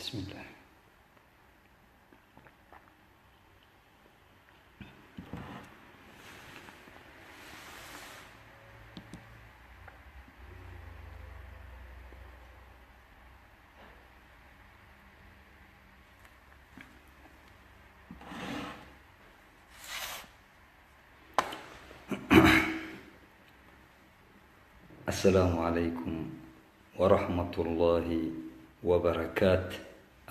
بسم الله. السلام عليكم ورحمة الله وبركاته.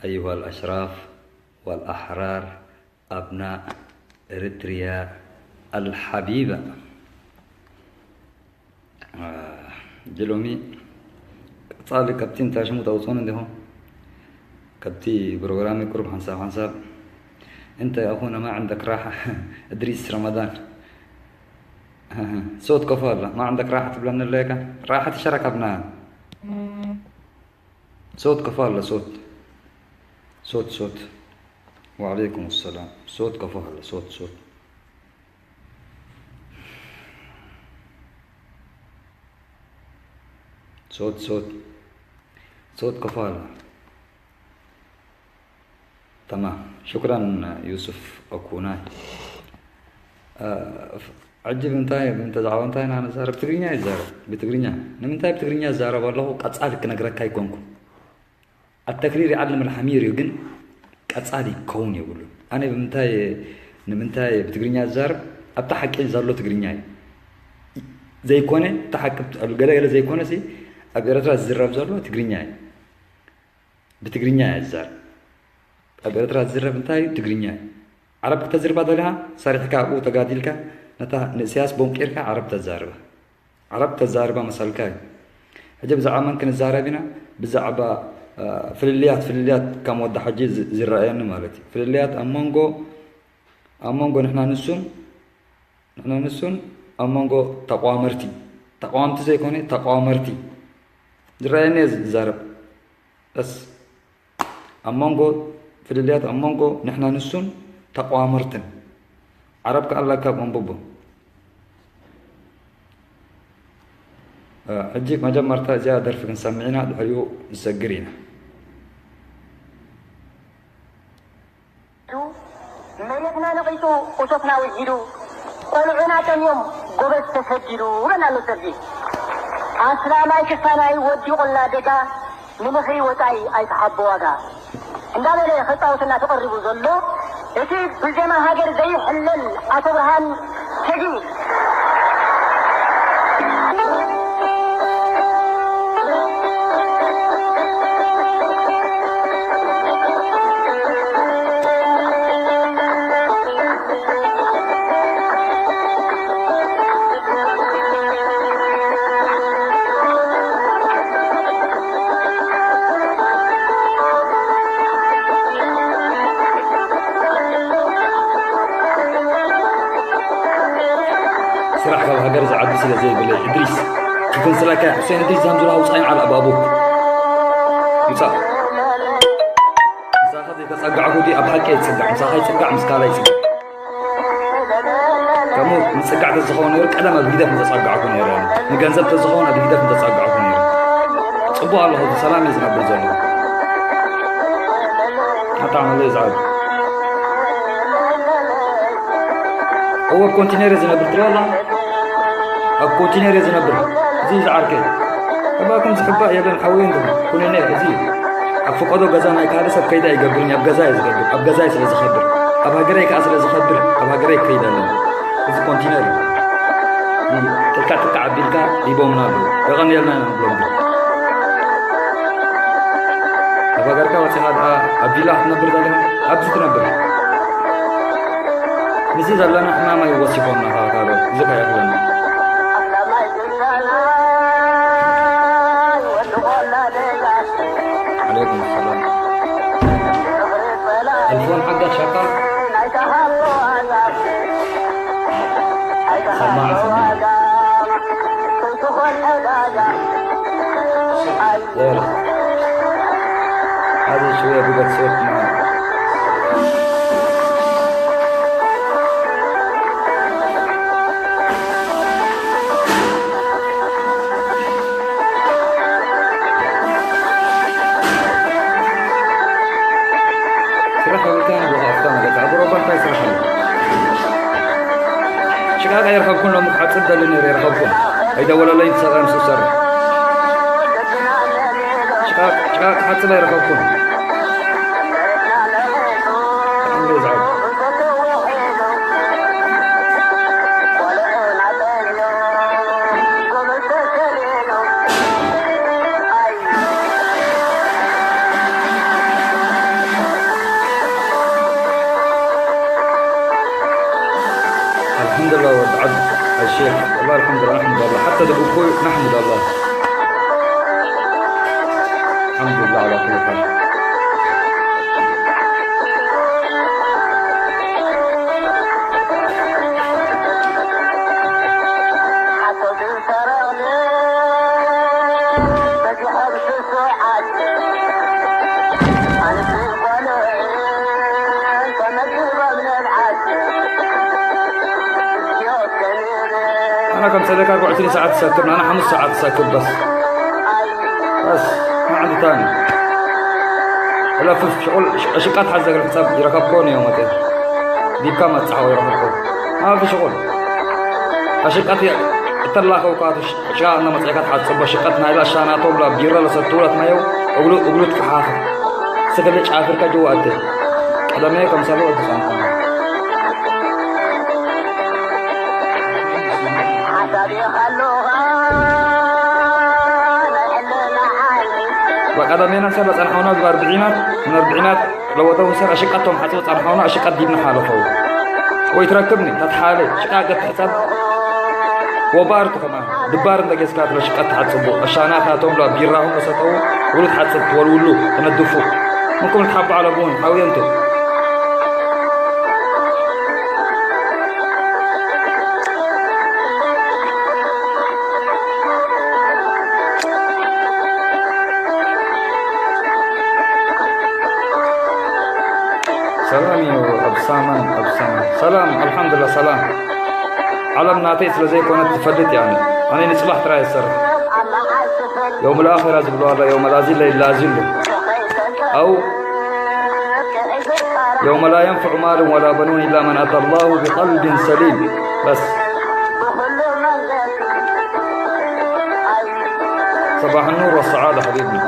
أيها الأشراف والأحرار، أبناء إريتريا الحبيبة. آه، جلومي قال كابتن تاشمو توصون عندهم. كابتن بروغرامي قرب حنساب حنساب. أنت يا أخونا ما عندك راحة. إدريس رمضان. صوت كفو الله، ما عندك راحة تبلغنا الليكة؟ راحة الشركة أبناء. صوت كفو الله، صوت. صوت، صوت. وعليكم السلام. صوت كفو الله، صوت، صوت. صوت، صوت. صوت كفو الله. تمام. شكرًا يوسف أكوناي. آه، ف-، عجب انتهى، انت زعما انتهى، أنا زارب تقرينيا زارب، بتقرينيا. نمنتهى بتقرينيا زارب والله قد سألك نقرأ كاي كونكو. التكرير يعلم الحمير يقن قد سألي كون يقول. أنا بمنتهى، نمنتهى بتقرينيا زارب، أبتا حكي زارلو تقرينيا. زي كوني، تحكي، قال، قال زي كوني سي، أبي رترا زرب زارلو تقرينيا. ብትግርኛ እያ ዝዛረብ። ኣብ ኤርትራ ዝዝረብ እንታይ እዩ? ትግርኛ እዩ። ዓረብ ክተዝርባ ደሊኻ ሰሪሕካ ኣብኡ ተጋዲልካ ነታ ንእስያስ ቦንቂርካ ዓረብ ተዛርባ። ዓረብ ተዛርባ መሰልካ እዩ። ሕጂ ብዛዕባ መን ክንዛረብ ኢና? ብዛዕባ፣ እ፣ ፍልልያት፣ ፍልልያት ከም ወዲ ሓጂ ዝ-፣ ዝረኣየኒ ማለት እዩ። ፍልልያት ኣብ መንጎ፣ ኣብ መንጎ ንሕና ንሱን፣ ንሕና ንሱን ኣብ መንጎ ተቋመርቲ፣ ተቋምቲ ዘይኮነ ተቋመርቲ ዝረኣየኒ እየ ዝዛረብ። በስ ኣብ መንጎ ፍልልያት ኣብ መንጎ ንሕና ንሱን ተቋመርትን ዓረብ ከኣላ ካብ ኣንብቦ። እ፣ ሕጂ መጀመርታ እዚኣ ደርፊ ክንሰምዕ ኢና፣ ድሕሪኡ ንሰግር ኢና። መሬትና ነቒጹ፣ እቶትና ውሒዱ፣ ቆልዑና ጠምዮም፣ ጎበዝ ተሰዲዱ፣ ይብል ኣሎ ሰልፊ። ኣስላማይ ክፋናይ ወዲቑላ ደጋ፣ ንምኽሪ ወጻኢ ኣይትሓቦ ዋጋ። እንዳበለ ክጻወተና ተቐሪቡ ዘሎ፣ እቲ ብዜማ ሃገር ዘይሕለል ኣቶ ብርሃን ሸጊ። ስራሕ ካብ ሃገር ዝዓቢ ስለ ዘይብለይ፣ እድሪስ፣ ክግንስለካ እየ። ሑሴን እድሪስ፣ ዛምዙላ ውፃእ ይምዓል ኣባቡክ። ውፃእ። ምሳኻ ዘይተፀጋዕኩ ድዩ ኣብ ሓቂ ይፅጋዕ? ምሳኻ ይፅጋዕ፣ ምስ ካልኣይ ይፅጋዕ። ከምኡ ምፅጋዕ ተዝኸውን ነይሩ፣ ቀደም ኣብ ህግደፍ ምተፀጋዕኩ ነይረ። ንገንዘብ ተዝኸውን ኣብ ህግደፍ ምተፀጋዕኩ ነይረ። ፅቡቕ ኣለኹ፣ ብሰላም እየ ዝነብር ዘለኹ። ኣታ መለይ ዝዓቢ። እወ፣ ኣብ ኮንቲነር እየ ዝነብር፣ ትሪኦ ኣላ። ኣብ ኮንቲነር እየ ዝነብር። እዚ እዩ ዝዓርከይ። እባ ከም ዝሕባእ የለን፣ ሓወይ እንድኹም። ኩነኔ፣ እዚ እዩ። ኣብ ፈቀዶ ገዛ ናይ ካልእ ሰብ ከይደ ኣይገብርን፣ ኣብ ገዛ እየ ዝገብር። ኣብ ገዛይ ስለ ዝኸብር፣ ኣብ ሃገረይ ከኣ ስለ ዝኸብር፣ ኣብ ሃገረይ ክከይድ ኣለኒ። እዚ ኮንቲነር እዩ። እም፣ ጥልቃ ጥልቃ ኣቢልካ ሂቦምና ኣለዉ። የቐንየልና ኢና ንብሎም ግን። ካብ ሃገርካ ወጺኻ ደኣ ኣብ ቪላ ክትነብር ዘለኻ፣ ኣብዚ ትነብር። ምስዚ ዘለና ሕማም ኣይወሲኾምና፣ ካብ ካልኦት እዚ ከይኣኽለና። ዓለይኩም ሰላም። ኣልፎን ሓጋዝ ሻቃ። ሰማዕ፣ ሰማዕ። لا، لا. هذه شوية بقت صوت ما ከብልካ ንብሎ ኣፍታ መገታ ብሮባ እንታይ ስራሕ ኣሎ? ሽቃቅ ኣይረኸብኩን፣ ሎሚ ክሓጽብ ደሊ ነይረ ኣይረኸብኩን። ኣይደወለለይ ሰላም ስሰር። ሽቃቅ ሽቃቅ ክሓጽብ ኣይረኸብኩን። ብጣዕሚ እየ ዝዓብ። الحمد لله وضع الشيخ، والله الحمد لله، نحمد الله، حتى دبوكو نحمد الله. الحمد لله على كل حال. ኣነ ከም ሰደካ ኣርባዕተ ሰዓት ትሰክብ፣ ኣነ ሓሙስ ሰዓት ትሰክብ በስ። በስ፣ ንዓዲ ታኒ። ሕለፍፍ ሽቁል፣ ሽቃት ሓዘግል ሕሳብ ይረከብኮ ነዮ መጤ። ዲካ መጻሓው ይረከብኮ። ማፊ ሽቁል። ኣሽቃት እተላኸው ካቱ ሽቃ እና መጻካ ትሓጽቦ ሽቃት ናይላ ሻናቶም ላ ቢራ ለሰትውላት ማየው እግሉ፣ እግሉ ትከሓኸ። ስክል ጫፍር ከጅዋ ኣተ። ቀደመ ከም ሰሎ ወዲ ጻንሖ። በቀደሜና ሰብ ጸንሖና ብኣርብዒናት፣ ምን ኣርብዒናት ለወደው ሰብ ኣሽቃቶም ሓጽብ ጸንሖና ኣሽቃት ዲብና ሓለፈው። ወይ ትረክብኒ፣ ተትሓለ፣ ሽቃ ገትሕጸብ። ወባር ትኸማ፣ ድባር እንደ ጌስካ ትለ ሽቃት ትሓጽቡ። ኣሻና ካቶም ላ ቢራሁም ለሰተው፣ ውሉ ትሓጽብ፣ ትወልውሉ፣ ተነድፉ። ምንኩም ትሓባ ዓለቡን፣ ሓውየንቱ። ሰላም እዩ ኣብ ሳመን፣ ኣብ ሳመን። ሰላም፣ ኣልሓምዱሊላህ፣ ሰላም። ዓለም ናተይ ስለ ዘይኮነት ትፈልጥ እያ። ኣነ፣ ኣነ ንጽባሕ ጥራይ እሰርሕ። የውም ልኣኺራ ዝብሉ ኣሎ፣ የውም ላዚለ ኢላ ዚሉ። ኣው يوم لا ينفع مال ولا بنون إلا من أتى الله بقلب سليم. بس. صباح النور والسعادة حبيبنا.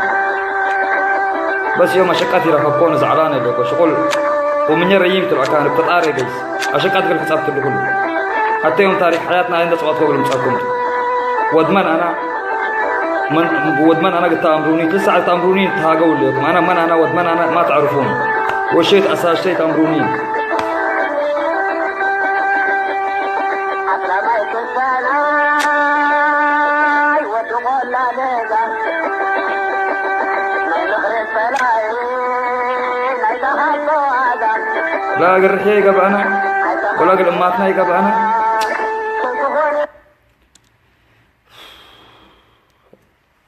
بس يوم أشقت إلى فكون زعلان اللي شغل ومن يريم تلعكان بتطاري بس. أشقت قال حساب تلقون. حتى يوم تاريخ حياتنا عند صوت فوق المساكون. وضمن أنا من، وضمن أنا قلت أمروني، تسعة أمروني تهاجوا لكم. أنا من أنا وضمن أنا ما تعرفون. وشيت أساس شيت أمروني. لا قرحي قبعنا، ولا قل أماتنا قبعنا.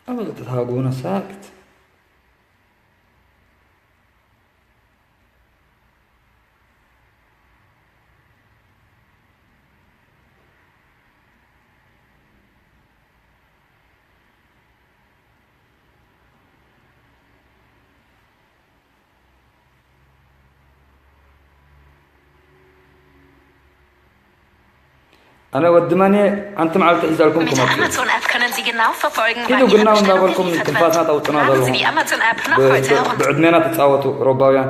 أبغى تتهاجونا ساكت. ኣነ ወዲ መን እየ? ሓንቲ መዓልቲ ሒዛልኩም ክመጽእ። Mit der Amazon-App können Sie genau verfolgen, ኪዱ wann Ihre ግናው Bestellung እንዳበልኩም geliefert ትንፋስና wird። ተውጥና Laden Sie ዘለኹም። Die Amazon-App noch ብ-፣ heute ብ-፣ herunter. ብዕድሜና ትጻወቱ ሮባውያን።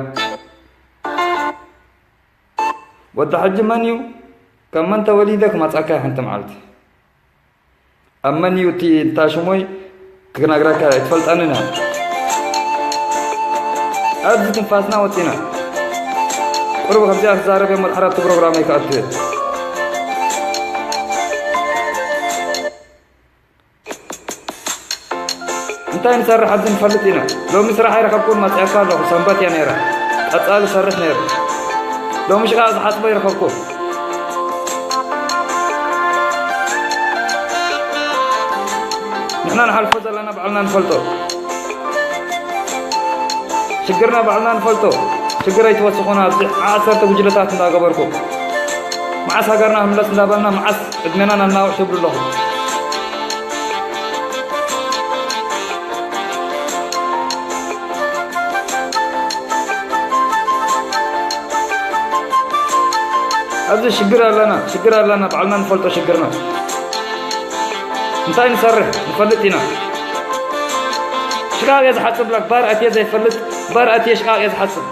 ወዲ ሓጂ መን እዩ? ካብ መን ተወሊደ ክመጻካ ሓንቲ መዓልቲ? ኣብ መን እዩ እቲ እንታ ሽሞይ ክነግረካ ኣይትፈልጠንን እያ። ኣብዚ ትንፋስና ወጺና። ቁሩብ ከምዚኣ ክዛረብ እየ፣ መድሓር ኣብቲ ፕሮግራመይ ክኣቱ እየ። እንታይ ንሰርሕ ኣብዚ ንፈልጥ ኢና። ሎሚ ስራሕ ኣይረኸብኩን፣ መጺኣካ ኣለኹ። ሰንበት እያ ነይራ። ቀጻሊ ሰርሕ ነይሩ። ሎሚ ሽቃ ዝሓጽቦ ይረኸብኩ። ንሕና ንሓልፎ ዘለና ባዕልና ንፈልጦ። ሽግርና ባዕልና ንፈልጦ። ሽግር ኣይትወስኹና ኣብዚ ዓሰርተ ጉጅለታት እንዳገበርኩ። መዓስ ሃገርና ክምለስ እንዳበልና፣ መዓስ ዕድሜና ነናውሕ ትብሉ ኣለኹም። ኣብዚ ሽግር ኣለና፣ ሽግር ኣለና፣ ባዕልና ንፈልጦ ሽግርና። እንታይ ንሰርሕ ንፈልጥ ኢና። ሽቃቕ እየ ዝሓጽብ ብላክ ባር ኣትየ ዘይፈልጥ፣ ባር ኣትየ ሽቃቕ እየ ዝሓጽብ።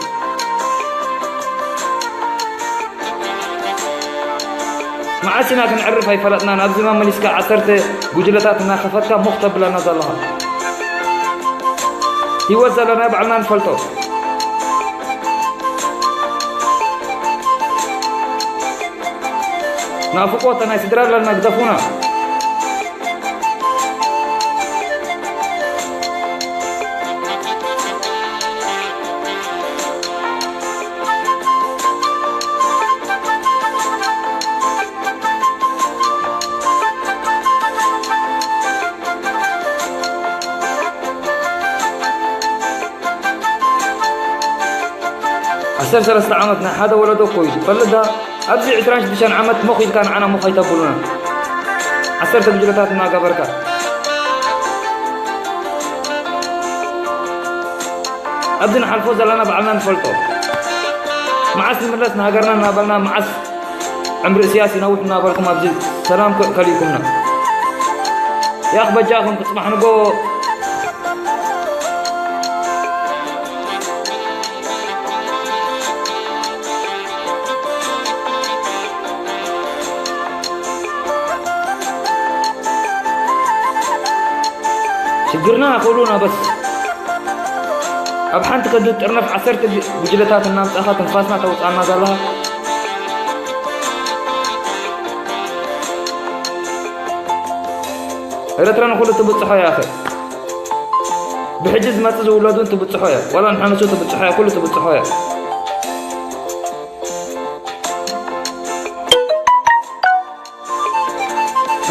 መዓስ ኢና ክንዕርፍ ኣይፈለጥናን። ኣብዚ መመሊስካ ዓሰርተ ጉጅለታት እናኸፈትካ ሞኽ ተብለና ዘለኻ። ህይወት ዘለና ባዕልና ንፈልጦ። ናፍቆት ናይ ስድራ ኣለና ግደፉና። ዓሰርተ ሰለስተ ዓመት ናይ ሓደ ወለዶ እኮ እዩ ዝፈልጥ። ዳ ኣብዚ ዕስራን ሽዱሽተን ዓመት ሞኽ ኢልካ ንዓና ሞኽ ኣይተብሉና። ዓሰርተ ጉጅለታት እናገበርካ ኣብዚ ንሓልፎ ዘለና ባዕልና ንፈልጦ። መዓስ ንምለስ ንሃገርና እናበልና፣ መዓስ ዕምሪ እስያስ ይነውሕ እናበልኩም ኣብዚ ሰላም ከ-፣ ከሊእኩምና። ያኽ በጃኹም ክጽባሕ ንጎ ሽግርና ኣኽእሉና በስ። ኣብ ሓንቲ ከድድ ጥርነፍ ዓሰርተ ግ-፣ ጉጅለታት እናምጻኻ ትንፋስና ተውጻና ዘለኻ። ኤረትራ ንኹሉ ትብጽሖ እያ ኣኸ። ብሕጂ ዝመጽእ ዝውለዱን ትብጽሖ እያ። ዋላ ንሓንሱ ትብጽሖ እያ፣ ኩሉ ትብጽሖ እያ።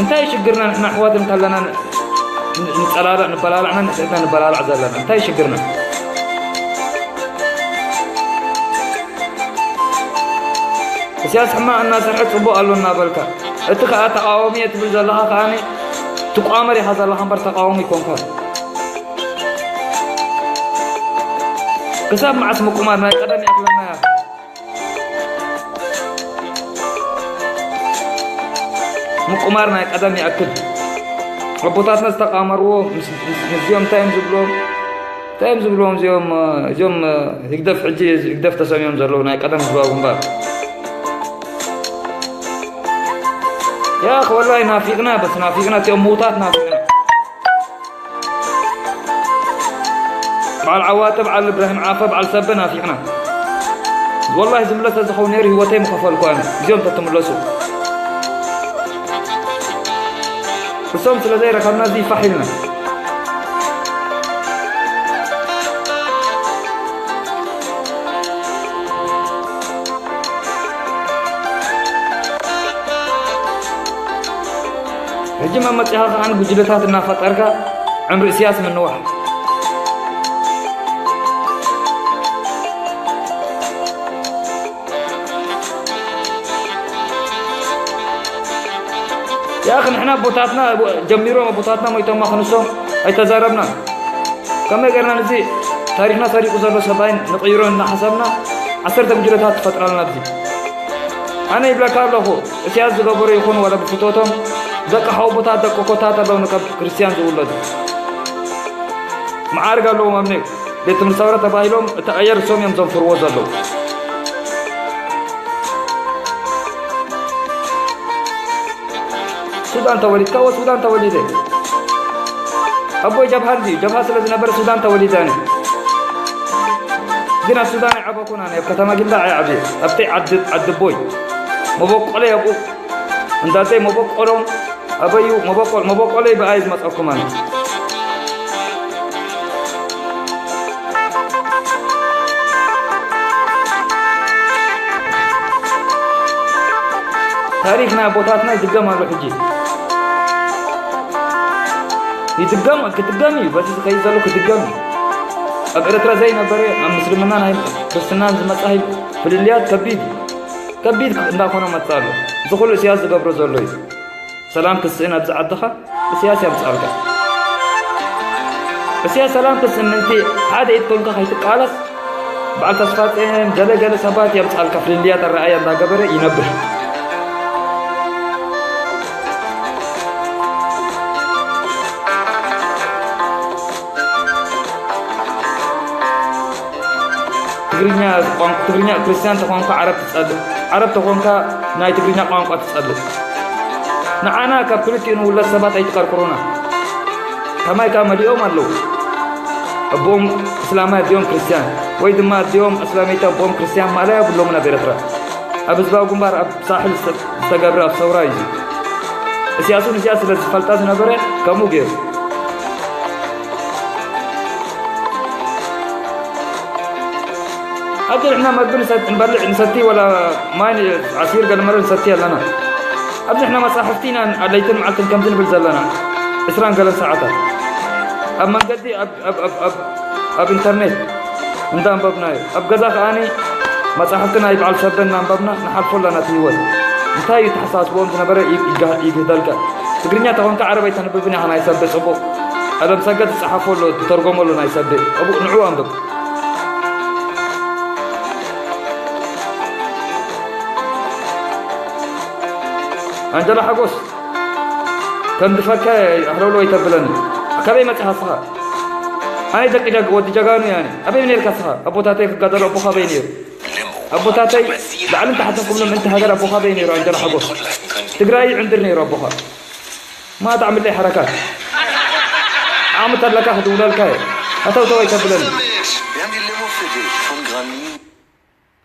እንታይ ሽግርና? ንሕና ኣሕዋት እንከለና ን-፣ ን-፣ ንጸላላእ፣ ንበላላዕና፣ ንሕና ንበላላዕ ዘለና። እንታይ ሽግርና? እስያስ ሕማቕ እናሰርሐ ጽቡቕ ኣሎ እናበልካ፣ እቲ ከኣ ተቓዋሚ እየ ትብል ዘለኻ ከኣ ትቋመር ኢኻ ዘለኻ እምበር ተቓዋሚ ኣይኮንካን። ክሳብ መዓስ ምቁማር? ናይ ቀደም ይኣክለና እያ። ምቁማር ናይ ቀደም ይኣክል። ኣቦታትና ዝተቃመርዎ ምስ፣ ምስ፣ ምስዚኦም እንታይ እዮም ዝብልዎም? እንታይ እዮም ዝብልዎም እዚኦም፣ እዚኦም ህግደፍ፣ ሕጂ ህግደፍ ተሰሚዮም ዘለዉ ናይ ቀደም ህዝባዊ ግንባር? ያኽ ወላሂ ናፊቕና፣ በስ ናፊቕና፣ እቲኦም ምዉታት ናፊቕና። በዓል ዓዋተ፣ በዓል እብራሂም ዓፈ፣ በዓል ሰበ ናፊቕና። ወላሂ ዝምለስ ተዝኸውን ነይሩ ህይወተይ ምኸፈልኩ ኣነ። እዚኦም ተትምለሱ። እሶም ስለ ዘይረኸብና እዚ ፋሕ ኢልና። ሕጂ መመጺኻ ከኣ ጉጅለታት እናፈጠርካ ዕምሪ እስያስ ምንዋሕ። ያኺ ንሕና ኣቦታትና ጀሚሮም፣ ኣቦታትና ሞይቶማ ክንሶም ኣይተዛረብናን። ከመይ ጌርና ነዚ ታሪኽና ሰሪቑ ዘሎ ሰብኣይ ንቕይሮ እናሓሰብና ዓሰርተ ጉጅለታት ትፈጥራልና ኣብዚ። ኣነ ይብለካ ኣለኹ፣ እስያስ ዝገበሮ ይኹን ዋላ ብፍቶቶም ደቂ ሓወቦታት፣ ደቂ ኮታት ኣለውኒ ካብ ክርስትያን ዝውለዱ። መዓርግ ኣለዎም ኣብ ኔው ቤት ትምህርቲ ሰውራ ተባሂሎም እቲ ኣየር እሶም እዮም ዘንፍርዎ ዘለዉ። ሱዳን ተወሊድካ? ወ ሱዳን ተወሊደ። ኣቦይ ጀብሃ ድዩ? ጀብሃ ስለ ዝነበረ ሱዳን ተወሊደ ኣነ። ግን ኣብ ሱዳን ኣይዓበኩን ኣነ፣ ኣብ ከተማ ጊንዳዕ እየ ዓብየ። ኣብተይ ዓዲ፣ ዓዲ ኣቦይ። መበቆለይ ኣብኡ። እንዳተይ መበቆሎም ኣበዩ፣ መበቆል፣ መበቆለይ ብኣይ ዝመጸኩም ኣነ። ታሪኽና ኣቦታትና ይድገም ኣሎ ሕጂ። ይድገም፣ ክድገም እዩ። በዚ ዝኸይድ ዘሎ ክድገም እዩ። ኣብ ኤርትራ ዘይነበረ ኣብ ምስልምናን ሃይማ-፣ ክርስትናን ዝመጽእ ሃይማ-፣ ፍልልያት ከቢድ እዩ። ከቢድ እንዳኾነ መጽእ ኣሎ። እዚ ኩሉ እስያስ ዝገብሮ ዘሎ እዩ። ሰላም ክትስእን ኣብዚ ዓድኻ እስያስ የምጽኣልካ። እስያስ ሰላም ክትስእን ምእንቲ ሓደ ኢድ ኮንካ ከይትቃለስ በዓል ተስፋጼን ገለ ገለ ሰባት የምጽኣልካ፣ ፍልልያት ኣረኣእያ እንዳገበረ ይነብር። ትግርኛ ቋንቋ፣ ትግርኛ፣ ክርስትያን ተኾንካ ዓረብ ትጸልእ፣ ዓረብ ተኾንካ ናይ ትግርኛ ቋንቋ ትጸልእ። ንዓና ካብ ክልቲኡ ንውለድ ሰባት ኣይትቀርቅሩና። ከማይ ከኣ መሊኦም ኣለዉ። ኣቦኦም እስላማይ ኣዲኦም ክርስትያን፣ ወይ ድማ ኣዲኦም ኣስላመይቲ ኣቦኦም ክርስትያን ማእለያ የብሎምን ኣብ ኤርትራ። ኣብ ህዝባዊ ግንባር ኣብ ሳሕል ዝተ-፣ ዝተገብረ ኣብ ሰውራ እዩ። እስያሱ ንስያስ ስለ ዝፈልጣ ዝነበረ ከምኡ ገይሩ። ኣብዚ ንሕና መግቢ ንሰት-፣ ንበልዕ፣ ንሰቲ፣ ወላ ማይ ን-፣ ዓሲር ገለመለ ንሰቲ ኣለና። ኣብዚ ንሕና መጻሕፍቲ ኢና ለይትን መዓልትን ከምዚ ንብል ዘለና፣ ዕስራን ገለን ሰዓታት። ኣብ መንገዲ፣ ኣብ፣ ኣብ፣ ኣብ፣ ኣብ፣ ኣብ ኢንተርኔት እንዳንበብናዮ። ኣብ ገዛ ከኣኒ መጻሕፍቲ ናይ በዓል ሰበ እናንበብና ንሓልፎ ኣለና እቲ ህይወት። እንታይ እዩ ተሓሳስብኦም ዝነበረ ይ-፣ ይጋ-፣ ይግህደልካ። ትግርኛ ተኾንካ ዓረብ ኣይተንብብን ኢኻ ናይ ሰበ ጽቡቕ። ቀለም ሰገድ ዝጸሓፎ ኣሎ፣ ዝተርጎሞ ኣሎ ናይ ሰበ። ጽቡቕ ንዑ ኣንብብ። ኣንጀላ ሓጎስ፣ ከንድፈካ ኣህለውለው ኣይተብለኒ። ካበይ መጺኻ እስኻ? ኣነ ደቂ ጀግ-፣ ወዲ ጀጋኑ እየ ኣነ። ኣበይ ነርካ እስኻ? ኣቦታተይ ክጋደሉ ኣቦኻ ኣበይ ነይሩ? ኣቦታተይ ላዕልን ታሕትን ክብሉ ምእንቲ ሃገር ኣቦኻ ኣበይ ነይሩ? ኣንጀላ ሓጎስ፣ ትግራይ ይዕንድር ነይሩ ኣቦኻ። ማታ ዓምለይ ሓረካት። ዓቕሚ ተለካ ክድውለልካ እየ። ሃተውተው ኣይተብለኒ።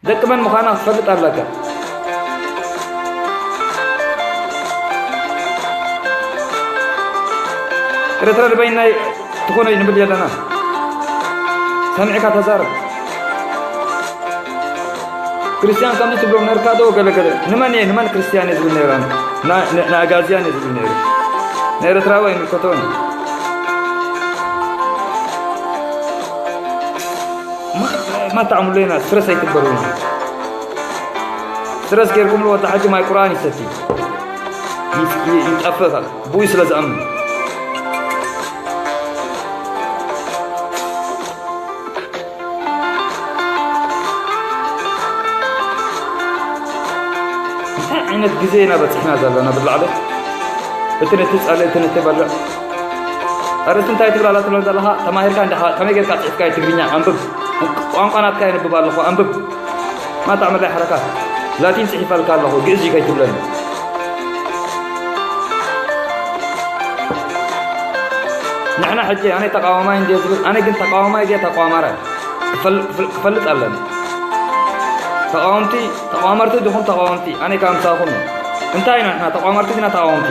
ደቂ መን ምዃና ክትፈልጥ ኣለካ። ኤርትራ ንበይናይ ትኾነ እዩ ንብል ዘለና። ሰሚዕካ ተዛረብ። ክርስትያን ከምዚ ትብሎም ነርካ ዶ? ገለ ገለ። ንመን እየ፣ ንመን ክርስትያን እየ ዝብል ነይረ? ና-፣ ን-፣ ንኣጋዝያን እየ ዝብል ነይረ። ንኤርትራዊ ኣይምልከቶን እዩ። ማ-፣ ማታ ዓምሉ ኢና፣ ስትረስ ኣይትበሉ። ስትረስ ጌርኩምሉ ወዲ ሓጂ ማይ ቁርኣን ይሰቲ። ይ-፣ ይ-፣ ይጠፍእ ብኡ ስለ ዝኣምን። እንታይ ዓይነት ግዜ ኢና በጺሕና ዘለና ብላዕሊ? እቲ ነቲ ጸልእ፣ እቲ ነቲ በልዕ። ኣርእስቲ እንታይ ትብል ኣላ ትብሎ ዘለኻ? ተማሂርካ እንዲኻ፣ ከመይ ጌርካ ጽሒፍካ እዩ ትግርኛ? ኣንብብ። ቋንቋ ናትካ የንብብ ኣለኹ፣ ኣንብብ። ማታ ዓመላይ ሓረካት። ላቲን ጽሒፈልካ ኣለኹ፣ ግእዝ እዩ ከይትብለኒ። ንሕና ሕጂ ኣነ ተቃዋማይ እንድየ ዝብል፣ ኣነ ግን ተቃዋማይ ድየ ተቋማራይ ክፈል-፣ ክፈል-፣ ክፈልጥ ኣለኒ። ተቃወምቲ፣ ተቋመርቲ ዲኹም ተቃወምቲ? ኣነ ካብ ምሳኹም እየ። እንታይ ኢና ንሕና? ተቋመርቲ ዲና ተቃወምቲ?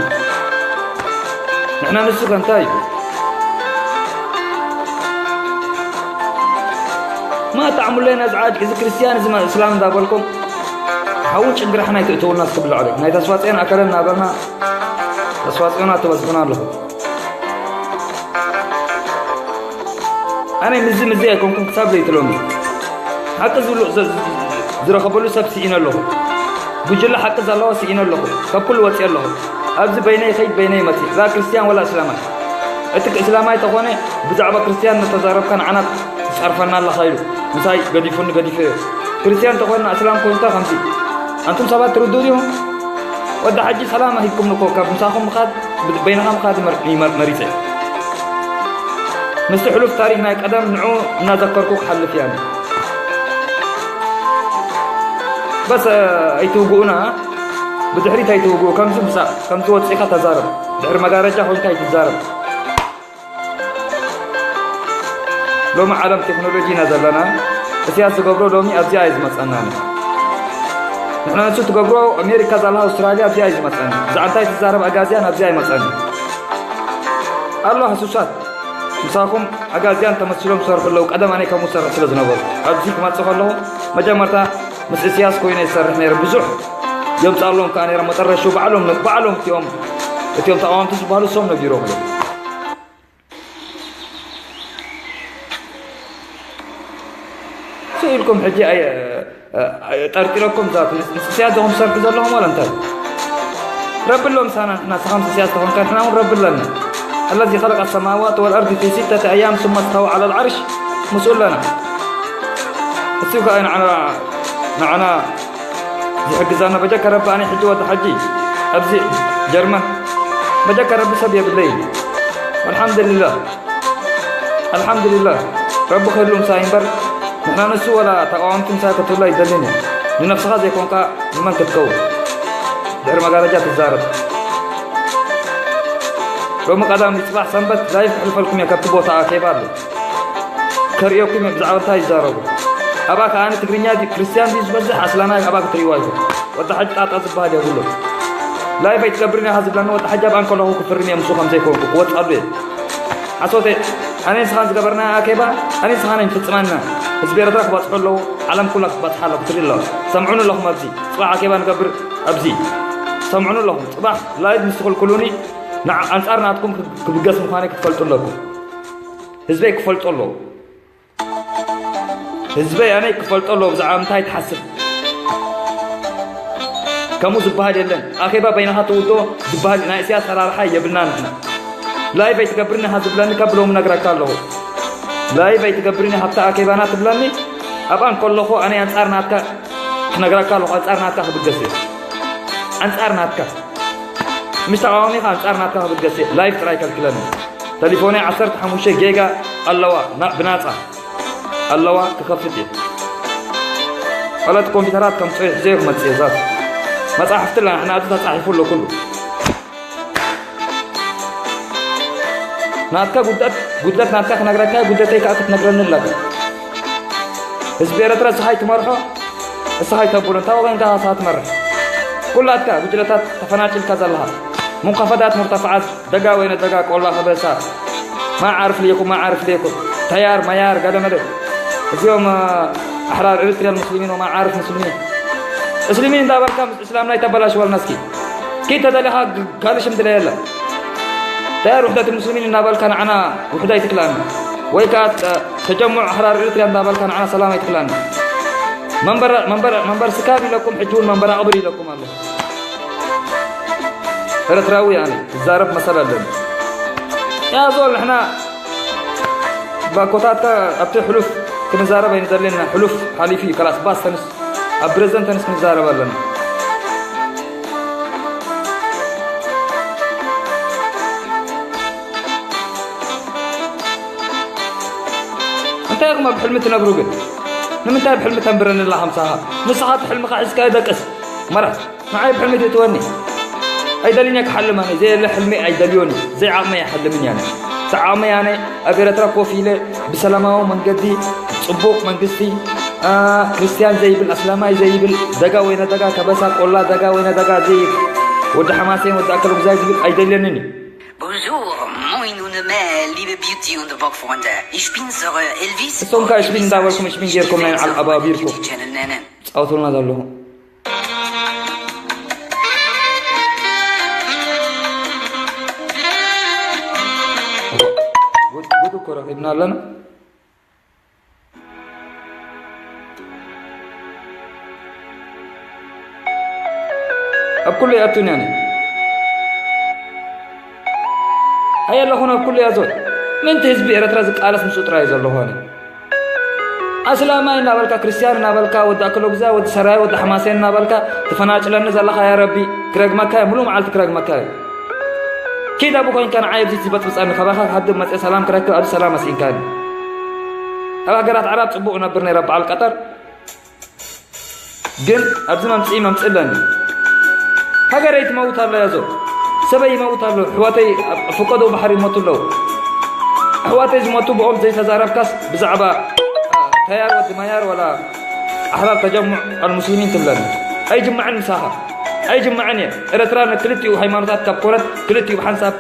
ንሕና ንሱ ከ እንታይ እዩ? ማታ ዓሙለይ ነዚ ዓድ፣ እዚ ክርስትያን፣ እዚ እስላም እንዳበልኩም ሓውን ጭንግርሕን ኣይትእትውልና እስኪ ብላዕሊ። ናይ ተስፋጽዮን ኣከለ እናበልና ተስፋጽዮን ኣትበዝሑና ኣለኹም። ኣነ ምዚ ምዚ ኣይኮንኩን ክሳብ ለይቲ ሎሚ። ሓቂ ዝብሉ-፣ ዘ-፣ ዝረኸበሉ ሰብ ስኢነ ኣለኹ። ጉጅለ ሓቂ ዘለዋ ስኢነ ኣለኹ። ካብ ኩሉ ወፂአ ኣለኹ። ኣብዚ በይነይ ይኸይድ በይነይ ይመፅእ። ላ ክርስትያን ወላ እስላማይ። እቲ እስላማይ ተኾነ ብዛዕባ ክርስትያን እናተዛረብካ ንዓና ትፀርፈና ኣለኻ ኢሉ ምሳይ ገዲፉኒ ገዲፈዮ። ክርስትያን ተኾንና እስላም ኮይንካ ከምዚ። ኣንቱም ሰባት ትርድኡ ዲኹም? ወዲ ሓጂ ሰላም ሂብኩም እኮ ካብ ምሳኹም ምኻድ፣ ብ-፣ በይንኻ ምኻድ መር-፣ ይመር-፣ መሪጸ። ምስቲ ሕሉፍ ታሪኽ ናይ ቀደም ንዑ እናዘከርኩ ክሓልፍ እየ። በስ ኣይትውግኡና፣ ብድሕሪት ኣይትውግኡ። ከምዚ ምሳእ፣ ከምዚ ወጺኻ ተዛረብ። ድሕሪ መጋረጃ ኮይንካ ኣይትዛረብ። ሎሚ ዓለም ቴክኖሎጂ ኢና ዘለና። እስያስ ዝገብሮ ሎሚ ኣብዚኣ እዩ ዝመፀና። ንሕና ንሱ ትገብሮ ኣሜሪካ ዛላ ኣውስትራልያ ኣብዚኣ እዩ ዝመፀና። ብዛዕባ እንታይ ትዛረብ ኣጋዝያን ኣብዚኣ ይመፀና። ኣሎ ህሱሳት ምሳኹም ኣጋዝያን ተመሲሎም ዝሰርሑ ኣለዉ። ቀደም ኣነ ከምኡ ዝሰርሕ ስለ ዝነበሩ ኣብዚ ክመፅእ ከለኹ መጀመርታ ምስ እስያስ ኮይነ ዝሰርሕ ነይረ። ብዙሕ የምፃሎም ከዓ ነይረ። መጠረሹ ባዕሎም ነ-፣ ባዕሎም እቲኦም፣ እቲኦም ተቃወምቲ ዝበሃሉ እሶም ነጊሮም እዮም። ስኢልኩም ሕጂ ኣየ-፣ ኣየ-፣ ጠርጢረኩም ዛት ምስ፣ ምስ እስያስ ዲኹም ትሰርሑ ዘለኹም ዋላ እንታይ? ረቢ ኣሎ ምሳና፣ ንሕና ንስኻ ምስ እስያስ ተኾንካ ንሕና እውን ረቢ ኣለና። الذي خلق السماوات والأرض في ستة أيام ثم استوى على العرش ምስኡ ኣለና። እሱ ከዓ ንዓና፣ ንዓና ዝሕግዛና በጃካ ረቢ። ኣነ ሕጂ ወዲ ሓጂ ኣብዚ ጀርመን በጃካ ረቢ ሰብ የብለይን። ኣልሓምዱሊላህ፣ ኣልሓምዱሊላህ ረቢ ክህሉ ምሳይ እምበር ንሕና ንሱ ወላ ተቓወምቲ ምሳይ ክትህሉ ኣይደልን እየ። ንነፍስኻ ዘይኮንካ ንመን ክትከውን? ድሕሪ መጋረጃ ትዛረብ። ሎሚ ቀዳም ንጽባሕ ሰንበት ላይፍ ክሕልፈልኩም እየ፣ ካብቲ ቦታ ኣኼባ ኣሎ። ከርእየኩም እየ ብዛዕባ እንታይ ይዛረቡ። ኣብኣ ከኣ ትግርኛ ድዩ ክርስትያን ድዩ ዝበዝሕ ኣስላማይ ኣብኣ ክትርእይዋ ኢኹም። ወዲ ሓጂ ጣጣ ዝበሃል የብሉን። ላይፍ ኣይትገብርን ኢኻ ዝብለኒ ወዲ ሓጂ ኣብኣ እንከለኹ ክፍርም እየ ምስኡ ከም ዘይኮንኩ ክወጽኣሉ እየ። ሓሶት እየ። ኣነ ንስኻን ዝገበርና ኣኼባ ኣነ ንስኻን ኣይንፍጽማና። ህዝቢ ኤርትራ ክባጽሑ ኣለዎ። ዓለም ኩላ ክትባጽሓ ኣለዎ ክትርኢ ኣለዋ። ሰምዑኒ ኣለኹም ኣብዚ። ጽባሕ ኣኼባ ንገብር ኣብዚ። ሰምዑኒ ኣለኹም። ጽባሕ ላይፍ ምስ ትኽልክሉኒ ንዓ-፣ ኣንጻር ናትኩም ክብገስ ምዃነይ ክትፈልጡ ኣለኩም። ህዝበይ ክፈልጦ ኣለዎ። ህዝበይ ኣነይ ክፈልጦ ኣለዎ ብዛዕባ ምንታይ ትሓስብ። ከምኡ ዝበሃል የለን። ኣኼባ በይንኻ ትውድኦ ዝበሃል ናይ እስያስ ኣሰራርሓ የብልና ንሕና። ላይቭ ኣይትገብርን ኢኻ ዝብለኒ ካብ ሎሚ ነግረካ ኣለኹ። ላይቭ ኣይትገብርን ኢኻ ኣብታ ኣኼባና ትብለኒ። ኣብኣ እንከለኹ ኣነይ ኣንጻር ናትካ ክነግረካ ኣለኹ። ኣንጻር ናትካ ክብገስ እየ። ኣንጻር ናትካ። ምስ ተቓዋሚኻ ኣንጻር ናትካ ክብገስ እየ። ላይቭ ጥራይ ከልክለኒ። ተሊፎነይ ዓሰርተ ሓሙሽተ ጌጋ ኣለዋ፣ ና-፣ ብናጻ ኣለዋ፣ ክኸፍት እየ። ካልኦት ኮምፒውተራት ከምጽኦ ይሕዘዮ ክመጽእ እየ። ዛት መጻሕፍቲ ኣለና፣ ንሕና ኣብዚ ተጻሒፉ ኣሎ ኩሉ። ናትካ ጉድለት፣ ጉድለት ናትካ ክነግረካ፣ ጉድለተይ ከኣ ክትነግረኒ ኣለካ። ህዝቢ ኤርትራ እስኻ ኣይትመርሖ፣ እስኻ ኣይተብሎ፣ እንታይ ወገንካ ንስኻ ትመርሕ? ኩላትካ ጉጅለታት ተፈናጭልካ ዘለኻ፣ ሙንከፈዳት ሙርተፈዓት፣ ደጋ ወይነ ደጋ፣ ቆላ ከበሳ፣ ማ ዓርፍ ሌኩም፣ ማ ዓርፍ ሌኩም፣ ተያር መያር ገለመለ፣ እዚኦም ኣሕራር ኤርትርያን ሙስሊሚን ወማ ዓርፍ ሙስሊሚን፣ እስሊሚን እንዳበልካ ምስ እስላምና ይተበላሽወልና እስኪ። ኪድ ተደሊኻ ግ-፣ ካልእ ሽም ድለየላ። ተያር ውሕደት ሙስሊሚን እናበልካ ንዓና ውሕዳ ኣይትክልኣና። ወይ ከኣ ተ-፣ ተጀሙዕ ኣሕራር ኤርትርያ እናበልካ ንዓና ሰላም ኣይትክልኣና። መንበር፣ መንበር፣ መንበር ስካብ ኢለኩም፣ ሕጂ እውን መንበር ኣቕብር ኢለኩም ኣሎ። ኤርትራዊ ኣነ፣ ክዛረብ መሰል ኣለኒ። ያዞ ንሕና ባኮታትካ ኣብቲ ሕሉፍ ክንዛረብ ኣይንደልን ኢና። ሕሉፍ ሓሊፉ እዩ፣ ከላስ ባስ ተንስ፣ ኣብ ፕረዘንት ተንስ ክንዛረብ ኣለና። እንታይ ኢኹም ኣብ ሕልሚ ትነብሩ ግን? ንምንታይ ኣብ ሕልሚ ተንብረኒ ኣላ ከምሳኻ? ንስኻ እቲ ሕልምኻ ሒዝካዮ ደቅስ። መራ፣ ንዓይ ኣብ ሕልሚ ትእትወኒ። ኣይደልየ ክሓልም ኣነ፣ ዘየለ ሕልሚ ኣይደልዮን እዩ። ዘይዓቕመይ ኣይሓልምን እየ ኣነ። እቲ ዓቕመይ ኣነ ኣብ ኤረትራ ኮፍ ኢለ ብሰላማዊ መንገዲ ጽቡቕ መንግስቲ፣ ኣ፣ ክርስትያን ዘይብል፣ ኣስላማይ ዘይብል፣ ደጋ ወይነ ደጋ፣ ከበሳ ቆላ፣ ደጋ ወይነ ደጋ ዘይብል፣ ወዲ ሓማሴን፣ ወዲ ኣከለጉዛይ ዝብል ኣይደልየንን እዩ። Bonjour, moi nous ne met liebe beauty und Bock Freunde. Ich bin Sir Elvis. እሶም ከኣ እሽቢን እንዳበልኩም እሽቢን ጌርኩም ናይ ዓል ኣባቢርኩም ቻነል ነነ። ጻውቱልና ዘለኹም። ጉድ፣ ጉድ እኮ ረኺብና ኣለና። ኣብ ኩሉ ይኣቱን እያ። ኣየ ኣለኹን ኣብ ኩሉ እያ ዞን። ምእንቲ ህዝቢ ኤረትራ ዝቃለስ ምስኡ ጥራይ እዩ ዘለኹ ኣነ። ኣስላማይ እናበልካ፣ ክርስትያን እናበልካ፣ ወዲ ኣክሎግዛ፣ ወዲ ሰራይ፣ ወዲ ሓማሴን እናበልካ ትፈናጭለኒ ዘለኻ፣ ያ ረቢ፣ ክረግመካ እየ፣ ሙሉእ መዓልቲ ክረግመካ እየ። ኪድ ኣብኡ ኮይንካ ንዓይ ኣብዚ ትበጥብጸኒ፣ ካባኻ ክሃድም መጽየ ሰላም ክረክብ ኣብዚ ሰላም ኣስኢንካኒ። ኣብ ሃገራት ዓረብ ጽቡቕ እነብር ነይረ፣ በዓል ቀጠር። ግን ኣብዚ መምጽኢ መምጽእ ኣለኒ። ሃገረይ ትመውት ኣላ ያዞ። ሰበይ ይመውት ኣሎ። ኣሕዋተይ ኣብ ፍቀዶ ባሕሪ ይሞቱ ኣለዉ። ኣሕዋተይ ዝሞቱ ብኦም ዘይተዛረብካስ ብዛዕባ፣ አ፣ ተያር ወዲ ማያር ወላ ኣሕራር ተጀሙዕ ኣልሙስሊሚን ትብለኒ። ኣይጅምዕን ምሳኻ። ኣይጅምዕን እየ። ኤረትራ ንክልቲኡ ሃይማኖታት ካብ ኮነት ክልቲኡ ብሓንሳብ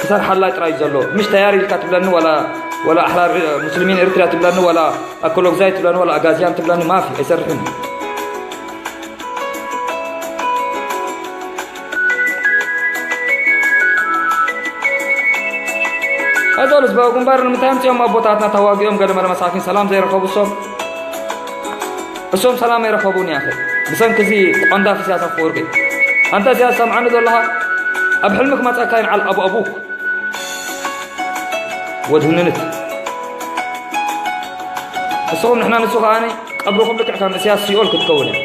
ክሰርሓላ ጥራይ ዘሎ። ምሽ ተያር ኢልካ ትብለኒ ወላ፣ ወላ ኣሕራር ሙስሊሚን ኤርትርያ ትብለኒ ወላ ኣኮሎግዛይ ትብለኒ ወላ ኣጋዝያን ትብለኒ ማፊ ኣይሰርሕን። እዞም ህዝባዊ ግንባር ንምንታይ ኣምጺኦም ኣቦታትና ተዋጊኦም ገለ መለ መሳኪን ሰላም ዘይረኸቡ እሶም? እሶም ሰላም ኣይረኸቡን ያኸ። ብሰንኪ እዚ ቆንዳፍ ኢሳያስ ኣፈወርቂ። ኣንታ ኢሳያስ ሰምዓኒ ዘለኻ? ኣብ ሕልሚ ክመጸካ ይንዓል ኣብ ኣቡክ። ወድህንንት። ንስኹም ንሕና ንሱ ከኣኒ ቀብርኹም ልክዕ ከም እስያስ ሲኦል ክትከውን እያ።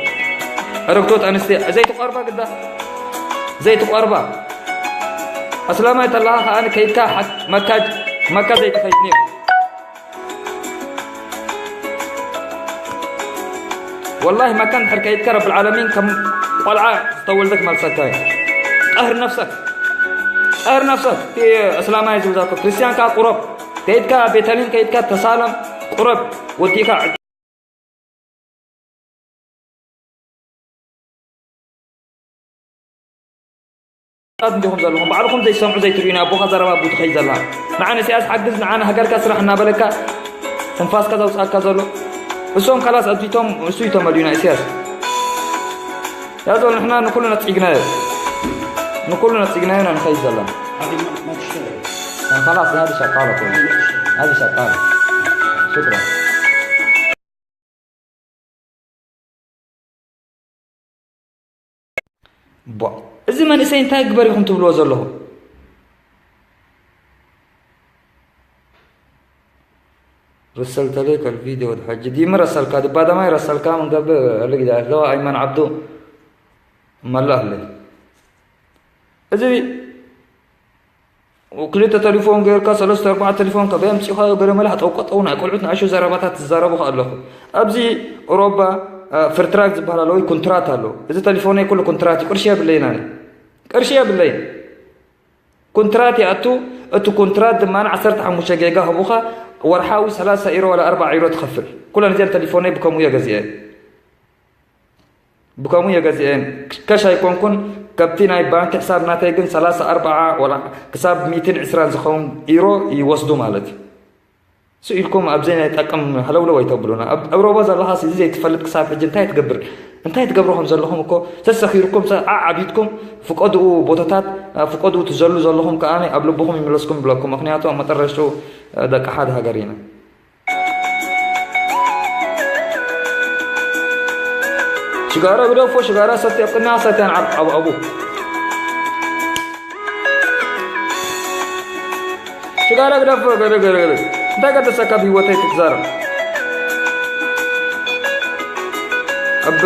ዕርግቶት ኣንስትዮ ዘይትቆርባ ግዳ ዘይትቆርባ። ኣስላማይ ተለኻ ከኣኒ ከይድካ ሓት-፣ መካ፣ መካ ዘይትኸይድ ነይሩ። ወላሂ መካ እንድሕር ከይድካ ረብል ዓለሚን ከም ቆልዓ ዝተወልደክ መልሰካ እዩ። ጠህር ነፍሰክ፣ ጠህር ነፍሰክ። እቲ እስላማይ ዝብዛኮ ክርስቲያን ከኣ ቁረብ። ከይድካ ቤተልሔም ከይድካ ተሳለም፣ ቁረብ። ወዲእካ ኣት እንዲኹም ዘለኹም ባዕልኹም ዘይሰምዑ ዘይትርእዩ ናይ ኣቦኻ ዘረባ ቡ ትኸይድ ዘላ። ንዓ ንእስያስ ሓግዝ፣ ንዓ ንሃገርካ ስራሕ እናበለካ ትንፋስካ ዘውፅኣካ ዘሎ። እሶም ካላስ ኣዚቶም እሱ ይተመልዩ ናይ እስያስ። ያዞ ንሕና ንኩሉ ነፂግናዮ፣ ንኩሉ ነፂግናዮ ኢና ንኸይድ ዘለና። ካላስ ዛሃዲ ሻቃሎ ኮይኑ ዛሃዲ ሻቃሎ ሽክራ። ቧ፣ እዚ መንእሰይ እንታይ ግበር ኢኹም ትብልዎ ዘለኹም? ርሰልተለይ ከልቪድዮ ወድ ሕጂ ዲሚ ረሰልካ ድባ ደማይ ረሰልካ መንገብ ልግዳ ኣለዋ ኣይመን ዓብዱ መላእለይ። እዚ ክልተ ተሊፎን ገይርካ ሰለስተ ኣርባዕተ ተሊፎን ከበይ ኣምፂኻዮ ገለ መለ ጠውቀጠው ናይ ቆልዑት ንኣሽቱ ዘረባታት ትዛረቡ ከ ኣለኹ። ኣብዚ ኦሮባ ፍርትራክ ዝበሃል ኣሎ ወይ ኩንትራት ኣሎ። እዚ ተሊፎነይ ኩሉ ኩንትራት እዩ። ቅርሺ የብለይን ኣነ፣ ቅርሺ የብለይን። ኩንትራት ይኣቱ። እቲ ኩንትራት ድማ ዓሰርተ ሓሙሽተ ጌጋ ህቡኻ ወርሓዊ ሰላሳ ኢሮ ዋላ ኣርባዓ ኢሮ ትኸፍል። ኩለን እዚኣን ተሊፎነይ ብከምኡ እየ ገዚኤ። ብከምኡ እየ ገዚኤን። ከሽ ኣይኮንኩን፣ ከብቲ ናይ ባንክ ሕሳብ ናተይ ግን ሰላሳ ኣርባዓ ወላ ክሳብ ሚእትን ዕስራን ዝኸውን ኢሮ ይወስዱ ማለት እዩ። ስኢልኩም ኣብዘይ ናይ ጠቅም ሃለውለው ኣይተብሉና። ኣብ፣ ኣብ ሮቦ ዘለኻስ እዚ ዘይትፈልጥ ክሳብ ሕጂ እንታይ ትገብር? እንታይ ትገብሩ ከም ዘለኹም እኮ ተሰኺርኩም፣ ሰ-፣ ዓ-፣ ዓቢድኩም ፍቀድኡ ቦታታት፣ ፍቀድኡ ትዘሉ ዘለኹም ከኣ ኣብ ልብኹም ይምለስኩም ብለኩም። ምኽንያቱ ኣብ መጠረሽቱ ደቂ ሓደ ሃገር ኢና። ሽጋራ ግደፎ፣ ሽጋራ ሰትያ ቅና ሰትያን ኣብ ኣብ ኣቡ ሽጋራ ግደፎ፣ ገለ ገለ ገለ። እንታይ ቀደሰካ ብህይወተይ ትዛረብ? ኣብ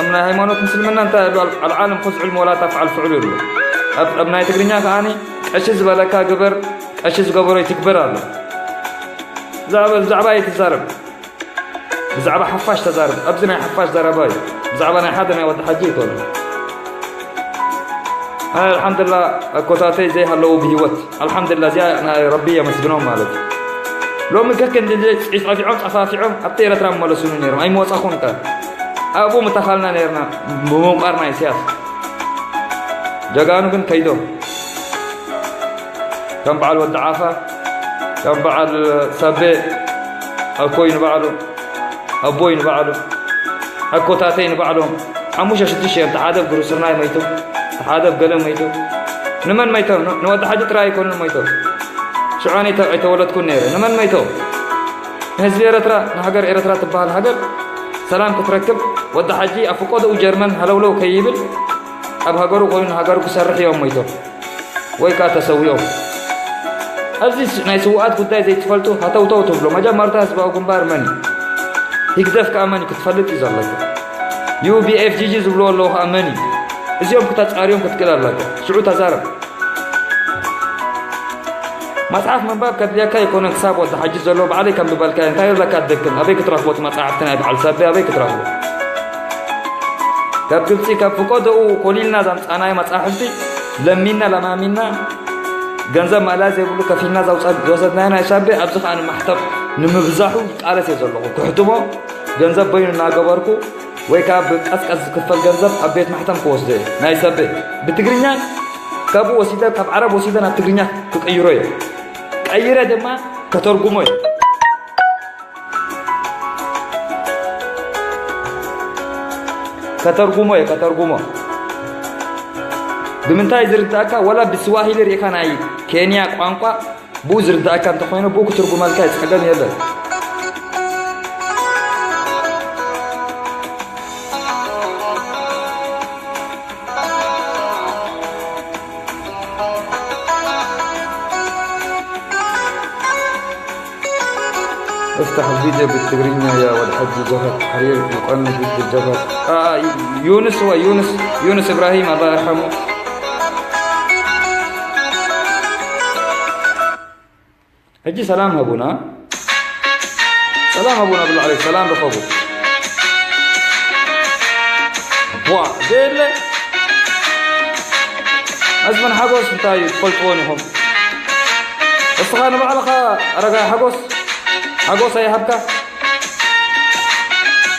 ኣብ ናይ ሃይማኖት ምስልምና እንታይ ኣሎ? ኣልዓለም ኹዝ ዕልም ወላ ተፍዓል ፍዕሉ ይብሉ። ኣብ ኣብ ናይ ትግርኛ ከኣኒ ቀሺ ዝበለካ ግበር፣ ቀሺ ዝገበሮ ይትግበር ኣሎ። ብዛዕባ ብዛዕባ ኣይትዛረብ። ብዛዕባ ሓፋሽ ተዛረብ። ኣብዚ ናይ ሓፋሽ ዘረባ እዩ። ብዛዕባ ናይ ሓደ ናይ ወዲ ሓጂ ኣይኮነን። ኣነ ኣልሓምዱላ ኣኮታተይ ዘይሃለዉ ብህይወት ኣልሓምዱላ እዚኣ ናይ ረቢ የመስግኖም ማለት እዩ። ሎሚ ከክ እንዲ ጸፊዖም ጸፋፊዖም ኣብቲ ኤረትራ መለሱኒ ነይሮም ኣይመወጻኹን ከ ኣብኡ ምተኻልና ነይርና ብምውቃር ናይ ኢሳያስ ጀጋኑ ግን ከይዶም ከም በዓል ወዲ ዓፋ ከም በዓል ሰቤ ኣኮይ ንባዕሉ ኣቦይ ንባዕሉ ኣኮታተይ ንባዕሎም ሓሙሽተ ሽዱሽተ እዮም። ተሓደ ኣብ ግሩስርናይ መይቱ፣ ተሓደ ኣብ ገለ መይቱ። ንመን መይቶም? ን-፣ ንወዲ ሓጂ ጥራይ ኣይኮኑን መይቶም። ሽዑ ኣነ ኣይተ-፣ ኣይተወለድኩን ነይረ። ንመን መይቶም? ንህዝቢ ኤረትራ፣ ንሃገር ኤረትራ ትበሃል ሃገር ሰላም ክትረክብ ወዲ ሓጂ ኣብ ፍቆድኡ ጀርመን ሃለውለው ከይብል ኣብ ሃገሩ ኮይኑ ንሃገሩ ክሰርሕ እዮም መይቶም። ወይ ከኣ ተሰዊኦም። ኣብዚ ስ-፣ ናይ ስውኣት ጉዳይ ዘይትፈልጡ ሃተውተው ትብሉ። መጀመርታ ህዝባዊ ግንባር መን እዩ? ህግደፍ ከኣ መን እዩ ክትፈልጥ እዩ ዘለካ። ዩ ቢ ኤፍ ጂ ጂ ዝብልዎ ኣለዉ ከኣ መን እዩ? እዚኦም ክተጻርዮም ክትክእል ኣለካ። ሽዑ ተዛረብ። መጽሓፍ ምንባብ ከድልየካ ኣይኮነን ክሳብ ወዲ ሓጂ ዘሎ ባዕለይ ከንብበልካ እየ። እንታይ ኣለካ ትደክም? ኣበይ ክትረኽቦ እቲ መጻሕፍቲ ናይ በዓል ሰቤ ኣበይ ክትረኽቦ? ካብ ግብጺ ካብ ፍቆደኡ ኮሊልና ዘምጻናዮ መጻሕፍቲ ለሚና ለማሚና ገንዘብ ማእላይ ዘይብሉ ከፊልና ዘውጸ-፣ ዝወሰድናዮ ናይ ሳቤ ኣብዚ ከኣ ንማሕተም ንምብዛሑ ይቃለስ እየ ዘለኹ። ክሕትሞ ገንዘብ በይኑ እናገበርኩ ወይ ከኣ ብቀስቀስ ዝክፈል ገንዘብ ኣብ ቤት ማሕተም ክወስዶ እየ። ናይ ሳቤ ብትግርኛ ካብኡ ወሲደ፣ ካብ ዓረብ ወሲደ ናብ ትግርኛ ክቅይሮ እየ። ቀይረ ድማ ከተርጉሞ እየ። ከተርጉሞ እየ፣ ከተርጉሞ። ብምንታይ ዝርዳእካ? ወላ ብስዋሂሊ ርኢኻ ናይ ኬንያ ቋንቋ ብኡ ዝርዳእካ እንተኾይኑ ብኡ ክትርጉመልካ እየ፣ ጸገም የለን። افتح الفيديو بالتقرينيا يا ولد حجي جبهة تحرير يقنص ضد الجبهة. آه، يونس هو يونس، يونس إبراهيم، الله يرحمه. ሕጂ ሰላም ሃቡና፣ ሰላም ሃቡና ብሉ ዓለይ ሰላም ርኸቡ። ዋ ዘየለ መስፍን ሓጎስ እንታይ እዩ ትፈልጥዎን ኢኹም? እስኻ ንባዕልኻ ኣረጋይ ሓጎስ ሓጎስ ኣይሃብካ።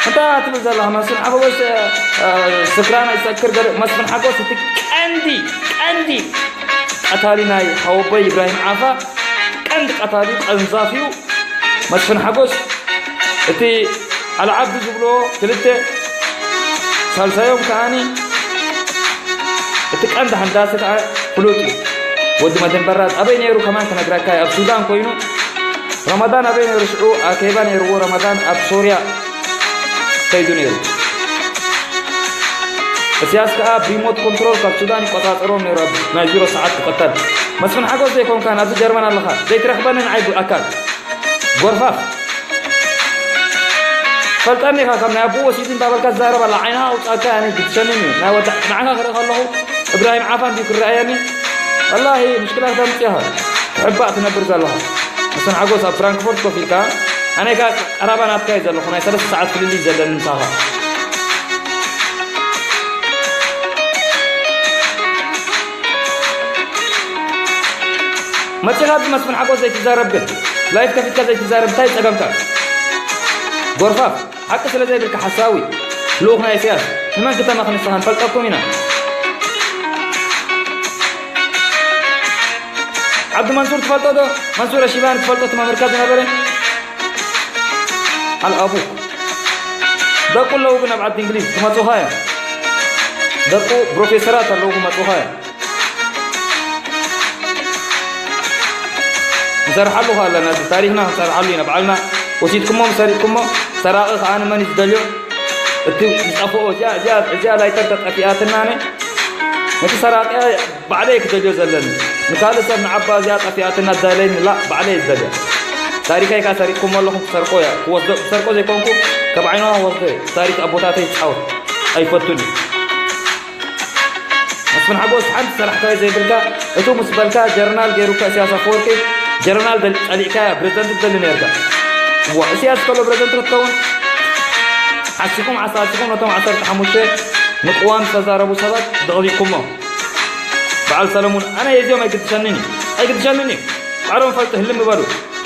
እንታይ ትብል ዘለኻ መስፍን ሓጎስ? ስክራን ኣይሰክር ገለ መስፍን ሓጎስ እቲ ቀንዲ ቀንዲ ቀታሊ ናይ ሓወቦይ ኢብራሂም ዓፋ ቀንዲ ቀታሊ ቀንዛፍ እዩ። መስፍን ሓጎስ እቲ ኣልዓብዱ ዝብሎ ክልተ ሳልሳዮም ከዓኒ እቲ ቀንዲ ሃንዳሲ ከዓ ፍሉጥ እዩ። ወዲ መድን በራድ ኣበይ ነይሩ ከማን ክነግረካ እዩ። ኣብ ሱዳን ኮይኑ ረመዳን ኣበይ ነይሩ ሽዑ ኣኬባ ነይርዎ ረመዳን ኣብ ሶርያ ከይዱ ነይሩ። እስያስ ከዓ ብሪሞት ኮንትሮል ካብ ሱዳን ይቆፃፀሮም ነይሩ ኣብ ናይ ዜሮ ሰዓት ክቐተል። መስፍን ሓጎስ ዘይኮንካ ናብዚ ጀርመን ኣለኻ ዘይትረኽበኒ ንዓይ ብኣካል ጎርፋፍ ፈልጠኒ ኢኻ ካብ ናይ ኣቦኡ ወሲዱ እንዳበልካ ትዛረብ ኣላ ዓይንኻ ኣውፃእካ ኣነ ግድሸንን እዩ ናይ ወዳ ንዓኻ ክርኢ ከለኹ እብራሂም ዓፋ እንዲዩ ክረኣየኒ። ወላሂ ምሽክላ ክተምፅእ ኢኻ ክሕባእ ትነብር ዘለኻ። መስፍን ሓጎስ ኣብ ፍራንክፎርት ኮፍ ኢልካ ኣነ ኢኻ ቀረባ ናትካ እዩ ዘለኹ ናይ ሰለስተ ሰዓት ፍልልይ ዘለኒ ምሳኻ። መፂኻ ብመስፍን ሓጎስ ዘይትዛረብ ግን ላይፍ ከፊትካ ዘይትዛረብ እንታይ ፀገምካ? ጎርፋፍ ሓቂ ስለ ዘይብልካ ሓሳዊ ልኡኽ ናይ ኢሳያስ ንመን ክተመኽ ንስኻ ንፈልጠኩም ኢና። ዓብዲ መንሱር ትፈልጦ ዶ? መንሱር ኣሺባን ትፈልጦ እቲ መምህርካ ዝነበረ ኣልኣቡ ደቁ ኣለዉ ግን ኣብ ዓዲ እንግሊዝ ክመፁኻ እዮም። ደቁ ፕሮፌሰራት ኣለዉ ክመፁኻ እዮም። ንሰርሓሉ ከ ኣለና እዚ ታሪክና ክንሰርሓሉ ኢና ባዕልና ወሲድኩሞ ሰሪቅኩሞ ሰራቂ ከዓ ንመን እዩ ዝደልዮ እቲ ዝጠፍኦ እዚኣ እዚኣ እዚኣ ላይተር ተጠፊኣትና ነ ነቲ ሰራቂያ ባዕለይ ክደልዮ ዘለኒ ንካልእ ሰብ ንዓባ እዚኣ ጠፊኣትና ዳለይኒ ላ ባዕለይ ዝደልያ ታሪከይ ከዓ ሰሪቅኩሞ ኣለኹም ክሰርቆ እያ ክወስዶ ክሰርቆ ዘይኮንኩ ካብ ዓይንዋ ክወስዶ እየ ታሪክ ኣቦታተይ ዝፃወት ኣይፈቱን እዩ መስፍን ሓጎስ ሓንቲ ሰራሕካዮ ዘይብልካ እቱ ምስ በልካ ጀረናል ገይሩካ እስያስ ኣፈወርቂ ጀረናል ደል- ጸሊእካያ ፕሬዝደንት ትደሊ ነርካ እዋ እስያስ ከሎ ፕሬዝደንት ክትከውን ሓሲኹም ዓሳሲኹም ነቶም ዓሰርተ ሓሙሽተ ንቅዋም ዝተዛረቡ ሰባት ደቕሊኩሞ በዓል ሰለሙን ኣነ የዚኦም ኣይግድሸንን እዩ ኣይግድሸንን እዩ ባዕሎም ፈልጡ ህልም ይበሉ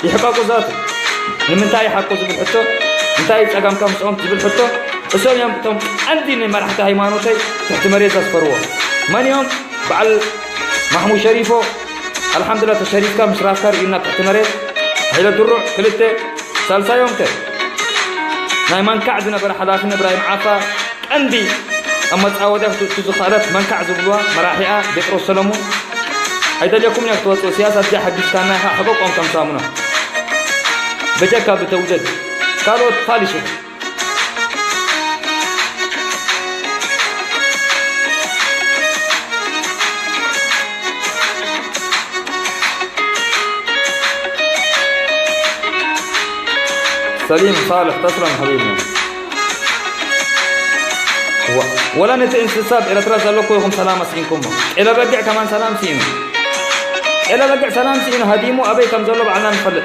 ይሕቀቁ ዛቱ ንምንታይ ይሓቁ ዝብል ሕቶ እንታይ እዩ ጸገምካ ምስኦም ዝብል ሕቶ እሶም እዮም እቶም ቀንዲ ንመራሕቲ ሃይማኖተይ ትሕቲ መሬት ዘስፈርዎ መን እዮም በዓል ማሕሙድ ሸሪፎ ኣልሓምዱላ ተሸሪፍካ ምሽራፍካ ርእዩና ትሕቲ መሬት ሓይለ ድሩዕ ክልተ ሳልሳዮም ከ ናይ መንካዕ ዝነበረ ሓላፊ ንብራሂም ዓፋ ቀንዲ ኣብ መጻወትያ ክትእቱ ዝኽኣለት መንካዕ ዝብልዋ መራሒኣ ጴጥሮስ ሰለሙን ኣይደልየኩም እያ ክትወጽእ ስያስ ኣብዚኣ ሓጊዝካና ኢኻ ሕበቆም ከም ሳሙና በጀካ ብተውደድ ካልኦት ፋሊሱ سليم صالح تسلم حبيبنا ወላ ነቲ እንስሳ ኣብ ኤረትራ ዘለኩ ኢኹም ሰላም ኣስኢንኩሞ ጤለ በጊዕ ከማን ሰላም ስኢኑ ጤለ በጊዕ ሰላም ስኢኑ ሃዲሙ ኣበይ ከም ዘሎ ባዕልና ንፈልጥ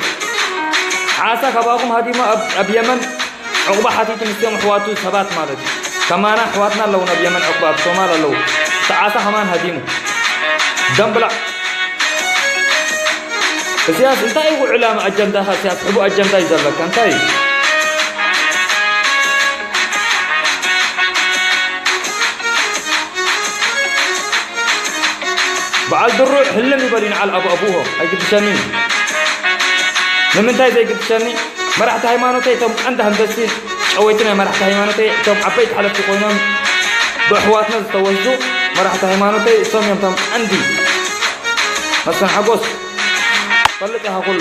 ዓሳ ካባኹም ሃዲሙ ኣብ የመን ዕቑባ ሓቲቱ ምስቶም ኣሕዋቱ ሰባት ማለት እዩ ከማና ኣሕዋትና ኣለዉ ናብ የመን ዕቑባ ኣብ ሶማል ኣለዉ እቲ ዓሳ ከማን ሃዲሙ ደምብላዕ እስያስ እንታይ እዩ ዕላማ ኣጀንዳኻ እስያስ ሕቡ ኣጀንዳ እዩ ዘለካ እንታይ እዩ በዓል ድሩዕ ህልም ይበል ይንዓል ኣብ ኣቡሆ ኣይግድሸንን ንምንታይ ዘይግድሸኒ መራሕቲ ሃይማኖተይ እቶም ቀንዲ ሃንደስቲ ጨወይቲ ናይ መራሕቲ ሃይማኖተይ እቶም ዓበይቲ ሓለፍቲ ኮይኖም ብኣሕዋትና ዝተወስዱ መራሕቲ ሃይማኖተይ እሶም እዮም እቶም ቀንዲ መስፍን ሓጎስ ፈልጥ ኢኻ ኩሉ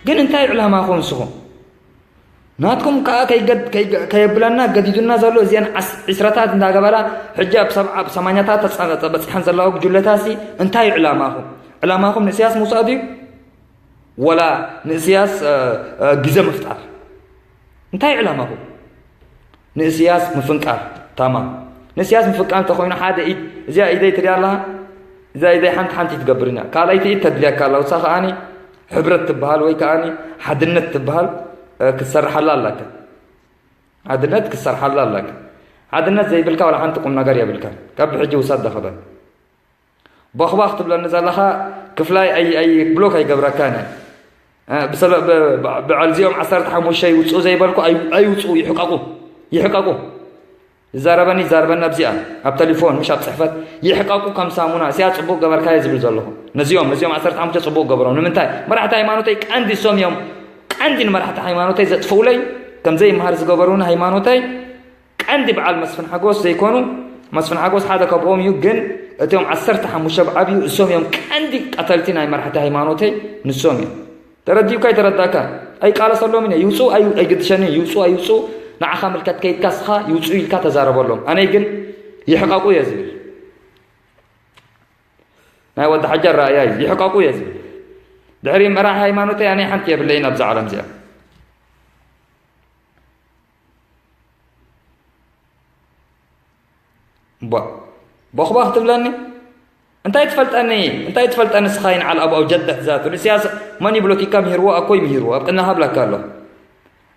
ግን እንታይ ዕላማኹም ንስኹም ናትኩም ከዓ ከይገድ- ከይገ- ከየብለና ገዲዱና ዘሎ እዚአን ዓስ- ዕስራታት እንዳገበራ ሕጂ ኣብ ሰብዓ ኣብ ሰማኛታት ተፃ- ተበፂሐን ዘለዋ ጉጅለታሲ እንታይ እዩ ዕላማኹም ዕላማኹም ንእስያስ ምውሳድ እዩ ወላ ንእስያስ እ፣ እ፣ ግዘ ምፍጣር እንታይ እዩ ዕላማኹም ንእስያስ ምፍንቃል ታማም ንእስያስ ምፍንቃል እንተኮይኑ ሓደ ኢድ እዚኣ ኢደይ ትሪኣ ኣለካ እዛ ኢደይ ሓንቲ ሓንቲ ትገብርና። ካልኣይቲ ኢድ ተድልየካ ኣላ። ውሳ ከኣኒ ሕብረት ትበሃል ወይ ከኣኒ ሓድነት ትበሃል፣ እ፣ ክትሰርሓላ ኣላካ። ሓድነት ክትሰርሓላ ኣላካ። ሓድነት ዘይብልካ ዋላ ሓንቲ ቁም ነገር የብልካ። ካብ ሕጂ ውሳድ ደኸበ። ቦኽባኽ ትብለኒ ዘለኻ ክፍላይ ኣይ-፣ ኣይ-፣ ብሎክ ኣይገብረካን እየ። እ፣ ብሰለ-፣ ብ-፣ ብ-፣ ብዓል እዚኦም ዓሰርተ ሓሙሽተ ይውፅኡ ዘይበልኩ ኣይ-፣ ኣይውፅኡ፣ ይሕቀቁ። ይሕቀቁ። ይዛረበኒ፣ ይዛረበኒ ኣብዚኣ፣ ኣብ ተሌፎን፣ ምሽ ኣብ ጽሕፈት። ይሕቀቁ ከም ሳሙና። እዚኣ ጽቡቅ ገበርካዮ ዝብል ዘለኹ። ነዚኦም፣ ነዚኦም ዓሰርተ ሓሙሽተ ጽቡቅ ገበሮም። ንምንታይ? መራሕቲ ሃይማኖተይ ቀንዲ እሶም እዮም። ቀንዲ ንመራሕቲ ሃይማኖተይ ዘጥፍኡለይ፣ ከም ዘይመሃር ዝገበሩኒ ሃይማኖተይ፣ ቀንዲ በዓል መስፍን ሓጎስ ዘይኮኑ፣ መስፍን ሓጎስ ሓደ ካብኦም እዩ፣ ግን እቶም ዓሰርተ ሓሙሽተ ብዓብዩ እሶም እዮም ቀንዲ ቀተልቲ ናይ መራሕቲ ሃይማኖተይ፣ ንሶም እዮም። ተረዲኡካ ኣይተረዳእካ ኣይቃለሰሎም እየ። ይውፅኡ ኣይ-፣ ኣይግድሸኒ፣ ይውፅኡ ኣይውፅኡ ንዓኻ ምልከት ከይድካ ስኻ ይውፅኡ ኢልካ ተዛረበሎም። ኣነ ግን ይሕቀቁ እየ ዝብል። ናይ ወዲ ሓጀር ራእያ እዩ፣ ይሕቀቁ እየ ዝብል። ድሕሪ መራሒ ሃይማኖተይ ኣነ ሓንቲ የብለይን ኣብዛ ዓለም እዚኣ። ቧ-፣ ቦኽባኽ ትብለኒ? እንታይ ትፈልጠኒ? እንታይ ትፈልጠኒ ንስኻ ይንዓል ኣብኡ ጀደት ዛቱ። ንስያስ መን ይብሎኪካ ምሂርዎ? ኣኮይ ምሂርዎ። ኣብ ቅድመኻ ብላካ ኣሎ።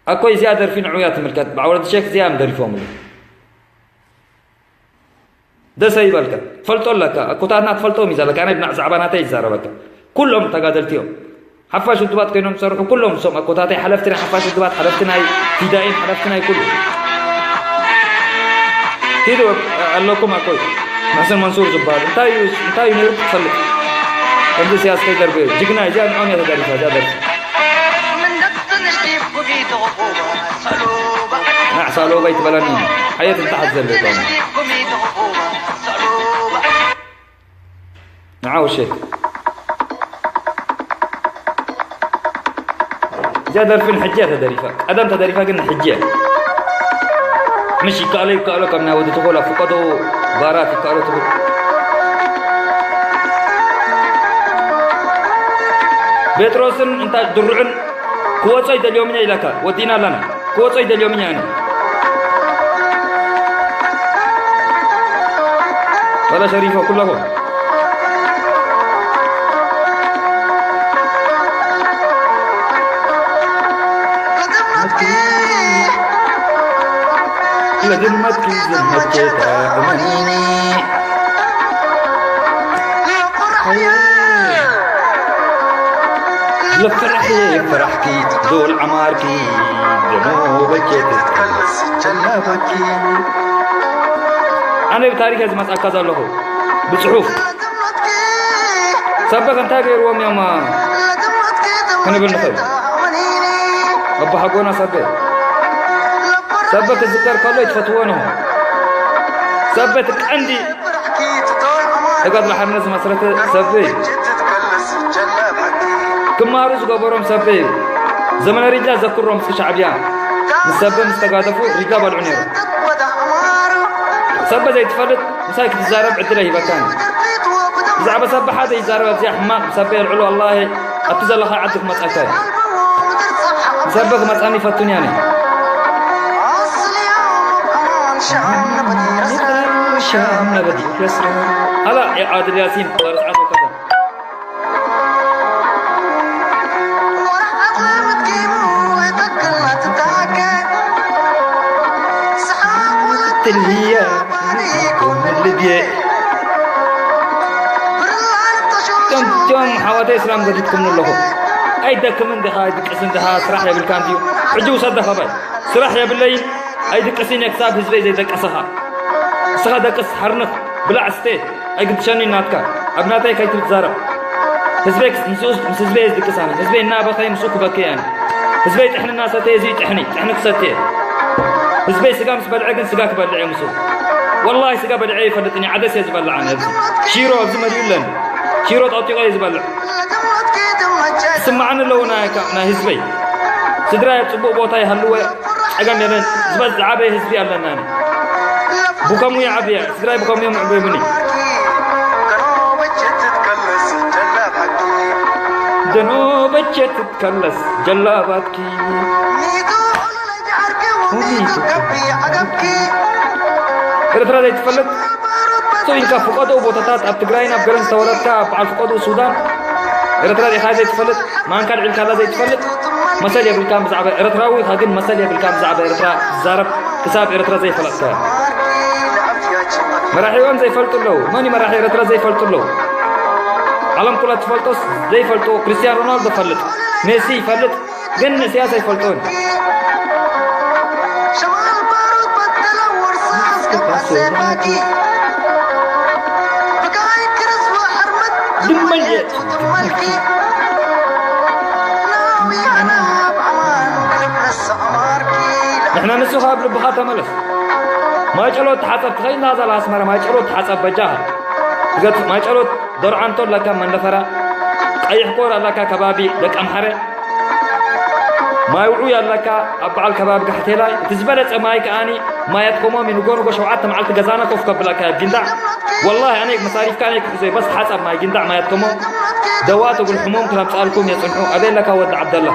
ኣኮይ እዚኣ ደርፊ ንዑ እያ ትምልከት። ብዓወት ሸክ እዚኣ እዮም ደሪፎምሉ። ደሰ ይበልካ። ትፈልጦ ኣለካ። ኣኮታትና ትፈልጦም እዩ ዘለካ። ኣነ ብዛዕባ ናተይ ይዛረበካ። ኩሎም ተጋደልቲ እዮም። ሓፋሽ ውድባት ኮይኖም ዝሰርሑ ኩሎም እሶም ኣኮታተይ ሓለፍቲ ናይ ሓፋሽ ውድባት፣ ሓለፍቲ ናይ ፊዳኢን፣ ሓለፍቲ ናይ ኩሉ። ኪዱ ኣለኩም ኣኮይ። መሕሰን መንሱር ዝበሃል። እንታይ እዩ፣ እንታይ እዩ ነይሩ ክትፈልጥ? ከምዚ ሲያስ ከይደርበ እዩ። ጅግና፣ እዚኣ ንዖም እያ ተደሪፋ፣ እዚኣ ደርፊ። ናዕ ሳሎባ ይትበለኒ። ሓየት እንተሓት ዘሎ ይኮነ። ንዓ ውሸት። እዚኣ ደርፊ ንሕጂ እያ ተደሪፋ። ቀደም ተደሪፋ ግን ንሕጂ እያ። ምሽ ይከኣሎ ይከኣሎ ካብ ናይ ወዲ ተኾላ ፍቀዶ ባራት ይከኣሎ ትብል። ጴጥሮስን እንታ ድርዑን ክወጾ ይደልዮም እኛ ኢላካ ወዲና ኣለና። ክወጾ ይደልዮም እኛ ኣነ። ወላ ሸሪፎ ኩለኹም። ለድመትኪ ዝመቼታ እመኒኒ። ለፍራሕ የፍራሕኪ ዶል ዓማርኪ ደሞ በኬት ጀላበኪ። ኣነ ብታሪክ እየ ዝመፅኣካ ዘለኹ ብፅሑፍ። ሰበ ከምታይ ገይርዎም እዮም ክንብል ንኽእል። ኣቦሓጎና ሰበ፣ ሰበ ክዝከር ከሎ ይትፈትዎ ንኹ። ሰበ እቲ ቀንዲ ተጋድሎ ሓርነት ዝመስረተ ሰበ እዩ። ክመሃሩ ዝገበሮም ሰበ እዩ። ዘመነ ሪድላ ዘክሮም እስኪ ሻዕብያ ምስ ሰበ ምስ ተጋደፉ ሪድላ በልዑ ነይሩ። ሰበ ዘይትፈልጥ ምሳይ ክትዛረብ ዕድል ኣይሂበካን። ብዛዕባ ሰበ ሓደ ይዛረብ ኣብዚኣ ሕማቕ ሰበ የልዕሉ ኣላሂ ኣብቲ ዘለኻ ዓዲ ክመጻካ እዩ። ሰበ ክመጻኒ ይፈቱን ያኒ። ሻም ነበዲ ረስረ። ሃላ የዓድል ያሲን ቀርጻቶ ከደ። ትልያ ልብየ ከምቶም ሓዋተይ እስላም ገዲድኩም ኣለኹ። ኣይደክምን ዲኻ? ኣይድቅስን ዲኻ? ስራሕ የብልካ እንድዩ። ሕጂ ውሰድ ዳኸባይ። ስራሕ የብለይን። ኣይድቅስን እየ ክሳብ ህዝበይ ዘይደቀሰኻ። ንስኻ ደቅስ፣ ሓርንኽ፣ ብላዕ፣ ስተ። ኣይግድሸኒ ናትካ። ኣብ ናተይ ከይትዛረብ። ህዝበይ ክስ-፣ ምስኡ፣ ምስ ህዝበይ እየ ዝድቅስ ኣነ። ህዝበይ እናበኸየ ምስኡ ክበኪ እየ ኣነ። ህዝበይ ጥሕኒ እናሰተየ እዚ ጥሕኒ፣ ጥሕኒ ክሰቲ እየ። ህዝበይ ስጋ ምስ በልዐ ግን ስጋ ክበልዕ እየ ምስኡ። ወላሂ ስጋ በልዐ ይፈልጥን እየ፣ ዓደስ እየ ዝበልዕ ኣነ። ኣብዚ ሽሮ ኣብዚ መሊኡ ኣለኒ። ሽሮ ጠጢቆ እየ ዝበልዕ። ስማዕኒ ኣለዉ ናይ፣ ናይ ህዝበይ። ስድራይ ኣብ ጽቡቕ ቦታ ይሃልወ፣ ጸገም የለን። ዝበዝ ዝዓበየ ህዝቢ ኣለና። ብከምኡ ይዓብየ፣ ስድራይ ብከምኡ እዮም ይዕበዩኒ። ደኖ በጀት ትትከለስ ጀላባትኪ። ኤርትራ ዘይትፈልጥ ኢልካ ፍቐዶ ቦታታት ኣብ ትግራይን ኣብ ገለን ዝተወረድካ በዓል ፍቐዶ ሱዳን ኤርትራ ዲኻ ዘይትፈልጥ? ማንካ ልዒልካላ ዘይትፈልጥ? መሰል የብልካን ብዛዕባ ኤርትራዊ ኢኻ ግን መሰል የብልካን ብዛዕባ ኤርትራ ትዛረብ ክሳብ ኤርትራ ዘይፈለጥካያ። መራሒኦም ዘይፈልጡ ኣለዉ። መን እዩ መራሒ ኤርትራ ዘይፈልጡ ኣለዉ? ዓለም ኩላ ትፈልጦስ ዘይፈልጦ ክርስቲያን ሮናልዶ ፈልጥ፣ ሜሲ ይፈልጥ፣ ግን ንእስያስ ኣይፈልጦን። ድመልየት ንሕና ንሱ ካብ ልብኻ ተመለስ። ማይጨሎት ተሓጸብ ትኸይድ ናዛ ኣስመራ ማይጨሎት ተሓጸብ በጃኻ። ትገት ማይጨሎት ደርዓንቶ ኣለካ መንደፈራ። ቀይሕ ኮር ኣለካ ከባቢ ደቂ ኣምሓረ። ማይ ውዑይ ኣለካ ኣብ በዓል ከባቢ ጋሕቴላይ። እቲ ዝበለጸ ማይ ከኣኒ ማያት ኮሞም እዩ። ንጎ ንጎ ሸውዓተ መዓልቲ ገዛና ኮፍ ከብለካ እያ ጊንዳዕ። ወላሂ ኣነ መሳሪፍካ ኣነ ክሕዞ በስ ሓጻብ ማይ ጊንዳዕ ማያት ኮሞም። ደዋ ተጉል ሕሞም ክነምጻልኩም የጽንሑ። ኣበይ ኣለካ ወዲ ዓብደላ?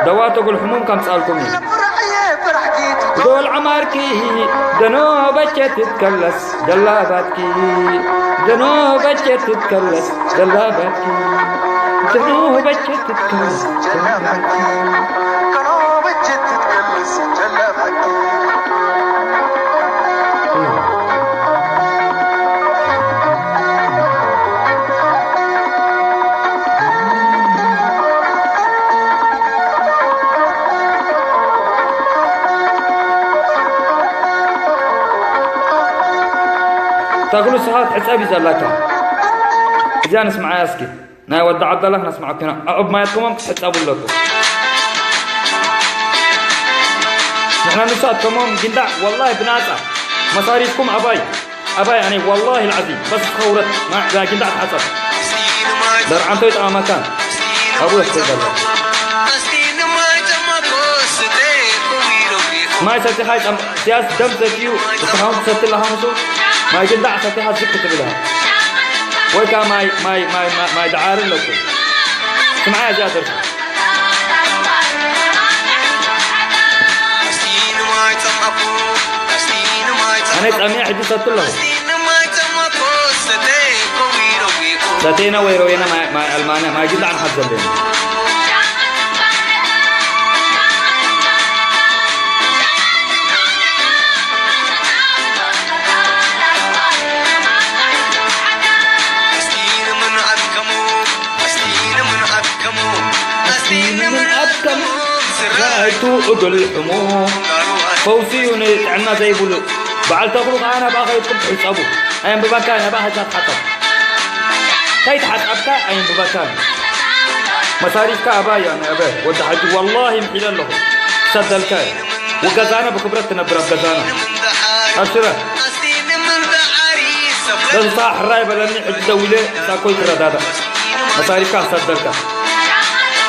ደዋ ተጉል ሕሞም ከምጻልኩም እዩ። ዶል ዓማርኪ ደኖ በቸ ትትከለስ ደላባትኪ ደኖ በቸ ትትከለስ ደላባትኪ ደኖ በቸ ትትከለስ ደላባትኪ ተኽሉ ስብሓት ሕጸብ እዩ ዘላካ። እዚኣ ንስምዓያ እስኪ። ናይ ወዲ ዓብደላ ክነስምዓኩም ኢና። ኣዕብ ማያትኩሞም ክትሕጸቡ ኣለኩም። ንሕና ንሳትኩሞም ጊንዳዕ ወላሂ ብናጻ መሳሪፍኩም ኣባይ ኣባይ ኣነ ወላሂ ልዓዚም በስ ኸውረት ጊንዳዕ ትሓጸብ። ደርዓንቶ ይጠቓመካን ኣብኡ ይሕሰብ ዘሎ። ማይ ሰቲኻ ይጠም- ሲያስ ደም ዘትዩ ብስሓውን ትሰቲ ኣለኻ ንሱ ማይ ጊንዳዕ ሰቲኻ ዝግ ክትብል ኢኻ። ወይ ከዓ ማይ ማይ ማይ ማይ ማይ ደዓሪ ኣለኩም። ስምዓያ እዚኣ ደርፊ። ኣነ ጸሚያ ሕጂ ሰቲ ኣለኹ። ሰቴና ወይ ረዌና ማይ ማይ ኣልማንያ ማይ ጊንዳዕ ንሓት ዘለና። ፈውሲ እዩ ንጥዕና ዘይብሉ። በዓል ተኽሉ ከኣ ናብኣ ከይድኩም ትሕጸቡ። ኣየንብበካን፣ ናብኣ ከይድካ ትሓጸብ። ከይተሓጸብካ ኣየንብበካን። መሳሪፍካ ኣባይ ኣነ ኣበ ወዲ ሓጂ ወላሂ ምሒለ ኣለኹ። ክሰደልካ እየ። ወገዛና ብክብረት ትነብር ኣብ ገዛና። ኣብ ሽረ። ደስታ ሕራይ በለኒ፣ ሕጂ ደዊለ ሳኮይ ትረዳዳ። መሳሪፍካ ክሰደልካ።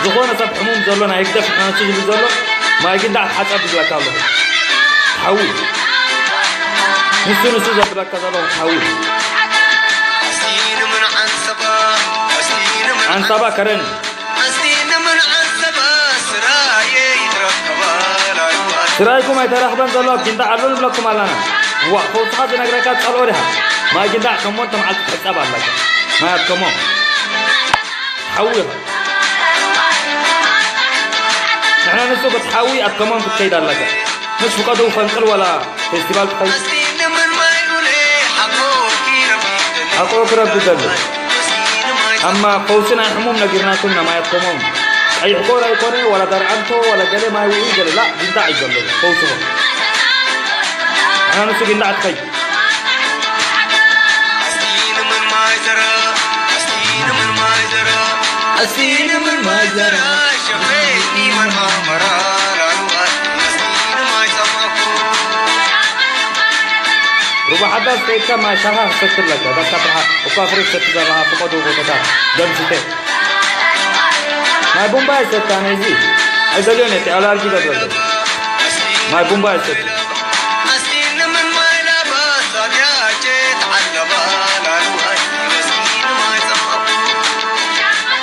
ዝኾነ ሰብ ሕሙም ዘሎ ናይ ህግደፍ ንሕና ንሱ ዝብል ዘሎ ማይ ጊንዳዕ ተሓጸብ ዝብለካ ኣለኹ። ሓዊ። ንሱ ንሱ ዘብለካ ዘለኹ ሓዊ። ዓንሰባ ከረን። ስራይኩም ኣይተረኽበን ዘሎ ጊንዳዕ ኣሎ ንብለኩም ኣለና። ዋ፣ ፈውስኻ ዝነግረካ ጸልኦ ዲኻ? ማይ ጊንዳዕ ሸሞንተ መዓልቲ ትሕጸብ ኣለካ። ማይ ኣትከሞ። ሓዊ ኢኻ። ንሕና ንሱ ክትሓዊ ኣትከሞም ክትከይድ ኣለካ። ምስ ፍቐዱ ፈንቅል ወላ ፌስቲቫል ትኸይድ። ሓቆ ክረቢ ደሎ። ኣማ ፈውሲ ናይ ሕሙም ነጊርናኩም ኢና ማያትከሞም። ቀይሕ ኮር ኣይኮነ፣ ወላ ዳርዓንቶ፣ ወላ ገለ ማይ ውዑይ ገለ ላእ፣ ጊንዳዕ እዩ ዘሎ ፈውስኹም። ንሕና ንሱ ጊንዳዕ ትኸይድ። ሩባ ሓዳስ ከይድካ ማይ ሻኻ ክሰቲ ኣለካ። ዳካ ብርሃ እኳ ፍሬ ክሰቲ ዘለኻ ፍቐዶ ቦታታት ደምሲተ። ማይ ቡምባ ይሰቲ፣ ኣነ እዚ ኣይደልዮን እየ፣ ኣላርጂ ይገብረለይ። ማይ ቡምባ ይሰቲ።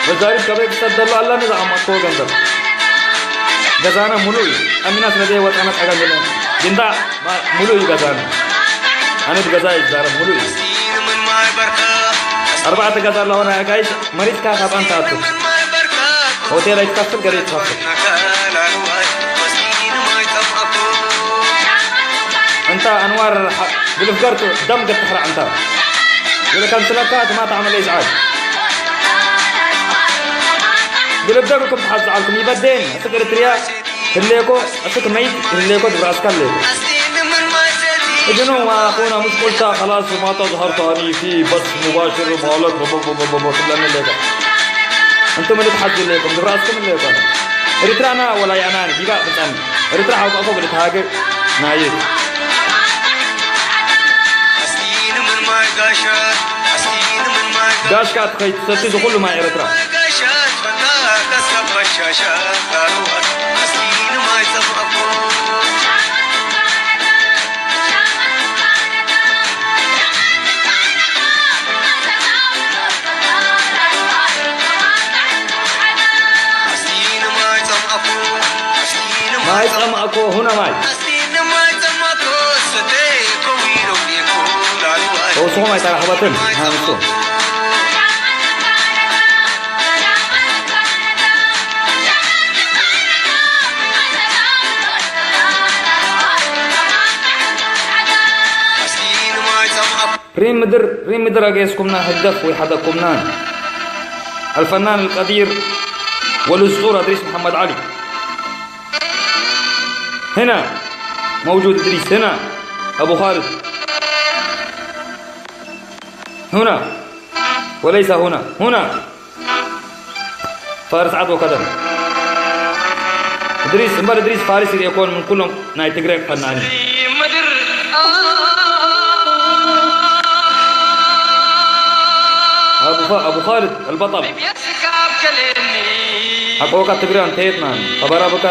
መዛሪብ ከበይ ክሰደሉ ኣለኒ ዝኣመጥክዎ ገንዘብ። ገዛና ሙሉእ እዩ። ኣሚና ስለ ዘይወጣና ጸገም የለን። እንዳ ማ-፣ ሙሉእ እዩ ገዛና። ኣነ ብገዛ እዩ ዝዛረብ፣ ሙሉእ እዩ። ኣርባዕተ ገዛ ኣለዎ ናይ ኣጋይሽ፣ መሪጽካ ካብ ኣንታ ኣቱ። ሆቴል ኣይትኸፍል፣ ገለ ኣይትኸፍል። እንታ ኣንዋር ሓ-፣ ብልፍገርቱ ደም ገትሕራ እንታ። ገለ ከምስለካ ትማ ተዓመለ ይዝዓል። ብልብደግኩም ትሓዝዓልኩም ይበደን፣ እስክ ኤርትርያ ህሌኮ፣ እስክ መይት ህሌኮ፣ ድብራስካ ህሌኮ። እጅኑ ኣኹና ሙሽቁልታ፣ خلاص ما تظهر ثاني في بث مباشر ማለት ቦቦቦቦቦቦ ትብለኒ ኣለካ። እንቱም ልትሓዙ ኣለኩም፣ ድብራስኩም ኣለኮ። ኤርትራና ወላ ያናን ቢጋ ብጻን። ኤርትራ ሓውቃፎ ብልትሃገ ናይት። ጋሽካ ትኸይድ ሰቲ ዝኹሉ ማይ ኤርትራ። ማይ ጸማእኮ ሁና ማይ። ተወስኹም ኣይተራኽበትን ሃምሱ። ሪም ምድር፣ ሪም ምድር ኣገየስኩምና ህግደፍ ወይ ሓደኩምና። الفنان القدير والأسطورة إدريس محمد علي. هنا موجود إدريس، هنا أبو خالد. هنا وليس هنا، هنا. ፋርስ ዓድ ወከደን። እድሪስ፣ እምበር እድሪስ ፋርስ ይርእየኮን ምን ኩሎም ናይ ትግረ ፈናኒ። ምድር ኣቡ ኸ-፣ ኣቡ ኻልድ ኣልበጠል። ሓቆ ወካ ትግረ እንተየትና፣ ኸበራ ብካ።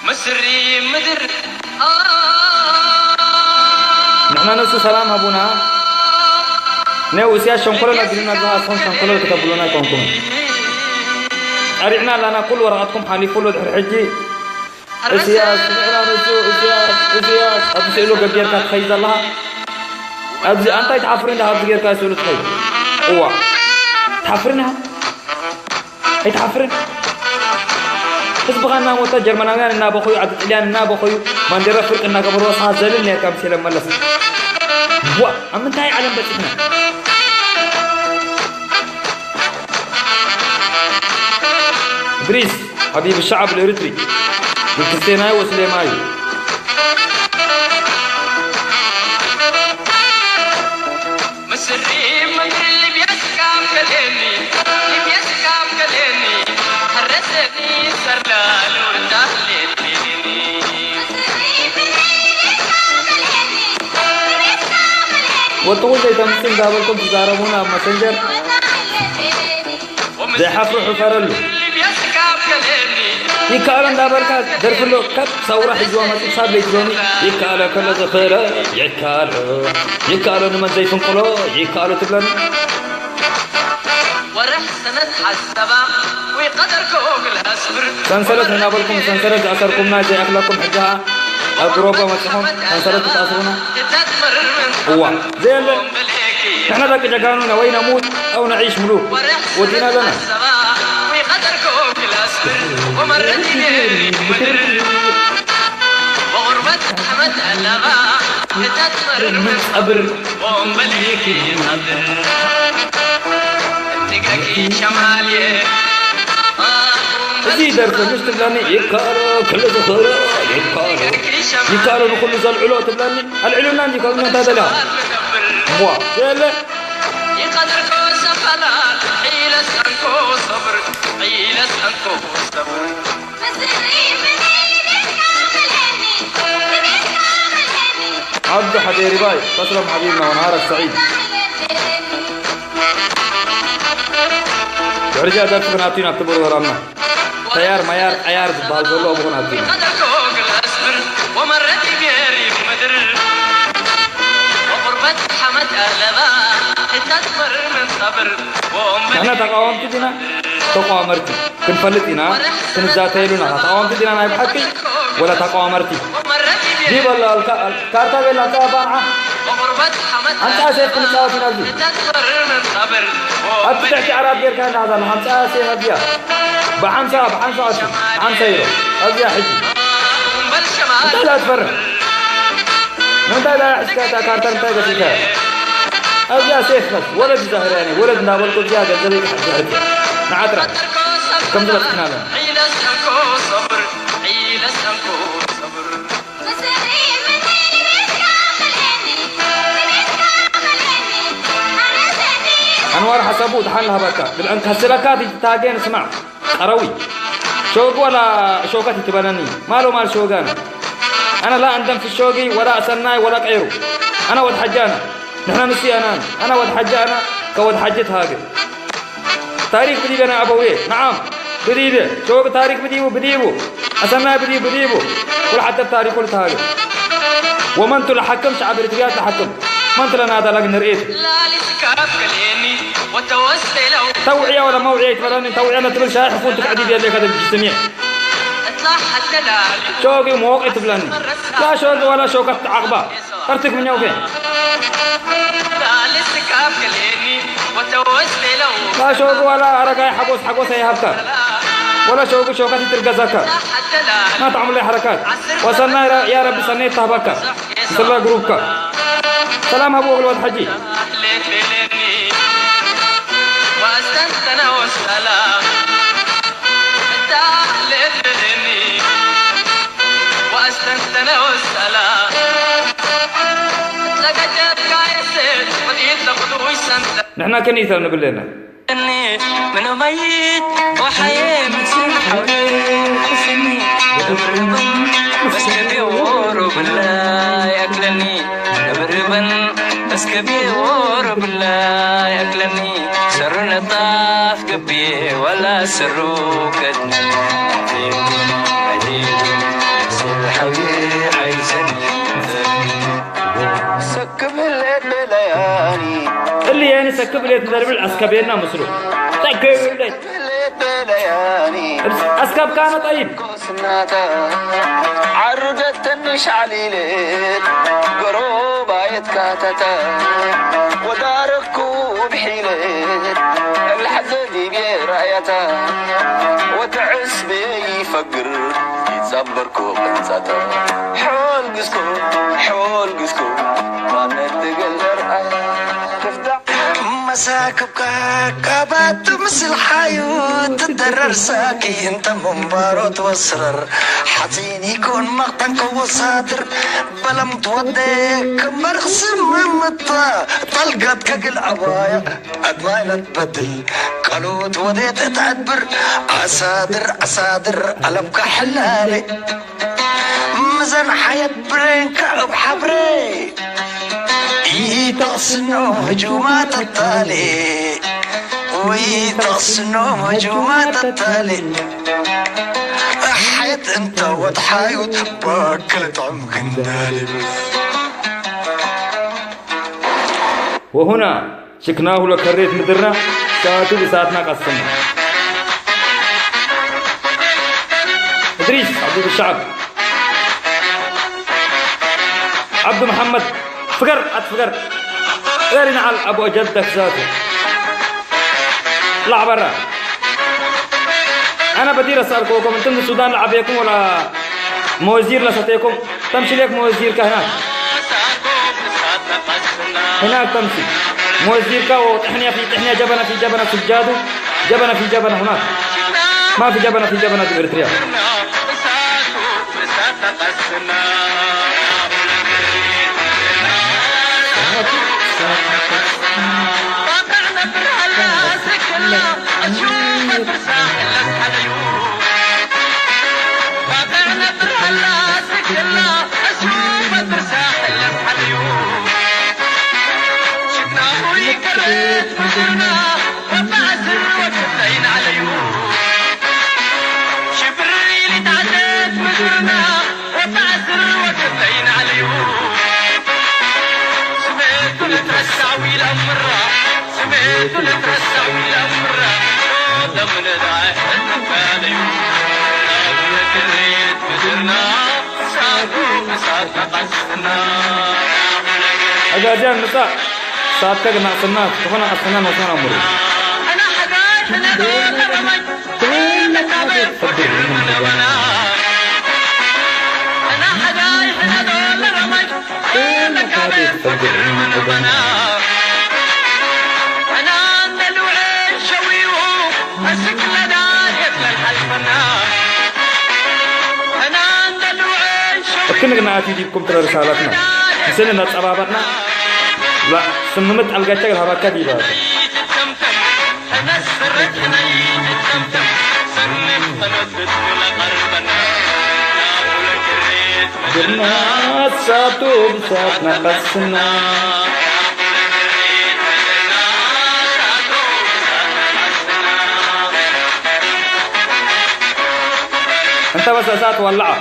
ምስሪ ምድር ንሕና ነሱ ሰላም ሃቡና። ኔው እስያስ ሸንኮለል ኣቢሉና፣ ዝሃስኹም ሸንኮለል ክተብሉና ኣይኮንኩምን። ቀሪዕና ኣላና፣ ኩሉ ወረቐትኩም ሓሊፉ ኣሎ ድሕሪ ሕጂ። እስያስ፣ ንሕና ነሱ እስያስ፣ እስያስ፣ ኣብዚ ስእሉ ገቢርካ ትኸይድ ዘለኻ። ኣብዚ ኣንታይ ትሓፍሪ እንዳ ኣብዚ ጌርካ ስእሉ ትኸይድ። እዋ። ትሓፍሪ እንዲኻ? ኣይትሓፍርን? ህዝብኻ እናሞተ፣ ጀርመናውያን እናበኸዩ፣ ዓዲ ጥልያን እናበኸዩ፣ ባንዴራ ፍርቂ እናገበሩ፣ ወስኻ ዘልል ነርካ ምስ ኢለ መለስ። ዋ፣ ኣብ ምንታይ ዓለም በጺሕና? እድሪስ ሓቢብ ሸዓብ ልኤርትሪ፣ ብክስቴናይ ወስሌማዩ። ምስሪ ምድሪ ልብያስ ካብ ከሌኒ፣ ልብያስ ካብ ከሌኒ፣ ሕረሰኒ ሰርላሉ እንዳህሌኒ። ወጥኹ ዘይተምሲ እንዳበልኩም ትዛረቡና ኣብ መሰንጀር። ዘይሓፍሩ ሕፈረሉ። ይከኣሎ እንዳበልካ ደርፍሎ ካብ ሳውራ ሒዝዋ መፂእ ክሳብ ለይቲ ሎሚ ይከኣሎ ከሎ ዘኽእሎ ይከኣሎ፣ ይከኣሎ ንመን ዘይፍንቅሎ ይከኣሎ ትብለኒ። ወርሕ ሰነት ሓሰባ ወይ ቀደር ከወግል ኣስብር። ሰንሰለት እናበልኩም ሰንሰለት ዝኣሰርኩምና ዘይኣኽለኩም ሕጂ ኸኣ ኣብ ጉሮቦ መፂኹም ሰንሰለት ክትኣስሩና። እዋ ዘየለ ንሕና ደቂ ጀጋኑና ወይ ነሙት ኣው ነዒሽ ምሉክ ወዲና ኣለና። እዚ ደርፊ ምስ ትብለኒ ይካሎ ክሉ ዝኽእሎ ይካሎ ይካሎ ንኹሉ ዘልዕሎ ትብለኒ ኣልዕሉና እንጂ ካብ እንታይ ደልያ እሞ የለ ይቀደርኮ ሰፈራ ሒለስ ኣንኮ ሰብር ሒለስ ኣንኮ ሰብር ዓብዱ ሓዴሪባይ ተስለም ሓቢብና ወነሃረክ ሰዒድ ድሕርዚኣ ደርፊ ክንኣቱ ኢና ኣብቲ ፕሮግራምና ተያር ማያር ኣያር ዝበሃል ዘሎ ኣብኡ ክንኣቱ ኢና ንሕና ተቃወምቲ ዲና ተቋመርቲ ክንፈልጥ ኢና፣ ክንዛተየሉ ኢና። ተቓወምቲ ዲና ናይ ብሓቂ ወላ ተቓዋመርቲ? ዲበሎ ኣልካ-፣ ካርታ ቤላ ኣምጻ ባንዓ። ኣምጻ ሴፍ ክንጻወት ኢና ኣብዚ። ኣብቲ ትሕቲ ዓራት ጌርካ እንዳሃዛ ኣለኻ። ኣምጻ ሴፍ ኣብዚኣ። ብሓምሳ፣ ብሓምሳ ቅርሺ። ሓምሳ ዩሮ። ኣብዚኣ ሕጂ። እንታይ ኢላ ትፈርሕ? ንምንታይ ኢላ ሒዝካ እታ ካርታ ንምንታይ ገዚእካያ? ኣብዚኣ ሴፍ መስ-፣ ወለድ ዛህርያ ነይ፣ ወለድ እንዳበልኩ እዚኣ ገንዘበይ ክሕብርክ እየ። ንዓጥራ። ከምዚ በጽሕና ኣለና። ኣንዋር ሓሳቡ ድሓን ልሃበካ። ብልዕን ከስለካ ትታገ ንስማዕ። ቀረዊ። ሸወግ ዋላ ሸወከት ይትበለኒ። ማሎ ማል ሸወጋና። ኣነ ላ እንደም في الشوقي ولا أسناي ولا غيره. أنا ود حجانا. نحن نسي أنا. أنا ود حجانا كود حجة هاجر. ታሪክ ብዲበ ናይ ኣበውየ፣ ነዓም፣ ብዲበ። ሸወግ ታሪክ ብዲቡ፣ ብዲቡ። ኣሰናይ ብዲቡ፣ ብዲቡ። ኩሉ ሓተብ ታሪኩ ልትሃገ። ወመንቱ ለሓክም ሸዓብ ኤርትርያ ለሓክም። መንቱ ለናዳ ላግ ንርእየት። ተውዕያ ወላ መውዕያ ይትበለኒ፣ ተውዕያ ነትብል ሻይ ሕፉን ትክዕዲ ድየለ ከደብ ጅስምየ። ሸወግ ሞቅ ይትብለኒ። ላ ሸወግ ዋላ ሸውከት ዓቕባ። ቀርትክ ምኛውከ። ላሾግ ዋላ ኣረጋይ ሓጎስ ሓጎስ ኣይሃብካ። ወላ ሸውግ ሸውከት ይትርገዘካ። ናትዓምሉ ሓረካት። ወሰናይ ራ-፣ ያ ረቢ ሰናይ ተሃበካ። ምስላ ግሩብካ። ሰላም ሃብዎ ክልወት ሓጂ። ንሕና ከኒተር ንብለና። እልየኒ ሰክብ እልየት እንተድብል ኣስከብየና ምስሉ። ሰክብ እልየት። ኣስከብካነ ጠይብ። ዓርገተኒ ሻዕሊለት ጎረባየት ካተተ ወዳረኩ ብሒለት እልሓዘ ዲቤ ራእያታ ወትዕስቤ ይፈግር ይጸበርኩ ቅንጸተ ሖልግስኩ ሖልግስኩ ማነት ትገልር ኣያ ክፍታ መሳክብካ ካባቱ ምስል ሓዩ ትደረር ሳኪ እንተ ምንባሮ ትወስረር ሓፂን ይኮን መቕጠን ከወሳድር በለም ትወደ ክመርቕ ስምምታ ጠልጋት ከግል ኣባያ ኣድማይለት በድል ቃሉ ትወደ ተትዕብር ኣሳድር ኣሳድር ኣለምካ ሕላለ ምዘን ሓየት ብሬንካ እብ ሓብሬ ኢተቕስኖ ህጁማ ተታሌ ወይ ተቕስኖ ህጁማ ተታሌ ሓየት እንተ ወትሓዩት በክልጦም ግንዳሌ وهنا شكناه لكريت مدرنا ساعته بساعتنا قسمنا. إدريس عبد الشعب، عبد محمد، فقر عد فقر، غير نعل أبو جدك ذاته. لا برا. أنا بدير أسألكم، أنتم السودان لعبيكم ولا موزير لستيكم؟ تمشي ليك موزير كهناك. هناك تمشي. موزير كا وتحنية في تحنية، جبنة في جبنة سجادو، جبنة في جبنة هناك. ما في جبنة في جبنة دي إريتريا. ኣጋዝያን ምጻእ፣ ሰዓትካ ግናቕስና፣ ዝኾነ ኣስና ንወስና ኣምሩ። እክንግናኣት ዲብኩም ትረርሳላትና ምስል እናጸባበቕና ስምምጥ ኣልጋቻ ግልሃባካ ዲባ ግርና ሳቱ ብሳት ናቐስና እንተ በሰሳት ዋላዓ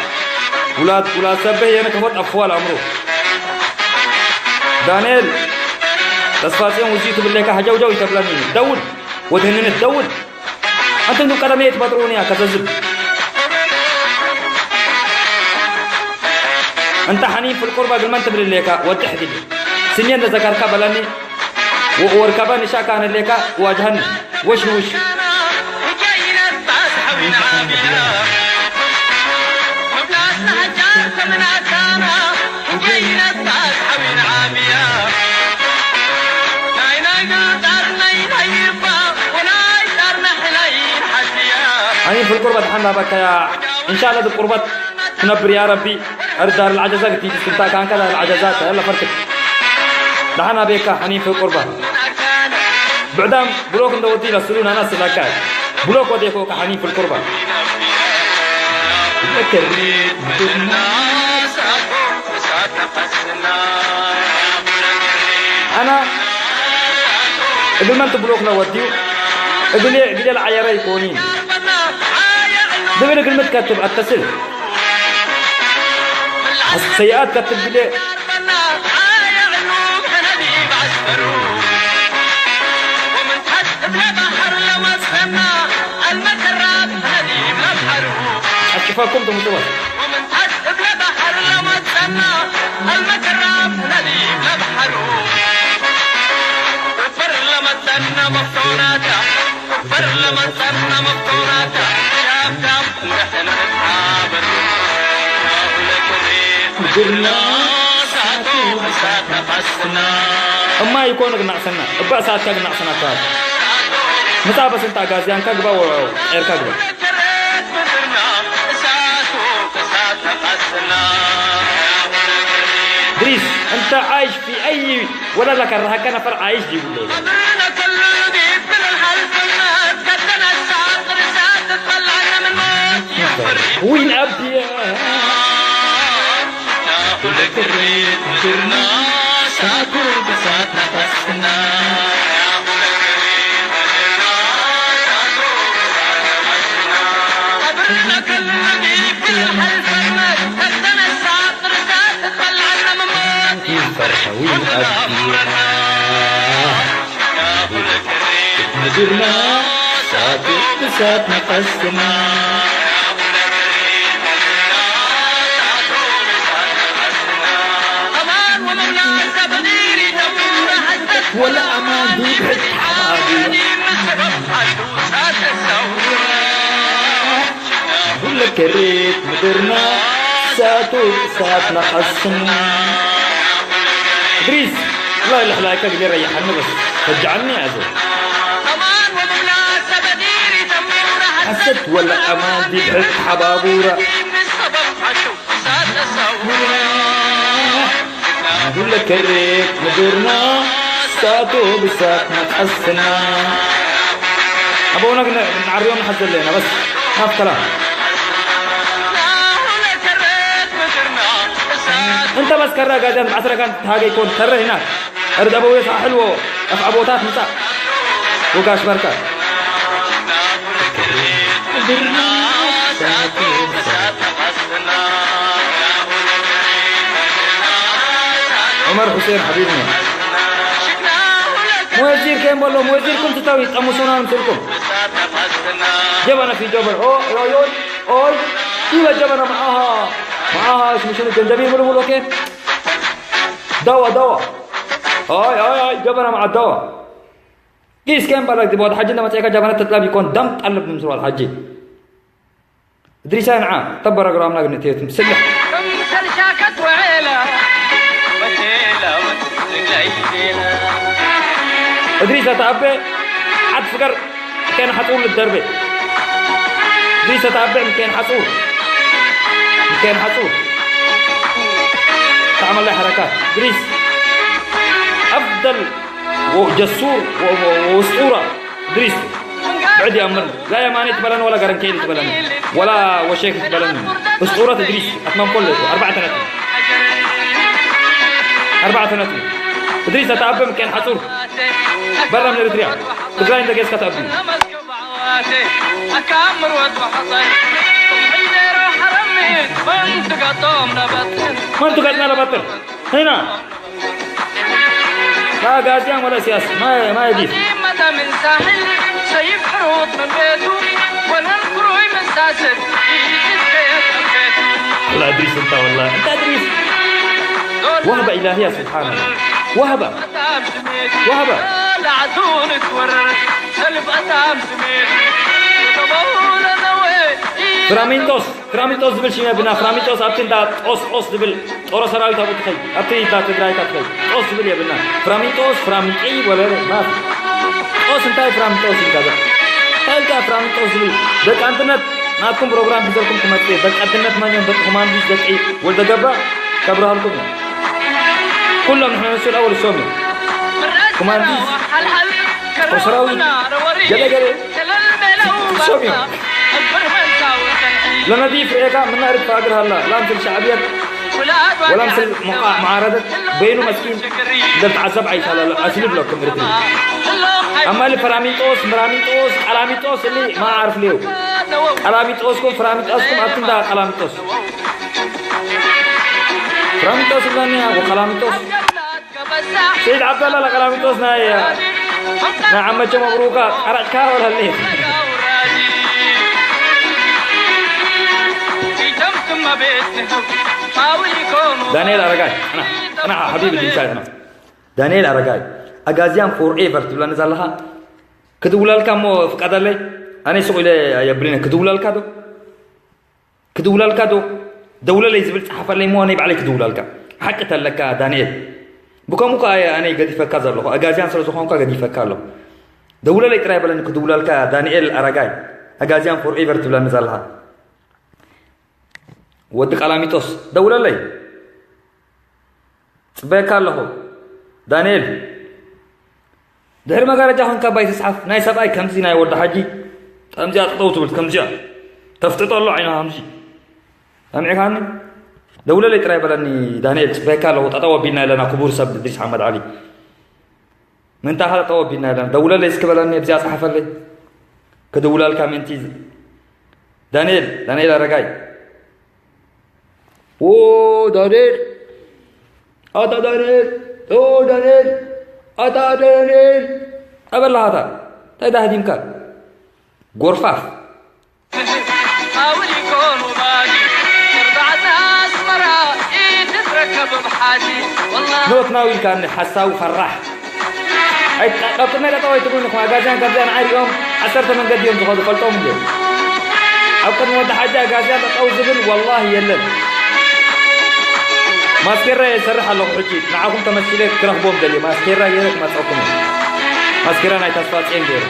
ውላድ ውላድ ሰብህ የነ ከፎት ኣፍዋል ኣምሩ ዳንኤል ተስፋጽዮን ውዚ ትብለካ ሀጀውጀው ይተብለኒ ደውል ወደህንነት ደውል أنت من قدمي تبطروني يا كذب أنت حنين في القربة قبل ما أنت بالليكا ودي حديدي سنين ذكرك بلاني ووركبا نشاكا أنا الليكا واجهني وش وش أنا في القربة تحنا بك يا إن شاء الله ذي القربة تنبر يا ربي أردار العجزة كتير سنتا كان كذا العجزات يلا فرتك دحنا بيكا حنين في القربة بعدام ብሎክ እንደ ወዲ ለስሉ ናና ስላካ ብሎክ ወዴኮ ከሓኒ ፍልቁርባ ለከሪ ኣና እግል መንት ብሎክ ለወዲዩ እግሌ እግሌ ለዓየረ ይኮኒ ዝብል እግል ምትከትብ ኣተስል ሰይኣት ከትብ ግሌ ኣሽፋኩም ትምጽወት እማ ይኮን ግናዕሰና እባ እሳትካ ግናዕሰና ተዋት ምጻ በስንታ ጋዝያንካ ግባ ወ ኤርካ ግባ ድሪስ እንተ عايش في أي ولا لك الرهكة نفر عايش دي يقول لي وين أبي كريت مدرنا ساتو ساتنا قسمنا إدريس الله يلح لايكا قلي ريحنا بس رجعني يا زول حسد ولا أمان دي بحب حبابورة نقول لك الريت مدرنا ساتو بساتنا قسنا أبونا نعريهم حزل لنا بس ما في كلام انت بس كرا قادم عسرة كانت هاقي يكون كرا هناك أرد أبوي صاحلو أخ أبوتات مساء وقاش بركة عمر حسين حبيبنا موزير كان بقول له موزير كنت تاوي تقمصونا من سركم جبنة في جبل. أوي، أوي، أوي، أوي. إيوه، جبنة معاها، معاها اسمه شنو، جنزبيل، بلو، بلو، أوكي. دوا، دوا. أوي، أوي، أوي، جبنة مع الدوا. قيس كان بالك دي بود حاجة لما تيجي جبنة تطلب يكون دم تقلب من سوى الحاجة. إدريس، أنا عا، تبرك رامنا قلنا تيتم سلح. كم سرشاكت وعيلة، وتيلة وتسلق ليلة. إدريس، أتعبى، عاد فكر. كان حصول للضربة. إدريس، أتعبى، كان حصول. كان حصول. تعمل لي حركات. إدريس، أفضل وجسور و-، و-، وأسطورة إدريس. بعد يا أمرنا. لا يا ماني تبلن ولا قرن كيل تبلن. ولا وشيك تبلن. أسطورة إدريس. أتمنى كل أربعة ثلاثة. أربعة ثلاثة. إدريس أتعبى مكان حصول. برا من إريتريا. تقرأ أنت كيس كتعبى. ما أنت قاعد على بطل. هنا. لا قاسيان ولا سياسة، ما، ما يجيش. مدى من ساحل، سيف حروب من بيته، ولا الكروي من ساسد. والله إدريس أنت، والله أنت إدريس. وهبة إلهية سبحان الله. وهبة. وهبة. لا عدون تورر، سلب أتام سمير. تبول نوي. فرامينتوس. ፍራሚጦስ ዝብል ሽም የብልና። ፍራሚጦስ ኣብቲ እንዳ ጦስ ጦስ ዝብል ጦር ሰራዊት ኣብኡ ትኸይድ፣ ኣብቲ እንዳ ትግራይ እታ ትኸይድ ጦስ ዝብል የብልና። ፍራሚጦስ፣ ፍራምቂ ወለ ማፊ። ጦስ እንታይ ፍራሚጦስ ይጋዛ? እንታይ እንታይ ፍራሚጦስ ዝብል? ደቂ ኣንድነት ናትኩም ፕሮግራም ሒዘልኩም ክመጽእ እየ። ደቂ ኣንድነት መን እዮም? ደቂ ኮማንዲስ፣ ደቂ ወልደ ገባ ከብርሃልኩም እዮም። ኩሎም ንሕና ንሱ ኣወል ሶም እዮም። ኮማንዲስ፣ ጦር ሰራዊት፣ ገለ ገለ ሶም እዮም። ለነዲፍ ርኤካ ምና ርድፋ እግር ሃላ ላምስል ሻዕብየት ወላምስል ሙቃዕ መዓረደት በይኑ መስኪን እንደልተዓዘብ ዓይሳላለ ኣስሊ ብለኩም ርድፍ ኣማሊ ፈራሚጦስ ምራሚጦስ ቃላሚጦስ እሊ ማዓርፍ ሌው ቃላሚጦስኩም ፍራሚጦስኩም ኣብቲ እንዳ ቃላሚጦስ ፍራሚጦስ እብለኒ ኣቦ ቃላሚጦስ سيد عبد الله القلاميطوس ناي نعم مچ مبروكا قرأتكا ولا ليه دانيال أرقاي أنا أنا حبيبي الإنسان أنا دانيال أرقاي أجازيان فور إيفر تبلا نزلها كدولالكا مو فقد لي أنا سوق لي يا برينا كدولالكا دو ክድውለልካ ዶ ደውለለይ ዝብል ጸሓፈለይ እሞ ኣነይ ባዕለይ ክድውለልካ ሓቂ ተለካ ዳንኤል ብከምኡ ከኣ ኣነይ ገዲፈካ ዘለኹ ኣጋዝያን ስለ ዝኾንካ ገዲፈካ ኣለኹ ደውለለይ ጥራይ በለኒ ክድውለልካ ዳንኤል ኣረጋይ ኣጋዝያን ፎርኤቨር ትብለኒ ዘለኻ ወዲ ቀላሚጦስ ደውለለይ ጽበየካ ኣለኹ ዳንኤል ድሕሪ መጋረጃ ኮንካ ባይ ትጽሓፍ ናይ ሰብኣይ ከምዚ ናይ ወዲ ሓጂ ከምዚኣ ጠጠው ትብል ከምዚኣ ተፍጥጦ ኣሎ ዓይና ከምዚ ሰሚዕካኒ ደውለለይ ጥራይ በለኒ ዳንኤል ጽበየካ ኣለኹ ጠጠው ኣቢልና ኣለና ክቡር ሰብ ድሪስ ሓመድ ዓሊ ምንታ ከ ጠጠው ኣቢልና ኣለና ደውለለይ እስኪ በለኒ ኣብዚኣ ጽሓፈለይ ክድውለልካ ምእንቲ ዳንኤል ዳንኤል ኣረጋይ ኦ ዳንኤል ኣታ ዳንኤል ኦ ዳንኤል ኣታ ዳንኤል ኣበላሃታ እንታይ ዳህዲምካ ጎርፋፍ ኖት ናው ኢልካኒ ሓሳዊ ፈራሕ ኣይትጠቅጥና ኢለ ጠዋይ ትብሉኒ እኮ ኣጋዚያን ከምዚኣ ንዓይ ሪኦም ዓሰርተ መንገዲ እዮም ዝኸዱ ፈልጦም እንድዮም ኣብ ቅድሚ ወዲ ሓጂ ኣጋዚያን ጠጠው ዝብል ወላሂ የለን ማስኬራ እየ ዝሰርሕ ኣለኹ ሕጂ ንዓኹም ተመሲለ ክረኽቦም ደልየ ማስኬራ ገይረ ክመፀኩም እየ ማስኬራ ናይ ተስፋፅየን ገይረ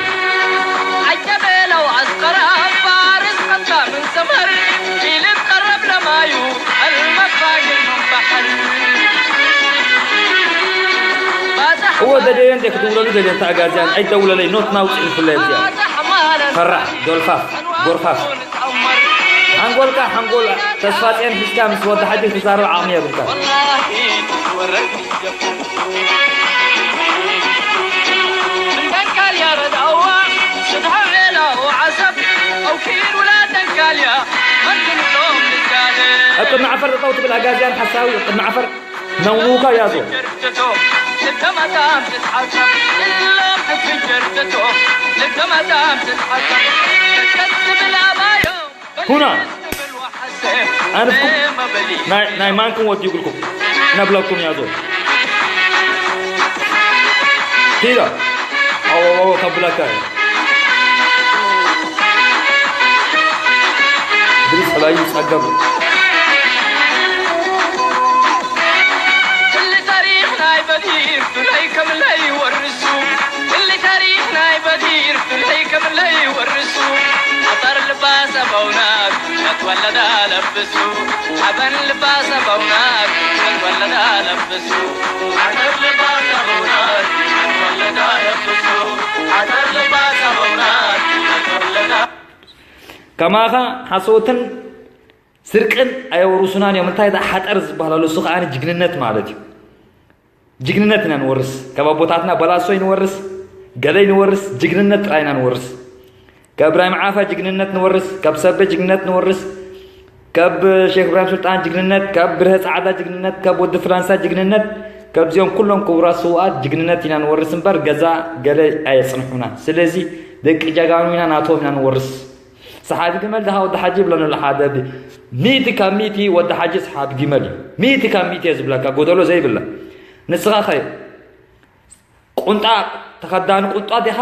ዓጀበ ለው ኣስቀራ ፋርስ ኸታ ምን ሰመር ኢልትቀረብ ለማዩ ኣልመፋግር ምን ባሕር እወ ደደየ እንዴ ክትውለሉ ደደንተ ኣጋዝያን ኣይደውለለይ ኖት ናውፅእ ይፍለየ እዚኣ ፈራሕ ዶልፋፍ ጎርፋፍ ሓንጎልካ ሓንጎል ተስፋፅየን ሒዝካ ምስ ወዲ ሓጂ ክዛረብ ዓቕሚ የብልካ እቅድሚ ዓፈር ጠጠው ትብል ኣጋዝያን ሓሳዊ እቅድሚ ዓፈር ነውንውካ ያዞ ልከማታም ትትሓቶም እሎም ሕፍጀር ዘቶም ልከማታም ትትሓቶም ከትብል ኣባዮም ሁና ኣነፍኩም ናይ ማንኩም ወዲ ይብልኩም ነብለኩም ያዞ ኪዳ ኣወወወ ከብለካ ብሪስ ላይ ጸገብ ክሊ ታሪኽ ናይ በዲር ብለይ ከምለይ ወርሱ ክሊ ታሪኽ ናይ በዲር ብለይ ከምለይ ወርሱ ኣጣር ልባ ሰበውናት ከትወለዳ ለብሱ ሓበን ልባ ሰበውናት ከትወለዳ ለብሱ ኣጠር ልባ ሰበውናት ከትወለዳ ለብሱ ኣጠር ልባ ሰበውናት ከትወለዳ ከማኻ ሓሶትን ስርቅን ኣየውርሱናን እዮም እንታይ ደኣ ሓጠር ዝበሃል ኣሎ እሱ ከዓ ጅግንነት ማለት እዩ ጅግንነት ኢና ንወርስ ካብ ኣቦታትና በላሶ ይንወርስ ገለ ይንወርስ ጅግንነት ጥራይ ኢና ንወርስ ካብ እብራሂም ዓፋ ጅግንነት ንወርስ ካብ ሰበ ጅግንነት ንወርስ ካብ ሼክ እብራሂም ሱልጣን ጅግንነት ካብ ብርሀ ፃዕዳ ጅግንነት ካብ ወዲ ፍላንሳ ጅግንነት ካብዚኦም ኩሎም ክቡራት ስውኣት ጅግንነት ኢና ንወርስ እምበር ገዛ ገለ ኣየፅንሑና ስለዚ ደቂ ጀጋኑ ኢና ናቶም ኢና ንወርስ ሰሓቢ ግመል ድኻ ወዲ ሓጂ ይብለኒ ኣሎ ሓደ ብ- ሚእቲ ካብ ሚእቲ ወዲ ሓጂ ሰሓቢ ግመል እዩ ሚእቲ ካብ ሚእቲ እየ ዝብለካ ጎደሎ ዘይብላ ንስኻ ኸ ቁንጣ ተኸዳኒ ቁንጣ ዲኻ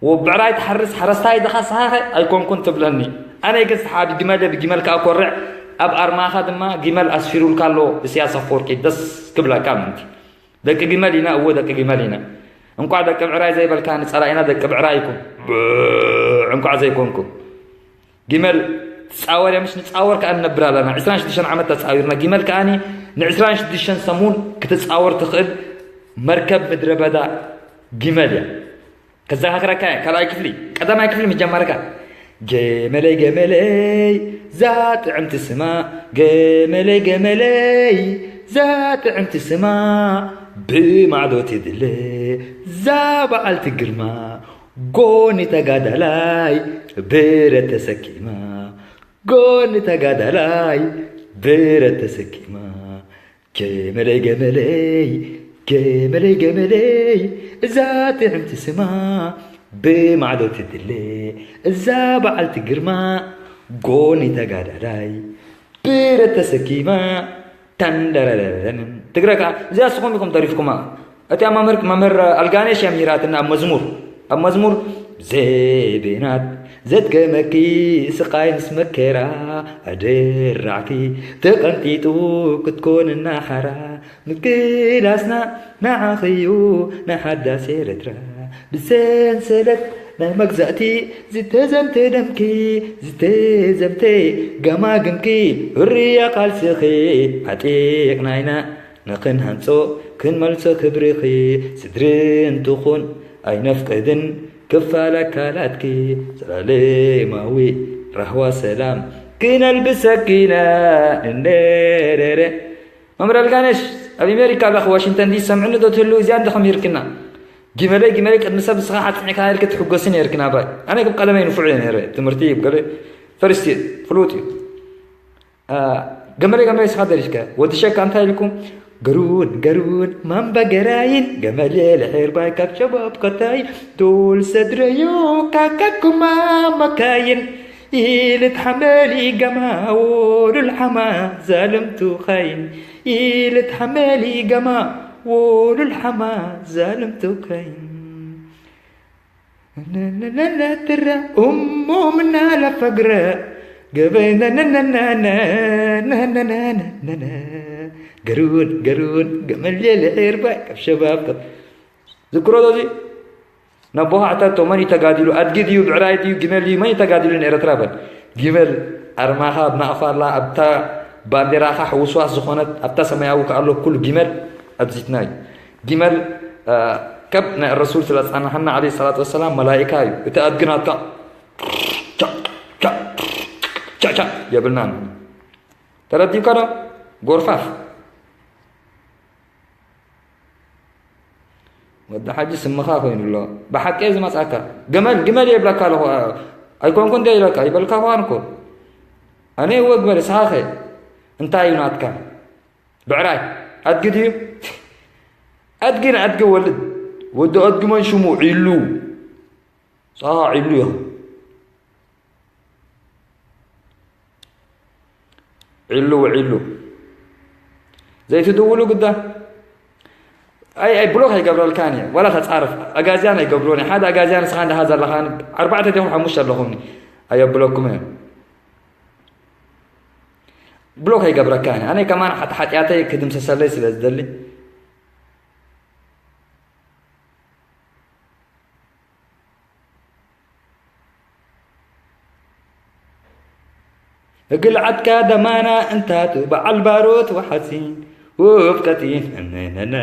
ወብዕራይ ትሓርስ ሓረስታይ ዲኻ ስኻ ኸ ኣይኮንኩን ትብለኒ ኣነ ግን ሰሓቢ ግመል እየ ብግመል ከዓ ኮርዕ ኣብ ኣርማኻ ድማ ግመል ኣስፊሩልካ ኣሎ እስያስ ኣፈወርቂ ደስ ክብለካ ምንቲ ደቂ ግመል ኢና እወ ደቂ ግመል ኢና እንቋዕ ደቂ ብዕራይ ዘይበልካ ንጸላኢና ደቂ ብዕራይ ይኩን እንቋዕ ዘይኮንኩ ግመል ትጻወር እያ ምሽ ንጻወር ከኣ ንነብር ኣለና ዕስራን ሽዱሽተን ዓመት ተጻዊርና ግመል ከኣኒ ንዕስራን ሽዱሽተን ሰሙን ክትጻወር ትኽእል መርከብ ምድረ በዳ ግመል እያ ከዘኻኽረካ እየ ካልኣይ ክፍሊ ቀዳማይ ክፍሊ ምጀመርካ ገመለይ ገመለይ ዛ ጥዕምቲ ስማ ገመለይ ገመለይ ዛ ጥዕምቲ ስማ ብማዕዶ ትድለ ዛ በዓልቲ ግርማ ጎኒ ተጋዳላይ ብረት ተሰኪማ ጎኒ ተጋዳላይ ብረት ተሰኪማ ገመለይ ገመለይ ገመለይ ገመለይ እዛ ጥዕምቲ ስማ ብማዕዶ ትድለ እዛ በዓልቲ ግርማ ጎኒ ተጋዳላይ ብረት ተሰኪማ ተንደረረረን ትግረ ከዓ እዚኣ ስኹም ኢኹም ደሪፍኩማ እቲኣ መምህር መምህር ኣልጋነሽ እያ ምሂራትና ኣብ መዝሙር ኣብ መዝሙር ብዘይ ብናት ዘድገመኪ ስቓይ ምስ መከራ ኣደራዕኪ ተቐንጢጡ ክትኮን እናሓራ ምቅላስና ንዓኺ እዩ ናይ ሓዳስ ኤረትራ ብሰንሰለት ናይ መግዛእቲ ዝተዘምተ ደምኪ ዝተዘምተ ገማግምኪ ህርያ ቃልስኺ ዓጢቕና ኢና ንኽንሃንጾ ክንመልሶ ክብርኺ ስድሪ እንትኹን ኣይነፍቅድን ክፋል ኣካላትኪ ዘላለማዊ ራህዋ ሰላም ክነልብሰኪና እንደረረ መምህር ኣልጋነሽ ኣብ ኣሜሪካ ኣለኹ ዋሽንግተን ዲሲ ሰምዕኒ ዶ ትህልው እዚኣ እንደ ከሚርክና ጊመለይ ጊመለይ ቅድሚ ሰብ ንስኻ ሓፅዒካ ኢልክ ትሕጎሲ ነርክ ናባይ ኣነ ከም ቀደመይ ንፉዕ እየ ነረ ትምህርቲ ገለ ፈርስት ፍሉጥ እዩ ገመለ ገመለ ስኻ ደሪሽከ ወዲ ሸካ እንታይ ኢልኩም ገሩን ገሩን ማንበገራይን ገመለ ለሕርባይ ካብ ሸባብ ከታይ ዶል ሰድረዮ ካካኩማ መካይን ኢልት ሓመሊ ገማ ወሉል ሓማ ዛልምቱ ኻይን ኢልት ሓመሊ ገማ ወሉል ሓማ ዛልምቱ ኻይን ነነነነትረ እሞ ምናለ ፈግረ ገበይ ነነነነነነነነነ ገሩን ገሩን ገመል የለ ዒርባይ ካብ ሸባብ ካብ ዝክሮ ዶ እዚ ነቦኻ ሕተቶ መን እዩ ተጋዲሉ ኣድጊ ድዩ ብዕራይ ድዩ ግመል ድዩ መን እዩ ተጋዲሉ ንኤረትራ በል ግመል ኣርማኻ ኣብ ናቕፋ ኣላ ኣብታ ባንዴራኻ ሕውስዋስ ዝኾነት ኣብታ ሰማያዊ ከኣሎ ኩሉ ግመል ኣብዚትና እዩ ግመል ከም ናይ ረሱል ስለ ዝጸናሓና ዓለይሂ ሰላቱ ወሰላም መላኢካ እዩ። እቲ ኣድጊ ናትካ ቻ ቻ የብልናን። ተረዲእካ ዶ? ጎርፋፍ ወዲ ሓጂ ስምኻ ኮይኑ ኣሎ። ብሓቂ እየ ዝመጻካ። ገመል ግመል እየ ይብለካ ኣለኹ። ኣይኮንኩ እንደ ይብለካ ይበልካ ኳን እኮ። ኣነ እወ ግመል እስኻ ኸ እንታይ እዩ ናትካ? ብዕራይ ኣድጊ ድዩ? ኣድጊ ንኣድጊ ወልድ። ወዲ ኣድጊ መን ሽሙ? ዒሉ። ጻ ዒሉ ይኹን። ዒሉ ውዒሉ። ዘይትድውሉ ግዳ። ኣይ፣ ኣይ፣ ብሎክ ኣይገብረልካን እየ። ዋላ ተጻረፍ። ኣጋዝያን ኣይገብሮን እየ። ሓደ ኣጋዝያን ንስኻ እንዳኻ ዘለኻ ኣርባዕተ ዲኹም ሓሙሽተ ኣለኹም። ኣየብለኩም እየ። ብሎክ ኣይገብረካን እየ። ኣነ ከማን ሓጢ-፣ ሓጢኣተይ ክድምሰሰለይ ስለ ዝደሊ። እግል ዓድካ ደማና እንታቱ በዓል ባሮት ወሓሲን ውፍ ቀጢን እነነነ።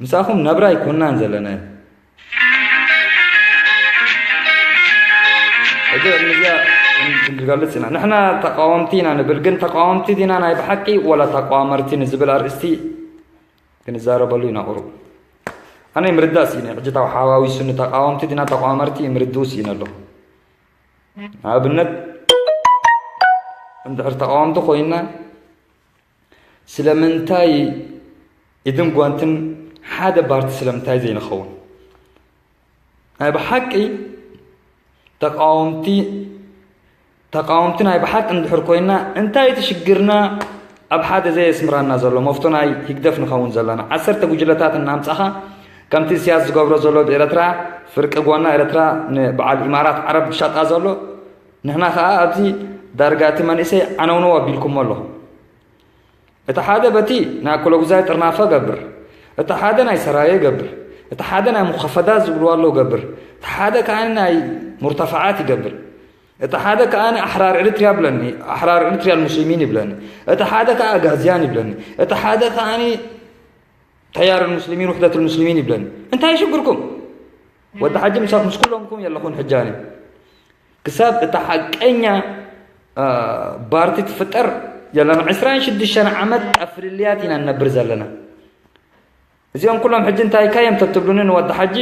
ምሳኹም ነብራ ኣይኮናን ዘለና። ሕጂ እዚኣ ክንገልጽ ኢና። ንሕና ተቃወምቲ ኢና ንብል፣ ግን ተቃወምቲ ዲና ናይ ብሓቂ ወላ ተቃዋመርቲ ንዝብል ኣርእስቲ ክንዛረበሉ ኢና ቁሩብ። ኣነ ምርዳእ ስኢነ፣ ሕጂ ታው ሓዋዊሱኒ ተቃወምቲ ዲና ተቃዋመርቲ ምርድኡ ስኢነ ኣለኹ። ንኣብነት እንድሕር ተቃወምቲ ኮይና ስለምንታይ ኢድን ጓንትን ሓደ ፓርቲ ስለምንታይ ዘይንኸውን? ናይ ብሓቂ ተቃወምቲ፣ ተቃወምቲ ናይ ብሓቂ እንድሕር ኮይና እንታይ እቲ ሽግርና ኣብ ሓደ ዘየስምረና ዘሎ? መፍቶ ናይ ህግደፍ ንኸውን ዘለና። ዓሰርተ ጉጅለታት እናምጻኻ ከምቲ ኢሳያስ ዝገብሮ ዘሎ ብኤረትራ ፍርቂ ጎና ኤረትራ ንበዓል ኢማራት ዓረብ ዝሻጣ ዘሎ ንሕና ከኣ ኣብዚ ዳርጋ እቲ መንእሰይ ዓነውነው ኣቢልኩሞ ኣለኹም። እቲ ሓደ በቲ ናይ ኣኮሎጉዛይ ጥርናፈ ገብር፣ እቲ ሓደ ናይ ሰራየ ገብር፣ እቲ ሓደ ናይ ሙኸፈዳት ዝብልዋ ኣለዉ ገብር፣ እቲ ሓደ ከኣ ናይ ሙርተፈዓት ይገብር፣ እቲ ሓደ ከኣ ኣሕራር ኤርትርያ ብለኒ፣ ኣሕራር ኤርትርያ ልሙስሊሚን ይብለኒ፣ እቲ ሓደ ከኣ ኣጋዝያን ይብለኒ፣ እቲ ሓደ ከኣ ተያር ልሙስሊሚን ውሕደት ልሙስሊሚን ይብለኒ። እንታይ ሽግርኩም? ወዲ ሓጂ ምሳኹም ምስ ኩሎምኩም የለኹን ሕጂ ኣነ። ክሳብ እታ ሓቀኛ፣ አ፣ ፓርቲ ትፍጠር የለና። ዕስራን ሽዱሽተን ዓመት ኣብ ፍልልያት ኢና ንነብር ዘለና። እዚኦም ኩሎም ሕጂ እንታይ ካዮም ተትብሉኒ ንወዲ ሓጂ፣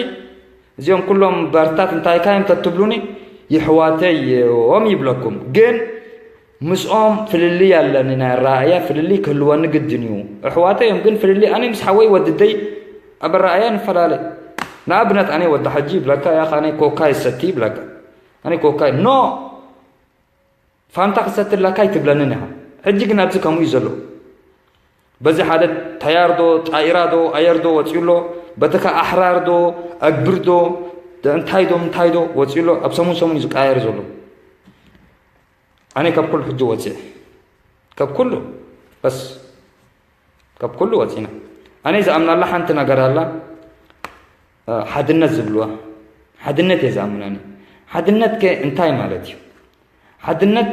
እዚኦም ኩሎም ፓርትታት እንታይ ካዮም ተትብሉኒ፣ ይሕዋተይ እዮም ይብለኩም። ግን ምስኦም ፍልልይ ኣለኒ፣ ናይ ኣረኣእያ ፍልልይ ክህልወኒ ግድን እዩ። ኣሕዋተይ እዮም፣ ግን ፍልልይ፣ ኣነ ምስ ሓወይ ወድደይ ኣብ ኣረኣእያ ንፈላለ። ንኣብነት ኣነ ወዲ ሓጂ ይብለካ፣ ያኻ ኣነ ኮካ ይሰቲ ይብለካ። ኣነ ኮካ ኖ ፋንታ ክሰትለካ ኣይትብለንን ኢኻ። ሕጂ ግን ኣብዚ ከምኡ እዩ ዘሎ። በዚ ሓደ ተያር ዶ ጣኢራ ዶ ኣየር ዶ ወፂኡ ኣሎ፣ በቲ ከ ኣሕራር ዶ ኣግብር ዶ እንታይ ዶ እንታይ ዶ ወፂኡ ኣሎ። ኣብ ሰሙን ሰሙን እዩ ዝቀያየር ዘሎ። ኣነ ካብ ኩሉ ሕጂ ወፂአ፣ ካብ ኩሉ በስ ካብ ኩሉ ወፂና። ኣነ ዝኣምናላ ሓንቲ ነገር ኣላ፣ እ፣ ሓድነት ዝብልዋ። ሓድነት እየ ዝኣምነኒ። ሓድነት ከ እንታይ ማለት እዩ? ሓድነት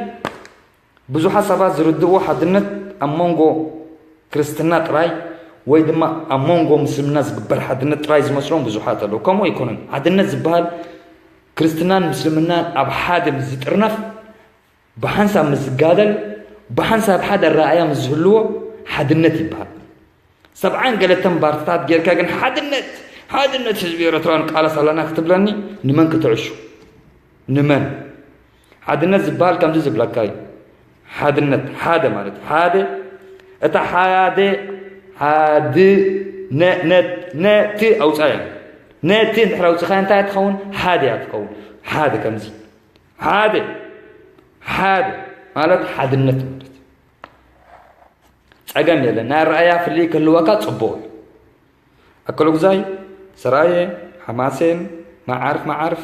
ብዙሓት ሰባት ዝርድእዎ ሓድነት ኣብ መንጎ ክርስትና ጥራይ ወይ ድማ ኣብ መንጎ ምስልምና ዝግበር ሓድነት ጥራይ ዝመስሎም ብዙሓት ኣለዉ። ከምኡ ኣይኮነን። ሓድነት ዝበሃል ክርስትናን ምስልምናን ኣብ ሓደ ምስ ዝጥርነፍ፣ ብሓንሳብ ምስ ዝጋደል፣ ብሓንሳብ ሓደ ኣረኣእያ ምስ ዝህልዎ ሓድነት ይበሃል። ሰብዓን ገለተን ፓርትታት ጌርካ ግን ሓድነት፣ ሓድነት ህዝቢ ኤርትራ ንቃለስ ኣለና ክትብለኒ ንመን ክትዕሹ? ንመን? ሓድነት ዝበሃል ከምዚ ዝብለካ እዩ። ሓድነት፣ ሓደ ማለት፣ ሓደ፣ እታ ሓደ፣ ሓድ፣ ነ-፣ ነ-፣ ነቲ ኣውጻያ። ነቲ እንድሕር ኣውጽኻያ እንታይ ትኸውን? ሓደ እያ ትኸውን። ሓደ ከምዚ። ሓደ፣ ሓደ ማለት ሓድነት ማለት። ጸገም የለን። ናይ ኣረኣያ ፍልይ ክህልወካ ጽቡቕ እዩ። ኣከለጉዛይ፣ ሰራየ፣ ሓማሴን፣ መዓርፍ፣ መዓርፍ፣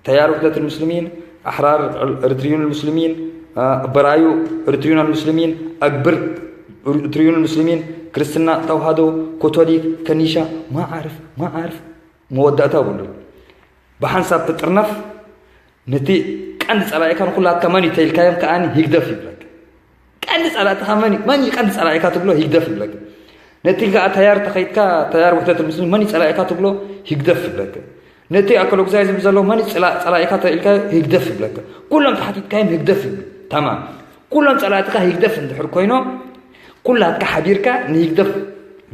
ተያር ውሕደት ልሙስሊሚን፣ ኣሕራር ኤርትሪዩን ልሙስሊሚን፣ አ፣ በራዩ ኤርትሪዩን ልሙስሊሚን፣ ኣግብር ኤርትሪዩን ልሙስሊሚን፣ ክርስትና፣ ተዋህዶ፣ ኮቶሊክ፣ ከኒሻ፣ መዓርፍ፣ መዓርፍ፣ መወዳእታ የብሉን። ብሓንሳብ ትጥርነፍ፣ ነቲ ቀንዲ ጸላኢካ ንኹላትካ መን እዩ ተኢልካዮም ከኣ ህግደፍ ይብለካ። ቀንዲ ጸላእትኻ መን እዩ? መን እዩ ቀንዲ ጸላኢካ ትብሎ? ህግደፍ ይብለካ። ነቲ ከኣ ተያር ተኸይድካ፣ ተያር ውሕደት ሙስሊም መን እዩ ጸላኢካ ትብሎ? ህግደፍ ይብለካ። ነቲ ኣከለጉዛይ ዝብል ዘሎ መን እዩ ጸላ-፣ ጸላኢካ ተኢልካዮ? ህግደፍ ይብለካ። ኩሎም ተሓቲትካዮም ህግደፍ ይብሉ። ተማም። ኩሎም ጸላእትኻ ህግደፍ እንድሕር ኮይኖም፣ ኩላትካ ሓቢርካ ንህግደፍ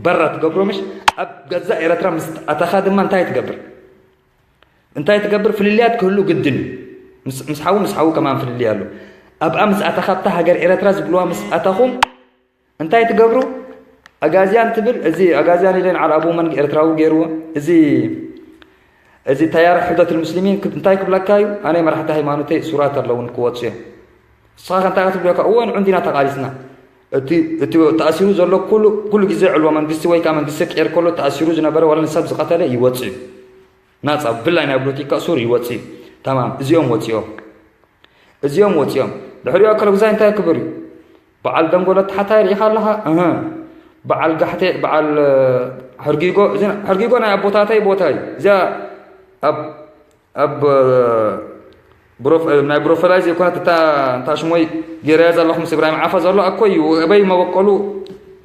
በራ ትገብሮ ምሽ? ኣብ ገዛእ ኤረትራ ምስ ኣተኻ ድማ እንታይ ትገብር? እንታይ ትገብር? ፍልልያት ክህሉ ግድን እዩ። ምስ፣ ምስ ሓዉ፣ ምስ ሓዉ ከማን ፍልልይ ኣሎ። ኣብኣ ምስ ኣተኻ፣ ኣብታ ሃገር ኤረትራ ዝብልዋ ምስ ኣተኹም፣ እንታይ ትገብሩ? ኣጋዝያን ትብል። እዚ ኣጋዝያን ኢለን ዓል ኣቡ መን ኤርትራዊ ገይርዎ? እዚ እዚ ተያር ሕደት ሙስሊሚን እንታይ ክብለካ እዩ? ኣነ መራሕቲ ሃይማኖተይ እሱራት ኣለውን ክወፁ እዮም። ንስኻ ከ እንታይ ክትብለካ? እወ ንዑ እንዲና ተቓሊስና። እቲ እቲ ተኣሲሩ ዘሎ ኩሉ ኩሉ ግዜ ዕልዋ መንግስቲ ወይ ከዓ መንግስቲ ክቀየር ከሎ ተኣሲሩ ዝነበረ ዋላ ንሰብ ዝቐተለ ይወፅእ እዩ። ናፃ ብላይ ናይ ፖለቲካ እሱር ይወፅእ እዩ። ተማም እዚኦም ወፂኦም። እዚኦም ወፂኦም። ድሕሪኡ ኣከለ ጉዛይ እንታይ ክብር እዩ? በዓል ደንጎሎ ተሓታይ ርኢኻ ኣለኻ? እህ። በዓል ጋሕቴ በዓል ሕርጊጎ እዚ ሕርጊጎ ናይ ኣቦታተይ ቦታ እዩ። እዚኣ ኣብ ኣብ ብሮፍ ናይ ብሮፈላይ ዘይኮነት እታ እንታ ሽሞይ ገይረያ ዘለኹ ምስ እብራሂም ዓፋ ዘሎ ኣኮ እዩ። ኣበይ መበቆሉ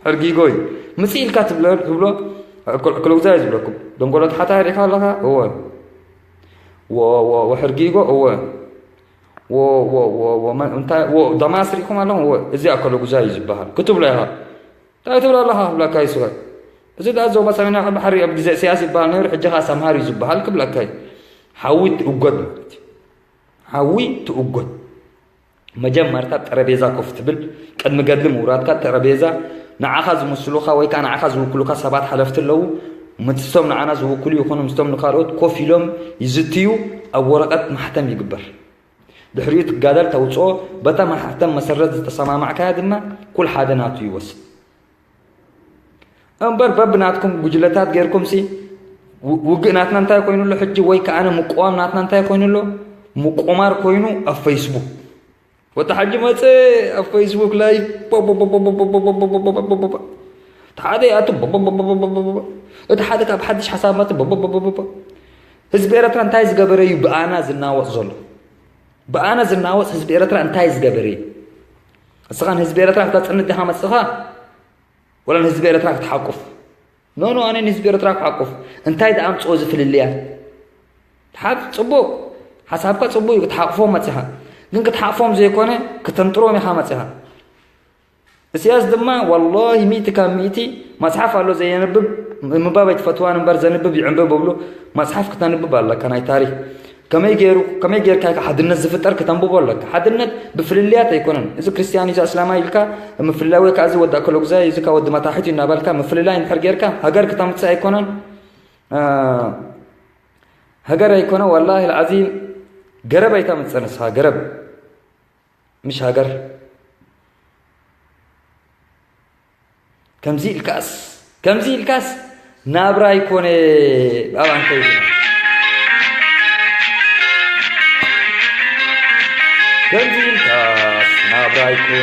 ሕርጊጎ እዩ። ምጽእ ኢልካ ትብሎ ትብሎ ክለውዛ እዩ ዝብለኩም። ደንጎሎ ተሓታ ሪኻ ኣለኻ? እወ። ወ- ወ- ወሕርጊጎ እወ። ወ- ወ- ወ- ወ- መ- እንታይ ወ- ዳማስ ሪኹም ኣለኹም? እወ። እዚ ኣከለጉዛ እዩ ዝበሃል ክትብሎ ኢኻ። እንታይ ትብሎ ኣለኻ ክብለካ እዩ ስጋይ። እዚ ደኣ ዞባ ሰሜናዊ ቀርኒ ባሕሪ ኣብ ግዜ ኢሳያስ ይበሃል ነይሩ፣ ሕጂ ኸኣ ሰምሃር እዩ ዝበሃል ክብለካ እዩ። ሓዊ ትእጎድ ማለት እዩ። ሓዊ ትእጎድ። መጀመርታ ኣብ ጠረቤዛ ኮፍ ትብል፣ ቅድሚ ገድሊ ምውራድካ ጠረቤዛ ንዓኻ ዝምስሉኻ ወይ ከኣ ንዓኻ ዝውክሉካ ሰባት ሓለፍቲ ኣለዉ። ምስቶም ንዓና ዝውክሉ ይኹኑ ምስቶም ንኻልኦት ኮፍ ኢሎም ይዝትዩ፣ ኣብ ወረቐት ማሕተም ይግበር። ድሕሪኡ ትጋደል ተውፅኦ፣ በታ ማሕተም መሰረት ዝተሰማማዕካያ ድማ ኩል ሓደ ናቱ ይወስድ። እምበር በብናትኩም ጉጅለታት ጌርኩም ሲ ው- ውግእ ናትና እንታይ ኮይኑ ኣሎ ሕጂ ወይ ከኣነ ምቁዋም ናትና እንታይ ኮይኑ ኣሎ ምቁማር ኮይኑ ኣብ ፌስቡክ ወዲ ሓጂ መፀ ኣብ ፌስቡክ ላይ እቲ ሓደ ይኣቱ እቲ ሓደ ካብ ሓድሽ ሓሳብ መፅ ህዝቢ ኤረትራ እንታይ ዝገበረ እዩ ብኣና ዝናወፅ ዘሎ ብኣና ዝናወፅ ህዝቢ ኤረትራ እንታይ ዝገበረ እዩ እስኻ ንህዝቢ ኤረትራ ክተፅንት ዲኻ መፅኻ ወላ ንህዝቢ ኤረትራ ክትሓቁፍ ኖኖ ኣነ ንህዝቢ ኤረትራ ክሓቁፍ እንታይ ደኣ ኣምፅኦ ዝፍልልያ ሓብ ፅቡቅ ሓሳብካ ፅቡቅ እዩ ክትሓቅፎም መፂኻ ግን ክትሓቅፎም ዘይኮነ ክተንጥሮም ኢኻ መፂኻ እስያስ ድማ ወላሂ ሚእቲ ካብ ሚእቲ መፅሓፍ ኣሎ ዘየንብብ ምንባብ ኣይትፈትዋን እምበር ዘንብብ ይዕንብብ እብሉ መፅሓፍ ክተንብብ ኣለካ ናይ ታሪክ ከመይ ገይሩ ከመይ ጌርካ ኢካ ሓድነት ዝፍጠር ክተንብቦ ኣለካ ሓድነት ብፍልልያት ኣይኮነን እዚ ክርስትያን እዩ ኣስላማይ ኢልካ ምፍልላይ ወይ ከዓ እዚ ወዲ ኣከለጉዛይ እዚ ካ ወዲ መታሒት እዩ እናበልካ ምፍልላይ እንድሕር ጌርካ ሃገር ክተምፅእ ኣይኮነን ሃገር ኣይኮነ ወላሂ ልዓዚም ገረብ ኣይተምፅእ ንስኻ ገረብ ምሽ ሃገር ከምዚ ኢልካስ ከምዚ ኢልካስ ናብራ ኣይኮነ ብኣባን ከይድና ከምዚ ኢልካስ ናብራ ኣይኮነ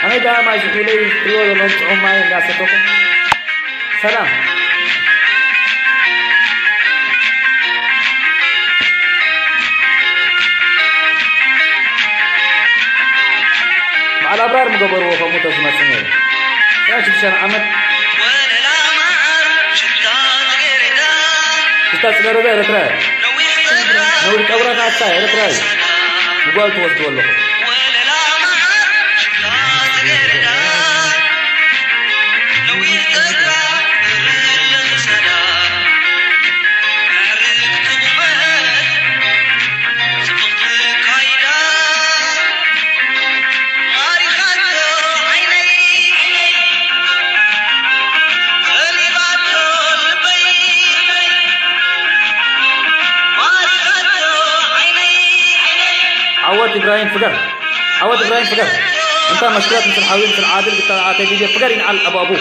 ኣነ ደኣ ማይ ዝሑለይ ትሪኦ ዘለኹም ጥዑም ማይ እንዳሰተኹ ሰላም በዓል ኣብራር ምገበርዎ ከምኡ ተዝመፅእ ነይሩ። ዕስራን ሽዱሽተን ዓመት ሽታ ፅገረዳ ኤረትራ እያ። ነዊሕ ጨጉራ ካሳ ኤረትራ እዩ። ንጓል ትወስድዎ ኣለኹ። ዓወት ኢብራሂም ፍገር ዓወት ኢብራሂም ፍገር እንታ መሽክላት ምስል ሓዊ ምስል ዓድል ግታ ኣተ ዲጀ ፍገር ይንዓል ኣቡ ኣቡ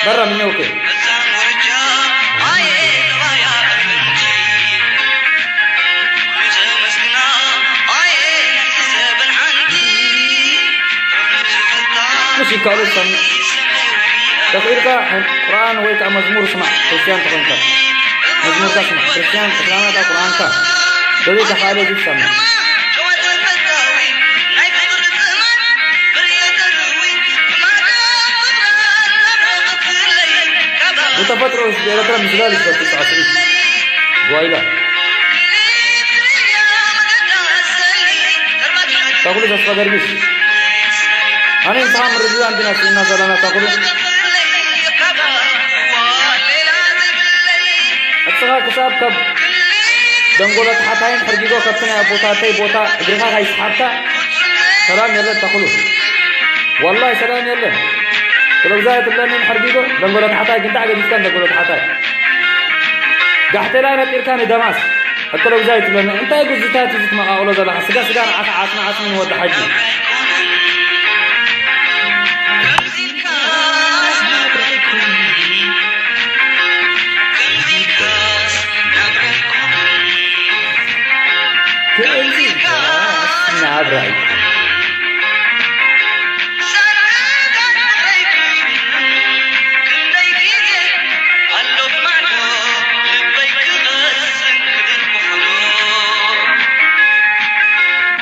በራ ምነውከ مش يكالو سم تخيل كا قرآن ويكا مزمور سمع كريستيان تخيل كا مزمور كا سمع كريستيان إسلام كا قرآن كا تريد حالي جيب سمع ብተፈጥሮ ኤረትራ ምስላ ልጅ በትስ ኣስዒ ጓይላ ተኽሉ ተስፋ ገርግሽ ኣነ ንስኻ ምርድዳ እንዲና ስኢና ዘለና ተኽሉ እስኻ ክሳብ ካብ ደንጎሎ ተሓታይን ሕርጊጎ ከብቲ ናይ ኣቦታተይ ቦታ እግርኻ ካይስሓብካ ሰላም የለን ተኽሉ ወላሂ ሰላም የለን። ክለብዛይ ትብለኒ ሕርጊጎ ደንጎሎ ታሕታይ ግን ዳዕ ገዲፍካ ደንጎሎ ታሕታይ። ጋሕቴላይ ነጢርካ ንደማስ። ክለብዛይ ትብለኒ እንታይ ግዝታት እዚ ትመቓቕሎ ዘለኻ? ስጋ ስጋ ንዓኻ ዓጽሚ ዓጽሚ ንወዲ ሓጂ። ከምዚካስ ናብራ ኣይኮነን።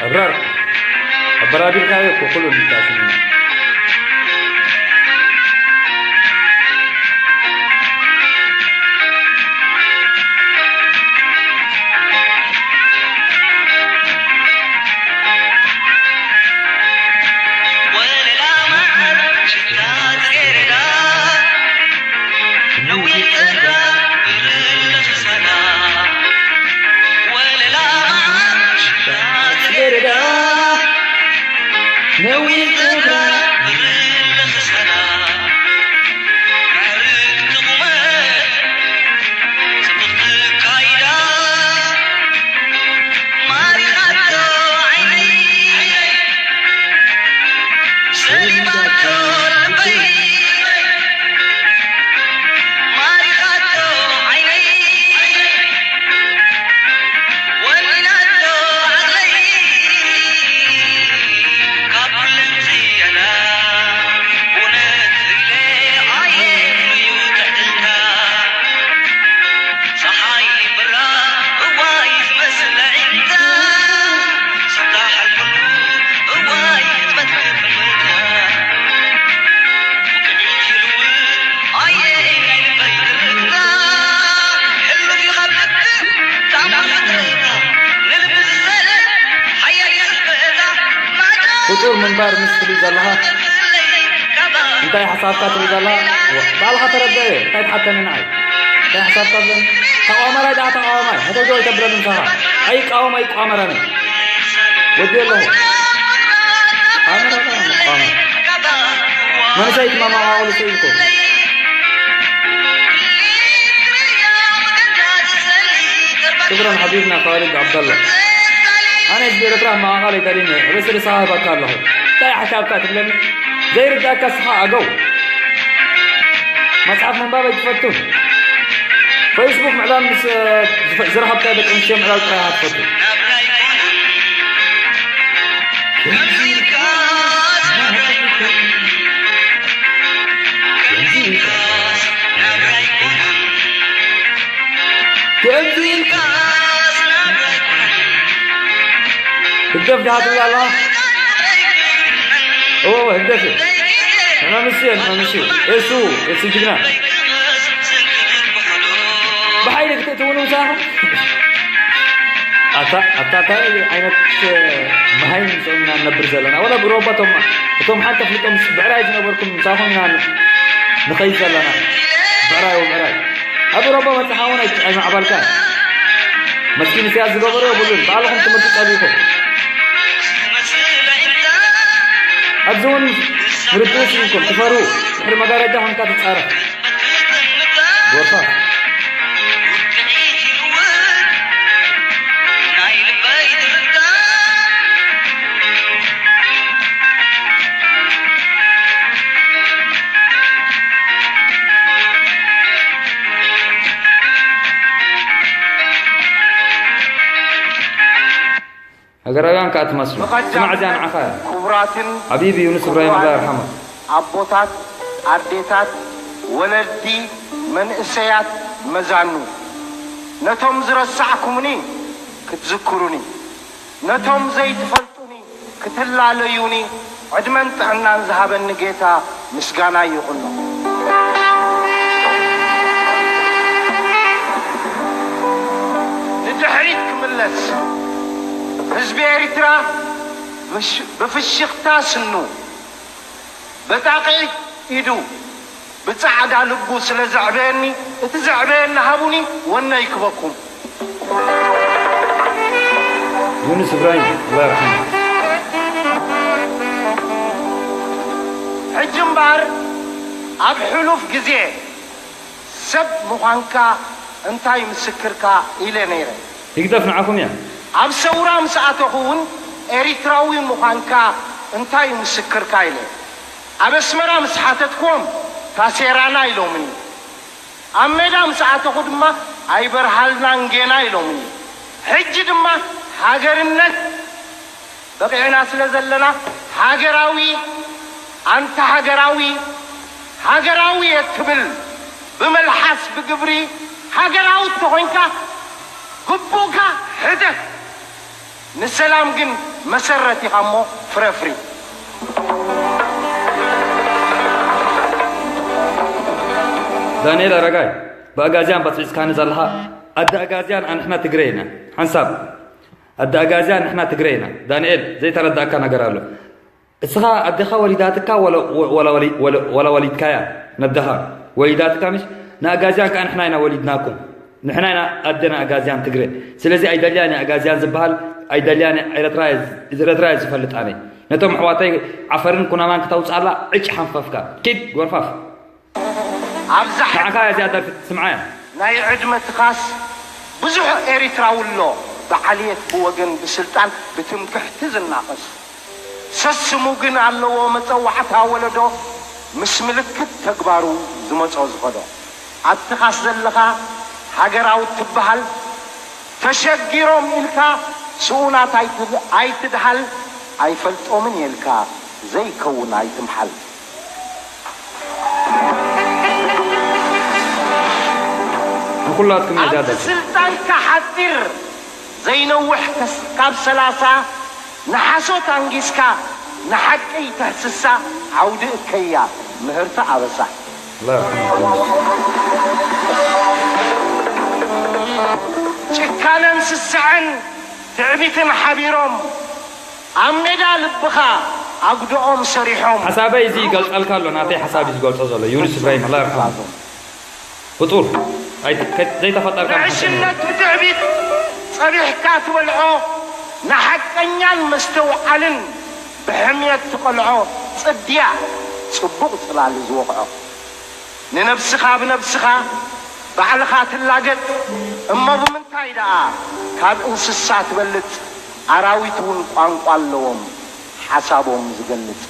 ኣብራር ኣበራቢርካዮ እኮ ኩሉ እንታስምና። ፍጡር ምንባር ምስ ትብል ዘለኻ እንታይ ሓሳብካ ትብል ዘለኻ? ባዕልኻ ተረድኦ። እንታይ ትሓተኒ ንዓይ? እንታይ ሓሳብካ ብለኒ? ተቃዋማራይ ደኣ ተቃዋማይ፣ ሃተው ጆ ኣይተብለኒ ምሳኻ። ኣይቃወም ኣይቋመረኒ። ወዲ ኣለኹ። ኣነ ደኣ መቃወም። መንእሰይ ድማ መቃወሉ ስኢልኩ። شكرا حبيبنا خالد عبد الله. ኣነ ህዝቢ ኤርትራ መቃቃል ኣይደልን እየ። ርእሲ ርእስኻ እህበካ ኣለኹ። እንታይ ሓሳብካ ትብለኒ? ዘይርዳእካ ስኻ ኣገው። መጽሓፍ ምንባብ ኣይትፈቱን። ፌስቡክ ምዕላል ምስ፣ እ፣ ዝፈ-፣ ዝረኸብካዮ ደቂ ኣንስትዮ ምዕላል ጥራይ ኢኻ ትፈቱ። ከምዚ ኢልካ ህግደፍ ድኣ ትብል ኣለኻ? እወ፣ እወ፣ ህግደፍ እዩ። ንሕና ንሱ እየ፣ ንሕና ንሱ። እሱ፣ እሱ ጅግና። ብሓይሊ ክትእትውኑ ምሳኹም? ኣታ፣ ኣታ፣ እንታይ ዓይነት መሃይም ምስኦም ኢና ንነብር ዘለና? ወላ ብሮባ እቶም፣ እቶም ሓንቲ ኣፍልጦም ምስ ብዕራይ ዝነበርኩም ምሳኹም ኢና ንኸይድ ዘለና። ብዕራይ ወብዕራይ። ኣብ ኤውሮጳ በጺሓ እውን ኣይ-፣ ኣይማዕበልካን። መስኪን ኢሳያስ ዝገበሮ የብሉን። ባዕልኹም ትምህርቲ ጸሊእኩም። ኣብዚ እውን ምርድኡ ስኢንኩም ትፈርሁ። ድሕሪ መጋረጃ ኮንካ ትጻረፍ። ጎርፋ። ሃገራውያን ከኣ ትመስሉ። ብቐዳም ስማዕ እዚኣ ንዓኻ እያ። ክቡራትን ሓቢቢ ዩኑስ እብራሂም፣ ኣላህ ክቡራትን ይርሓሞ። ኣቦታት፣ ኣዴታት፣ ወለዲ፣ መንእሰያት፣ መዛኑ፣ ነቶም ዝረሳዕኩምኒ ክትዝክሩኒ፣ ነቶም ዘይትፈልጡኒ ክትላለዩኒ ዕድመን ጥዕናን ዝሃበኒ ጌታ ምስጋና ይኹኖ። ንድሕሪት ክምለስ፣ ህዝቢ ኤርትራ ብሽ-፣ ብፍሽኽታ ስኑ፣ በጣቒ ኢዱ፣ ብጻዕዳ ልቡ ስለ ዘዕበየኒ፣ እቲ ዘዕበየኒ ሃቡኒ፣ ወነ ይክበኩም። ዩኑስ እብራሂም፣ ኣላህ ይርሓሞ። ሕጂ እምበኣር ኣብ ሕሉፍ ግዜ ሰብ ምዃንካ እንታይ ምስክርካ ኢለ ነይረ። ህግደፍ ንዓኹም እያ። ኣብ ሰውራ ምስ ኣተኹ እውን ኤሪትራዊ ምዃንካ እንታይ ምስክርካ ኢለ። ኣብ ኣስመራ ምስ ሓተትክዎም ታሴራና ኢሎምኒ። ኣብ ሜዳ ምስ ኣተኹ ድማ ኣይበርሃልናን ጌና ኢሎምኒ። ሕጂ ድማ ሃገርነት በቂዕና ስለ ዘለና ሃገራዊ፣ ኣንታ ሃገራዊ፣ ሃገራዊ እየ ትብል ብመልሓስ ብግብሪ ሃገራዊ እንተኾይንካ ግቡእካ ሕደግ። ንሰላም ግን መሰረት ኢኻ እሞ ፍረፍሪ። ዳንኤል ኣረጋይ፣ ብኣጋዝያን በጽቢጽካኒ ዘለኻ። ኣደ ኣጋዝያን ኣንሕና ትግረ ኢና። ሓንሳብ ኣደ ኣጋዝያን ንሕና ትግረ ኢና። ዳንኤል፣ ዘይተረዳእካ ነገር ኣሎ። እስኻ ኣደኻ ወሊዳትካ ወላ ወላ ወሊ- ወላ- ወላ ወሊድካያ? ነደኻ ወሊዳትካ ምሽ? ንኣጋዝያን ከኣ ንሕና ኢና ወሊድናኩም። ንሕና ኢና ኣደ ንኣጋዝያን ትግረ። ስለዚ ኣይደልያን እያ ኣጋዝያን ዝበሃል፣ ኣይደልያን እያ ኤረትራ እየ ዝ- ኤረትራ እየ ዝፈልጥ ኣነ። ነቶም ኣሕዋተይ ዓፈርን ኩናማን ክተውጽኣላ ዕጭ ሓንፈፍካ። ኪድ ጎርፋፍ። ኣብዛ ንዓኻ እያ እዚኣ ደርፊ ትስምዓ እያ። ናይ ዕድመ ትኻስ ብዙሕ ኤሪትራዊ ኣሎ ብዓልየት ብወገን ብስልጣን ብትምክሕቲ ዝናቐስ። ሰስሙ ግን ኣለዎ መጸዋዕታ ወለዶ ምስ ምልክት ተግባሩ ዝመጾ ዝኸዶ። ኣብ ትኻስ ዘለኻ ሃገራዊ ትበሃል ተሸጊሮም ኢልካ ስኡናት ኣይትድ- ኣይትድሃል ኣይፈልጦምን እየ ኢልካ ዘይከውን ኣይትምሓል። ንኩላትኩም እያ እዛ ኣብቲ ደርፊ። ስልጣንካ ሓጺር ዘይነውሕ ከስ- ካብ ሰላሳ ንሓሶት ኣንጊስካ ንሓቂ ይትሕስሳ ዓውዲ እከያ ምህርቲ ኣበሳ። الله يرحمه. ጭካነን ስስዐን ትዕቢትን ሓቢሮም ኣብ ሜዳ ልብኻ ኣጉድኦም ሰሪሖም። ሓሳበይ እዚ ይገልጸልካ ኣሎ፣ ናተይ ሓሳብ እዩ ዝገልጾ ዘሎ። ዩኑስ እብራሂም፣ ኣላህ ይርሓሙ። ፍጡር፣ ኣይ-፣ ከ-፣ ዘይተፈጠርካ ንሓቂ እዩ። ንዕሽነት ብትዕቢት ጸቢሕካ ትበልዖ፣ ንሓቀኛን መስተውዓልን ብሕምየት ትቐልዖ፣ ጽድያ ጽቡቕ ጽላል ዝወቕዖ። ንነብስኻ ብነብስኻ ባዕልኻ ትላገጽ እሞ ብምንታይ ደኣ ካብ እንስሳ ትበልጽ? ኣራዊት እውን ቋንቋ ኣለዎም ሓሳቦም ዝገልጽ።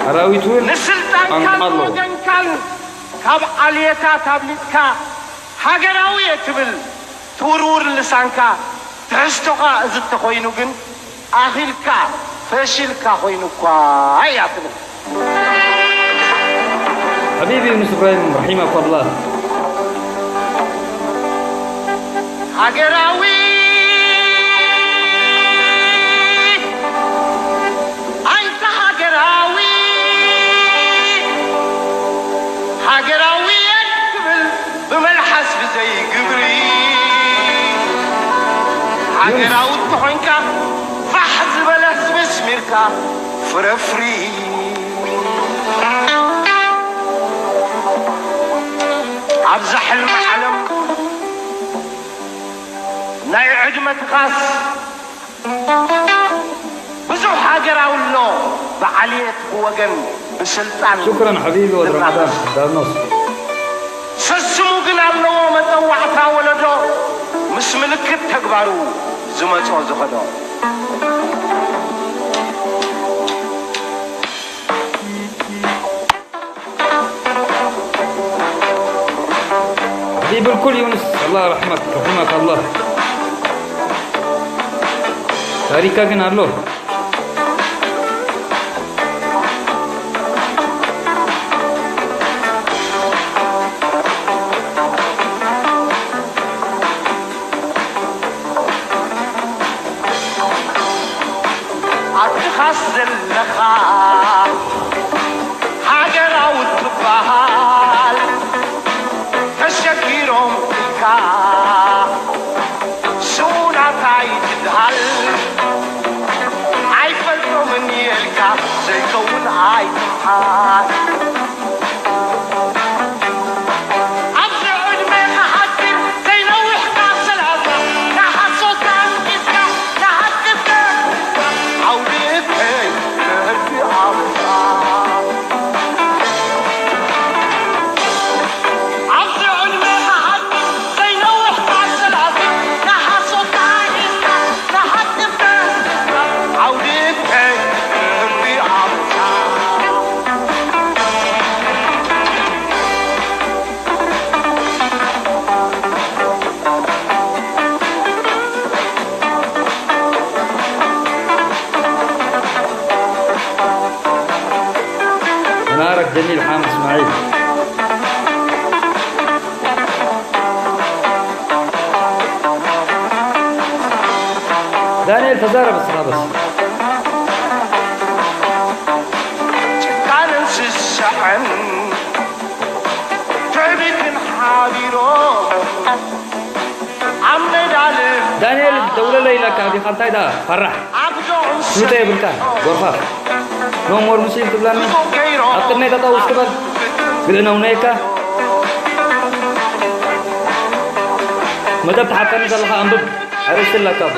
ኣራዊት እውን ንስልጣንካን ቋንቋ ኣለዎም። ወገንካን ካብ ዓልየታት ኣብሊጥካ ሃገራዊ እየ ትብል ትውርውር ልሳንካ ትሕዝቶኻ እዚ እንተኾይኑ ግን ኣኺልካ ፈሺልካ ኮይኑ እኳ እያ ትብል። حبيبي يونس إبراهيم رحمك الله. ሃገራዊ ኣንታ ሃገራዊ ሃገራዊ እየ ትብል ብመልሓስ ብዘይ ግብሪ ሃገራዊ እንተኾንካ ፋሕ ዝበለ ህዝቢ ስሚርካ ፍረፍሪ ኣብዛ ሕልሚ ዓለም ናይ ዕድመትኻስ ብዙሕ ሃገራዊ ኣሎ ብዓልየት ብወገን ብስልጣን شكرا حبيبي ود رمضان دارنوس. ሰስሙ ግን ኣለዎ መጸዋዕታ ወለዶ ምስ ምልክት ተግባሩ ዝመጾ ዝኸዶ። حبيب الكل يونس، الله يرحمك، رحمك الله. ታሪካ ግን ኣሎ። ኣትኻስ ዘለኻ ሃገራዊ ትበሃል ተሸጊሮም ኢልካ ስኡናት ኣይትድሃል ኣይፈልጦምን የልካ ዘይከውን ኣይትምሓል ናረክ ጀሚል ሓም እስማዒል። ዳንኤል ተዛረብ እስኻ በስ። ጭካንን ስስዐን ትዕቢትን ሓቢሮም ኣብ ሜዳ ዳንኤል ደውለለይ ኢለካ ዲኻ? እንታይ ደኣ ፈራሕ? ፍሉጠ የብልካን። ጎርፋፍ። No more ሙስሊም ትብለኒ? ኣብ ቅድመይ ጠጠው እስክበል። ግልእ ነውነየካ። መደብ ትሓተኒ ዘለኻ ኣንብብ። ኣርእስቲ ኣለካ እኮ።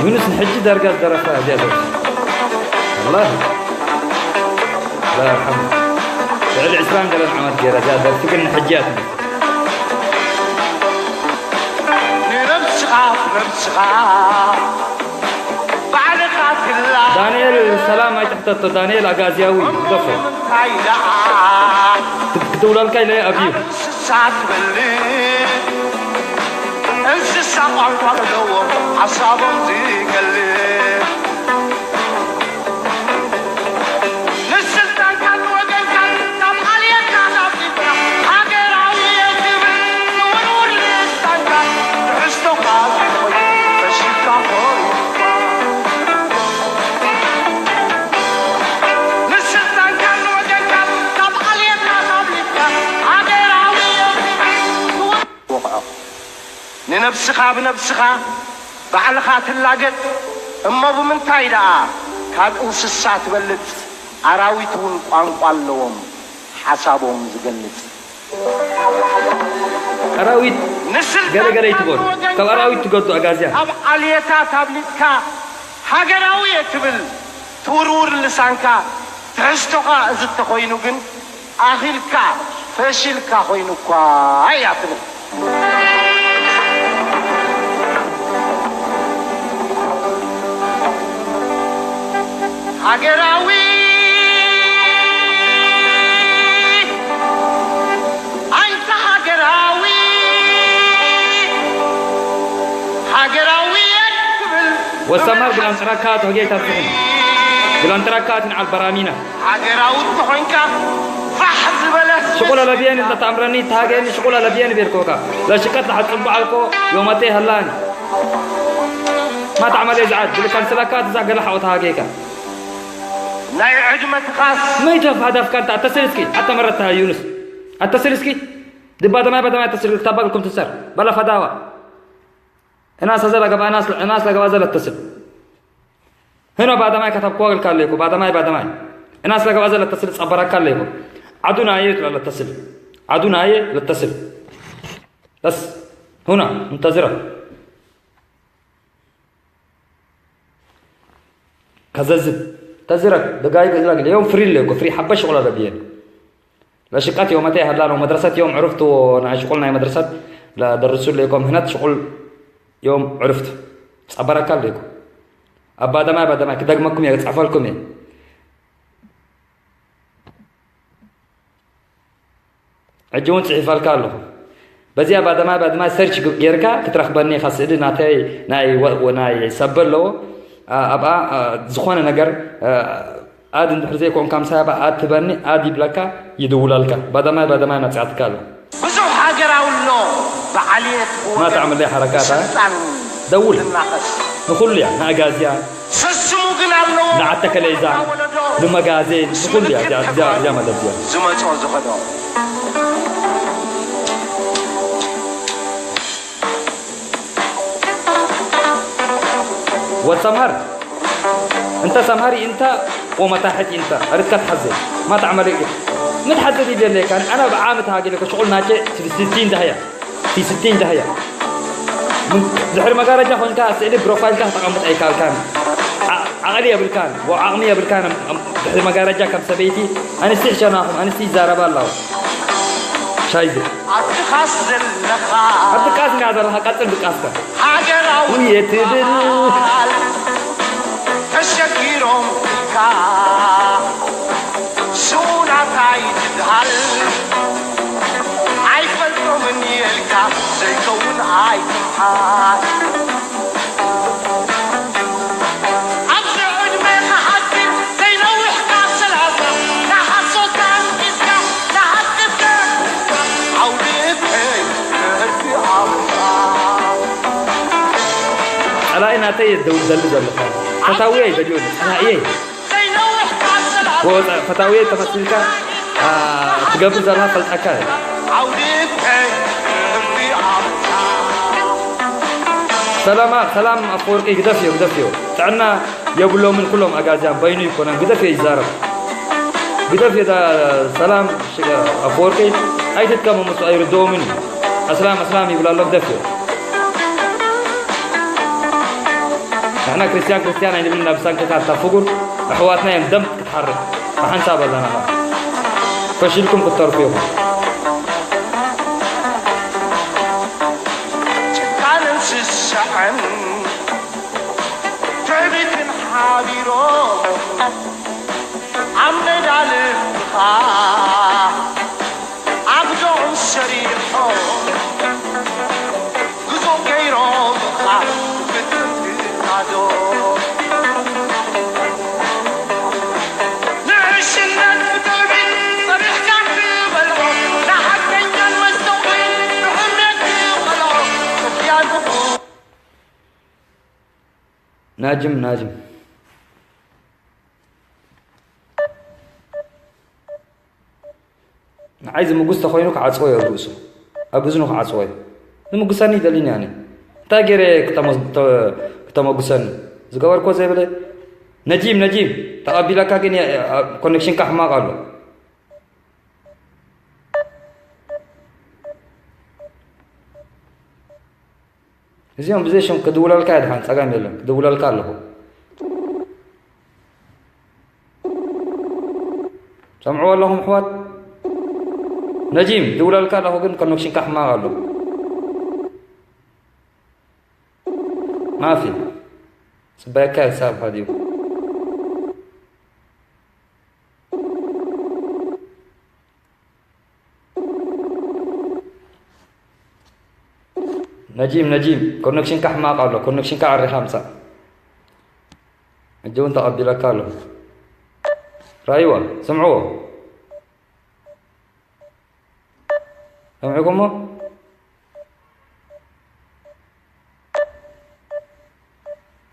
ዩኑስ ንሕጂ ዳርጋ ዝደረፋ እዚኣ ደርፊ። ወላሂ። ላ ይርሓሙ። ልዕሊ ዕስራን ገለን ዓመት ገይራ እዚኣ ደርፊ ግን ንሕጂ እያ ትመስል። ንነብስኻ፣ ነብስኻ ባዕልኻ ትላ ዳንኤል ሰላም ኣይትሕተቶ፣ ዳንኤል ኣጋዝያዊ ግደፎ። እንታይ ደኣ? ክት-፣ ክድውለልካ ኢለ ኣብዩ። እንስሳ ትበልዕ፣ እንስሳ ቋንቋ ኣለዎም ሓሳቦም ዝገልጽ። ንስልጣንካን ወገንካን ካብ ዓልየትካ ኣውጺእካ፣ ሃገራዊ እየ ትብል ስውርውር ልሳንካ፣ ትሕዝቶኻ ዘይኮይኑ ፈሺልካ ኮሪካ። ንስልጣንካን ወገንካን ካብ ዓልየትካ ኣውጺእካ፣ ሃገራዊ እየ ትብል ስውር-፣ ወቕዖ። ንነብስኻ ብነብስኻ ባዕልኻ ትላገጽ እሞ፣ ብምንታይ ደኣ ካብ እንስሳ ትበልጽ? ኣራዊት እውን ቋንቋ ኣለዎም ሓሳቦም ዝገልጽ። ኣራዊት ንስልጣን ገለ ገለ ይትበሉ። ካብ ወገንካ ኣራዊት ትገዱ ኣጋዝያን። ካብ ዓልየታት ኣብሊጽካ ሃገራዊ እየ ትብል ትውርውር ልሳንካ፣ ትሕዝቶኻ እዚ እንተኾይኑ ግን ኣኺልካ ፈሺልካ ኮይኑ እኳ እያ ትብል። ሃገራዊ፣ ኣንታ ሃገራዊ፣ ሃገራዊ እየ ትብል ወሰማር ግላንጥራካ ተሆጌታ ትኹን። ግላንጥራካ ትንዓል በራሚና። ሃገራዊ እንተኾይንካ ፋሕ ዝበለ ሽቁላ ለብየኒ እንተ ተኣምረኒ ተሃገየኒ ሽቁላ ለብየኒ ቤልኮካ። ለሽቀት ለሓጽቡ ዓልኮ ዮመቴ ሃላኒ። ما تعمل يا زعاد، ብልካን ስላካ ትዛገለ ሓወት ሃጌካ። ናይ ዕድመትኻስ መይተፍ ሃዳፍካ እንተ ኣተስል እስኪ፣ ኣተመረታ ዩኑስ። ኣተስል እስኪ፣ ድባ ደማይ በደማይ ኣተስል ክታባግልኩም ትሰር። በላ ፈዳዋ። እናስ ዘላ ገባ፣ እናስ፣ እናስ ለገባ ዘለ ተስል። ህኖ ባደማይ ከተብኮ እልካ ኣለይኮ፣ ባደማይ፣ ባደማይ። እናስ ለገባ ዘለ ተስል ጸበራካ ኣለይኮ። ዓዱናየ ትላለ ተስል። ዓዱናየ ለተስል። በስ፣ ሁና፣ እንተዝረ። ከዘዝብ። ተዝረክ፣ ደጋይ ይላግል። يوم فري ለይኮ፣ فري ሓበሽ ሽቁላ ለብየን። ለሽቀት ዮመተ ያህላኖ መድረሰት ዮም ዕሩፍት ናይ ሽቁል ናይ መድረሰት ለደርሱ ለይኮም ህነት ሽቁል ዮም ዕሩፍት ጸበረካ ለይኮ። ኣብ ባደማይ ባደማይ ክደግመኩም እየ፣ ክጽሕፈልኩም እየ። ሕጂ እውን ጽሒፈልካ ኣለኹ። በዚኣ ባደማይ ባደማይ ሰርች ግ-፣ ጌርካ ክትረኽበኒ ኢኻ። ስእሊ ናተይ ናይ ወ-፣ ወ-፣ ናይ ሰበ ኣለዎ። ኣ-፣ ኣብኣ፣ ኣ፣ ዝኾነ ነገር፣ ኣ፣ ኣድ እንድሕር ዘይኮንካ ምሳይ ኣብኣ ኣድ ትበኒ፣ ኣድ ይብለካ፣ ይድውለልካ። ባደማይ ባደማይ መጽኣትካ ኣሎ። ብዙሕ ሃገር ኣሎ ብዓልየት ማ ወገን ተዕምለይ ሓረካታ? ስልጣን ደውል። ዝናኸስ። ንኹሉ እያ፣ ንኣጋዝያ፣ ስስሙ ግን ኣለዎ። ንዓተከለይዛ፣ ወለዶ ንምጋዜን፣ ምስ ንኹሉ እያ፣ ምልክት እዚኣ፣ እዚኣ፣ እዚኣ ማለት እዚኣ። ዝመጾ ዝኸዶ። ወሰምሃር፣ እንተ ሰምሃሪ እንተ ወመታሕት እንተ፣ ኣርትካ ትሓዘ፣ ማ ተዕመለ እዩ። ምትሓዘ ዲብ የለ ካን፣ ኣና ብዓመት ሃገለ ከሽቁል ናቸ ስድስቲን ዳህያ። ፊስቲን ጃህያ። ምን-፣ ድሕሪ መጋረጃ ኮንካ ስእሊ ፕሮፋይልካ ክተቐምጥ ኣይከኣልካን። ዓ-፣ ዓቕሊ የብልካን፣ ወ-፣ ዓቕሚ የብልካን። እም-፣ ድሕሪ መጋረጃ ከም ሰበይቲ፣ ኣንስቲ ይሕሸናኹም፣ ኣንስቲ ይዛረባ ኣለዋ። ሻይዘ። ኣብ ድቃስ ዘለኻ። ኣብ ድቃስ እንዲኻ ዘለኻ፣ ቀጽል ድቃስካ። ሃገራዊ ውየ ትብል። በዓል ተሸጊሮም ኢልካ። ሽሙ ናታይ ትበሃል? ኣይፈልጦምን እየ ኢልካ ዘይከውን ኣይትምሓል። ኣብዚ ዕድመ ክሓስብ ዘይነውሕ ካብ ሰላሳ ንሓሶት ኣንቂስካ ንሓቂ ተንቂስካ ዓውዲ እከይ ክህቢ ኣምራ። ጸላኢ ናተይ እየ ደሊ ዘለኹ። ፈታዊ ኣይደልዮን፣ ጸላኢ እየ። ወ-፣ ፈታዊ ተመሲልካ፣ አ፣ ትገብር ዘለኻ ፈልጠካ እየ። ሰላማ-፣ ሰላም ኣፈወርቂ ግደፍዮ፣ ግደፍዮ። ጥዕና የብሎምን ኩሎም ኣጋዝያን፣ በይኑ ይኮነን። ግደፍዮ ይዛረብ። ግደፍዮ ዳ-፣ ሰላም ሽ-፣ ኣፈወርቂ ኣይትጥቀሙ፣ ምስ ኣይርድኦምን እዩ። ኣስላም፣ ኣስላም ይብል ኣሎ፣ ግደፍዮ። ንሕና ክርስትያን ክርስትያን ኣይንብልን፣ ናብ ሳንክካ እታ ፍጉር ኣሕዋትና እዮም ደም ክትሓርድ ብሓንሳብ ኣለና ኸዓ። ፈሺልኩም ክትተርፉ ኢኹም። ጭካንን ስስዐን ትዕቢትን ሓቢሮም ኣብ ሜዳ ልብኻ ኣግዶም ሰሪሖም፣ ግዞም ገይሮምኻ ክትንግዳዶ። ንዕሽነት ብጥበብ ጸቢሕካ ትበልዖ፣ ንሓቀኛን መስተውዒ ብሕምየት ትበልዖ። ጽድያ ዝኹ- ናጅም፣ ናጅም። ንዓይ ዝምጉስ ተኾይኑ ክዓጽዎ እየ ኣብ ርእሱ። ኣብ እዝኑ ክዓጽዎ እየ። ዝምጉሰኒ ይደልይኒ ኣነ። እንታይ ገይረ ክተመ-፣ ተ-፣ ክተመጉሰኒ? ዝገበርኮ ዘይብለ? ነጂም፣ ነጂም፣ ተቐቢለካ ግን የ-፣ ኣብ ኮኔክሽንካ ሕማቕ ኣሎ። እዚኦም ብዘይ ሽም ክድውለልካ እየ፣ ድሓን ጸገም የለን፣ ክድውለልካ ኣለኹ። ሰምዕዎ ኣለኹም ኣሕዋት? ነጂም፣ ድውለልካ ኣለኹ፣ ግን ኮኔክሽንካ ሕማቕ ኣሎ። ማፊ፣ ጽባየካ እየ ክሳብ ሃዲኡ። ነጂም፣ ነጂም፣ ኮኔክሽንካ ሕማቕ ኣሎ። ኮኔክሽንካ ኣሪኻ ምጻእ። ሕጂ እውን ተቐቢለካ ኣለኹ። ራእይዎ፣ ስምዕዎ። ሰምዕኩሞ?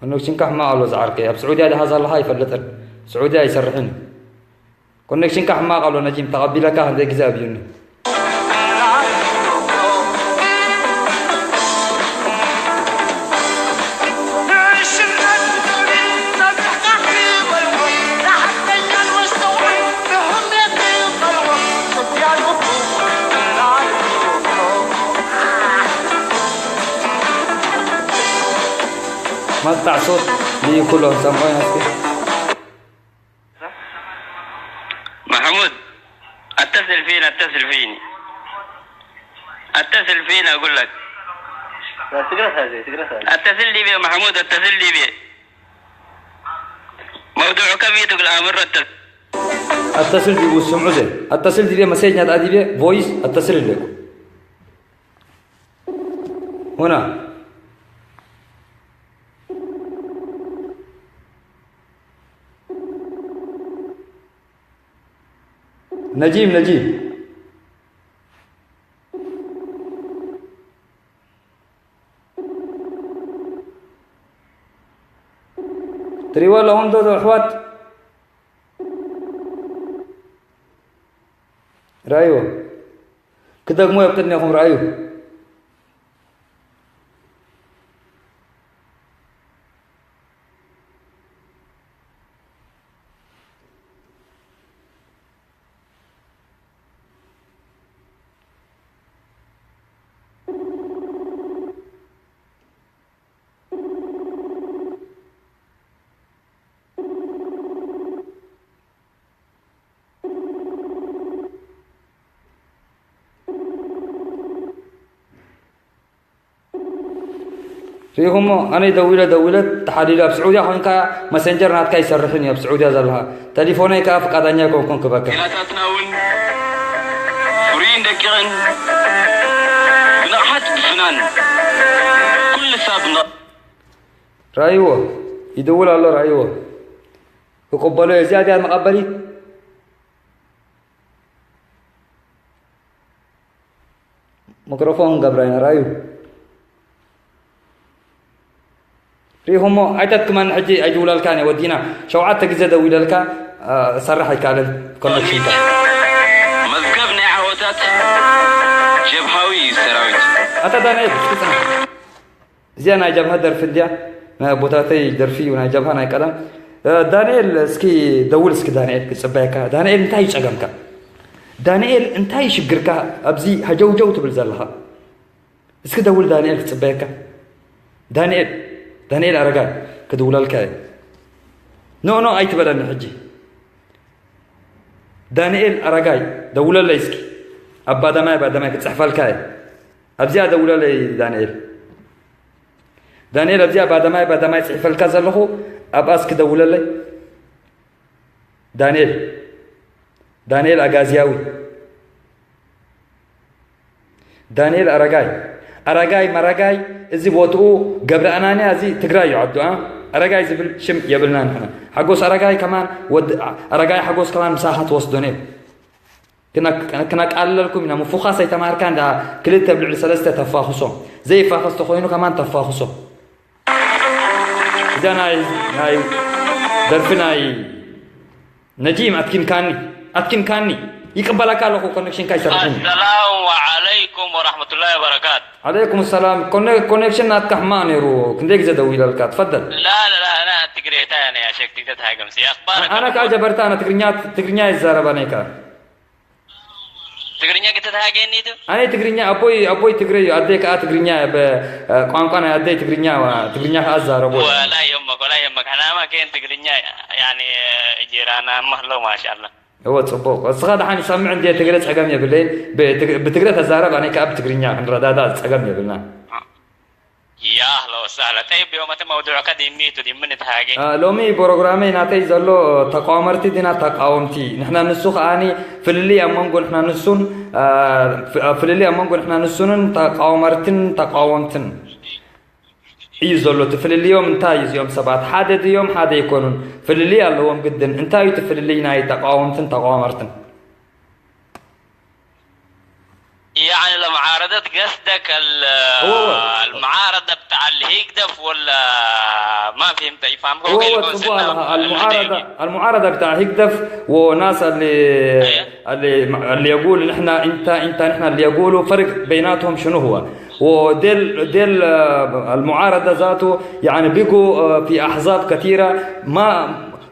ኮኔክሽንካ ሕማቕ ኣሎ ዝዓርከይ። ኣብ ስዑድያ ድኻ ዘለኻ ኣይፈልጥን። ስዑድያ ኣይሰርሕን እዩ። ኮኔክሽንካ ሕማቕ ኣሎ ነጂም፣ ተቐቢለካ ክንደይ ግዜ ኣብዩኒ። መጣዕ ሶት ልዩ ኩሎም ሰምዖ ኢና እስኪ። محمود، اتصل فينا، اتصل فيني. اتصل فينا أقول لك. لا، تقرأ هذه، تقرأ هذه. اتصل لي بيه محمود، اتصل لي بيه. موضوع كم يدق الأمر، اتصل. اتصل بيه والسمع زين. اتصل بيه مسج نات أدي بيه، فويس، اتصل لكم. هنا. نجيم، نجيم. تريوا لهم دو، دو أحوات. رأيوا. كده مو يبقى إنكم رأيوا. ርኢኹሞ? ኣነ ደዊለ ደዊለ ተሓዲሉ። ኣብ ስዑድያ ኮይንካ መሰንጀር ናትካ ይሰርሕን እዩ፣ ኣብ ስዑድያ ዘለኻ። ተሊፎነይ ከኣ ፍቃዳኛ ኣይኮንኩን ክበካ። ዜናታትና እውን ፍሩይን ደቂቕን፣ ብንቕሓት ብፍናን ኩሉ ሳብ ን- ራእይዎ፣ ይድውል ኣሎ፣ ራእይዎ። ክቕበሎ እየ። እዚኣ ድያ መቐበሊት? ሚክሮፎን ገብረ ይንራዩ። ርኢኹሞ? ኣይተድክመኒ ሕጂ፣ ኣይድውለልካን እየ፣ ወዲና። ሸውዓተ ግዜ ደዊለልካ፣ ሰርሕ ኣይከኣልን ኮኔክሽንካ። መዝገብ ናይ ዓወታት ጀብሃዊ ሰራዊት። ኣታ ዳንኤል፣ እስኪ ጽናሕ። እዚኣ ናይ ጀብሃ ደርፊ እንድያ፣ ናይ ኣቦታተይ ደርፊ እዩ፣ ናይ ጀብሃ ናይ ቀደም። እ፣ ዳንኤል፣ እስኪ ደውል እስኪ ዳንኤል፣ ክጽበየካ። ዳንኤል፣ እንታይ እዩ ጸገምካ? ዳንኤል፣ እንታይ እዩ ሽግርካ ኣብዚ ሃጀውጀው ትብል ዘለኻ? እስኪ ደውል ዳንኤል፣ ክጽበየካ። ዳንኤል፣ ዳንኤል ኣረጋይ፣ ክድውለልካ እየ። ኖ፣ ኖ፣ ኣይትበለኒ ሕጂ። ዳንኤል ኣረጋይ፣ ደውለለይ እስኪ። ኣብ ባዳማይ፣ ባዳማይ ክጽሕፈልካ እየ። ኣብዚኣ ደውለለይ ዳንኤል። ዳንኤል፣ ኣብዚኣ ባዳማይ፣ ባዳማይ ጽሒፈልካ ዘለኹ፣ ኣብኣ እስኪ ደውለለይ። ዳንኤል፣ ዳንኤል ኣጋዝያዊ፣ ዳንኤል ኣረጋይ፣ ኣረጋይ መረጋይ፣ እዚ ቦትኡ ገብረ ኣናንያ፣ እዚ ትግራይ እዩ ዓዱ፣ ኣ? ኣረጋይ ዝብል ሽም የብልና ንሕና። ሓጎስ ኣረጋይ ከማን፣ ወዲ ኣረጋይ ሓጎስ ከማን ምሳኻ ትወስዶን እዮም። ክነ-፣ ክነቃልለልኩም ኢና። ምፉኻስ ኣይተማሃርካን ደኣ ክልተ ኣብ ልዕሊ ሰለስተ ተፋኹሶ። ዘይፋኸስ ተኾይኑ ከማን ተፋኹሶ። እዛ ናይ፣ ናይ ደርፊ ናይ ነጂም ኣትኪንካኒ፣ ኣትኪንካኒ። ይቅበለካ ኣለኹ፣ ኮኔክሽንካ ይሰርሕን እዩ። ኣሰላሙ ዓለይኩም ወራህመቱላሂ ወበረካቱ። ዓለይኩም ሰላም። ኮኔ-፣ ኮኔክሽን ናትካ ሕማቕ ነይሩ። ክንደይ ግዜ ደዊለልካ? ትፈደል። لا لا لا، أنا تقريتا يعني يا شيخ، تقدر تهاجم سي أخبارك أنا يا كا محمود؟ جبرت، أنا تقرنيا، تقرنيا الزربانيكا. ትግርኛ ክትትሃገኒ ቱ? ኣነ ትግርኛ፣ ኣቦይ፣ ኣቦይ ትግረ እዩ፣ ኣደይ ከኣ ትግርኛ እያ፣ ብ-፣ ቋንቋ ናይ ኣደይ ትግርኛ፣ ትግርኛ ከኣ ዝዛረቡ እዮም። ወላ የመክ፣ ወላ የመክ። ሕናማ ከን ትግርኛ፣ ያኒ፣ ጅራና መህሎ፣ ማሻኣላ። እወ፣ ጽቡቕ። እስኻ ደሓን ይሰምዕ እንድየ፣ ትግረ ጸገም የብለይን። ብትግ-፣ ብትግረ ተዛረብ፣ ኣነ ከኣ ብትግርኛ ክንረዳዳእ ጸገም የብልና። يا أهلا وسهلا. طيب، يوم أتم موضوع قد يميت دي من تهاجي. አ፣ ሎሚ ፕሮግራመይ ናተይ ዘሎ ተቃወመርቲ ዲና ተቃወምቲ? ንሕና ንሱ ከኣኒ ፍልልይ ኣብ መንጎ ንሕና ንሱን፣ አ፣ ፍ-፣ አ፣ ፍልልይ ኣብ መንጎ ንሕና ንሱንን ተቃወመርትን ተቃወምትን እዩ ዘሎ። እቲ ፍልልዮም እንታይ እዩ? እዚኦም ሰባት ሓደ ድዮም ሓደ ኣይኮኑን? ፍልልይ ኣለዎም ግድን። እንታይ እዩ እቲ ፍልልይ ናይ ተቃወምትን ተቃወመርትን? يعني لمعارضة قصدك ال-، هو، هو. المعارضة بتاع الهيكدف ولا ما فهمت؟ يفهمكم هو، هو، كلمة تبغى سنة لها المعارضة، المعارضة بتاع هيكدف والناس اللي، أيوة. اللي، اللي يقول نحن انت، انت، نحن، اللي يقولوا فرق بيناتهم شنو هو؟ وديل، ديل، آه، المعارضة ذاته يعني بقوا، آه، في أحزاب كثيرة ما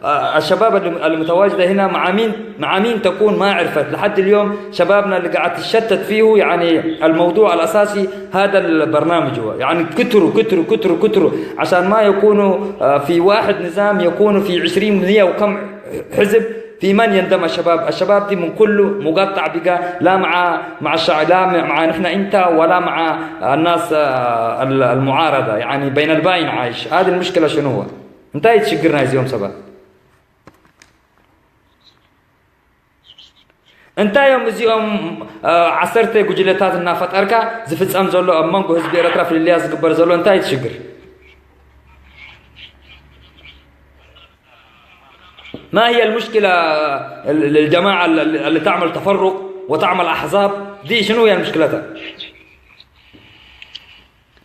آه، الشباب الم-، المتواجدة هنا مع مين، مع مين تكون ما عرفت. لحد اليوم شبابنا اللي قاعد تشتت فيه، يعني، الموضوع الأساسي هذا البرنامج هو. يعني، كتروا، كتروا، كتروا، كتروا. عشان ما يكونوا، آه، في واحد نظام، يكونوا في عشرين، مية وكم حزب. في من يندم الشباب؟ الشباب دي من كله مقطع بقى، لا مع، مع الشع-، لا مع نحن انت، ولا مع الناس، آه، ال-، المعارضة. يعني، بين الباين عايش. هذه المشكلة شنو هو؟ انت ايش شقرنا يوم سبا؟ እንታይ እዮም እዚኦም፣ እ፣ ዓሰርተ ጉጅለታት እናፈጠርካ ዝፍጸም ዘሎ ኣብ መንጎ ህዝቢ ኤርትራ ፍልልያት ዝግበር ዘሎ እንታይ እዩ እቲ ሽግር? ما هي المشكلة ال-، الجماعة ال-، ال-، اللي تعمل تفرق وتعمل أحزاب؟ دي شنو هي مشكلتها؟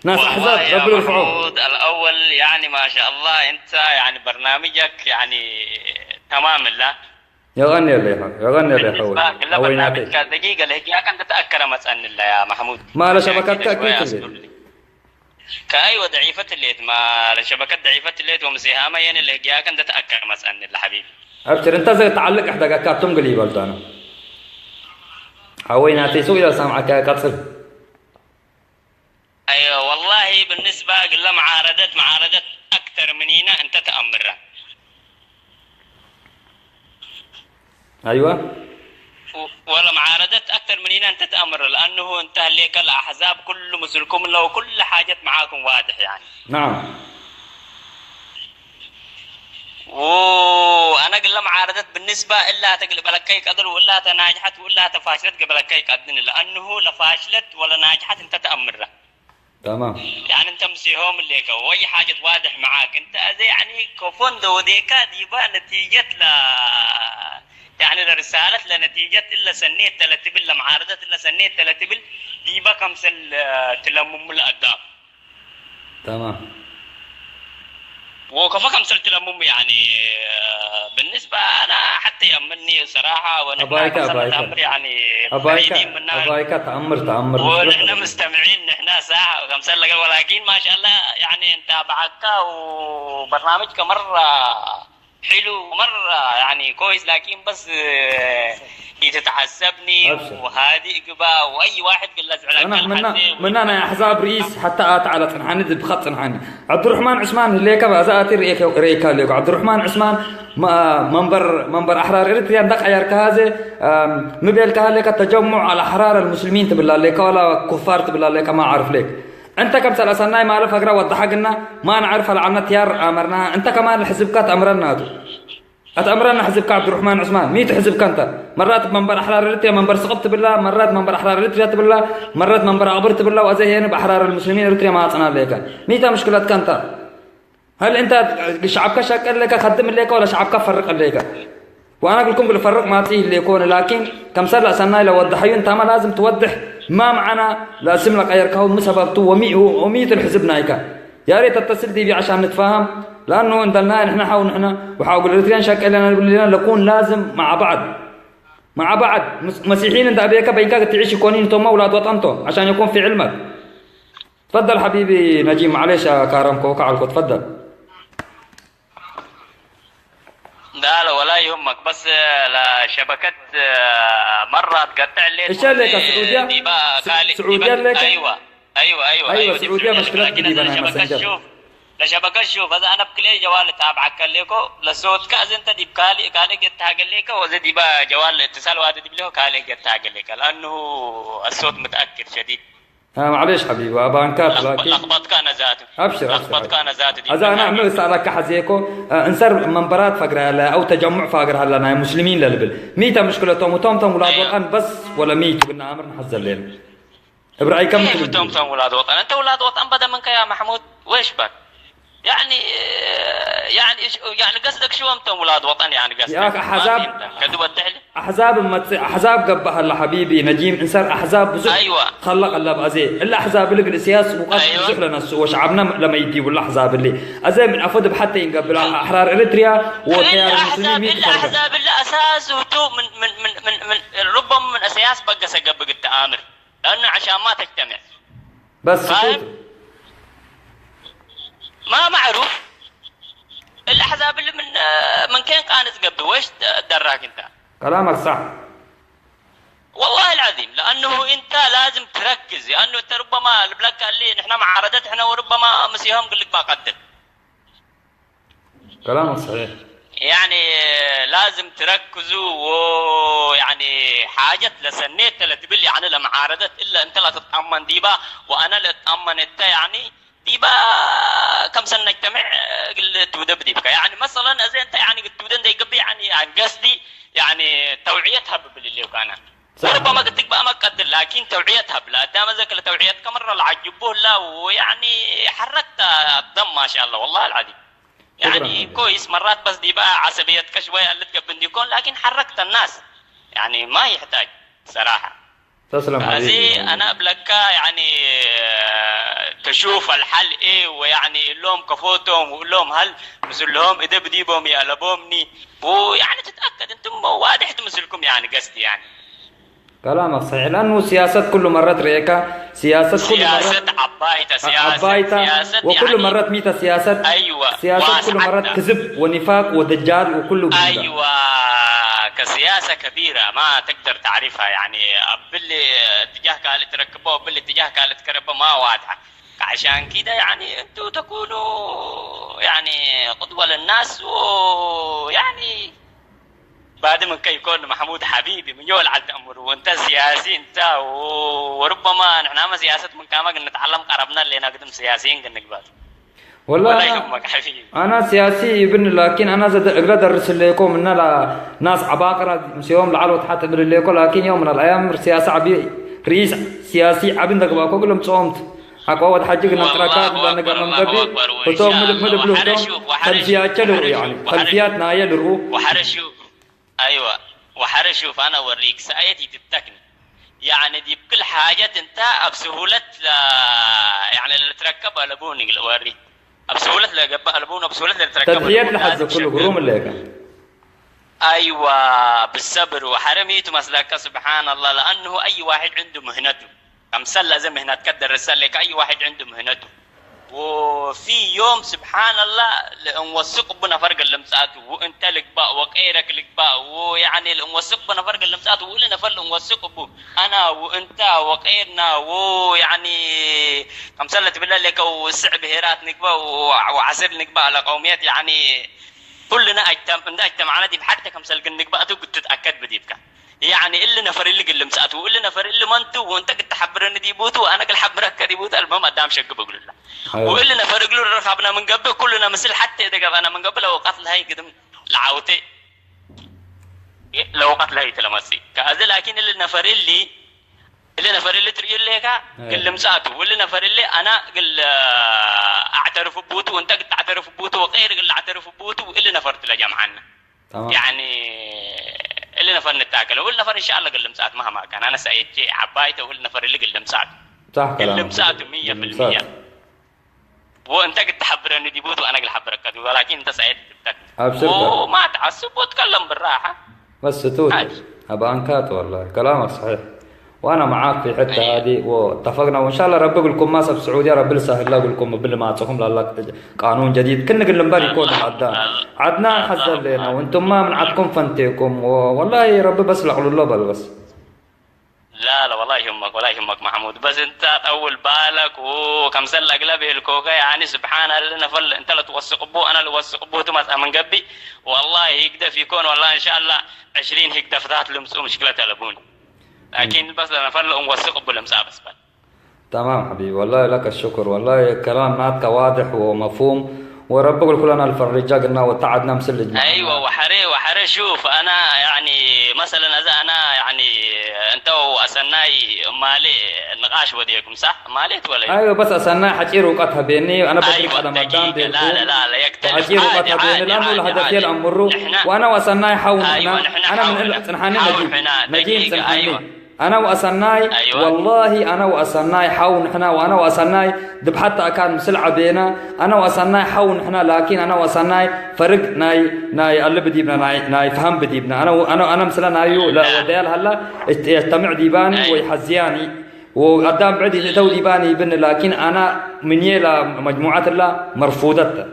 ናስ ኣሕዛብ والله يا ረቢ ርፍዖ። محمود الأول، يعني ما شاء الله أنت يعني برنامجك يعني تمام لا. የቐንየለይ ሓው፣ የቐንየለይ ሓው። بالنسبة لبرنامجك دقيقة لهجة كان تتأكد مثلًا لا يا محمود. ما على شبكتك كده شوية أكيد. أصبر لي. كأيوة ضعيفة الليت، ما على شبكة ضعيفة الليت ومسيحة ما يعني لهجة كان تتأكد مثلًا لا حبيبي. أبشر أنت زي تعلق إحدى كاتم قليبل دانا. ሓወይ ናተይ ሱቕ ኢለ ዝሰምዓካ እየ፣ ቀጽል። أيوة والله بالنسبة لمعارضة، معارضة أكثر منينا أنت تأمرها. أيوة. ولا معارضة أكثر من هنا أنت تأمر، لأنه أنت هليك الأحزاب كل مسلكم له كل حاجة معاكم واضح يعني. نعم. وأنا أقول لهم عارضة بالنسبة إلا تقلب لك يقدر، ولا تناجحت ولا تفاشلت قبل لك يقدن، لأنه لفاشلت ولا ناجحت أنت تأمرها. تمام. يعني أنت مسيهم الليك وأي حاجة واضح معاك أنت، أزي يعني كفون دو ديكا ديبا نتيجة ل يعني لرسالة لنتيجة إلا سنية تلتبل لمعارضة إلا سنية تلتبل ديبا كمسل، آه، تلمم الأداب. تمام. وكما كمسل تلمم يعني، آه، بالنسبة أنا حتى يأمني صراحة، ونحن أبايكا، كمسل أبايكا. الأمر يعني أبايكا، بعيدين منا. أبايكا تأمر، تأمر. ونحن مستمعين، نحن ساعة خمسة لقى، ولكن ما شاء الله يعني انت بعكا وبرنامجك مرة حلو، مرة يعني كويس، لكن بس، آه، يتتعصبني أبشر. وهادئ قبا، وأي واحد قال له زعلان أنا قال منا حسي منا أنا أحزاب رئيس حتى أتعلى تنحني ذبخت تنحني. عبد الرحمن عثمان هليك بقى زاتي رئيك رئيك ليك عبد الرحمن عثمان، ما منبر منبر أحرار إريتريا دق عيار كهازة. مبيل كهالك تجمع الأحرار المسلمين تبلا ليك ولا كفار تبلا ليك، ما عارف ليك. أنت كم سنة سنة ما عرف أقرأ وضحقنا، ما نعرف العنة تيار أمرنا، أنت كمان حزبك تأمرنا هذا. أتأمرنا حزبك عبد الرحمن عثمان، ميت حزبك أنت. مرات منبر أحرار إريتريا منبر سقط تبلا، مرات منبر أحرار إريتريا تبلا، مرات منبر أغبر تبلا، وأزي هنا بأحرار المسلمين إريتريا ما أصنع ليك. ميت مشكلتك أنت. هل أنت شعبك شكل لك، خدم لك، ولا شعبك فرق لك؟ وأنا أقول لكم بالفرق ما تيه ليكون، لكن كم سنة سنة لو وضحوا أنت ما لازم توضح ما معنا، لا اسم لك أير كهو مسبب تو ومي-، وميت الحزب نايكا. يا ريت تتصل دي بي عشان نتفاهم، لأنه عندنا نحن حاول نحن وحاول إريتريان شكل لنا لكون لازم مع بعض، مع بعض. مس-، مسيحيين أنت أبيك بينك تعيش يكونين توما أولاد وطنتو عشان يكون في علمك. تفضل حبيبي نجيم، معليش يا كارم كوكا على الكو، تفضل. لا لا، ولا يهمك، بس، آه، لا شبكة، آه، مرة تقطع لي. إيش اللي كان سعودية؟ ديبا س-، كالي، سعودية ديبا، اللي كان؟ أيوة. أيوة، أيوة، أيوة، أيوة، دي سعودية سعودية، مشكلة لكن جديدة أنا أنا شبكة مسنجر. شوف، لا شبكة شوف، هذا أنا بكلي جوال تابعك ليكو، لا صوت كأز أنت ديب كالي، كالي قلت حاجة ليكو، وزي ديبا جوال اتصال واحد ديب له كالي قلت حاجة ليك، لأنه الصوت متأكد شديد. آه، معليش حبيبي، أبا أنكات، لكن لخبط كان ذاته. أبشر، أبشر، لخبط أبشر. كان ذاته دي. هذا أنا أعمل سألك حزيكو، آه، إنسر منبرات فقر هلا أو تجمع فقر هلا، أنا مسلمين للبل. ميتا مشكلتهم وتوم توم ولاد أيوة. وطن بس، ولا ميت قلنا أمر نحزن ليل. إبراهيم كم كيف تريد؟ توم توم ولاد وطن؟ أنت ولاد وطن بدأ منك يا محمود، ويش بك؟ يعني، يعني إيش، يعني قصدك شو أنتم ولاد وطن؟ يعني قصدك يا أخي، حزب. ما فهمت. كدو بتحلي. أحزاب مت-، أحزاب قبها الله حبيبي نجيم، إنسان أحزاب بزح. أيوة. خلق الله بأزي. إلا أحزاب اللي السياس وقت أيوة. بزح لنا السوء، وشعبنا لما يدي ولا أحزاب اللي. أزي من أفضل بحتى ينقبل أحرار إريتريا وتيار إلا المسلمين أحزاب، ميت إلا فرقة. أحزاب، إلا أساس وتو من، من، من، من، من، ربما من أساس بقى سقبق التآمر. لأنه عشان ما تجتمع. بس فاهم؟ سكوت. ما معروف. الأحزاب اللي من، آه، من كين قانز قبل، ويش د-، دراك أنت؟ كلامك صح. والله العظيم، لأنه أنت لازم تركز، لأنه أنت ربما البلاك قال لي نحن معارضة، إحنا وربما مسيهم قال لك ما قدر. كلامك صحيح. يعني لازم تركزوا، ويعني حاجة لسنيت لا تبل يعني لمعارضة إلا أنت لا تتأمن ديبا، وأنا لا أتأمن أنت يعني ديبا. كم سنة نجتمع، قل تبدأ بديبك. يعني مثلًا إذا أنت يعني قد تبدأ أنت يقبي يعني، يعني قصدي يعني توعية هب باللي كان. صح. ربما قد تقبأ ما قدر، لكن توعية هب لا. دام ذاك التوعية كمرة العجبه لا، ويعني حركت الدم ما شاء الله، والله العظيم. شكرًا يعني حبيبي. كويس، مرات بس دي بقى عصبيتك شوية اللي تقبل ديكون، لكن حركت الناس. يعني ما يحتاج صراحة. تسلم أزي حبيبي. أنا أبلكا يعني، آه، تشوف الحل إيه، ويعني اللوم كفوتهم، واللوم هل مثل لهم إذا بديبهم يقلبومني، ويعني تتأكد أنتم واضح تمثلكم يعني قصدي يعني. كلامك صحيح، لأنه سياسة كل مرة تريكا، سياسة كل مرة سياسة عبايتا، سياسة، عبايتا، سياسة وكل يعني مرة ميتا سياسة، أيوة، سياسة كل مرة واسعة. كذب ونفاق ودجال وكله بيجي. أيوة، كسياسة كبيرة ما تقدر تعرفها يعني، باللي اتجاه قال تركبه، باللي اتجاه قال تكربه ما واضحة. عشان كده يعني أنتوا تكونوا يعني قدوة للناس، ويعني بعد من كي يكون محمود حبيبي من يول على الأمر، وأنت سياسي أنت، و- وربما نحن ما سياسة من كامك نتعلم قربنا لنا قدم سياسيين قد نقبل. والله ولا أنا يهمك حبيبي. أنا سياسي ابن، لكن أنا زاد أقدر أدرس لكم إن لا ناس عباقرة مسيوم لعلو تحت أبر لكم، لكن يوم من الأيام سياسة عبي رئيس سياسي عبي عندك باكو كلهم صومت. أقوى واحد حاجة قلنا تركات ولا نقام مقبي. فتوم ملك ملك بلوتو. خلفيات كلو يعني، خلفيات نايا لرو. وحرشو. أيوة. وحرشو فأنا أوريك سايتي تتكني. يعني دي بكل حاجة أنت بسهولة لا، يعني اللي تركب على بوني الوري. بسهولة لا جبه على بوني، بسهولة لا تركب على تدحيات بوني. لحد لازم كله شكل. قروم اللي كان. أيوة، بالصبر وحرميت مسلك، سبحان الله، لأنه أي واحد عنده مهنته. كم سلة زي مهنة كدر السلة، أي واحد عنده مهنته. وفي يوم سبحان الله، لأن وثق بنا فرق اللمسات، وانت لك بقى، وغيرك لك بقى، ويعني لأن وثق بنا فرق اللمسات، ولنا فل نوثق بو. أنا وانت وغيرنا، ويعني كم سلة بالله لك، وسع بهيرات نقبة، و- وعسر نقبة على قوميات، يعني كلنا اجتم-، እንዳ اجتمعنا دي حتى كم سلق النقبة أتو قد تتأكد بديبك. يعني اللي نفر اللي قل مسأت، واللي نفر اللي منتو، وانت قد تحبرني دي بوتو، وأنا قل حبرك دي بوتو، المهم أدام شق بقول الله. أيوة. واللي نفر قلو الرخابنا من قبل، كلنا مثل حتى إذا قبنا من قبل، أو قتل هاي قدم العوتي. لو قتل هاي تلمسي. كأذي لكن اللي نفر اللي، اللي نفر اللي تريد ليك، أيوة. قل مسأتو، واللي نفر اللي أنا قل، آه، أعترف بوتو، وانت قد تعترف بوتو، وغير قل أعترف بوتو، واللي نفرت لجمعنا. تمام. يعني اللي نفر نتاكل، واللي نفر إن شاء الله قل مسأت مهما كان. أنا سأيتي عبايته، واللي نفر اللي قل مسأت. صح قل كلامك. مسأت مية في مسأت. المية. وانت قد تحبرني دي بوتو، أنا قل حبرك، ولكن انت سأيت تبتك. أبشر. وما تعصب واتكلم بالراحة. بس ستوت. عادي. أبا أنكات والله. كلامك صحيح. وأنا معاك في حتة أيوة. هذه واتفقنا، وإن شاء الله ربي يقول لكم ما سب سعودية، ربي لسهل الله يقول لكم باللي ما تصحهم لك قانون جديد. كنا قلنا باري يكون عدنان. عدنان حزل لنا، وانتم ما من عدكم فنتيكم. و-، والله ربي بس لعلو الله بل بس. لا، لا، والله يهمك، ولا يهمك محمود. بس انت طول بالك، وكم سلة قلبي الكوكا، يعني سبحان الله، نفل انت لا توثق بو، انا اللي وثق بو، تمس من قبي. والله يقدر يكون، والله ان شاء الله عشرين هيك دفعات لمسو مشكلة تلبون. لكن بس انا فل موثق بو لمسا بس بل. تمام حبيبي، والله لك الشكر، والله كلام معك واضح ومفهوم، وربك كلنا الفرجة قلنا وتعدنا مسلج معنا. ايوه، وحري، وحري، شوف، انا يعني مثلا اذا انا يعني انت واسناي مالي نقاش وديكم، صح؟ ماليت ولا؟ ايوه، بس اسناي حجير وقتها بيني، انا بدري ايوه، على مدان دقيقة، لا، لا، لا، لا، يكتلف. حجير عادي، وقتها بيني عادي، لانه عادي، الهدف عادي. هي الامر. نحن وانا واسناي حاول ايوه، نحن، نحن انا حاول، من نحن سنحاني حاول، نجيب نحن نجيب دقيقة، سنحاني. ايوه. انا واسناي أيوة. والله انا واسناي حاول نحن، وانا واسناي دبحتى كان مسلعة بينا. انا واسناي حاول نحن، لكن انا واسناي فرق ناي، ناي قلب ديبنا، ناي، ناي فهم بديبنا. انا و-، انا انا مثلا نايو لا وديال هلا يجتمع ديباني أيوة. ويحزياني، وقدام بعد يتو ديباني يبن، لكن انا من يلا مجموعات الله مرفوضة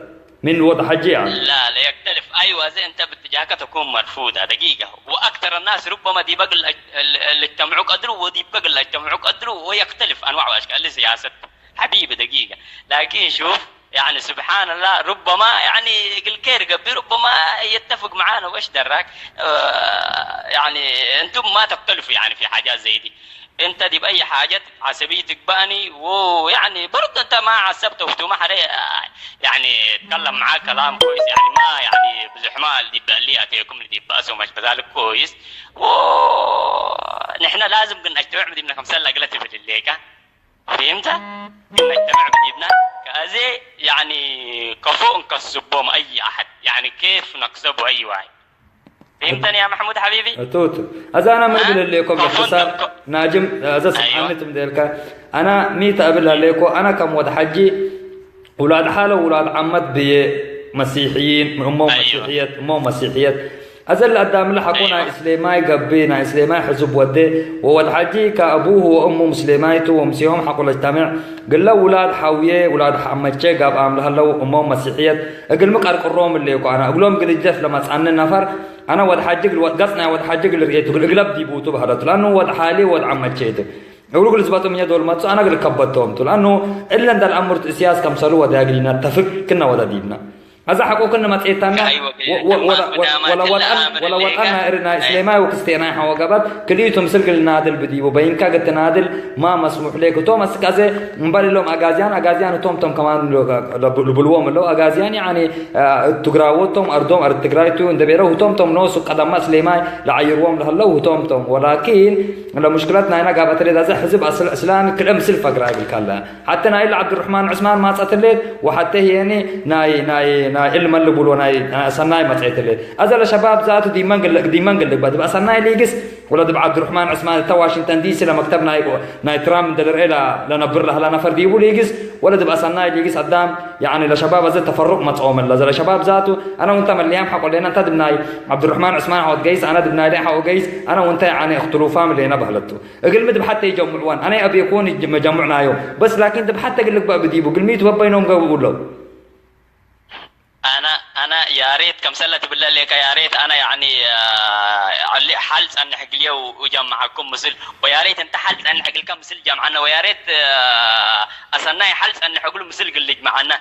من وضع حجي يعني. لا، لا، يختلف. ايوه، زي انت باتجاهك تكون مرفوضة دقيقة، واكثر الناس ربما دي بقى ال-، ال-، اللي اجتمعوا قدره، ودي بقى اللي اجتمعوا قدره، ويختلف انواع واشكال السياسة حبيبي دقيقة. لكن شوف، يعني سبحان الله، ربما يعني الكير قبي ربما يتفق معانا، وش دراك؟ آه، يعني انتم ما تختلفوا يعني في حاجات زي دي. انت دي باي حاجه عصبيتك باني، ويعني برضه انت ما عصبته وما حدا يعني اتكلم معاك كلام كويس، يعني ما يعني بزحمال دي بقى لي اتيكم دي بقى ومش بذلك كويس. ونحن لازم قلنا اجتمع بدي من خمسة لا قلت في الليكا. فهمت؟ قلنا اجتمع بدي بنا كازي يعني كفو نكسبهم اي احد، يعني كيف نكسبوا اي واحد. فهمتني يا محمود حبيبي؟ توت. اذا انا من ها؟ بلل لكم كفو باختصار نكسب. ناجم، اذا سبحان أيوة. الله تمدلك. انا ميت قبل لكم، انا كم ود حجي اولاد حاله واولاد عمت بي مسيحيين، من امه أيوة. مسيحيات، امه مسيحيات. ازل قدام لحقونا أيوة. اسلامي قبينا اسلامي حزب ودي، وود حجي كابوه وامه مسلمايته ومسيهم حقوا الاجتماع. قال له اولاد حاويه، اولاد حمتشي قاب عامل هلو امه مسيحيات. اقل مقر قروم اللي يكون انا اقول لهم قل الجف لما تسالني النفر. انا ود حجي قل قصنا ود حجي قل رئيته قل اقلب دي بوتو بهذا، لانه ود حالي ود عمتشيته. እብሉ ግልጽ ባቶም እኛ ዶል መጹ ኣና ግል ከበቶም ቱ ለአኑ እለ እንደ الأمر እስያስ ከምሰሉ ወደ ያግሊና ተፍቅ ክና ወደ ዲብና። እዛ ሓቆ ክንዲ መጽኤታና ወላ ወጣን እርና እስሌማይ ወክስቴናይ ሓወጋባት ክልኢቱ ምስል ግልናድል ብዲቡ በይንካ ግትናድል ማ መስሙሕ ሌክ እቶም ኣስቃዘ እምባል ኢሎም ኣጋዝያን ኣጋዝያን እቶም ቶም ከማን ልብልዎም ኣለዉ ኣጋዝያን ያኒ ትግራዎቶም ኣርዶም ኣር ትግራይቱ እንደቤረው እቶም ቶም ኖሱ ቀዳማ እስሌማይ ለዓይርዎም ለህለው እቶም ቶም ወላኪን ለሙሽክለት ናይና ጋባተሌ ዳዘ ሕዝብ እስላሚ ክልእ ምስል ፈግራ ይብልካለ ሓተ ናይ ኢላ ዓብዱርሕማን ዑስማን ማጸትሌት ወሓተ ሄኒ ናይ ናይ ናይ ዕልመ ልብሎ ናይ ሰናይ መጽሔትሌት ኣዘ ለሸባብ ዛቱ ዲመን ግልግባ ድብኣ ሰናይ ሊግስ ወለ ድብ ዓብዱርሕማን ዑስማን እታ ዋሽንግተን ዲሲ ለመክተብ ናይ ናይ ትራምፕ እንደልርኤ ለነብር ለህላ ነፈር ዲቡ ሊግስ ወለ ድብኣ ሰናይ ሊግስ ኣዳም ያኒ ለሸባብ ኣዘ ተፈሩቅ መጽኦም ኣለ ዘ ለሸባብ ዛቱ ኣነ ውንተ መለያም ሓቆ ሌና እንተ ድብናይ ዓብዱርሕማን ዑስማን ሓወት ገይስ ኣነ ድብናይ ላይ ሓወ ገይስ ኣነ ውንተ ያኒ እክትሉፋም ሌና በህለቱ እግልሚ ድብሓተ ይጀምዕዋን ኣነ ኣቤኮን መጀምዕናዮ በስ ላኪን ድብሓተ ግልግባእ ብዲቡ ግልሚቱ በበይኖም ገብኡ ለው ኣና ኣና ያሬት ከምሰለ ትብለ ሌካ ያሬት ኣና ያኒ ሓል ጸንሕ ግልየው እጀምዓኩም ምስል ወያሬት እንተ ሓል ጸንሕ ግልካ ምስል ጀምዓና ወያሬት ኣሰናይ ሓል ጸንሕ ግሉ ምስል ግል ጅምዓና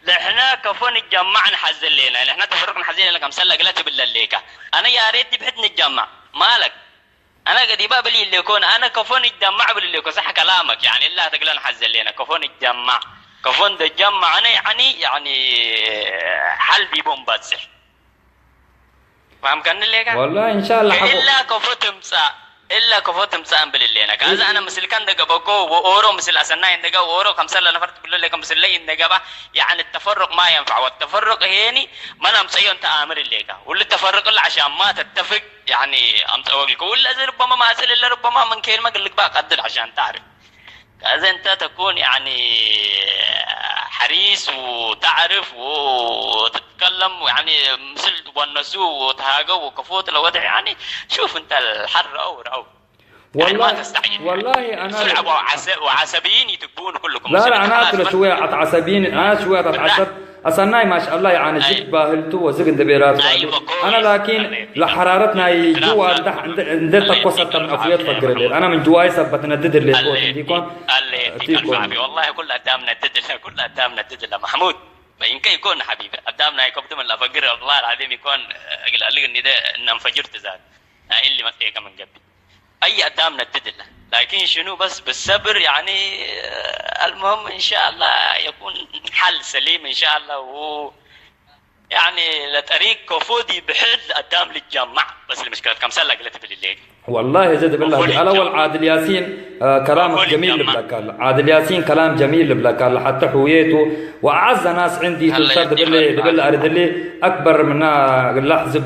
ልሕና ከፎ ንጀማዕ ንሓዘ ሌና ልሕና ተፈርቅ ንሓዘ ሌና ከምሰለ ግለ ትብለ ሌካ ኣነ ያሬት ድብሕት ንጀማዕ ማለክ ኣነ ገዲባ ብል ይሌኮን ኣነ ከፎን ይደማዕ ብል ይሌኮ ሳሕ ከላመክ ያኒ እላ ተግለን ሓዘ ሌና ከፎን ይደማዕ ከፎን ደጀማዕ ኣነ ያኒ ያኒ ሓል ዲቦም ባጽሕ ማምከን ሌካ ወላ ኢንሻአላ ሓቦ እላ ከፎ ትምጻእ እላ ከፎ ትምጻእ እንብል ሌና ካዚ ኣነ ምስልካ እንደገበኮ ወኦሮ ምስል ኣሰናይ እንደገ ወኦሮ ከምሰለ ነፈር ትብሎ ሌካ ምስለይ እንደገባ ያኒ ተፈርቅ ማ ينفع والتفرق هيني من أمصيون تآمر ሌካ ሁሉ ተፈርቅ العشان ما تتفق يعني أمصوا لك ولا زي ربما ما أصل إلا ربما من كلمة قال لك بقى قدر عشان تعرف كذا أنت تكون يعني حريص وتعرف وتتكلم يعني مثل والنسو وتهاجو وكفوت الوضع يعني شوف أنت الحر أو أو يعني ما والله تستعجل والله انا سرعة وعس- وعصبيين تكونوا كلكم لا مثل لا انا الحرس اترك ما- شويه اتعصبين انا شويه اتعصب اصلا ما شاء الله يعني أي. جد باهلتو وزق انت بيرات أيوة، كويس. انا لكن أنا- لحرارتنا اعتراف جوا لازم. عند عند الله تقوى يديك سبت من العافية افيات يا فقر محمود. انا من جواي سبت ندد اللي الله يكون يديك ديكون الله يديك الف عافيه والله كل ادام ندد لها كل ادام ندد لها محمود فإن كان يكون حبيبي ادام نايكم من الافقر والله العظيم يكون قال لك اني ده ان انفجرت ذات اللي ما فيك من قبل اي ادام ندد لها لكن شنو بس بالصبر يعني آه، المهم ان شاء الله يكون حل سليم ان شاء الله و يعني لطريق كفودي بحل ادام للجمع بس المشكله كم سله قلت بالليل والله زد بالله وكل الاول الجمع. عادل ياسين آه، كلامك وكل جميل الجمع. لبلك عادل ياسين كلام جميل لبلك حتى حويته وأعز ناس عندي الله تنصر يديك دبل العافية. دبل أرد لي أكبر من لحظة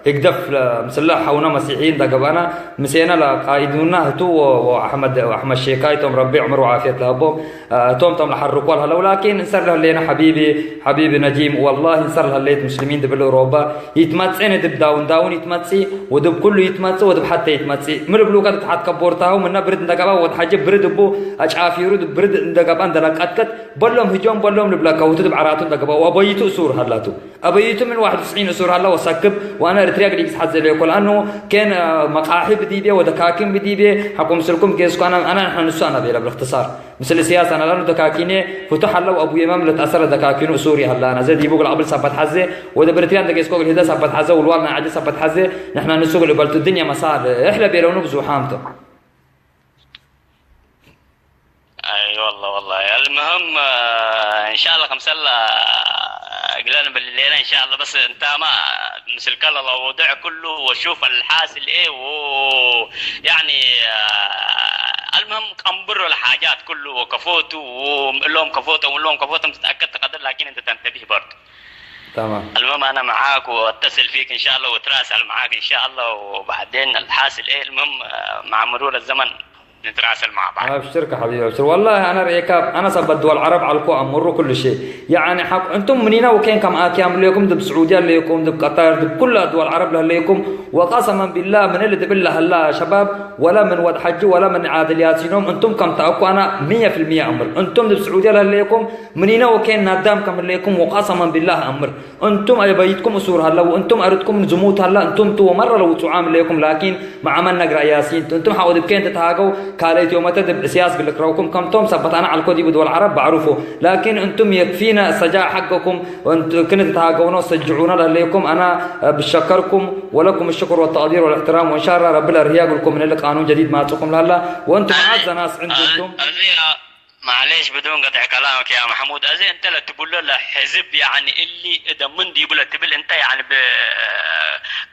هيك دف مسلح حونا مسيحيين دا قبانا مسينا لا قائدونا هتو وأحمد وأحمد شيكاي توم ربي عمر وعافية لهبو آه، توم توم لحرقوا لها ولكن انصر لها لينا حبيبي حبيبي نجيم والله انصر لها ليت مسلمين دبل أوروبا يتمتسين دب داون داون يتمتسي ودب كله يتمتسي ودب حتى يتمتسي من بلوكا تحت كبورتاهم من برد دا قبا ود حاجة برد بو أجافيرو دب برد دا قبا دا قد قد በሎም ህጆም በሎም ንብለካ ውትድብ ዓራቱ እንደገባ ወበይቱ እሱር ሃላቱ ኣበይቱ ምን ዋሕድ ስዒን እሱር ሃላ ወሳክብ ዋና ኤርትሪያ ግዲግ ዝሓት ዘለ ይኮል ኣኑ ኬን መቃሒ ብዲቤ ወደካኪም ብዲቤ ሓቁም ስልኩም ጌስኳና ኣና ንሓ ንሱ ኣና ቤላ ብልክትሳር ምስል ስያሳ ናላኑ ደካኪኔ ፍቱሕ ኣለው ኣቡ የማም ለተኣሰረ ደካኪኑ እሱር ይሃላ ናዘ ዲቡ ግልዓብል ሳባት ሓዘ ወደ ብርትሪያ እንደጌስኮ ግልህደ ሳባት ሓዘ ውልዋል ናይ ዓዲ ሳባት ሓዘ ንሕና ንሱ ግልበልቱ ድንያ መሳል እሕለ ቤለውኑ ብዙሓምቶ اي والله والله المهم آه، ان شاء الله خمسة الله قلنا بالليله ان شاء الله بس انت ما مثل كلا الوضع كله وشوف الحاصل ايه و يعني آه، المهم قنبر الحاجات كله وكفوته ولهم كفوته ولهم كفوته متتاكد تقدر لكن انت تنتبه برضه تمام المهم انا معاك واتصل فيك ان شاء الله واتراسل معاك ان شاء الله وبعدين الحاصل ايه المهم آه، مع مرور الزمن نتراسل مع بعض ابشرك حبيبي ابشر والله انا ريكاب انا سبت دول العرب على الكو امر كل شيء يعني حق انتم منينا وكين كم اتي عمل لكم دب سعوديه لكم دب قطر دب كل دول العرب لكم وقسما بالله من اللي دب الله هلا شباب ولا من ود حج ولا من عادل ياسينهم انتم كم تاكو انا مية في المية امر انتم دب سعوديه لكم منينا وكين نادام كم لكم وقسما بالله امر انتم اي بيتكم اسور هلا وانتم ارضكم زموت هلا انتم تو مره لو تعامل لكم لكن مع من نقرا ياسين انتم حاول بكين تتهاجوا ካልእ ዮመተ ድብ እስያስ ግልክረውኩም ከምቶም ሰበታና ዓልኮ ዲቡ ድወል ዓረብ ባዕሩፉ። ላኪን እንቱም የክፊና ሰጃ ሐቀኩም። ክንትታገውኖ ሰጅዑና ለለይኩም። ኣና ብሸከርኩም ወለኩም ሽኩር ወተቅዲር ወልእሕትራም ወእንሻላ ረቢ ለርህያ ግልኩም ንል ቃኑን ጀዲድ ማጽኩም ላላ ወእንቱም ኣዘ ናስ ዕንድኩም معليش بدون قطع كلامك يا محمود. أزي أنت لا تقول له لا حزب، يعني اللي إذا من دي بلا تبل أنت يعني ب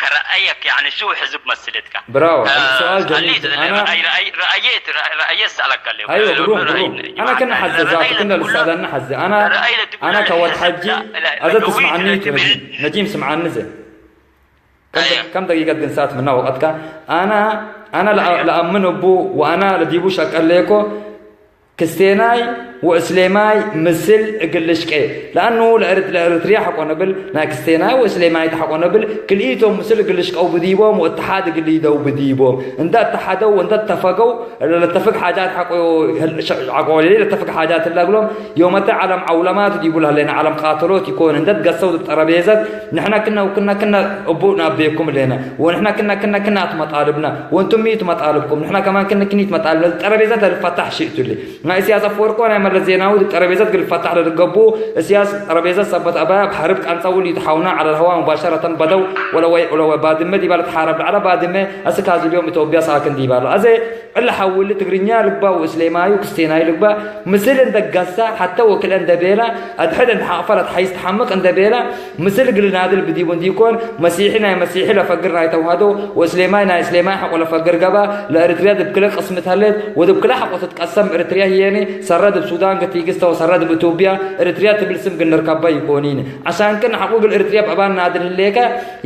كرأيك، يعني شو حزب مسلتك؟ براو، آه، سؤال جميل. أنا رأيت رأيت سألك اللي أيوة، برو برو. أنا كنا حزة ذات كنا لسالنا حزة. أنا أنا كوال حجي. أزا تسمعني نجيم سمعني زي. كم دقيقة جنسات منا وقتك؟ أنا أنا لأمن أبو وأنا لديبوش أكليكو ክስቴናይ ወእስሌማይ ምስል እግልሽቄ። ለአኑ ለእርትርያ ሐቆ ነብል ናይ ክስቴናይ ወእስሌማይ ተሐቆ ነብል ክልኢቶም ምስል እግልሽቀው ብዲቦም ወእተሓድ እግልይደው ብዲቦም። እንደ እተሓደው እንደ ተፈገው ለተፍግ ሓጃት ሐቆ ለተፍግ ሓጃት እላግሎም ዮመተ ዓለም ዓውለማት ዲቡ ላለና ዓለም ቃተሎት ይኮን እንደ ገሰው ጠረቤዘት ንሕና ክና ክና ክና እቡ ናቤኩም ለና ወንሕና ክና ክና ክና ትመጣልብና ወንቱም ይትመጣልብኩም ንሕና ከማን ክን ክን ይትመጣልብና ጠረቤዘት ልፈታሕ ሽእቱልይ ናይ ኢሳያስ ኣፈወርቂ ናይ መለስ ዜናዊ ጠረቤዛት ግልፈታሕ ለድገቡ እስያስ ጠረቤዛት ሰበት ኣባያ ብሓርብ ቃንጻ ውል ይትሓውና على الهواء مباشرة بدو ولو ولو ባድመ ዲባለ ተሓረብ على ባድመ እስካዚ اليوم ኢትዮጵያ ሳክን ዲባለ ኣዘ እለ ሓውል ትግርኛ ልግባ ወእስሌማዩ ክስቴናዩ ልግባ ምስል እንደጋሳ ሓተ ወክለ እንደቤላ ኣድሕድ እንተሓቕፈለት ሓይስ ተሓምቕ እንደቤላ ምስል ግልናድል ብዲቡ እንዲኮን መሲሒ ናይ መሲሒ ለፈግር ናይ ተውሃዶ ወእስሌማይ ናይ እስሌማይ ሓቆ ለፈግር ገባ ለእርትርያ ድብክለ ቅስምት ሃለት ወድብክለ ሓቆ ትትቀሰም እርትርያ ህየኒ ሰረ ድብ ሱዳን ግትይግስተ ወሰረ ድብ ኢትዮጵያ እርትርያ ትብል ስም ግንርከባ ይኮኒን ዓሻንክን ሓቁ ግል እርትርያ ብእባን ናድል ህሌከ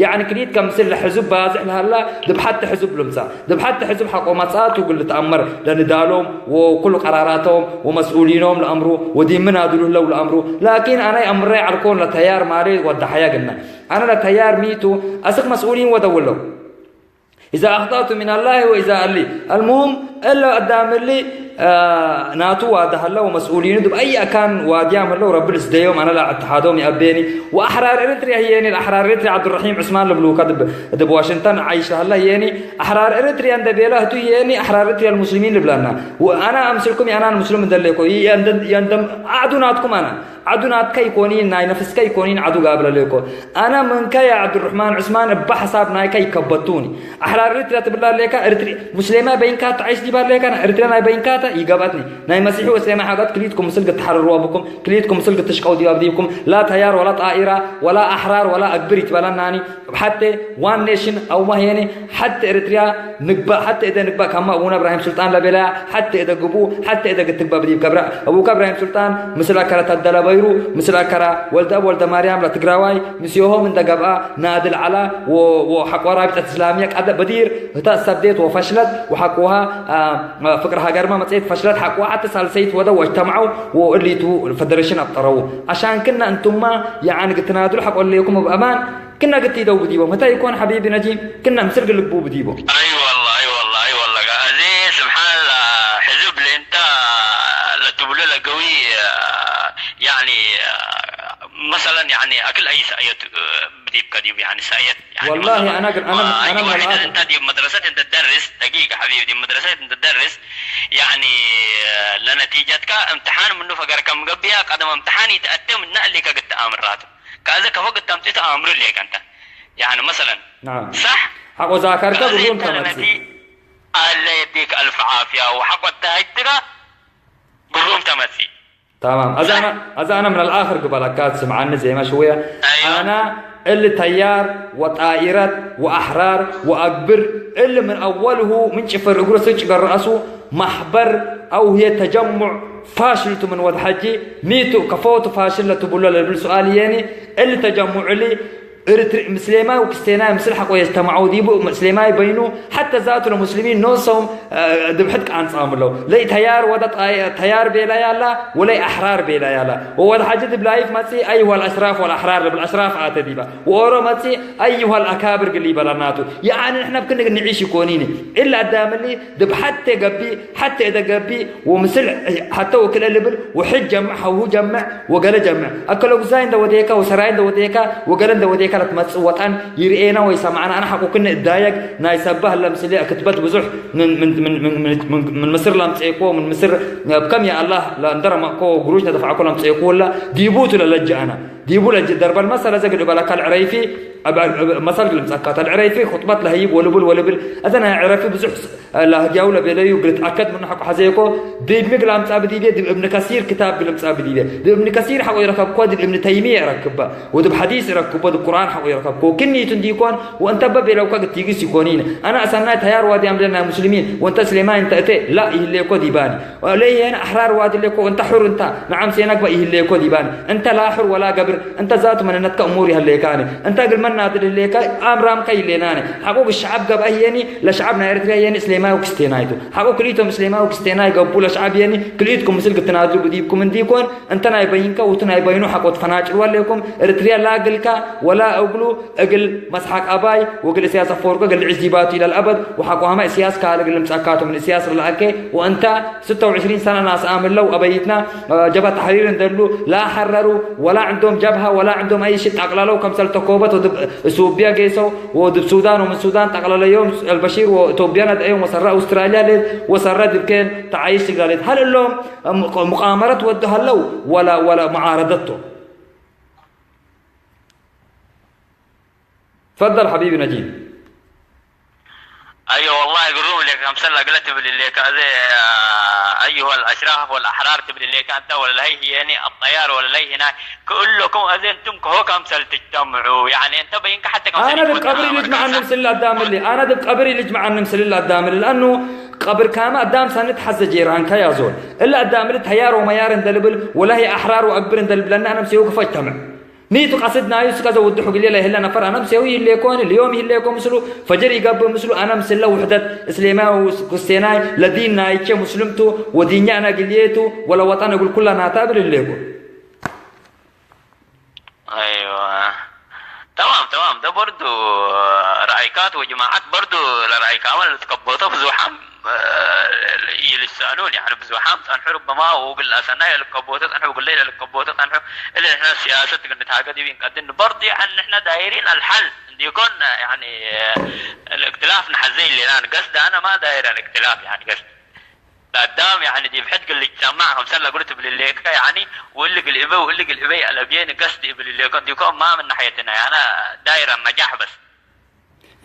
ያዕኒ ክሊት ከምስል ለሕዙብ ባዝሕ ለሃላ ድብ ሓቲ ሕዙብ ልምጻ ድብ ሓቲ ሕዙብ ሓቆ መጻቱ ግል ተኣመር ለንዳሎም ወኩሉ ቀራራቶም ወመስኡሊኖም ለኣምሩ ወዲምን ኣድሉ ህለው ለኣምሩ ላኪን ኣናይ ኣምራይ ዓልኮን ለተያር ማሌ ወዳሓያ ግና ኣነ ለተያር ሚቱ ኣስክ መስኡሊን ወደውለው إذا أخطأت من الله وإذا ألي المهم إلا قدام اللي ናቱ ዋዳ ሃለው መስኡሊኑ ድብ ኣይ ኣካን ዋድያም ሃለው ረቢ ልስደዮም ኣነ ላ እተሓዶም ይኣቤኒ ወኣሕራር ኤርትርያ ህየኒ ኣሕራር ኤርትርያ ዓብዱራሒም ዑስማን ልብልውካ ድብ ዋሽንግተን ዓይሽ ሃላ ህየኒ ኣሕራር ኤርትርያ እንደ ቤላ ህቱ ህየኒ ኣሕራር ኤርትርያ ልሙስሊሚን ልብላና ኣና ኣምስልኩም ኣና ንሙስሊም እንደለይኮ የንደም ኣዕዱ ናትኩም ኣና ዓዱ ናትካ ይኮኒን ናይ ነፍስካ ይኮኒን ዓዱ ጋብለለይኮ ኣና መንካ ያ ዓብዱራሕማን ዑስማን እባ ሓሳብ ናይካ ይከበቱኒ ኣሕራር ኤርትርያ ትብላ ኣለካ ኤርትሪ ሙስሌማ በይንካታ ዓይሽ ዲባ ኣለካ ኤርትርያ ናይ በይንካታ ይገባትኒ ናይ መሲሑ ወስሌማ ሓጋት ክሊትኩም ምስል ክትሓርርዋ ብኩም ክሊትኩም ምስል ክትሽቀው ዲባ ብዲብኩም ላ ተያር ወላ ጣኢራ ወላ ኣሕራር ወላ ኣግብር ይትበላናኒ ብሓተ ዋን ኔሽን ኣውማህየኒ ሓተ ኤርትርያ ንግባእ ሓተ እደ ንግባእ ካማ ኣቡነ እብራሂም ሱልጣን ለቤላያ ሓተ እደ ግቡ ሓተ እደ ግትግባ ብዲብ ከብራ ኣቡካ እብራሂም ሱልጣን ምስል ኣከራ ታደላ በይሩ ምስል ኣከራ ወልደ ኣብ ወልደ ማርያም ለትግራዋይ ምስዮሆም እንደ ገብኣ ናድል ዓላ ወሓቆራ ቢጠት እስላምያ ቃደ በዲር እታ ሰብዴት ወፈሽለት ወሓቁሃ ፍቅር ሃገርማ መጽሔት ፈሽለት ሓቁሃ ሓተ ሳልሰይት ወደ ወጅተማዑ ወእሊቱ ፈደሬሽን ኣብጠረው ኣሻንክና እንቱማ የዓን ግትናድሉ ሓቆለይኩም ኣብ ኣማን كنا قلت يدو بديبو متى يكون حبيبي نجيب كنا مسرق لك بو بديبو اي والله اي والله اي والله قال لي سبحان الله حزب لي انت لا تبلل قوي يعني مثلا يعني اكل اي سايت بديب كديب يعني سايت يعني والله انا قل انا انا ما انت دي مدرسه انت تدرس دقيقه حبيبي دي مدرسه انت تدرس يعني لنتيجتك امتحان منه فقر كم قبيها قدم امتحان يتاتم نقلك قد امراته كذا كفوق التمتيت امر لك انت يعني مثلا نعم صح حق ذاكرك بدون تمتي الله يديك الف عافيه وحق التهجرة بدون تمتي تمام اذا انا اذا انا من الاخر قبل اكاد سمعني زي ما شويه أيوة. انا اللي تيار وطائرات واحرار واكبر اللي من اوله من شفر اقرص راسه محبر او هي تجمع فاشل من ود حجي ميتو كفوت فاشل تبول للبل سؤال يعني اللي تجمع اللي ምስሌማይ ወክስቴናይ ምስል ሓቆ የጅተማዑ ዲቡ ምስሌማይ በይኑ ሓተ ዛቱ ለሙስሊሚን ኖሶም ድብሕት ቃንጻም ለው ለይ ተያር ወደ ተያር ቤላ ያላ ወለይ ኣሕራር ቤላ ያላ ወወደ ሓጂ ድብ ላይፍ መጺ ኣይዋ ልኣሽራፍ ወልኣሕራር ልብል ኣሽራፍ ኣተ ዲባ ወኦሮ መጺ ኣይዋ ልኣካብር ግል ይበላ ናቱ ያዓኒ ንሕና ብክንግ ንዒሽ ይኮኒኒ እላ ኣዳምሊ ድብ ሓተ ገቢ ሓተ እደ ገቢ ومسل حتى وكل اللي بل وحج جمع حوه جمع وقال جمع أكلوا زاين دوديكا وسراين دوديكا وقال دوديكا ትመጽእ ወጣን ይርኤና ወይ ሰማዕና ኣነ ሓቁ ክን እዳየግ ናይ ሰባህ ለምስሌ ክትበት ብዙሕ ምን ምን ምን ምን ምን ምን ምስር ላምጽኤኮ ምን ምስር ከም ያ ኣላህ ለእንደረመቆ ግሩሽ ነተፋዕኮ ላምጽኤኮ ወላ ዲቡ ትለለጅ ኣና ዲቡ ለጅ ደርበል መሰለ ዘግድ በላ ካልዕረይፊ መሰል ግልምጻካ ተልዕረይፊ ኹጥበት ለህይብ ወልብል ወልብል እተ ናይ ዕረፊ ብዙሕ ላህግያው ለቤለዩ ግልትኣከድ ምኑ ሓቁ ሓዘየኮ ድብ ምግል ኣምጻ ብዲቤ ድብ እብን ከሲር ክታብ ግልምጻ ብዲቤ ድብ እብን ከሲር ሓቁ ይረከብኮ ድብ እብን ተይሚየ ይረክባ ወድብ ሓዲስ ይረክቦ ድብ ቁርኣን ሓቁ ይረከብኮ ክንይቱ እንዲኮን ወእንተ በቤለውካ ግትይግስ ይኮኒን ኣነ ኣሳናይ ተያር ዋድያም ለና ሙስሊሚን ወእንተ እስሌማይ እንተ እተ ላ ይህሌኮ ዲባኒ ለየን ኣሕራር ዋድሌኮ እንተ ሑር እንታ ንዓም ሴነግባ ይህሌኮ ዲባኒ እንተ ላ ሑር ወላ ገብር እንተ ዛቱ መንነትካ እሙር ይህሌካኒ እንተ ግልመና ድልሌካ ኣምራምካ ይሌናኒ ሓቁ ግሸዓብ ገብኣ ህየኒ ለሸዓብ ናይ ኤርትርያ የኒ እስሌማዊ ክስቴናይቱ ሓቁ ክልኢቶም እስሌማዊ ክስቴናይ ገቡ ለሸዓብ የኒ ክልኢትኩም ምስል ግትናድሉ ብዲብኩም እንዲኮን እንተ ናይ በይንካ ውቱ ናይ በይኑ ሓቆ ትፈናጭልዋ ኣለኩም ኤርትርያ ላ ግልካ ወላ እግሉ እግል መስሓቅ ኣባይ ወግል እስያስ ኣፈወርቂ እግል ልዕዝ ዲባቱ ኢላ ልኣበድ ወሓቆ ሃማ እስያስ ካል እግል ምጻካቱ ምን እስያስ ርልኣከ ወእንታ ستة وعشرين ሰነ ናስኣ ምለው ኣበይትና ጀብሃ ተሕሪር እንደሉ ላ ሐረሩ ወላ عندهم جبهة ولا عندهم أي شيء ጠቅላለው ከምሰል ተኮበት ወድብ እሱብያ ገይሰው ወድብ ሱዳን ወምን ሱዳን ጠቅለለዮም البشير وإثيوبيا ነድአዮም وሰራ أستراليا ሌት وሰራ ድብከን ተዓይሽ ትግራ ሌት هل እሎም مقامرة ወዱ هلو ولا ولا معارضته تفضل حبيبي نجيب أيوة والله يقولون لك أمثل أقلة تبل لك هذا أيها الأشراف والأحرار تبل لك أنت ولا هي يعني الطيار ولا هي هنا كلكم هذا أنتم كهو كمثل تجتمعوا يعني أنت بينك حتى كمثل أنا دب قبري لج مع النمس اللي قدام اللي أنا دب قبري لج مع النمس اللي قدام اللي لأنه قبر كام قدام سنة حز جيران كيا زول إلا قدام اللي تيار وميار اندلبل ولا هي أحرار وأكبر اندلبل لأن أنا مسيوك فاجتمع ኒቱ ቀስድናዩ ስከ ዘውድሑ ግሌ ለይህለ ነፈር ኣነ ምሴው ይህሌኮን ልዮም ይህሌኮ ምስሉ ፈጅር ይገብእ ምስሉ ኣነ ምስለ ውሕደት እስሌማዊ ኩስቴናይ ለዲን ናይቼ ሙስልምቱ ወዲኛ ኣነ ግልየቱ ወለ ወጠን እግል ኩላ ናታ ብል ህሌኮ أيوة تمام تمام ده برضو رأيكات وجماعات برضو لرأي كامل تكبوتو بزوحام ይልሳኑን يعني ብዙሓም ጸንሑ ربما وقل أسنا يلكبوت ጸንሑ وقل ليلة لكبوت ጸንሑ إلا نحن سياسة قلنا تاقد يبين قد برضي عن نحن دايرين الحل دي كنا يعني الاختلاف نحزين لنا قصد أنا ما داير الاختلاف يعني قصد قدام يعني دي بحد قل لي تسمع خمسة لا قلت بلي ليك يعني واللي قل إبي واللي قل إبي على بيين قصد إبلي ليك دي كون ما من ناحيتنا يعني أنا داير النجاح بس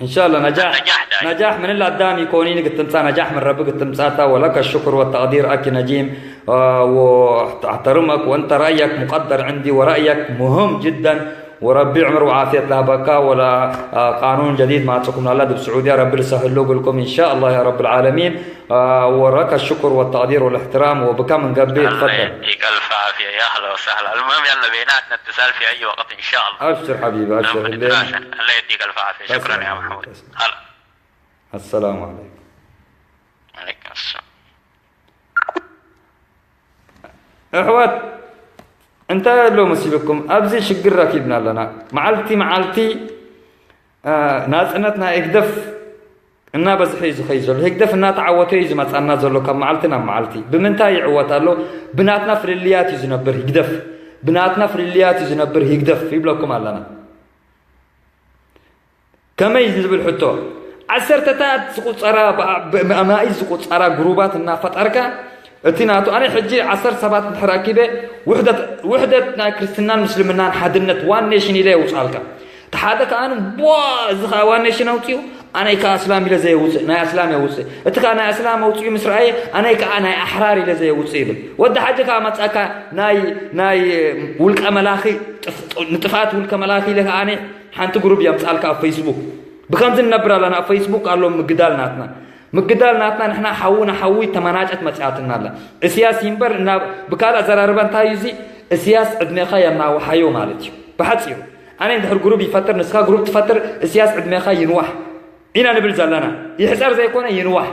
إن شاء الله نجاح نجاح دايم. نجاح من القدام يكونين قد تمسا نجاح من ربك قد تمساتا ولك الشكر والتقدير أكي نجيم آه، وأحترمك وأنت رأيك مقدر عندي ورأيك مهم جدا وربي عمر وعافية لا بكا ولا آه، قانون جديد ما تكون الله دب سعودية ربي لسهل له لكم إن شاء الله يا رب العالمين آه، ولك الشكر والتقدير والاحترام وبكم من قبل الله تفضل يديك الف عافيه يا اهلا وسهلا المهم يلا بيناتنا اتصال في اي وقت ان شاء الله أبشر حبيبي أبشر الليل الله يديك الف عافيه شكرا يا محمود هلا السلام عليكم عليكم السلام ኣሕዋት እንታይ ኣሎ መሲልኩም ኣብዚ ሽግር ረኪብና ኣለና መዓልቲ መዓልቲ ናፅነት ናይ ህግደፍ እናበዝሐ እዩ ዝኸይ ዘሎ ህግደፍ እናተዓወተ እዩ ዝመፃና ዘሎ ካብ መዓልቲ ናብ መዓልቲ ብምንታይ ይዕወት ኣሎ ብናትና ፍልልያት እዩ ዝነብር ህግደፍ ብናትና ፍልልያት እዩ ዝነብር ህግደፍ ይብለኩም ኣለና ከመይ ዝብል ሕቶ ዓሰርተታት ዝቁፀራ ብኣማኢት ዝቁፀራ ግሩባት እናፈጠርካ እቲ ናቱ ኣነ ሕጂ ዓሰርተ ሰባት እንድሕር ኣኪበ ውሕደት ናይ ክርስትናን ምስልምናን ሓድነት ዋን ኔሽን ኢለ የውፅኣልካ እቲ ሓደ ከዓ ቧ እዚ ከዓ ዋን ኔሽን ኣውፅኡ ኣነይ ከዓ እስላም ኢለ ዘየውፅእ ናይ ኣስላም የውፅእ እቲ ከዓ ናይ ኣስላም ኣውፅኡ ምስ ረኣየ ኣነይ ከዓ ናይ ኣሕራር ኢለ ዘየውፅእ ይብል ወዲ ሓጂ ከዓ መፃካ ናይ ናይ ውልቀ መላኺ ንጥፍኣት ውልቀ መላኺ ኢለ ከዓ ሓንቲ ግሩፕ የምጻልካ ኣብ ፌስቡክ ብከምዚ ንነብር ኣለና ኣብ ፌስቡክ ኣሎ ምግዳል ናትና ምግዳል ናትና ንሕና ሓዊ ንሓዊ ተመናጨት መጽኣትና ኣላ እስያስ ይንበር እና ብካልእ ኣዘራርባ እንታይ እዩ እዚ እስያስ ዕድሜኻ የናውሓዮ ማለት እዩ ብሓጺሩ ኣነ እንድሕር ግሩፕ ይፈጥር ንስኻ ግሩፕ ትፈጥር እስያስ ዕድሜኻ ይንዋሕ ኢና ንብል ዘለና ይሕጸር ዘይኮነ ይንዋሕ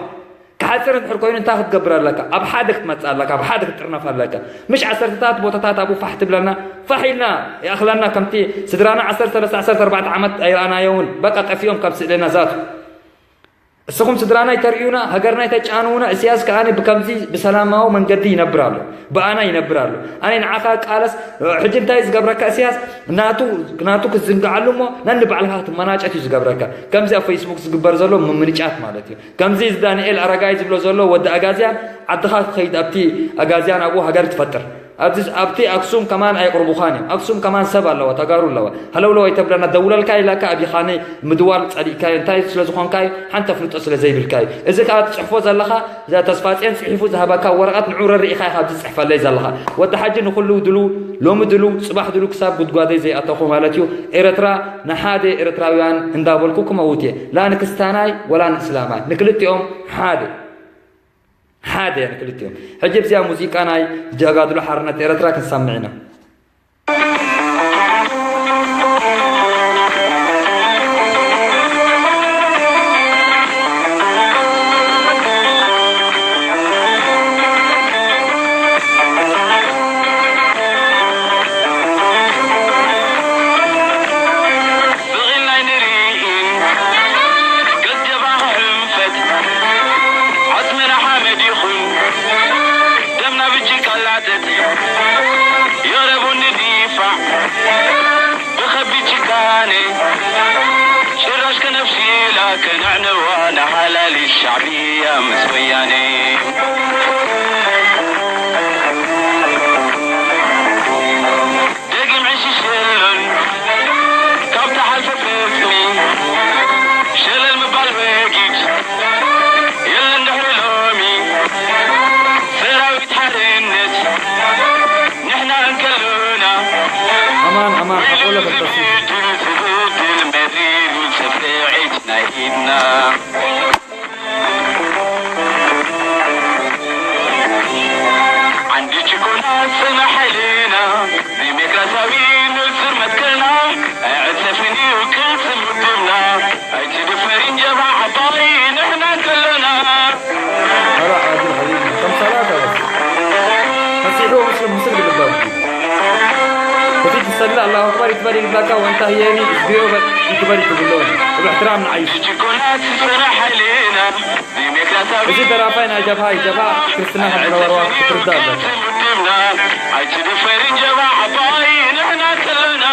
ክሓፅር እንድሕር ኮይኑ እንታይ ክትገብር ኣለካ ኣብ ሓደ ክትመፅእ ኣለካ ኣብ ሓደ ክትጥርነፍ ኣለካ ምሽ ዓሰርተታት ቦታታት ኣብኡ ፋሕ ትብለና ፋሕ ኢልና ይኣኽለና ከምቲ ስድራና ዓሰርተ ሰለስተ ዓሰርተ ኣርባዕተ ዓመት ኣይረኣናዮውን በቃ ጠፊኦም ካብ ስእለና ዛቱ እስኹም ስድራና ይተርእዩና፣ ሃገርና ይተጫንዉና፣ እስያስ ከኣ ብከምዚ ብሰላማዊ መንገዲ ይነብር ኣሎ፣ ብኣና ይነብር ኣሎ። ኣነ ንዓኻ ቃለስ፣ ሕጂ እንታይ ዝገብረካ እስያስ? ናቱ፣ ናቱ ክትዝንግዓሉ እሞ ነንባዕልኻ ክትመናጨት እዩ ዝገብረካ። ከምዚ ኣብ ፌስቡክ ዝግበር ዘሎ ምምንጫት ማለት እዩ። ከምዚ እዚ ዳንኤል ኣረጋይ ዝብሎ ዘሎ ወዲ ኣጋዝያን ዓድኻ ክኸይድ ኣብቲ ኣጋዝያን ኣብኡ ሃገር ትፈጥር። ኣብዚ ኣብቲ ኣክሱም ከማን ኣይቕርቡኻን እዮም። ኣክሱም ከማን ሰብ ኣለዋ፣ ተጋሩ ኣለዋ። ሃለውለው ኣይተብለና፣ ደውለልካ ኢላካ ኣቢኻኒ ምድዋል ጸሊእካዮ። እንታይ ስለ ዝኾንካዮ ሓንቲ ኣፍልጦ ስለ ዘይብልካዩ። እዚ ከኣ ትጽሕፎ ዘለኻ እዛ ተስፋጽዮን ጽሒፉ ዝሃበካ ወረቐት ንዑ ረሪእኻ ኢኻ ኣብዚ ትጽሕፈለይ ዘለኻ። ወዲ ሓጂ ንኹሉ ድሉ፣ ሎሚ ድሉ፣ ጽባሕ ድሉ ክሳብ ጉድጓደይ ዘይኣተኹ ማለት እዩ። ኤረትራ ንሓደ ኤረትራውያን እንዳበልኩ ክመውት እየ። ላ ንክስታናይ ወላ ንእስላማይ። ንክልቲኦም ሓደ። ሓደ እያ ንክልቲኦም። ሕጂ ኣብዚኣ ሙዚቃ ናይ ጀጋድሎ ሓርነት ኤረትራ ክንሰምዕ ኢና። ብቕናይ ንርኢን ገጀባ ክሕንፈት ዓጽምና ሓመድ ይኹን ደምና ብጭቃ ላተት የረቡ ንዲፋዕ ብኸቢድ ጭካኔ ጭራሽ ከነፍሲላ ከነዕንዋ ንሓላሊ ሻዕብያ ምስ ወያኔ። ደጊም ዕሽሽ የሎን ካብ ተሓልፈ ፍጽሚ ሸለል ምባል ወጊድ የለን ድሕሪ ሎሚ ሰራዊት ሓርነት ንሕና እንከሎና ኣማን ኣማን ሓቆለ ፈተሲ ዝብድል ዝብድል መሪሩ ስፍዒት ናይ ኢድና ዓንዲ ጭቆና ጽናሕ ሓይልና ዲሞክራሲያዊ ንጹር መትከልና ኣይዕጸፍን እዩ ቅልጽም ውድብና ኣይትድፈርን ጀብሃ ዓባይ ንሕና እንከሎና። هلا عادل حبيبي، كم صلاة بس؟ مسيحي ومسلم، مسلم بالباب. وفي تصلي الله أكبر يتبري لك وانت هياني اسبيو يتبري تقول له. باحترام نعيش. ጭቆና ጽናሕ ሓይልና እዚ ደራፋይ ናይ ጀብሃ እዩ። ጀብሃ ክርስትና ከም ዝነበርዋ ክትርዳእ ኣለካ። ኣይትድፈርን ጀብሃ ዓባይ ንሕና ከለና።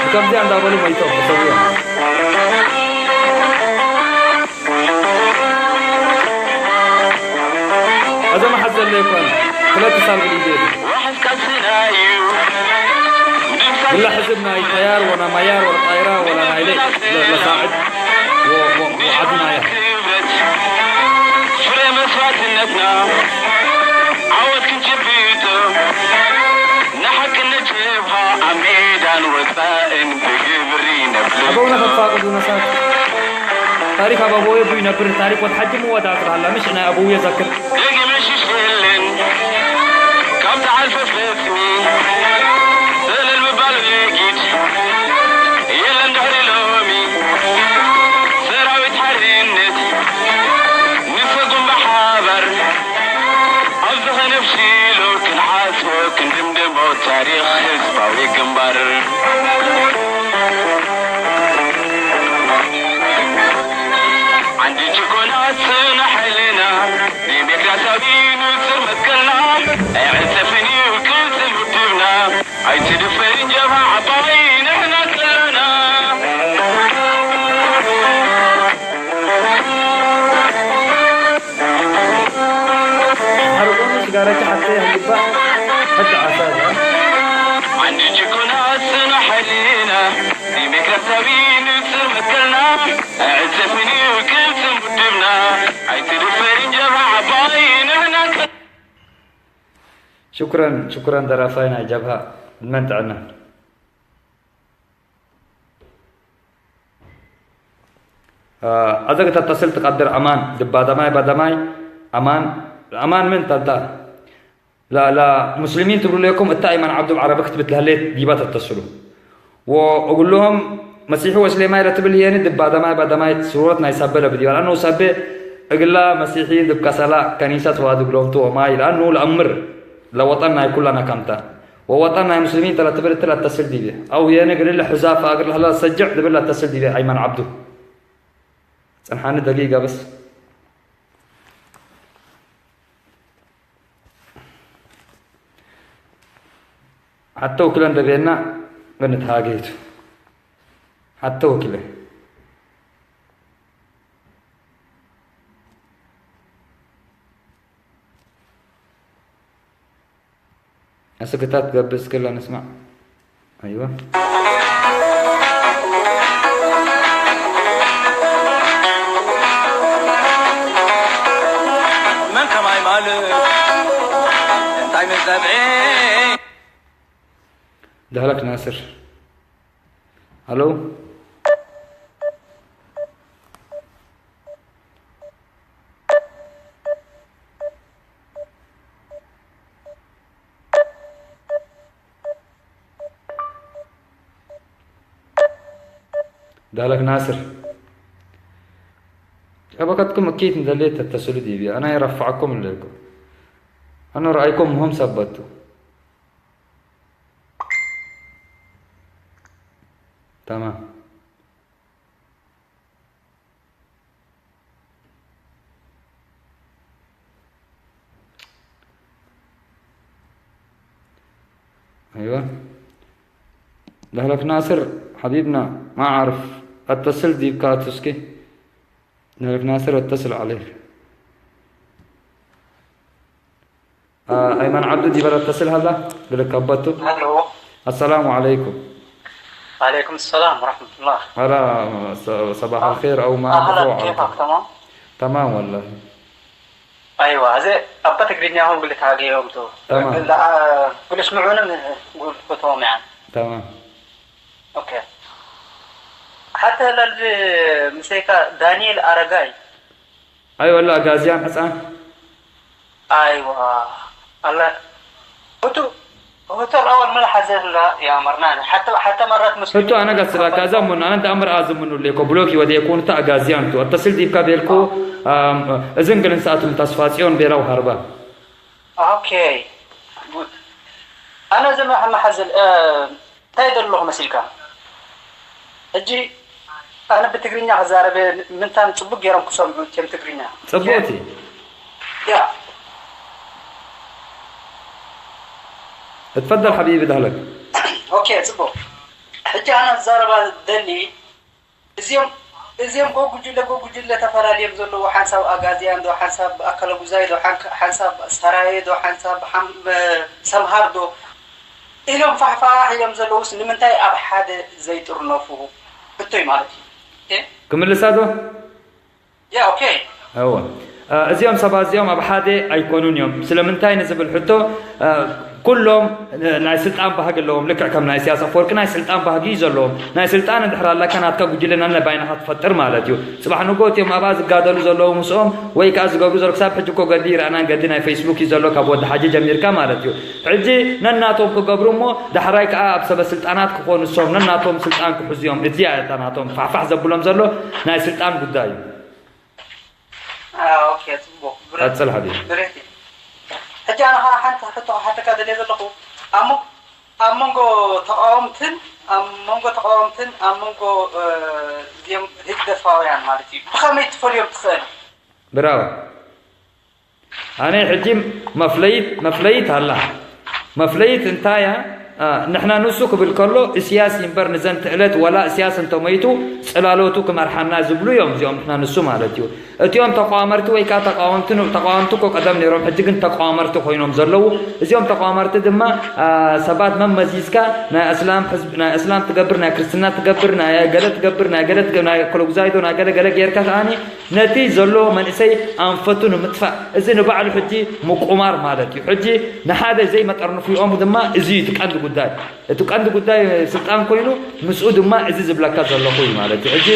ብከምዚኣ እንዳበሉ መይቶም ተሰዊኦም። ኣዞ መሓዝ ዘሎ ይኮን ክለት ሳልብል ኢዜ። ዋሕስ ቃልስና እዩ። ብላ ሕዝብ ናይ ጠያር ወላ ማያር ወላ ጣይራ ወላ ናይ ለይ ለሳዕድ ወዓድና እያ። ክብረት ፍረ መስዋዕትነትና ዓወት ክንጭብጦ ንሓቅነት ጀብሃ ኣብ ሜዳን ወጻእን ብግብሪ ነፍልጦ። ኣበውነ ከፋቅዱ ነሳት ታሪክ ኣብ ኣበውየ ቡ ይነብር ታሪክ ወድ ሓጂ ምወዳት ላላ ምሽ ናይ ኣበውየ ዘክር። ደጊም ዕሽሽ የለን ካብ ተዓልፈ ፈጽሚ ሰለል ምባል ወጊድ የለን ድሕሪ ሎሚ ሰራዊት ሓርነት ንሰጉም ብሓባር ኣብዚ ኸነፍሽሎ ክንሓስቦ ክንድምድሞ ታሪኽ ህዝባዊ ግንባር። ዓንዲ ጭቆና ጽናሕ ሓይልና ዲሞክራሲያዊ ንጹር መትከልና ኣይዕጸፍን እዩ ቅልጽም ውድብና ኣይትድፈርን ጀብሃ ዓባይ ንሕና ከለና። ሓርቆም ሽጋራኪ ሓፍተይ ይግባእ ሕጂ ዓሳ እያ። ዓንዲ ጭቆና ጽናሕ ሓይልና ዲሞክራሲያዊ ንጹር መትከልና ኣይዕጸፍን እዩ ቅልጽም ውድብና ኣይትድፈርን ጀብሃ ዓባይ ንሕና ከ- ሽኩረን ሽኩረን ደራፋይ ናይ ጀብሃ እድመን ጥዕናን። ኣዘ ክተተስል ትቀድር ኣማን ድባ ደማይ ባደማይ ኣማን ኣማን ምን ተንታ ላ ላ ሙስሊሚን ትብሉ ለኩም እታ ኣይማን ዓብዱ ዓረቢ ክትብት ለህሌት ዲባ ተተስሉ ወእጉልሆም መሲሑ ወስሌማይ ለትብል የኒ ድባ ደማይ ባደማይ ስሩረት ናይ ሳበ ለብድ ይባል ኣነው ሳቤ እግላ መሲሒ ድብ ከሰላ ከኒሰት ዋድግሎም ትወማይ ለአኑ ለአምር ለወጠን ናይ ኩላና ካምታ ወወጠን ናይ ሙስሊሚን ተለትብል እትል ኣተስል ዲቤ። ኣው የነ ግልለ ሕዛፍ ኣግር ለህላ ሰጅዕ ድብል ኣተስል ዲቤ ኣይማን ዓብዱ። ጽንሓኒ ደቂቃ በስ። ሓቶ ወኪለ እንደቤና ግን ተሃገይቱ። ሓቶ ወኪለ። እስክታት ገብር እስክላ ንስማዕ። ኣይዋ። መን ከማይ ማለት እንታይ መጸብዒ? ዳህላክ ናስር። ሃሎ። ዳህላክ ናስር። ሸበከትኩም እኪት እንደሌት ተተስሉ ዲቢ ኣና የረፋዕኩም ኣለኩም። ኣነ ረኣይኩም ምሆም ሰበቱ። تمام. أيوة. دهلك ناصر حبيبنا، ما أعرف، أتصل ديب كاتوسكي. دهلك ناصر أتصل عليك. آه، أيمن عبدو ديبر أتصل هلا، قلك أبطو. الو. السلام عليكم. وعليكم السلام ورحمة الله. هلا، ص-، صباح آه. الخير أو ما أهلا، بخير كيفك؟ تمام؟ تمام والله. أيوة، هذا أبا تقريني هم قلت هاقي يوم تو. تمام. لا، آه، قل اسمعونا من، قل فتوهم يعني. تمام. ኦኬ። ሓተ ለልዚ ምሰይካ ዳንኤል ኣረጋይ። ኣይወላ ኣጋዝያን ሕፃን። ኣይዋ። ኣለ። እቱ፣ እቱ ኣወል ምን ሓዘላ ያመርና። ሓተ፣ ሓተ መራት ምስ እቱ ኣነ ጋስላ ካዛ ሞን ኣነ ዳምር ኣዝምኑ ሌኮ ብሎክ ይወደ የኮኑ ታ ኣጋዝያን ቱ። ኣተስል ዲብካ ቤልኮ፣ ኣም፣ እዝን ግልን ሰኣቱም ተስፋ ጽዮን ቤላው ሃርባ። ኦኬ። ጉድ። ኣነ ዘመ-፣ መሓዘል፣ እ፣ እንታይ ዘለኹ መሲልካ? ሕጂ ኣነ ብትግርኛ ክዛረብ ምንታን ጽቡቅ ገይሮም ክሰምዑ እትዮም ትግርኛ። ጽቡቅ እቲ። ያ። اتفضل حبيبي دهلك. ኦኬ፣ ጽቡቅ። ሕጂ ኣነ ክዛረባ ደሊ፣ እዚኦም፣ እዚኦም ጎጉጅለ፣ ጎጉጅለ ተፈላልዮም ዘለዉ ሓንሳብ ኣጋዝያን ዶ፣ ሓንሳብ ኣከለ ጉዛይ ዶ፣ ሓንክ-፣ ሓንሳብ ሰራየ ዶ፣ ሓንሳብ ሓም-፣ ሰምሃር ዶ፣ ኢሎም ፋሕፋሕ ኢሎም ዘለዉስ ንምንታይ ኣብ ሓደ ዘይጥርነፉ? ሕቶይ ማለት እዩ። እ? ክምልሳ ዶ? ያ፣ ኦኬ። እወ። እ፣ እዚኦም ሰባት እዚኦም ኣብ ሓደ ኣይኮኑን እዮም። ስለምንታይ ንዝብል ሕቶ፣ እ፣ ኩሎም፣ እ፣ ናይ ስልጣን ባህጊ ኣለዎም። ልክዕ ከም ናይ ኢሳያስ ኣፈወርቂ ናይ ስልጣን ባህጊ እዩ ዘለዎም። ናይ ስልጣን እንድሕር ኣለካ ናትካ ጉጅለ ናናይ ባይናኻ ትፈጥር ማለት እዩ። ጽባሕ ንግሆ እቲኦም ኣብኣ ዝጋደሉ ዘለዉ ምስኦም ወይ ከኣ ዝገብሩ ዘለዉ ክሳብ ሕጂ እኮ ገዲ ይረኣና ገዲ ናይ ፌስቡክ እዩ ዘሎ ካብ ወዲ ሓጂ ጀሚርካ ማለት እዩ። ሕጂ ነናቶም ክገብሩ እሞ ዳሕራይ ከኣ ኣብ ሰበ ስልጣናት ክኾኑ እሶም ነናቶም ስልጣን ክሕዙ እዮም። እዚኣ እታ ናቶም ፋሕፋሕ ዘብሎም ዘሎ ናይ ስልጣን ጉዳይ እዩ። አ፣ ኦኬ፣ ጽቡቕ። ብረ-፣ ቀጽል ሓቢቢ። ብሬቲ። ሕጂ ኣነ ኸኣ ሓንቲ ሕቶ ክሓተካ ደልየ ዘለኹ። ኣብ ሞ-፣ ኣብ መንጎ ተቓወምትን፣ ኣብ መንጎ ተቓወምትን፣ ኣብ መንጎ፣ እ፣ እዚኦም ህግደፋውያን ማለት እዩ። ብኸመይ ትፈልዮም ትኽእል? ብራቮ። ኣነ ሕጂ መፍለይት፣ መፍለይት ኣላ። መፍለይት እንታይ እያ? አ፣ ንሕና ንሱ ክብል ከሎ፣ እስያስ ይንበር ንዘንተ ዕለት፣ ወላ እስያስ እንተሞይቱ፣ ጽላሎቱ ክመርሓና ዝብሉ እዮም እዚኦም ንሕና ንሱ ማለት እዩ። እቲኦም ተቋመርቲ ወይ ከኣ ተቃወምቲ ን-፣ ተቃወምቲ እኮ ቀደም ነይሮም፣ ሕጂ ግን ተቋመርቲ ኮይኖም ዘለዉ። እዚኦም ተቋመርቲ ድማ፣ አ፣ ሰባት መመዚዝካ ናይ ኣስላም ሕዝቢ፣ ናይ ኣስላም ትገብር፣ ናይ ክርስትና ትገብር፣ ናይ ገለ ትገብር፣ ናይ ገለ ትገ-፣ ናይ ኮሎጉዛይዶ፣ ናይ ገለ ገለ ጌርካ ከኣኒ ነቲ ዘሎ መንእሰይ ኣንፈቱ ንምጥፋእ፣ እዚ ንባዕሉ ሕጂ ምቁማር ማለት እዩ። ሕጂ ንሓደ ዘይመጠርንፍኦም ድማ እዚ እዩ እቲ ቀንዲ ጉዳይ። እቲ ቀንዲ ጉዳይ ስልጣን ኮይኑ፣ ምስኡ ድማ እዚ ዝብለካ ዘለኹ እዩ ማለት እዩ። ሕጂ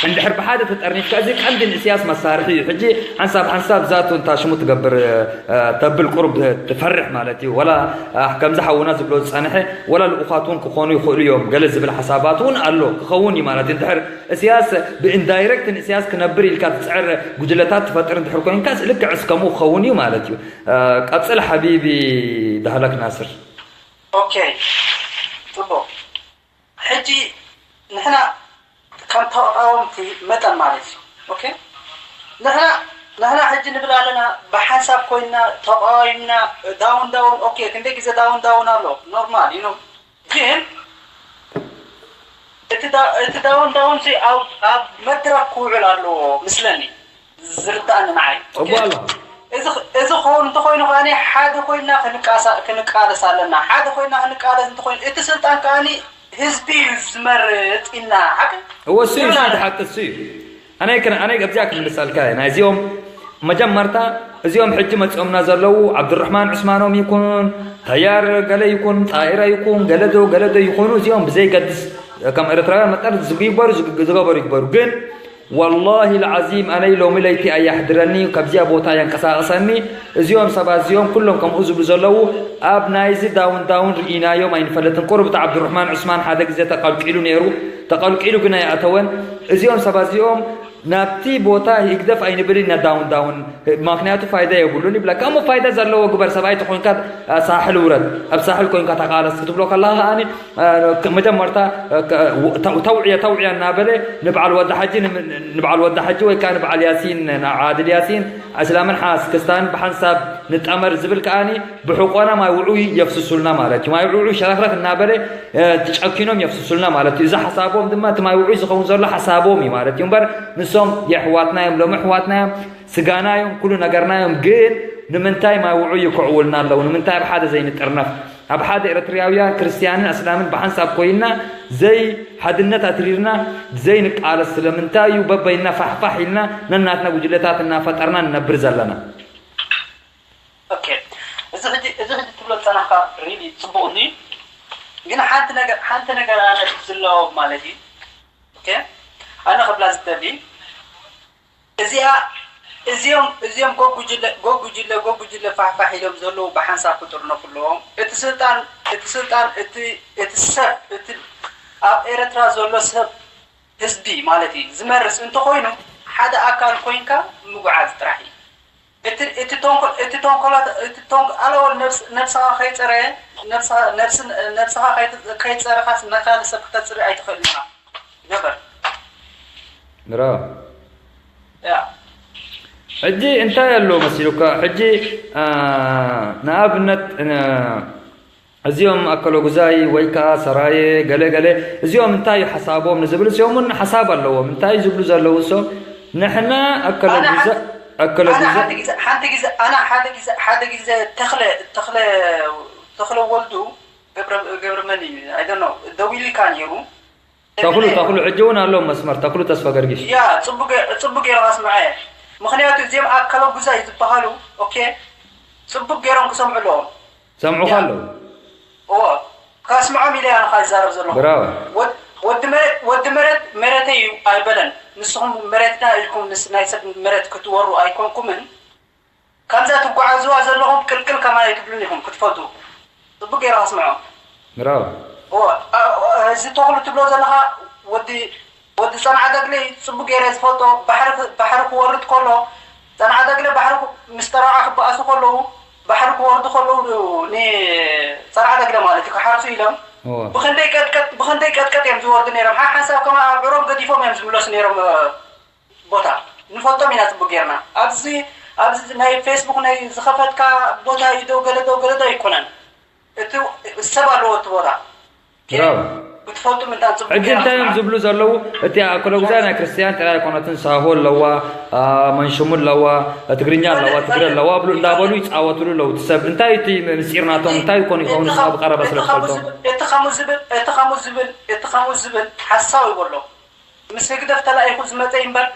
እንድሕር ብሓደ ተጠርኒፍካ፣ እዚ ቀንዲ ንእስያስ መሳርሒ እዩ። ሕጂ ሓንሳብ ሓንሳብ ዛቱ እንታ ሽሙ ትገብር፣ እ፣ ተብል ቁሩብ ትፈርሕ ማለት እዩ። ወላ፣ እ፣ ከምዚ ሓውና ዝብሎ ዝጸንሐ፣ ወላ ልኡኻት እውን ክኾኑ ይኽእሉ እዮም። ገለ ዝብል ሓሳባት እውን ኣሎ፣ ክኸውን እዩ ማለት እዩ። እንድሕር እስያስ ብኢንዳይሬክት ንእስያስ ክነብር ኢልካ ትጽዕር ጉጅለታት ትፈጥር እንድሕር ኮይንካስ ልክዕ እስከምኡ ክኸውን እዩ ማለት እዩ። እ፣ ቀጽል ሓቢቢ ዳህላክ ናስር። ኦኬ፣ ጽቡቕ። ሕጂ ንሕና ከም ተቃወምቲ መጠን ማለት እዩ፣ ኦኬ፣ ንሕና ንሕና ሕጂ ንብል ኣለና፣ ብሓንሳብ ኮይንና ተቃዋሚምና፣ ዳውን ዳውን። ኦኬ፣ ክንደይ ግዜ ዳውን ዳውን ኣሎ፣ ኖርማል እዩ። ግን እቲ ዳ- እቲ ዳውን ዳውን ሲ ኣብ ኣብ መድረክ ክውዕል ኣለዎ ምስለኒ፣ ዝርዳእኒ ንዓይ። ኦኬ? እዋላ እዚ እዚ ክኸውን እንተኮይኑ ከኣኒ ሓደ ኮይና ክንቃሳ- ክንቃለስ ኣለና። ሓደ ኮይና ክንቃለስ እንተኮይኑ እቲ ስልጣን ከኣኒ ህዝቢ እዩ ዝመርጥ ኢልና ሓቂ እወ እሱ እዩ ይብላል። እቲ ሓቂ እሱ እዩ። ኣነ ክን ኣነ ኣብዚኣ ክምልሰልካ እየ። ናይ እዚኦም መጀመርታ እዚኦም ሕጂ መፂኦምና ዘለዉ ዓብዱራሕማን ዑስማኖም ይኩን፣ ተያር ገለ ይኩን፣ ጣይረ ይኩን፣ ገለዶ ገለዶ ይኮኑ፣ እዚኦም ብዘይገድስ ከም ኤርትራውያን መጠን ዝግበሩ ዝግ- ዝገበሩ ይግበሩ። ግን ወላሂ ልዓዚም ኣነይ ሎሚ ለይቲ ኣያሕድረኒ፣ ካብዚኣ ቦታ የንቀሳቀሰኒ። እዚኦም ሰባት እዚኦም ኩሎም ከምኡ ዝብሉ ዘለዉ ኣብ ናይዚ ዳውን ዳውን ርኢናዮም ኣይንፈልጥን። ቁሩብ እቲ ዓብዱራሕማን ዑስማን ሓደ ግዜ ተቐልቂሉ ነይሩ፣ ተቐልቂሉ ግን ኣይኣተወን። እዚኦም ሰባት እዚኦም ናብቲ ቦታ ይግደፍ ኣይንብል ኢና ዳውን ዳውን፣ ምክንያቱ ፋይዳ የብሉን ይብላ። ከምኡ ፋይዳ ዘለዎ ግበር፣ ሰብኣይ ተኮንካ ሳሕል ውረድ፣ ኣብ ሳሕል ኮንካ ተቃለስ ክትብሎ ከለካ ከኣኒ መጀመርታ ተውዕየ ተውዕየ እናበለ ንበዓል ወዲ ሓጂ ንበዓል ወዲ ሓጂ ወይ ከዓ ንበዓል ያሲን ንዓድል ያሲን እስላምን ሓስ ክስታን ብሓንሳብ ንጠመር ዝብል ከኣኒ ብሕቆና ማይ ውዑይ የፍስሱልና ማለት እዩ። ማይ ውዑይ ሸረክረክ እናበለ ጨኪኖም የፍስሱልና ማለት እዩ። እዚ ሓሳቦም ድማ እቲ ማይ ውዑይ ዝኸውን ዘሎ ሓሳቦም እዩ ማለት እዩ። እምበር ንሶም የሕዋትና እዮም፣ ሎም ኣሕዋትና እዮም፣ ስጋና እዮም፣ ኩሉ ነገርና እዮም። ግን ንምንታይ ማይ ውዑይ ይክዕውልና ኣለዉ? ንምንታይ ኣብ ሓደ ዘይንጥርነፍ? ኣብ ሓደ ኤርትራውያን ክርስትያንን ኣስላምን ብሓንሳብ ኮይንና ዘይ ሓድነት ኣትሪርና ዘይንቃለስ ስለምንታይ እዩ? በበይና ፋሕፋሕ ኢልና ነናትና ጉጅለታት እናፈጠርና ንነብር ዘለና። ኦኬ፣ እዚ ሕጂ እዚ ሕጂ ትብሎ ዝጸናሕካ ሪሊ ጽቡቕ እንዲ፣ ግን ሓንቲ ነገር ሓንቲ ነገር ኣነ ዝለዎ ማለት እዩ። ኦኬ፣ ኣነ ክብላ ዝደሊ እዚኣ እዚኦም እዚኦም ጎጉጅለ ጎጉጅለ ጎጉጅለ ፋሕፋሕ ኢሎም ዘለዉ ብሓንሳብ ክጥርነፉ ኣለዎም። እቲ ስልጣን እቲ ስልጣን እቲ እቲ ሰብ እቲ ኣብ ኤርትራ ዘሎ ሰብ ህዝቢ ማለት እዩ ዝመርስ እንተኾይኑ ሓደ ኣካል ኮይንካ ምጉዓዝ ጥራሕ እዩ። እቲ እቲ ተንኮል እቲ ተንኮላት እቲ ተንኮል ኣለወል ነብስ ነብስኻ ከይጸረ ነብስኻ ነብስ ነብስኻ ከይት- ከይጸረኻስ ነካል ሰብ ክተጽሪ ኣይትኽእልን ኢኻ። ነበር ብራው ያ ሕጂ እንታይ ኣሎ መሲሉካ? ሕጂ ንኣብነት እዚኦም ኣከለጉዛይ ወይ ከዓ ሰራየ ገለ ገለ እዚኦም እንታይ እዩ ሓሳቦም ንዝብል እዚኦም እውን ሓሳብ ኣለዎም። እንታይ እዩ ዝብሉ ዘለዉ እሶም ንሕና ኣከለጉዛ ኣከለጉዛ ሓንቲ ግዜ ሓንቲ ግዜ ኣና ሓደ ግዜ ሓደ ግዜ ተኽለ ተኽለ ተኽለ ወልዱ ገብረ ገብረ መን እዩ? I don't know፣ ደዊሉካ ነይሩ። ተኽሉ ተኽሉ ሕጂ እውን ኣለዎም መስመር ተኽሉ ተስፋ ገርጊሽ ያ ጽቡቅ ገ- ጽቡቅ ገይርካ ስምዐ። ምክንያቱ እዚኦም ኣከለጉዛይ ዝበሃሉ ኦኬ ጽቡቅ ገይሮም ክሰምዑ ኣለዎም። ሰምዑካ ኣለዉ እዎ ከስምዖም ኢለ ኣነ ይዛረብ ዘለኹ። ብራወ ወድ- ወዲ መሬት ወዲ መሬት መሬተይ እዩ ኣይበለን። ንስኹም መሬትና ኢልኩም ምስ ናይ ሰብ መሬት ክትወሩ ኣይኮንኩምን። ከምዛ ትጓዓዝዋ ዘለኹም ቅልቅል ከማን ኣይትብሉን ኢኹም ክትፈልጡ። ጽቡቅ ገይረ ከስምዖም። ብራወ እዎ፣ እ- እ- እዚ ተኽሉ ትብሎ ዘለኻ ወዲ ወዲ ጸንዓ ደግለይ ጽቡቅ ገይረ ዝፈልጦ ባሕሪ ክ- ባሕሪ ክወርድ ከሎ ጸንዓ ደግለ ባሕሪ ክ- ምስ ጠራዓ ክበኣሱ ከለዉ ባሕሪ ክወርዱ ከለዉ ንጸንዓ ደግለ ማለት እዩ ክሓርሱ ኢሎም እዎ ብክንደይ ቀጥቀጥ ብክንደይ ቀጥቀጥ እዮም ዝወርዱ ነይሮም። ሓ ሓንሳብ ከማ ኣብ ዕሮም ገዲፎም እዮም ዝምለሱ ነይሮም። እ፣ ቦታ ንፈልጦም ኢና ጽቡቅ ጌርና። ኣብዚ ኣብዚ ናይ ፌስቡክ ናይ ዝኸፈትካ ቦታ እዩ ዶ ገለ ዶ ገለ ዶ ኣይኮነን። እቲ ሰብ ኣለዎ እቲ ቦታ ብራው ክትፈልጡ ምንታን ጽቡቅ ሕጂ እንታይ እዮም ዝብሉ ዘለዉ? እቲ ኣከለጉዛ ናይ ክርስትያን ጥራይ ኣይኮነትን፣ ሳሆ ኣለዋ፣ አ፣ መንሽሙ ኣለዋ፣ ትግርኛ ኣለዋ፣ ትግረ ኣለዋ ብሉ እንዳበሉ ይፃወትሉ ኣለዉ። እቲ ሰብ እንታይ እቲ ምስጢር ናቶም እንታይ ይኮኑ ይኸውን? ንስኻ ብቀረባ ስለ ትፈልጦም። እቲ ከምኡ ዝብል እቲ ከምኡ ዝብል እቲ ከምኡ ዝብል ሓሳው ይበሎ ምስ ህግደፍ ተላኢኹ ዝመፀ እምበር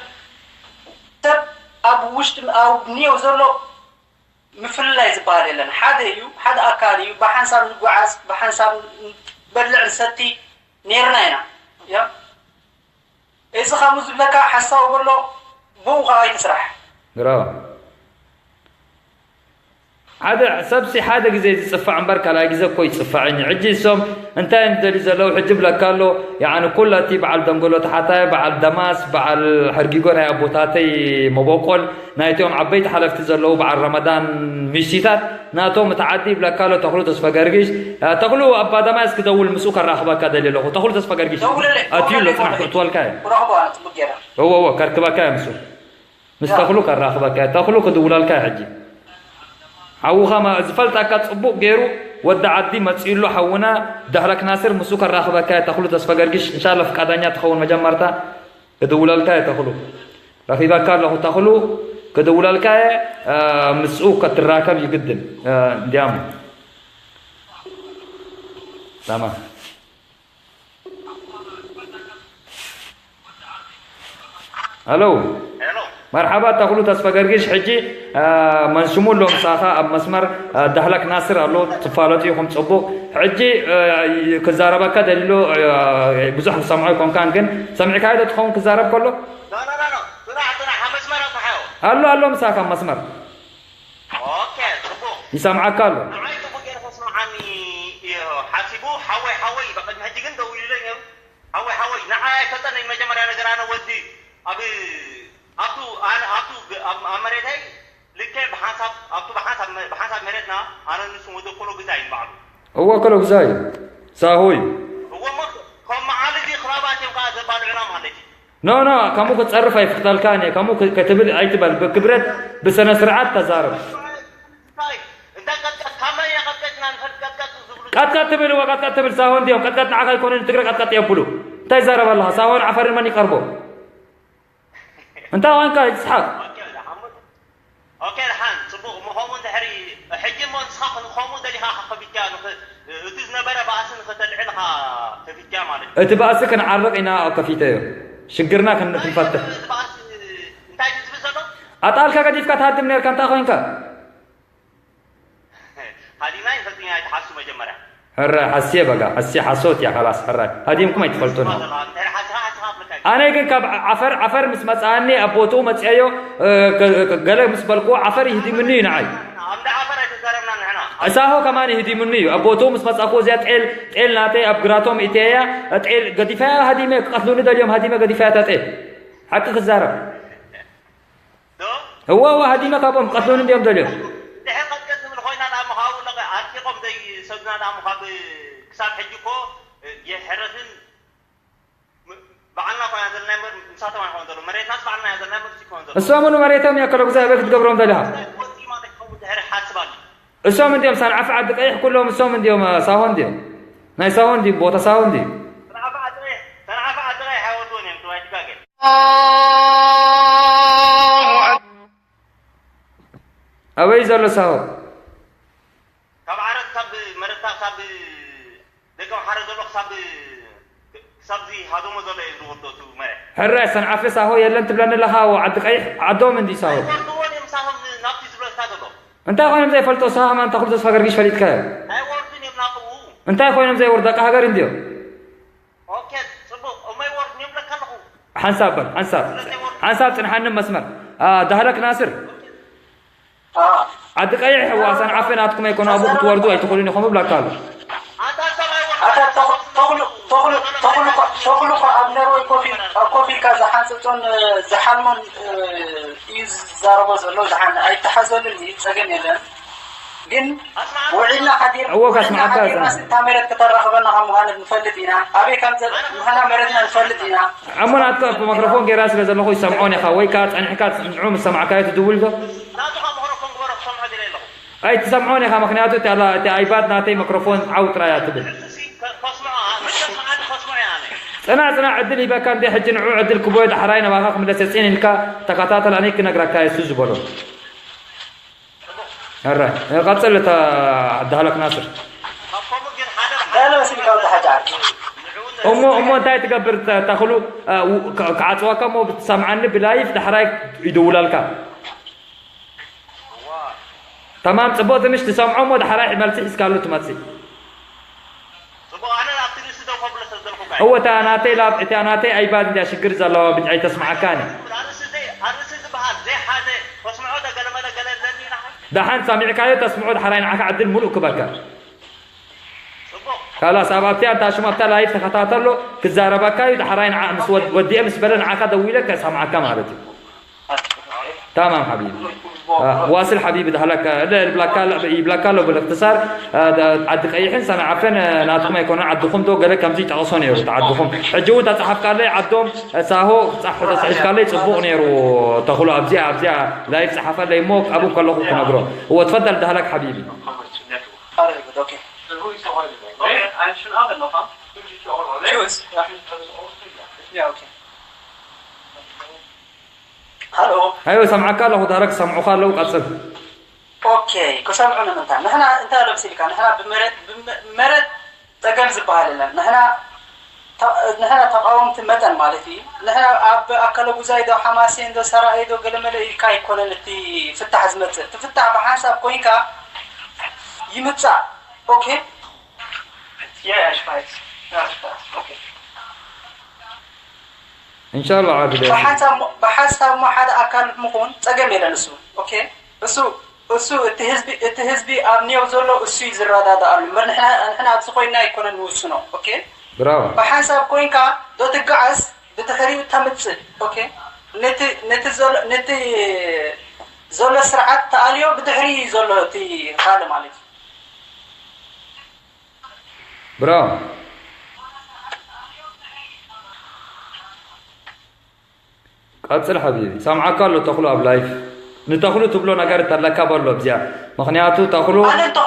ሰብ ኣብ ውሽጢ ኣብ ኒዮ ዘሎ ምፍልላይ ዝበሃል የለን። ሓደ እዩ፣ ሓደ ኣካል እዩ። ብሓንሳብ ንጓዓዝ፣ ብሓንሳብ በልዕ ንሰቲ ነይርና ኢና። ያ እዚ ከምኡ ዝብለካ ሓሳዊ በሎ ብኡ ከዓ ኣይትስራሕ። ብራው ሓደ ሰብሲ ሓደ ግዜ ዝጽፋዕ እምበር ካልኣይ ግዜ እኮ ይጽፋዕን እዩ። ሕጂ እሶም እንታይ እዮም ዝደልዩ ዘለዉ? ሕጂ ብለካ ኣሎ፣ ያዕኒ ኩሉ እቲ በዓል ደንጎሎ ተሓታይ፣ በዓል ደማስ፣ በዓል ሕርጊጎ ናይ ኣቦታተይ መበቆል፣ ናይቶም ዓበይቲ ሓለፍቲ ዘለዉ በዓል ረመዳን ሚስቲታት፣ ናቶም እቲ ዓዲ ይብለካ ኣሎ፣ ተኽሉ ተስፋ ገርጊሽ። እ፣ ተኽሉ ኣብ ባዳማይ እስኪ ደውል፣ ምስኡ ከራኽበካ ደልየ ኣለኹ። ተኽሉ ተስፋ ገርጊሽ ደውለለይ፣ ኣትዩ ኣሎ፣ ደውለለይ፣ ጽናሕ ደውለለይ። ክእትወልካ እየ። ክረኽቦ ኣነ ጽቡቅ ገይረ። እወ፣ እወ፣ ከርክበካ እየ ምስኡ። ምስ ያ። ተኽሉ ከራኽበካ እየ። ተኽሉ ክድውለልካ እየ ሕጂ። ሓውኻ ማ-፣ ዝፈልጠካ ጽቡቕ ገይሩ ወዲ ዓዲ መጺኡ ኣሎ ሓውና ዳህላክ ናስር፣ ምስኡ ከራኽበካ እየ። ተኽሉ ተስፋ ገርጊሽ፣ እንሻላ ፍቃዳኛ ትኸውን መጀመርታ ክድውለልካ እየ ተኽሉ። ረኺበካ ኣለኹ ተኽሉ፣ ክድውለልካ እየ፣ እ፣ ምስኡ ከትራከብ ይግድን፣ እ፣ እንዲያም። ታማም። ሄሎ። ሄሎ። መርሓባ ተኽሉ ተስፋ ገርጊሽ፣ ሕጂ፣ እ፣ መንሽሙ ኣሎ ምሳኻ ኣብ መስመር፣ እ፣ ዳህላክ ናስር ኣሎ፣ ትፋለጡ ኢኹም ጽቡቕ። ሕጂ፣ እ፣ ክዛረበካ ደሊሉ፣ እ፣ ብዙሕ ዝሰምዖ ኣይኮንካን፣ ግን ሰሚዕካዮ ዶ ትኸውን ክዛረብ ከሎ? ኖ፣ ኖ፣ ኖ፣ ኖ። ጽናሕ፣ ጽናሕ፣ ኣብ መስመር ኣጽንሓዮ። ኣሎ፣ ኣሎ ምሳኻ ኣብ መስመር። ኦኬ፣ ጽቡቕ። ይሰምዓካ ኣሎ። ንዓይ ጽቡቕ ገይሩ ከስምዓኒ እዩ ሓሲቡ፣ ሓወይ፣ ሓወይ፣ ብቕድሚ ሕጂ ግን ደዊሉለይ ነይሩ። ሓወይ፣ ሓወይ፣ ንዓይ ኣይፈልጠን እዩ። መጀመርያ ነገር ኣነ ወዲ ኣብ፣ ኣብቱ፣ ኣነ ኣብቱ ግ-፣ ኣብ፣ ኣብ መሬተይ ልክዕ ብሓንሳብ፣ ኣብቱ ብሓንሳብ መ-፣ ብሓንሳብ መሬትና ኣነ ንሱ ወዲ ኮሎ ግዛይ እዩ ባዕሉ። እወ፣ ኮሎ ግዛይ እዩ። ሳሆ እዩ። እወ፣ እሞ ከም መዓል እዚ ክራባት እዮም ከኣ ዘባልዑና ማለት እዩ። ኖ፣ ኖ፣ ከምኡ ክጸርፍ ኣይፍቅደልካን እየ። ከምኡ ክ-፣ ክትብል ኣይትበል። ብክብረት፣ ብስነ ስርዓት ተዛረብ። እንታይ ቀጥቀጥ? ካብ መን እያ ቀጥቀጥና ንፈልጥ? ቀጥቀጥ ዝብሉ ቀጥቀጥ ትብል፣ እወ፣ ቀጥቀጥ ትብል። ሳሆ እንድዮም። ቀጥቀጥ ንዓኻ ኣይኮነን፣ ንትግረ ቀጥቀጥ የብሉ። እንታይ ይዛረብ ኣለኻ? ሳሆን ዓፈርን መን ይቀርቦ? እንታይ ኮንካ ይስሓቅ? ኦኬ፣ ደሓን። ኦኬ፣ ደሓን። ጽቡቕ። እሞ ከምኡ እንድሕሪ፣ ሕጂ እሞ ንስኻ ከ-፣ ከምኡ ደሊኻ ከፊትካ ንኽ-፣ እቲ ዝነበረ ባእሲ ንኽተልዕል ኢኻ ከፊትካ ማለት እዩ። እቲ ባእሲ ክንዓርቕ ኢና ከፊተዮ። ሽግርና ክን-፣ ኣይ፣ ክንፈትሕ። እቲ ባእሲ እንታይ እዩ ዝብል ዘሎ? ኣጣልካ ገዲፍካ ትሃድም ነርካ፣ እንታይ ኮንካ? ሃዲምና ይፈልጥኛ ኣይትሓሱ መጀመርያ። ሕራይ ሓስየ በጋ፣ ሓስየ ሓሶት እያ፣ ካላስ ሕራይ። ሃዲምኩም ኣይትፈልጡን። እንድሕር ሓስኻ፣ ሓስኻ ኣፍልካ እዩ። ኣነ ግን ካብ ዓፈር፣ ዓፈር ምስ መጽኣኒ ኣብ ቦትኡ መጽኣዮ፣ እ፣ ከ-፣ ከ-፣ ገለ ምስ በልክዎ ዓፈር ይህዲምኒ እዩ ንዓይ። ኣብ እንዳ ዓፈር ኣይተዛረብና ንሕና። እሳሆ ከማን ይህዲምኒ እዩ። ኣብ ቦትኡ ምስ መጻእክዎ እዚኣ ጤል፣ ጤል ናተይ ኣብ ግራቶም እተያ፣ ጤል ገዲፋያ ሃዲመ፣ ክቀትሉኒ ደልዮም ሃዲመ ገዲፋያ እታ ጤል። ሓቂ ክዛረብ። ዶ? እወ፣ እወ፣ ሃዲመ ካብኦም ቀትሉኒ እንድዮም ደልዮም። ድሕር ቀጥቀጥ ትብል ኮይና ደኣ እሞ ካብኡ ለቐ-፣ ኣርሒቖም ዘይሰዱና ደኣ እሞ ካብ ክሳብ ሕጂ እኮ የሕረስን ም-፣ ባዕልና ኮይና ዘለና እምበር ምሳቶም ኣይኮን ዘሎ። መሬትናስ ባዕልና እያ ዘለና እምበር ንሱ ኣይኮን ዘሎ። እሶም እውን መሬቶም እያ ከሎ ግዜ ኣበይ ክትገብሮም ደሊኻ? ወፂ ማለት ከምኡ ድሕሪ ሓስብ ኣሎ። እሶም እንድዮም ሳንዓፈ ዓዲ ቀይሕ ኩሎም እሶም እንድዮም፣ እ፣ ሳሆ እንድዮም። ናይ ሳሆ እንድዩ፣ ቦታ ሳሆ እንድዩ። ሰንዓፈ ዓዲ ቀይሕ፣ ሰንዓፈ ዓዲ ቀይሕ ኣይወድዎን እዮም፣ ትግራይ ትጋገ። ኣበይ ዘሎ ሳሆ? ካብ ዓረት፣ ካብ መረታ፣ ካብ ደቀ ምሓረ ዘሎ ክሳብ፣ ክሳብ እዚ ሃደሞ ዘሎ እዩ ዝወርዶ እቲ መሬት። ሕራይ ሰንዓፈ ሳሆ የለን ትብለኒ ኣለኻ? ዓዲ ቀይሕ ዓዶም እንዲ ሳሆ። ኣይወርድዎን እዮም ሳሆ ናብቲ ዝብለካ ዘሎ። እንታይ ኮይኖም ዘይፈልጦ ሳሆ ማን ተኽሉ ተስፋ ገርጊሽ ፈሊጥካዮ? ኣይወርዱን እዮም ናብኡ። እንታይ ኮይኖም ዘይወርዱ ደቂ ሃገር እንድዮም። ኦኬ፣ ጽቡቕ። እሞ ኣይወርዱን እዮም ብለካ ኣለኹ። ሓንሳብ በል፣ ሓንሳብ። ስለዚ ኣይወርዱን። ሓንሳብ ጽንሓኒ መስመር። አ፣ ዳህለክ ናስር። አ። ዓዲ ቀይሕ፣ እዋ፣ ሰንዓፈ ናትኩም ኣይኮነ፣ ኣብኡ ክትወርዱ ኣይትኽእሉን ኢኹም እብለካ ኣሎ። ኣታ ተኽሉ፣ ተኽሉ፣ ተኽሉ፣ ተኽሉ እኮ፣ ተኽሉ እኮ ኣብ ነርወይ ኮፍ ኢል-፣ ኮፍ ኢልካ ዝሓንጽጾን፣ እ፣ ዝሓልሞን፣ እ፣ እዩ ዝዛረቦ ዘሎ። ዝሓን-፣ ኣይተሓዘሉን እዩ፣ ጸገም የለን። ግን ውዒልና ሓዲር-፣ እወ፣ ውዒልና ካስማዓካ ሓዲርና እዛ። ስታ መሬት ከተራኽበና ከም ምዃነት ንፈልጥ ኢና። ኣበይ ከም ዘ-፣ ምዃና መሬትና ንፈልጥ ኢና። እሞ ናትካ ኣብ ማይክሮፎን ገይራ ስለ ዘለኹ ይሰምዖን ኢኻ፣ ወይ ከኣ ጸኒሕካ ንዑ ምስ ሰማዕካዮ ትድውል ዶ? ናትኻ ማይክሮፎን ግበሮ፣ ክሰምዖ ደልየ ኣለኹ። ኣይትሰምዖን ኢኻ፣ ምኽንያቱ እቲ ኣላ-፣ እቲ ኣይባድ ናተይ ማይክሮፎን ዓው ጥራይ እያ ትብል። ንዕኡ ሲ ከ-፣ ከስምዖ፣ አ-፣ ምስ ሰምዓኒ ከስምዖ እየ ኣነ። ጽናዕ፣ ጽናዕ፣ ዕድል ሂበካ እንደ ሕጂ ንዑ ዕድል ክቦዮ ዳሕራይ ናባኻ ክምለስ እየ፣ ጽን ኢልካ ተኸታተል፣ ኣነ ክነግረካ እየ እሱ ዝበሎ። ሕረ፣ ቀጽል እታ ዳህላክ ናስር። ካብ ከምኡ ግን ሓደ ገለ ስልካ ወዲ ሓጂ ዓርኪ። እሞ፣ እሞ እንታይ ትገብር ተ-፣ ተኽሉ፣ እ፣ ው-፣ ከ-፣ ክዓጽወካ እሞ ብትሰምዓኒ ብላይፍ ዳሕራይ ይድውላልካ። እዋ። ተማም፣ ጽቡቕ ትንሽ ትሰምዖ እሞ ዳሕራይ መልሲ ሒዝካሉ ትመጽእ። ጽቡቕ፣ ኣነ ኣብቲ ንእሲ ደው ከብሎ ስለ ዘለኹ እኮ እየ። እወ፣ እታ ናተይ ላብ-፣ እታ ናተይ ኣይባድ እንድያ ሽግር ዘለዋ ብጅ-፣ ኣይተስምዓካን እያ። ኣርእስቲ ዘይ-፣ ኣርእስቲ ዝበሃል ዘይሓዘ ከስምዖ ዶ ገለ መለ ገለ ኣለኒ ኢልካ? ደሓን ሰሚዕካዮ ተስምዖ፣ ደሓራይ ንዓኻ ዕድል ሙሉእ ክበካ። ካላስ ኣብ ኣብቲያ እንታ ሽሙ ኣብታ ላይፍ ተኸታተሎ፣ ክዛረበካ እዩ። ደሓራይ ንዓ ምስ ወድ-፣ ወዲኤ ምስ በለ ንዓኻ ደዊለ ከሰምዓካ ማለት እዩ። ታማም ሓቢቢ። አ፣ ዋስል ሓቢቢ፣ ዳህላካ፣ ለ-፣ ይብላካ ኣሎ፣ ይብላካ ኣሎ ብልእክትሳር፣ አ፣ ደ-፣ ዓዲ ቀይሕን ሰማይ ዓፈን፣ አ፣ ናትኩም ኣይኮነን፣ ዓድኹም ዶ ገለ ከምዚ ይጠቕሶ ነይሩ፣ እቲ ዓድኹም። ሕጂ እውን ተጻሓፍካለይ ዓዶም፣ አ፣ ሳሆ ጻሕ-፣ ተጻሒፍካለይ ጽቡቕ ነይሩ፣ ተኽሉ ኣብዚኣ፣ ኣብዚኣ ላይፍ ጸሓፈለይ እሞ ኣብኡ ከለኹ ክነግሮ። እወ፣ ትፈደል ዳህላክ ሓቢቢ። ሃሎ። ሃዮ፣ ሰምዓካ ኣለኹ፣ ዳረግ ሰምዑኻ ኣለዉ፣ ቀጽል። ኦኬ፣ ክሰምዑ ንምንታይ? ንሕና እንታይ ኣለምስ ኢልካ? ንሕና ብመሬት፣ ብመ-፣ መሬት ጸገም ዝበሃል የለን። ንሕና ተ-፣ ንሕና ተቃወምቲ መጠን ማለት እዩ። ንሕና ኣብ ኣከለ ጉዛይ ዶ፣ ሓማሴን ዶ፣ ሰራየ ዶ፣ ገለመለ ኢልካ ኣይኮነን እቲ ፍታሕ ዝመጽእ። እቲ ፍታሕ ብሓንሳብ ኮይንካ ይምጻእ። ኦኬ? Yeah, yeah, it's fine. Yeah, it's fine. ኦኬ። ኢንሻላህ ዓብደ። ብሓንሳብ ሞ-፣ ብሓንሳብ ሞ ሓደ ኣካል ምኹን ጸገም የለን እሱ። ኦኬ? እሱ፣ እሱ እቲ ህዝቢ፣ እቲ ህዝቢ ኣብ ኒዮው ዘሎ እሱ እዩ ዝረዳዳኣሉ። እምበር ንሕና፣ ንሕና ኣብዚ ኮይንና ኣይኮነን ንውስኖ። ኦኬ? ብራቮ። ብሓንሳብ ኮይንካ ዶ ትገዓዝ ብድሕሪኡ ተምጽእ። ኦኬ? ነቲ፣ ነቲ ዘሎ፣ ነቲ ዘሎ ስርዓት ተኣልዮ ብድሕሪ ዘሎ እቲ ካልእ ማለት እዩ። ብራቮ። ቀጽል ሓቢቢ። ሰምዓካ ኣሎ ተኽሉ ኣብ ላይፍ። ንተኽሉ ትብሎ ነገር እንተለካ በሎ ኣብዚኣ። ምኽንያቱ ተኽሉ ኣነ እንተ-፣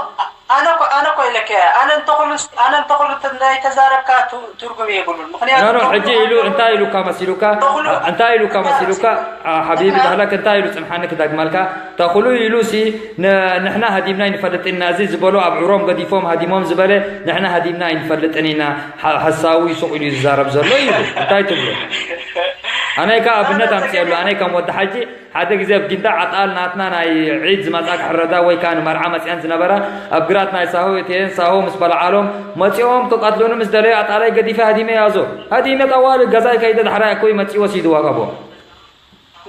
ኣነ እኮ፣ ኣነ እኮ ኢለካ እየ። ኣነ እንተኽሉ፣ ኣነ እንተኽሉ ት-፣ ናይ ተዛረብካ ቱ-፣ ትርጉም የብሉን። ምኽንያቱ ኖ፣ ኖ፣ ተኽሉ ሕጂ ኢሉ እንታይ ኢሉካ መሲሉካ? ተኽሉ እንታይ ኢሉካ መሲሉካ? አ፣ ሓቢቢ ንሕና ዳህላክ እንታይ ኢሉ ጽንሓኒ ክደግመልካ? ተኽሉ ኢሉሲ ን-፣ ንሕና ሃዲምና ኣይንፈልጥን ኢና። እዚ ዝበሎ ኣብ ዑሮም ገዲፎም ሃዲሞም ዝበለ ንሕና ሃዲምና ኣይንፈልጥን ኢና። ሓ-፣ ሓሳዊ ሱቕ ኢሉ እዩ ዝዛረብ ዘሎ ኢሉ። እንታይ ትብሎ? ኣነይ ከኣ ኣብነት ኣምጽኤሉ። ኣነይ ከም ወዲ ሓጂ ሓደ ግዜ ኣብ ጊንዳዕ ኣጣል ናትና ናይ ዒድ ዝመጻ ክሕረዳ ወይ ከኣ ንመርዓ መጺኣን ዝነበራ ኣብ ግራት ናይ ሳሆ እተየን ሳሆ ምስ በልዓሎም መጺኦም ክቀትሉኒ ምስ ደለዩ ኣጣላይ ገዲፈ ሃዲመ ያዞ። ሃዲመ ጠዋሊ ገዛይ ከይደ ዳሕራይ ኣኮይ መጺኡ ወሲድዋ ካብኦም።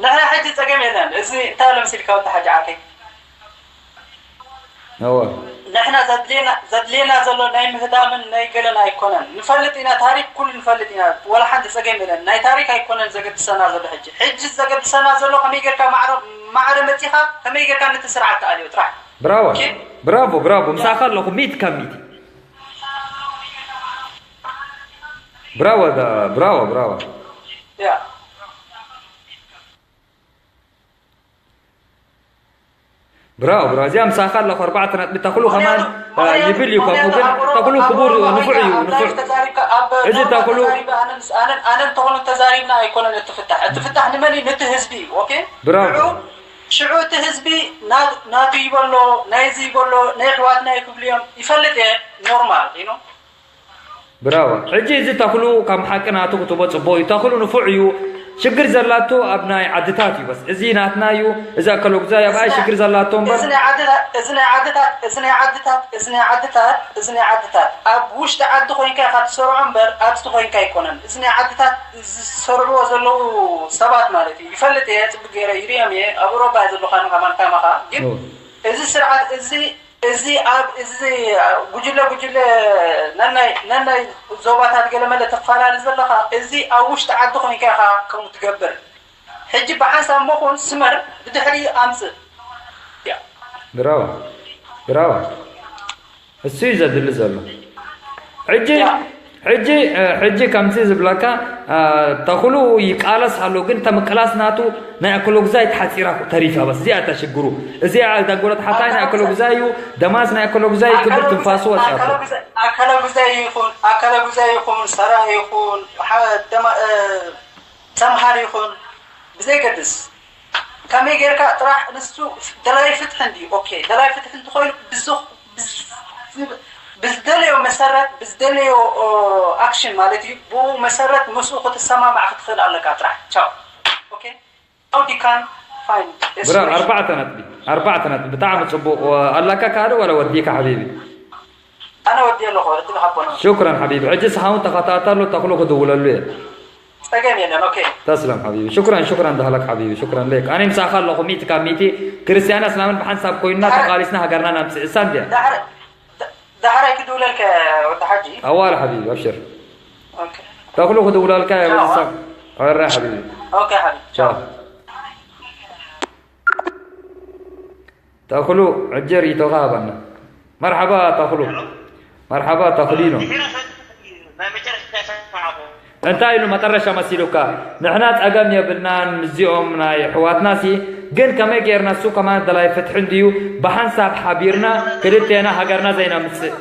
ንሕና ሕጂ ጸገም የለን። እዚ እንታይ ኣሎ መሲልካ ወዲ ሓጂ ዓርከይ? እወ። ንሕና ዘድልየና፣ ዘድልየና ዘሎ ናይ ምህዳምን ናይ ገለን ኣይኮነን። ንፈልጥ ኢና፣ ታሪክ ኩሉ ንፈልጥ ኢና። ወላ ሓንቲ ጸገም የለን። ናይ ታሪክ ኣይኮነን ዘገድሰና ዘሎ ሕጂ። ሕጂ ዘገድሰና ዘሎ ከመይ ጌርካ ማዕረ፣ ማዕረ መጺኻ፣ ከመይ ጌርካ ነቲ ስርዓት ትኣልዮ ጥራሕ። ብራቮ፣ ኦኬ? ብራቮ፣ ብራቮ። ያ። ምሳኻ ኣለኹ፣ ሚእቲ ካብ ሚእቲ። ብራቮ፣ ዳ-፣ ብራቮ፣ ብራቮ። ያ። ብራቮ፣ ብራቮ። እዚኣ ምሳኻ ኣለኹ፣ ኣርባዕተ ነጥቢ። ተኽሉ ከማን፣ ምኽንያቱ፣ እ፣ ምኽንያቱ፣ ይብል እዩ፣ ከምኡ ምኽንያቱ ግን ኣብ ኦሮሞ፣ ተኽሉ ኣብ ክቡር ኦሮሞ ንፉዕ እዩ፣ ኣብ ንፉዕ። ላይፍ ተዛሪብካ፣ ኣብ እዚ ኦሮሞ ተኽሉ ተዛሪብና፣ ኣነን፣ ኣነን ተኽሉን ተዛሪብና ኣይኮነን እቲ ፍታሕ። እቲ ፍታሕ ንመን እዩ? ነቲ ህዝቢ እዩ። ኦኬ? ብራቮ። ሽዑ፣ ሽዑ እቲ ህዝቢ ና-፣ ናቱ ይበሎ፣ ናይዚ ይበሎ፣ ናይ ኣሕዋትና እዩ ክብሉ እዮም። ይፈልጥ እየ፣ ኖርማል፣ you know? ብራቮ። ሕጂ እዚ ተኽሉ ካብ ሓቂ ናቱ ክትቦ ጽቡቕ እዩ። ተኽሉ ንፉዕ እዩ። ሽግር ዘላቶ ኣብ ናይ ዓድታት እዩ። በስ እዚ ናትና እዩ። እዚ ኣከለጉዛይ ኣብኣይ ሽግር ዘላቶ እምበር። እዚ ናይ ዓድታት፣ እዚ ናይ ዓድታት፣ እዚ ናይ ዓድታት፣ እዚ ናይ ዓድታት፣ እዚ ናይ ዓድታት ኣብ ውሽጢ ዓዲ ኮይንካ ኢኻ ትሰርዖ እምበር ኣብዚ ኮይንካ ኣይኮነን። እዚ ናይ ዓድታት ዝሰርዕዎ ዘለዉ ሰባት ማለት እዩ። ይፈልጥ እየ፣ ጽቡቅ ገይረ ይርእዮም እየ። ኣብ ኤውሮጳ እየ ዘለኹ፣ ኣነ ከማን ካማኻ። ግን እወ። እዚ ስርዓት እዚ እዚ ኣብ፣ እዚ ጉጅለ፣ ጉጅለ ነናይ፣ ነናይ ዞባታት ገለመለ ተፈላለ ዘለኻ፣ እዚ ኣብ ውሽጢ ዓዲ ኮይንካ ኢኻ ከምኡ ትገብር። ሕጂ ብሓንሳብ መኹን ስመር ብድሕሪ ኣምጽእ። ያ። ብራቮ። ብራቮ። እሱ እዩ ዘድሊ ዘሎ። ሕጂ ያ። ሕጂ፣ እ፣ ሕጂ ከምዚ ዝብለካ፣ እ፣ ተኽሉ ይቃለስ ኣሎ፣ ግን እታ ምቅላስ ናቱ ናይ ኣከለጉዛይ ተሓጺራ ተሪፋ። በስ እዚኣ እታ ሽግሩ። እዚኣ እታ ጎረት ሓታይ ናይ ኣከለጉዛይ እዩ፣ ደማስ ናይ ኣከለጉዛይ እዩ፣ ክብል ትንፋሱ ወጺኣቶ። ኣከለጉዛይ፣ ኣከለጉዛይ ይኹን፣ ኣከለጉዛይ ይኹን፣ ሰራየ ይኹን፣ ሓ-፣ ደማ-፣ እ፣ ሰምሃር ይኹን፣ ብዘይገድስ፣ ከመይ ጌርካ ጥራሕ ንሱ ደላይ ፍትሒ እንድዩ። ኦኬ፣ ደላይ ፍትሒ እንተኾይኑ ብዝኽ-፣ ብዝ-፣ ብዝደለዮ መሰረት፣ ብዝደለዮ፣ ኦ፣ ኣክሽን ማለት እዩ፣ ብኡ መሰረት ምስኡ ክትሰማማዕ ክትኽእል ኣለካ ጥራሕ። ቻው። ኦኬ? How you can find a ብራር፣ solution? ኣርባዕተ ነጥቢ፣ ኣርባዕተ ነጥቢ፣ ብጣዕሚ ጽቡቕ። ኣለካ ካልእ ወላ ወዲእካ ሓቢቢ? ኣነ ወዲኤ ኣለኹ፣ ዕድል ሃቦና። ሹክራን ሓቢቢ። ሕጂ ስሓውን ተኸታተሉ፣ ተኽሉ ክድውለሉ እየ። ጸገም የለን። ኦኬ። تسلم حبيبي، شكرا شكرا ዳህላክ ሓቢቢ፣ شكرا لك። ኣነ ምሳኻ ኣለኹ ሚእቲ ካብ ሚእቲ። ክርስትያን ኣስላምን ብሓንሳብ ኮይንና ተቓሊስና ሃገርና ነምጽእ። እሳም ድያ? ዳሕረ- ዳ- ዳሕራይ ክድውለልከ ወዲ ሓጂ። ኣዋል ሓቢቢ ኣብሽር። ኦኬ። ተኽሉ ክድውለልካ እየ በዚ ሳም። ሕራይ ሓቢቢ። ኦኬ ሓቢቢ። ቻው። ተኽሉ፣ ሕጂ ርእይቶኻ ሃበና። መርሓባ ተኽሉ። መርሓባ ተኽሊኖ። እንታይ ኢሉ መጠረሻ መሲሉካ? ንሕና ጸገም የብልናን ምስዚኦም ናይ ኣሕዋትናሲ፣ ግን ከመይ ጌርና እሱ ከማን ደላይ ፍትሒ እንድዩ ብሓንሳብ ሓቢርና ክልቴና ሃገርና ዘይነምጽእ።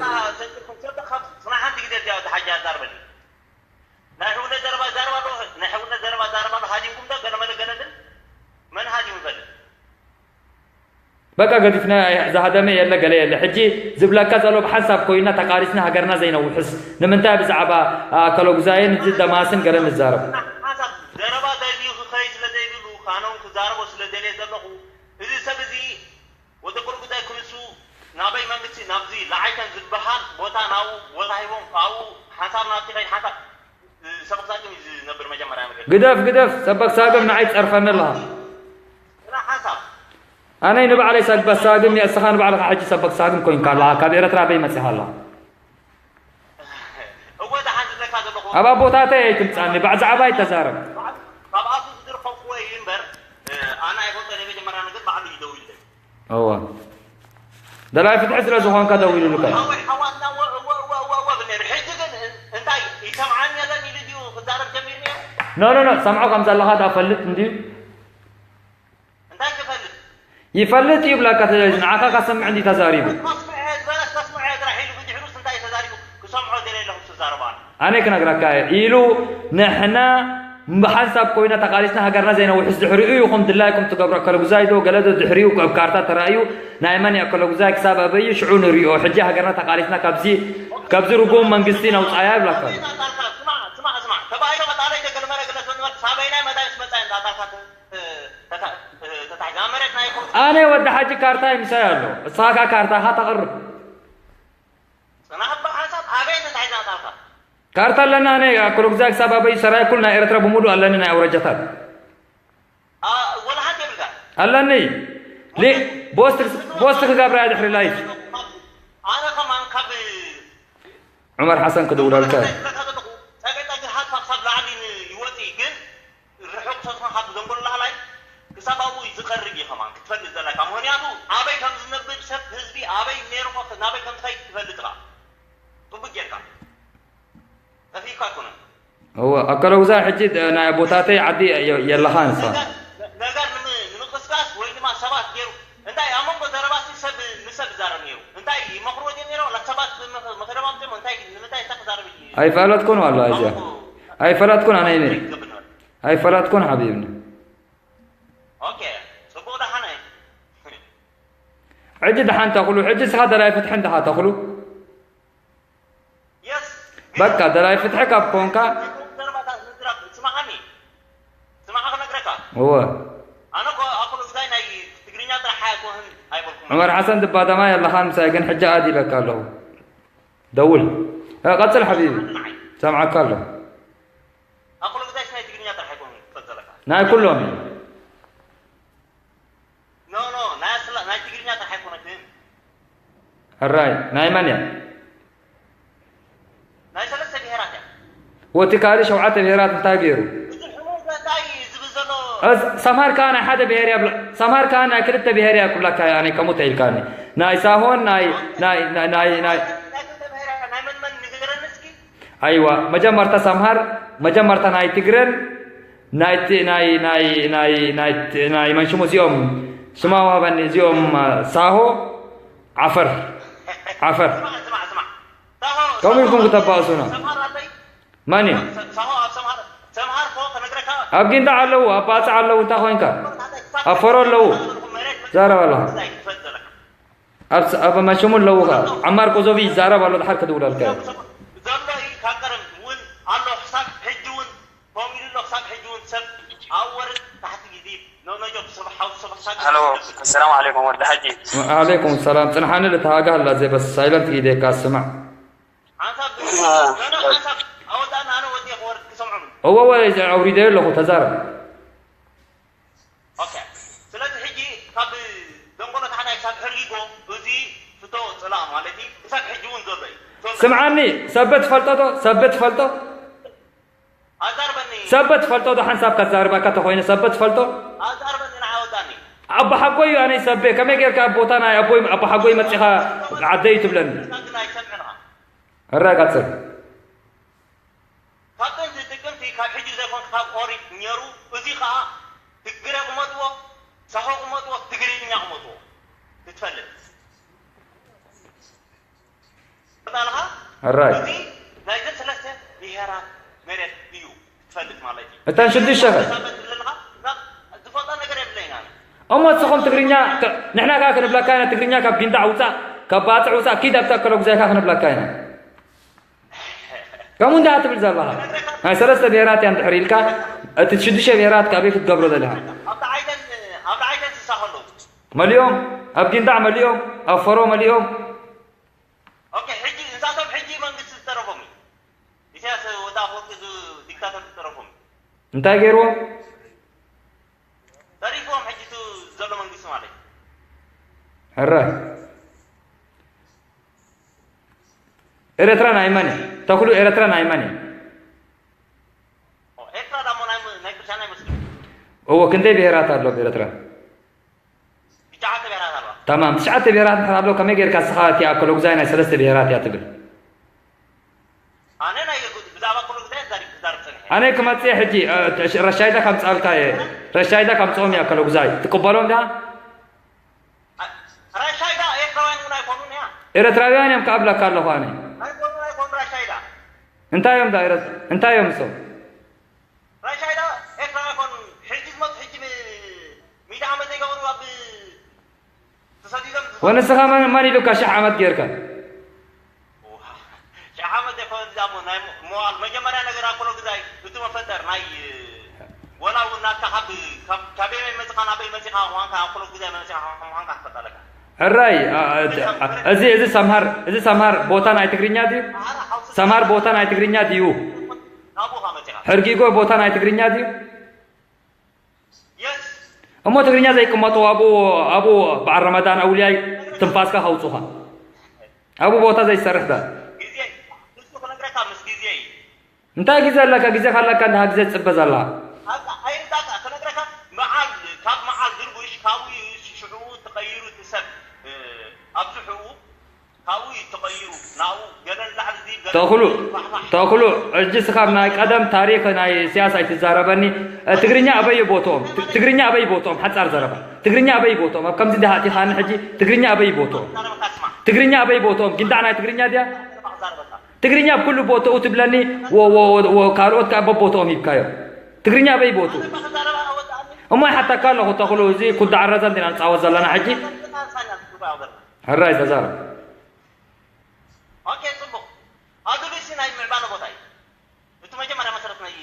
ጽናሓንቲ ግዜ እዚኣ ወዲ ሓጂ ኣዛርበኒ። ናይ ሕውነት ዘረባ ዛረባ ዶ ናይ ሕውነት ዘረባ ዛረባ ዶ ሃዲምኩም ዶ ገለ መለ ገለ ግን መን ሃዲሙ ይፈልጥ? በቃ ገዲፍና ዝሃደመ የለ ገለ የለ። ሕጂ ዝብለካ ዘሎ ብሓንሳብ ኮይና ተቃሊስና ሃገርና ዘይነውሕስ ንምንታይ ብዛዕባ ኣከለጉዛይን እዚ ደማስን ገለ ንዛረብ። ሓንሳብ ዘረባ ደልዩ ክኸይ ስለ ዘይብሉ ካነውን ክዛረቦ ስለ ደልየ ዘለኹ እዚ ሰብ እዚ ወዲ ቁርጉዳይ ክንሱ ናበይ መንግስቲ ናብዚ ለዓይተን ዝበሃል ቦታ ናብኡ ቦታ ሂቦም ካብኡ ሓንሳብ ናብቲ ከይድ ሓንሳብ ሰበክሳግም እዩ ዝነብር መጀመርያ ነገር ግደፍ ግደፍ ሰበክ ሳግም ንዓይ ትጸርፈኒ ኣለኻ። እና ሓንሳብ ኣነይ ንባዕለይ ሰበክ ሳግም እየ እስኻ ንባዕልኻ ሕጂ ሰበክ ሳግም ኮይንካ ኣለኻ ካብ ኤረትራ በይ መጺኻ ኣለኻ። እወ ደሓን ዝብለካ ዘለኹ ኣብ ኣቦታተይ ኣይትምጻኒ ብዛዕባይ ተዛረብ። ካብ ኣፉ ዝድርኸብኩዎ እዩ እምበር ኣነ ኣይፈልጦ ናይ መጀመርያ ነገር ባዕሉ እዩ ደው ኢለይ እወ ደላይ ፍትሒ ስለ ዝኾንካ ደው ኢሉልካ እዩ። ሓወይ ሓዋትና እወ እወ እወ እወ እወ እወ ብለኒ ሕጂ ግን እንታይ ይሰምዓኒ የለን ኢሉ ድዩ ክዛረብ ጀሚሩ ነይሩ ኖ ኖ ኖ ሰምዖ ከም ዘለኻ ዳ ፈልጥ እንድዩ እንታይ ክፈልጥ ይፈልጥ እዩ ብላካ ተዛሪቡ ንዓኻ ካሰምዕ እንዲ ተዛሪቡ ከስምዐ ዝበለስ ከስምዐ ጥራሕ ኢሉ ብድሕሩስ እንታይ ተዛሪቡ ክሰምዖ ደለ ኣለኹ ዝዛረባ ኣነ ክነግረካ እየ ኢሉ ንሕና ብሓንሳብ ኮይና ተቃሊስና ሃገርና ዘይነውሕስ ድሕሪኡ ይኹም ድላይኩም ትገብሮ ኣከለጉዛይ ዶ ገለ ዶ ድሕሪኡ ኣብ ካርታ ተራእዩ ናይ መን እዩ ኣከለጉዛይ ክሳብ ኣበዩ ሽዑ ንሪኦ ሕጂ ሃገርና ተቃሊስና ካብዚ ካብዚ ርጉም መንግስቲ ነውፃያ ይብላካ ኣሎ። ስማዕ ስማዕ ስማዕ ተባሂሎ መጣለይ ደገ ልመረ ገለ ትበል ሳበይናይ መዳይ ምስ መፃ እንዳታካ ተታሕ መሬት ናይ ኮ ኣነ ወዲ ሓጂ ካርታ ይምሳይ ኣሎ እሳኻ ካርታኻ ተቕርብ ፅናሕ በሓንሳብ ኣበይ ተታሒዛ ጣልካ ካርታ ኣለና ኣነ ኣክሎ ግዛ ክሳብ ኣበይ ሰራይ ኩል ናይ ኤርትራ ብምሉእ ኣለኒ ናይ ኣውረጃታት ወላ ሓንቲ የብልካ ኣለኒ ሊ- ቦስት ቦስት ክገብራ ድሕሪ ላይፍ ኣነ ከማን ካብ ዑመር ሓሰን ክድውለልካ ጸገ ጸገ ሃልፋ ክሳብ ላዕሊ ይወፅእ ግን ርሑቕ ሰስኻ ካብ ዘንጎላ ላይ ክሳብ ኣብኡ እዩ ዝቐርብ እዩ ከማን ክትፈልጥ ዘለካ ምክንያቱ ኣበይ ከም ዝነብር ሰብ ህዝቢ ኣበይ ነይሩ ናበይ ከም ዝኸይድ ትፈልጥ ኢኻ ፅቡቅ ጌርካ ጠፊእካ ኣይኮነን እወ ኣከለጉዛ ሕጂ ናይ ኣቦታተይ ዓዲ የለኻን እሳ ነገር ንምቅስቃስ ወይ ድማ ሰባት ገይሩ እንታይ ኣብ መንጎ ዘረባሲ ሰብ ንሰብ ይዛረብ ነይሩ እንታይ ይመክርዎ ድዮም ነይሮም ናብ ሰባት ምኽሪ ማምፅኦም እንታይ ንምንታይ እንታይ ክዛረብ እዩ ኣይፈለጥኩን ዋላ እዚኣ ኣይፈለጥኩን ኣነ ይነ ዝገብር ነበር ኣይፈለጥኩን ሓቢብኒ ኦኬ ፅቡቅ ደሓነ ሕጂ ደሓን ተኽሉ ሕጂ ስኻ ደላይ ፍትሒ እንድኻ ተኽሉ የስ በቃ ደላይ ፍትሒ ካብ ኮንካ ስማዓኒ ስማዓ ክነግረካ እወ ኣነ እኮ ኣክሎ ግዛይ ናይ ትግርኛ ጥራሕ ኣይኮን ኣይበልኩም ዑመር ሓሰን ድባደማ የለኻን ምሳይ ግን ሕጂ ኣዲበካ ኣለኹ ደውል እ፣ ቀጽል ሓቢቢ ሰምዓካ ኣለኹ ኣክሎ ግዛይ ናይ ትግርኛ ጥራሕ ኣይኮን ትፈልጥ ዘለካ ናይ ኩሎም እዩ ኖ ኖ ናይ ኣስላ ናይ ትግርኛ ጥራሕ ኣይኮነትን ሕራይ ናይ መን እያ ናይ ሰለስተ ብሄራት እያ ወቲ ካልእ ሸውዓተ ብሄራት እንታይ ገይሩ እዚ ሕሙም እንታይ ዝብል ዘሎ እዝ- ሰምሃር ከዓ ናይ ሓደ ብሄር እያ ብላ- ሰምሃር ከዓ ናይ ክልተ ብሄር እያ ክብላካ እየ ኣነ ከምኡ ተኢልካኒ ናይ ሳሆን ናይ ናይ ናይ ናይ ናይ ናይ ክልተ ብሄራት ናይ መን መን ንገረኒ እስኪ ኣይዋ መጀመርታ ሰምሃር መጀመርታ ናይ ትግረን ናይ ት- ናይ ናይ ናይ ናይ ት- ናይ መንሽሙ እዚኦም ሽማ ዋሃበኒ እዚኦም አ፣ ሳሆ ዓፈር ዓፈር ስማዕ ስማዕ ስማዕ ሳሆ ከምኡ ኢልኩም ክተባእሱና ሰምሃር ኣለይ ማን እዩ ሳሆ ኣብ ሰምሃር ሰምሃር ኮ ከነግረካ ኣብ ጊንዳዕ ኣለዉ ኣብ ባፅዕ ኣለዉ እንታይ ኮይንካ ኣብ ፈሮ ኣለዉ መሬት ዛረብ ኣለኻ እንታይ ትፈልጥ ዘለካ ኣብ ስ- ኣብ መንሽሙ ኣለዉ ከ ዓማር ቆዞቪ ይዛረብ ኣሎ ድሓር ክድውለልካ እዩ ዘሎ እዩ ካብ ቀደም እውን ኣሎ ክሳብ ሕጂ እውን ኮሚሉ ኣሎ ክሳብ ሕጂ እውን ሰብ ኣብ ወርድ ታሕቲ ይድይብ ኖኖጆ ሰብ ሓውቲ ሰብ ክሳብ ሄሎ ሰላም ዓለይኩም ወዲ ሓጂ ዓለይኩም ሰላም ጽንሓኒ ልትሃጋ ኣላ ዘይ በስ ሳይለንት ኢደካ ስማዕ ሓንሳብ አ፣ ገና ሓንሳብ ኣወዳእና ኣነ ወዲየ ክወርድ ክሰምዖም እወ እወ፣ ኣውሪደዮ ኣለኹ፣ ተዛረብ። ኦኬ። ስለዚ ሕጂ ካብ ደንጎሎ ታሕታይ ክሳብ ሕርጊጎ፣ እዚ ፍቶ ጽላእ ማለት እዩ፣ ክሳብ ሕጂ እውን ዘሎ እዩ። ቶሎ ስምዓኒ፣ ሰበ ትፈልጦ ዶ? ሰበ ትፈልጦ? ኣዛርበኒ። ሰበ ትፈልጦ ዶ? ሓንሳብ ከዛርበካ ተኾይነ፣ ሰበ ትፈልጦ? ኣዛርበኒ፣ ንዓ ወዳኒ። ኣቦሓጎይ እዩ ኣነይ ሰበ፣ ከመይ ጌርካ ኣብ ቦታ ናይ ኣቦይ፣ ኣቦሓጎይ መጺኻ ዓደይ ትብለኒ? ግን ኣይሰምዕን ኢኻ። ሕራይ ቀጽል። ካብ ጥንቲ ጥቅምቲ፣ ካብ ሕጂ ዘይኮንክ ካብ ኦሪት ነይሩ። እዚ ኸኣ ትግረ ቅመጥዎ፣ ሳሆ ቅመጥዎ፣ ትግርኛ ቅመጥዎ። ክትፈልጥ ኣለኻ። ሕራይ። እዚ ናይዘን ሰለስተ ብሄራት መሬት እዩ ክትፈልጥ ማለት እዩ። እተን ሽዱሽተ ኸ? ዝፈልጣ ነገር የብለይን ኣነ። እሞ ንስኹም ትግርኛ ከ-፣ ንሕና ከኣ ክንብለካ ኢና፣ ትግርኛ ካብ ጊንዳዕ ውጻእ፣ ካብ ባጽዕ ውጻእ፣ ኪድ ኣብቲ ኣከለ ጉዛይካ ክንብለካ ኢና። ከምኡ እንዳ ትብል ዘለኻ። ናይ ሰለስተ ብሄራት እያ እንድሕር ኢልካ፣ እቲ ሽዱሽተ ብሄራት ካበይ ክትገብሮ ዘለኻ? ኣብቲ ዓይደን፣ ኣብቲ ዓይደን ስሳ ከለዉ። መሊኦም፣ ኣብ ጊንዳዕ መሊኦም፣ ኣብ ፈሮ መሊኦም። ኦኬ፣ ሕጂ ንሳቶም ሕጂ መንግስቲ ዝተረፎም እዩ። ኢሳያስ ወዲ ኣፈወርቂ ዝ-፣ ዲክታተር ዝተረፎም እዩ። እንታይ ገይርዎም? ተሪፍዎም ሕጂ እቲ ዘሎ መንግስቲ ማለት እዩ። ሕራይ። ኤረትራ ናይ መን እያ? ተኽሉ፣ ኤረትራ ናይ መን እያ? ኦ፣ ኤርትራ ዳሞ ናይ ም-፣ ናይ ክርስቲያን ኣይመስልን። እዎ፣ ክንደይ ብሄራት ኣሎ ኣብ ኤረትራ? ትሽዓተ ብሄራት ኣለዋ። ተማም፣ ትሽዓተ ብሄራት እንድሕር ኣሎ፣ ከመይ ጌርካ ንስኻ እቲ ኣከለጉዛይ ናይ ሰለስተ ብሄራት እያ ትብል? ኣነ ናይ ብዛዕባ ኣከለጉዛይ ዛሪብ ክዛረብ ጸኒሐ። ኣነ ክመጽእ ሕጂ፣ እ፣ ረሻይዳ ከምጻልካ እየ። ረሻይዳ ከምጽኦም እያ ኣከለጉዛይ። ትቅበሎም ዳ? ራሻይዳ ኤርትራውያን እውን ኣይኮኑን እያ። ኤርትራውያን እዮም ክኣብለካ ኣለኹ ኣነ። ኣይኮኑን፣ ኣይኮኑን ራሻይዳ። እንታይ እዮም ዳ ኤረ-፣ እንታይ እዮም እሶም? ራሻይዳ ኤርትራዊ ኣይኮኑን። ሕጂ ዝመጹ፣ ሕጂ ሚ-፣ ሚእቲ ዓመት ዘይገበሩ ኣብ ተሰዲዶም ዝኸዱ። ወንስኻ መን፣ መን ኢሉካ ሽሕ ዓመት ጌርካ? ሽሕ ዓመት ዘይኮነ እዛ እሞ ናይ ሞ-፣ መዋል መጀመርያ ነገር ኣኮሎ ግዛይ እቲ መፈጠር ናይ ወላ እውን ናትካ ካብ፣ ካብ፣ ካበይ መጽኻ ናበይ መጺኻ ምዃንካ ኣኮሎ ግዛይ መጺኻ ምዃንካ ክፈልጥ ኣለካ። ሕራይ፣ አ-፣ አ-፣ እዚ፣ እዚ ሰምሃር፣ እዚ ሰምሃር ቦታ ናይ ትግርኛ ድዩ? ኣረ፣ ሓውሲ ሰምሃር ቦታ ናይ ትግርኛ ድዩ? ናብኡ ኻ መጺኻ። ሕርጊጎ ቦታ ናይ ትግርኛ ድዩ? የስ። እሞ ትግርኛ ዘይቅመጡ ኣብኡ፣ ኣብኡ በዓል ረመዳን ኣውልያይ ትንፋስካ ከውጹኻ። ኣብኡ ቦታ ዘይሰርሕ ዳ። ግዜ፣ ንሱ ክነግረካ ምስ ግዜ እዩ። እንታይ ግዜ ኣለካ? ግዜ ካለካ እንድኻ ግዜ ትጽበ ዘለኻ። ኣብዛ ኣይርዳእካ ክነግረካ፣ መዓል፣ ካብ መዓል ድርቡሽ፣ ካብኡ እዩ ሽዑ ተቐይሩ እቲ ሰብ፣ እ፣ ኣብዚ ሽዑ ካብኡ እዩ ተቐይሩ፣ ናብኡ ገለ ንላዕሊ ዝብል፣ ገለ ተኽሉ፣ ንታሕቲ። ተኽሉ፣ ሕጂ ስኻብ ናይ ቀደም ታሪኽ ናይ ኢሳያስ ኣይትዛረበኒ። እ፣ ትግርኛ ኣበይ ቦትኦም? ት-፣ ትግርኛ ኣበይ ቦትኦም? ሓጻር ዘረባ። ትግርኛ ኣበይ ቦትኦም? ኣብ ከምዚ እንድኻ ኣእቲኻኒ ሕጂ፣ ትግርኛ ኣበይ ቦትኦም? ዘረባካ ስማዕ። ትግርኛ ኣበይ ቦትኦም? ጊንዳዕ ናይ ትግርኛ ድያ? ዘረባ ክዛረበካ። ትግርኛ ኣብ ኩሉ ቦትኡ ትብለኒ፣ ወ-፣ ወ-፣ ወ-፣ ወ-፣ ካልኦት ከኣ በቦትኦም ሂብካዮም። ትግርኛ ኣበይ ቦትኡ? ኣነ እባ ክዛረብ ኣወጣኒ። እሞ ይሓተካ ኣለኹ ተኽሉ፣ እዚ ኩዳዕ ረዘን ዲና ንጻወት ዘለና ሕጂ? ኣንሳኛ ዝግባእ ዘረባ። ሕራይ ተዛረብ። ኦኬ፣ ጽቡቕ። ኣዱሊስ ናይ ምዕባለ ቦታ እዩ። እቲ መጀመርያ መሰረት ናይ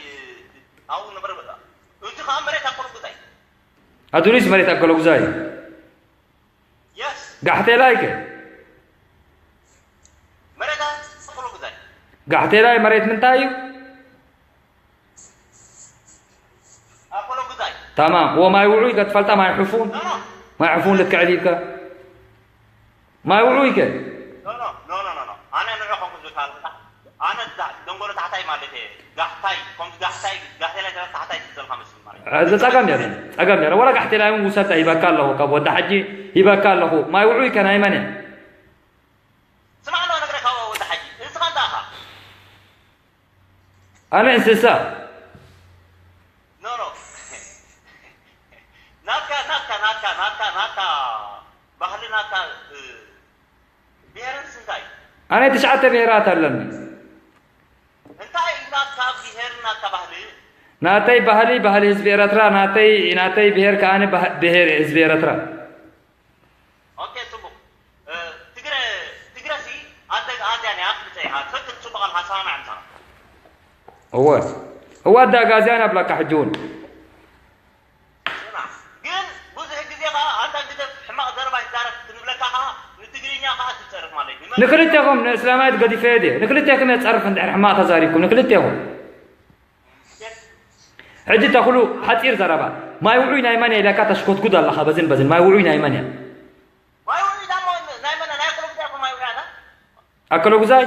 ኣብኡ ነበረ ቦታ። እቲ ኸኣ መሬት ኣኮለጉዛይ። ኣዱሊስ መሬት ኣኮለጉዛይ። የስ። ጋሕቴላይ ከ? መሬት ኣኮለጉዛይ። ጋሕቴላይ መሬት ምንታይ እዩ? ኣኮለጉዛይ። ታማም። ወማይ ውዑይ ከ ትፈልጣ? ማይ ሕፉን? ኖ፣ ኖ። ማይ ሕፉን ልክዕ ዲብካ? ማይ ውዑይ ከ? ኖ፣ ኖ፣ ኖ፣ ኖ፣ ኖ፣ ኖ። ኣነ ንዑ ከምኡ ዝብል ካልእ ኣነ ዛ-፣ ደንጎሎ ታሕታይ ማለት እየ። ጋሕታይ፣ ከምዚ ጋሕታይ፣ ጋሕቴላይ ታሕታይ ትዘልካ መስል ማለት እዩ። እ፣ እዚ ጸገም የለን። ጸገም የለን። ወላ ጋሕቴላይ እውን ውሰዳ ሂበካ ኣለኹ። ካብ ወዲ ሓጂ ሂበካ ኣለኹ። ማይ ውዑይ ከ ናይ መን እየ? ስማዕ፣ ኖ፣ ነግረካ ወዲ ሓጂ። ንስኻ እንታይ ኢኻ? ኣነ እንስሳ። ኖ፣ ኖ። ናትካ፣ ናትካ፣ ናትካ፣ ናትካ፣ ናትካ ባህሊ ናትካ፣ እ፣ ብሄርንስ እንታይ? ኣነ ትሽዓተ ብሄራት ኣለኒ። እንታይ እዩ ናትካ ብሄር፣ ናትካ ባህሊ? ናተይ ባህሊ፣ ባህሊ ህዝቢ ኤረትራ፣ ናተይ፣ ናተይ ብሄር ከኣ ባህ-፣ ብሄር ህዝቢ ኤረትራ። ኦኬ፣ ጽቡቕ። እ፣ ትግረ፣ ትግረሲ ኣደ ኣዝያን እያ ክትብልጸ ኢኻ። ትኽክል፣ ጽቡቕ ኣልካ፣ ሰማማዕ ምሳኻ። እወ። እወ፣ ኣደ ኣጋዝያን ኣብላካ ሕጂ እውን። ስማዕ፣ ግን ብዙሕ ግዜ ኸኣ ኣንታ ግደፍ፣ ሕማቕ ዘረባ ይዛረብ ክንብለካ ኸኣ ንትግርኛ ኸኣ ትጸርፍ ማለት እዩ። ንመን ንክልቴኹም፣ ንእስላማይት ገዲፈዮ ድየ? ንክልቴኹም እየ ጸርፍ እንድሕር ሕማቕ ተዛሪብኩም፣ ንክልቴኹም። ጌታ ሕጂ ተኽሉ ሓጺር ዘረባ። ማይ ውዑይ ናይ መን እያ ኢለካ ተሽኮትጉድ ኣለኻ በዝን በዝን። ማይ ውዑይ ናይ መን እያ? ማይ ውዑይ ዳሞ ናይ መን? ናይ ኣከለጉዛይ እኮ ማይ ውዑይ ኣታ። ኣከለጉዛይ?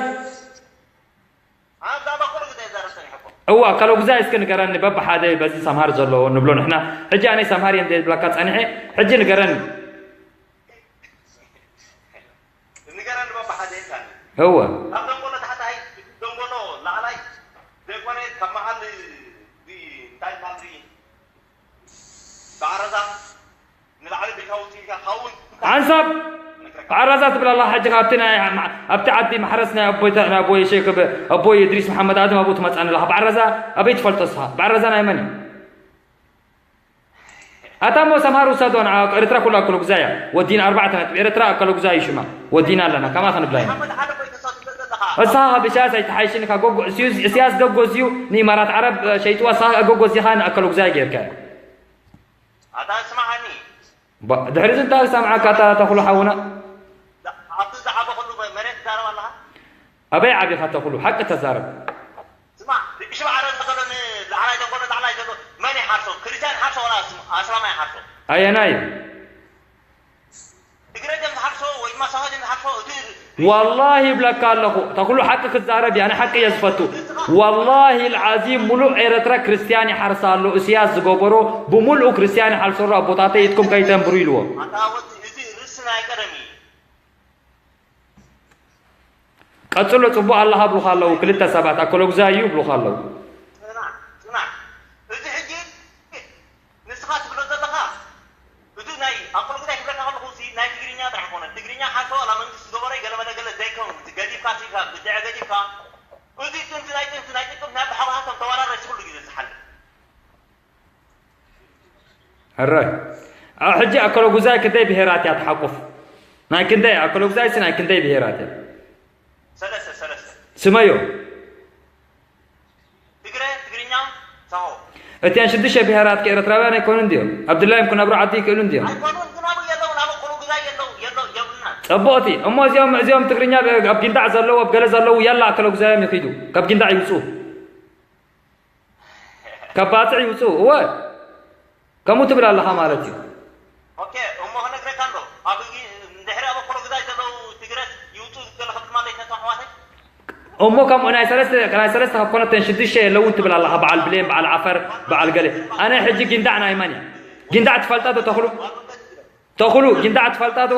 ኣዛ በኩሉ ግዜ ዘረሰን ይሕኮ። እዋ ኣከለጉዛይ እስኪ ንገረኒ በብሓደ በዚ ሰምሃር ዘለዎ ንብሎ ንሕና። ሕጂ ኣነ ሰምሃር እየ እንደ ዝብለካ ጸኒሐ። ሕጂ ንገረኒ። ንገረኒ በብሓደ ይካኒ። እወ። ካብ ደንጎሎ ታሕታይ፣ ደንጎሎ ላዕላይ፣ ዘይኮነ ካብ መሃል እዚ እንታይ ማልሪ፣ ባዕረዛ ንላዕሊ ቤታዊ ኢልካ ካውን ሓንሳብ ባዕረዛ ትብል ኣለኻ። ሕጂ ካብቲ ናይ፣ ኣብቲ ዓዲ ማሕረስ ናይ ኣቦይ ተ-፣ ናይ ኣቦይ ሸክ ብ-፣ ኣቦይ እድሪስ መሓመድ ኣድም ኣብኡ ትመጻኒ ኣለኻ። ባዕረዛ ኣበይ ትፈልጦ እስኻ? ባዕረዛ ናይ መን እዩ? ኣታ እሞ ሰምሃር ውሰዶ ንዓ፣ ኤርትራ ኩላ ኣከለጉዛይ እያ። ወዲና ኣርባዕተ ነጥቢ። ኤርትራ ኣከለጉዛይ እዩ ሽማ። ወዲና ኣለና። ከማኻ ንብላ ኢና። መሓመድ ሓደ ኮይንካ ትሰዶ ዘለኻ። እሳ ካብ ኢሳያስ ኣይትሓይሽን ኢኻ። ጎጎ-፣ እስዩ-፣ እስያስ ገጎዝዩ ንኢማራት ዓረብ ሸይጥዋ፣ እሳ ገጎዚኻ ንኣከለጉዛይ ጌርካ። ኣታ ስማዓኒ። ባ-፣ ድሕሪ እዚ እንታይ ክሰምዓካ ኣታ ተኽሉ ሓውና? ኣብቲ ዝዓበኹሉ መሬት ትዛረብ ኣለኻ? ኣበይ ዓቢኻ ተኽሉ? ሓቂ ተዛረብ። ስማዕ፣ ርግሽ ማዕረ ዘሎ ንላዕላይ ደንጎሎ ላዕላይ ዘሎ መን ይሓርሶ? ክርስቲያን ይሓርሶ ዋላ ኣስላማይ ይሓርሶ? ኣየናይ እዩ? ትግረ ደም ዝሓርሶ ወይ ድማ ሳዋ ደም ዝሓርሶ እቲ ዋላሂ ይብለካ ኣለኹ ተኽሉ፣ ሓቂ ክዛረብ እየ፣ ኣነ ሓቂ እየ ዝፈቱ። ዋላሂ ልዓዚም ሙሉእ ኤረትራ ክርስትያን ይሓርሳ ኣሎ። እስያስ ዝገበሮ ብሙሉኡ ክርስትያን ይሓርሶ ኣሎ። ኣቦታተይ ኢድኩም ከይተንብሩ ኢልዎ። ኣታ ወዲ፣ እዚ ርእስና ኣይቀደም እዩ። ቀጽሎ፣ ጽቡቕ ኣለኻ ብሉኻ ኣለዉ። ክልተ ሰባት ኣኮሎጉዛይ እዩ ብሉኻ ኣለዉ። ጽናዕ፣ ጽናዕ። እዚ ሕጂ ንስኻ ትብሎ ዘለኻ፣ እዚ ናይ ኣኮሎጉዛይ ክብለካ ከለኹ፣ እዚ ናይ ትግርኛ ጥራሕ ኮነ። ትግርኛ ሓሶ ዋላ መንግስቲ ዝገበሮ ገለ መለ ገለ ዘይከውን፣ እዚ ገዲፍካ፣ ሲካ፣ ብድዐ ገዲፍካ፣ እዚ ጥንቲ ናይ ጥንቲ ናይ ጥንቲ ናይ ብሓባሃቶም ተወራረሲ ኩሉ ግዜ ዝሓልፍ። ሕራይ። ኣብ ሕጂ ኣከለጉዛይ ክንደይ ብሄራት እያ ትሓቁፍ? ናይ ክንደይ? ኣከለጉዛይሲ ናይ ክንደይ ብሄራት እያ? ሰለስተ፣ ሰለስተ። ስመዮ። ትግረ፣ ትግርኛ፣ ሳሆ። እቲያን ሽዱሽተ ብሄራት ከ ኤርትራውያን ኣይኮኑን ድዮም? ኣብ ድላዮም ክነብሩ ዓዲ ይክእሉ ድዮም? ኣይኮኑን፣ ግን ኣብኡ የለውን፣ ኣብ ኣከለጉዛይ የለው፣ የለው፣ የብሉናን። ጸቡቕቲ። እሞ እዚኦም፣ እዚኦም ትግርኛ ኣብ ጊንዳዕ ዘለዉ፣ ኣብ ገለ ዘለዉ፣ ያላ ኣከለጉዛዮም ይኺዱ። ካብ ጊንዳዕ ይውጽኡ። ካብ ባጽዕ ይውጽኡ። እወ። ከምኡ ትብል ኣለኻ ማለት እዩ። ኦኬ፣ እሞ ክነግረካ ኣሎ። ኣብ ጊ-፣ እንድሕሪ ኣብ ኣኮለጉዛይ ዘለዉ ትግረስ ይውጽኡ ዝገለ ክብል ማለት ነቶም ኣሕዋተይ? እሞ ከምኡ ናይ ሰለስተ፣ ናይ ሰለስተ ካብ ኮነተን ሽዱሽተ የለውን ትብል ኣለኻ። በዓል ብሌን፣ በዓል ዓፈር፣ በዓል ገለ። ኣነ ሕጂ ጊንዳዕ ናይ መን እያ? ጊንዳዕ ትፈልጣ ዶ ተኽሉ? ተኽሉ፣ ጊንዳዕ ትፈልጣ ዶ?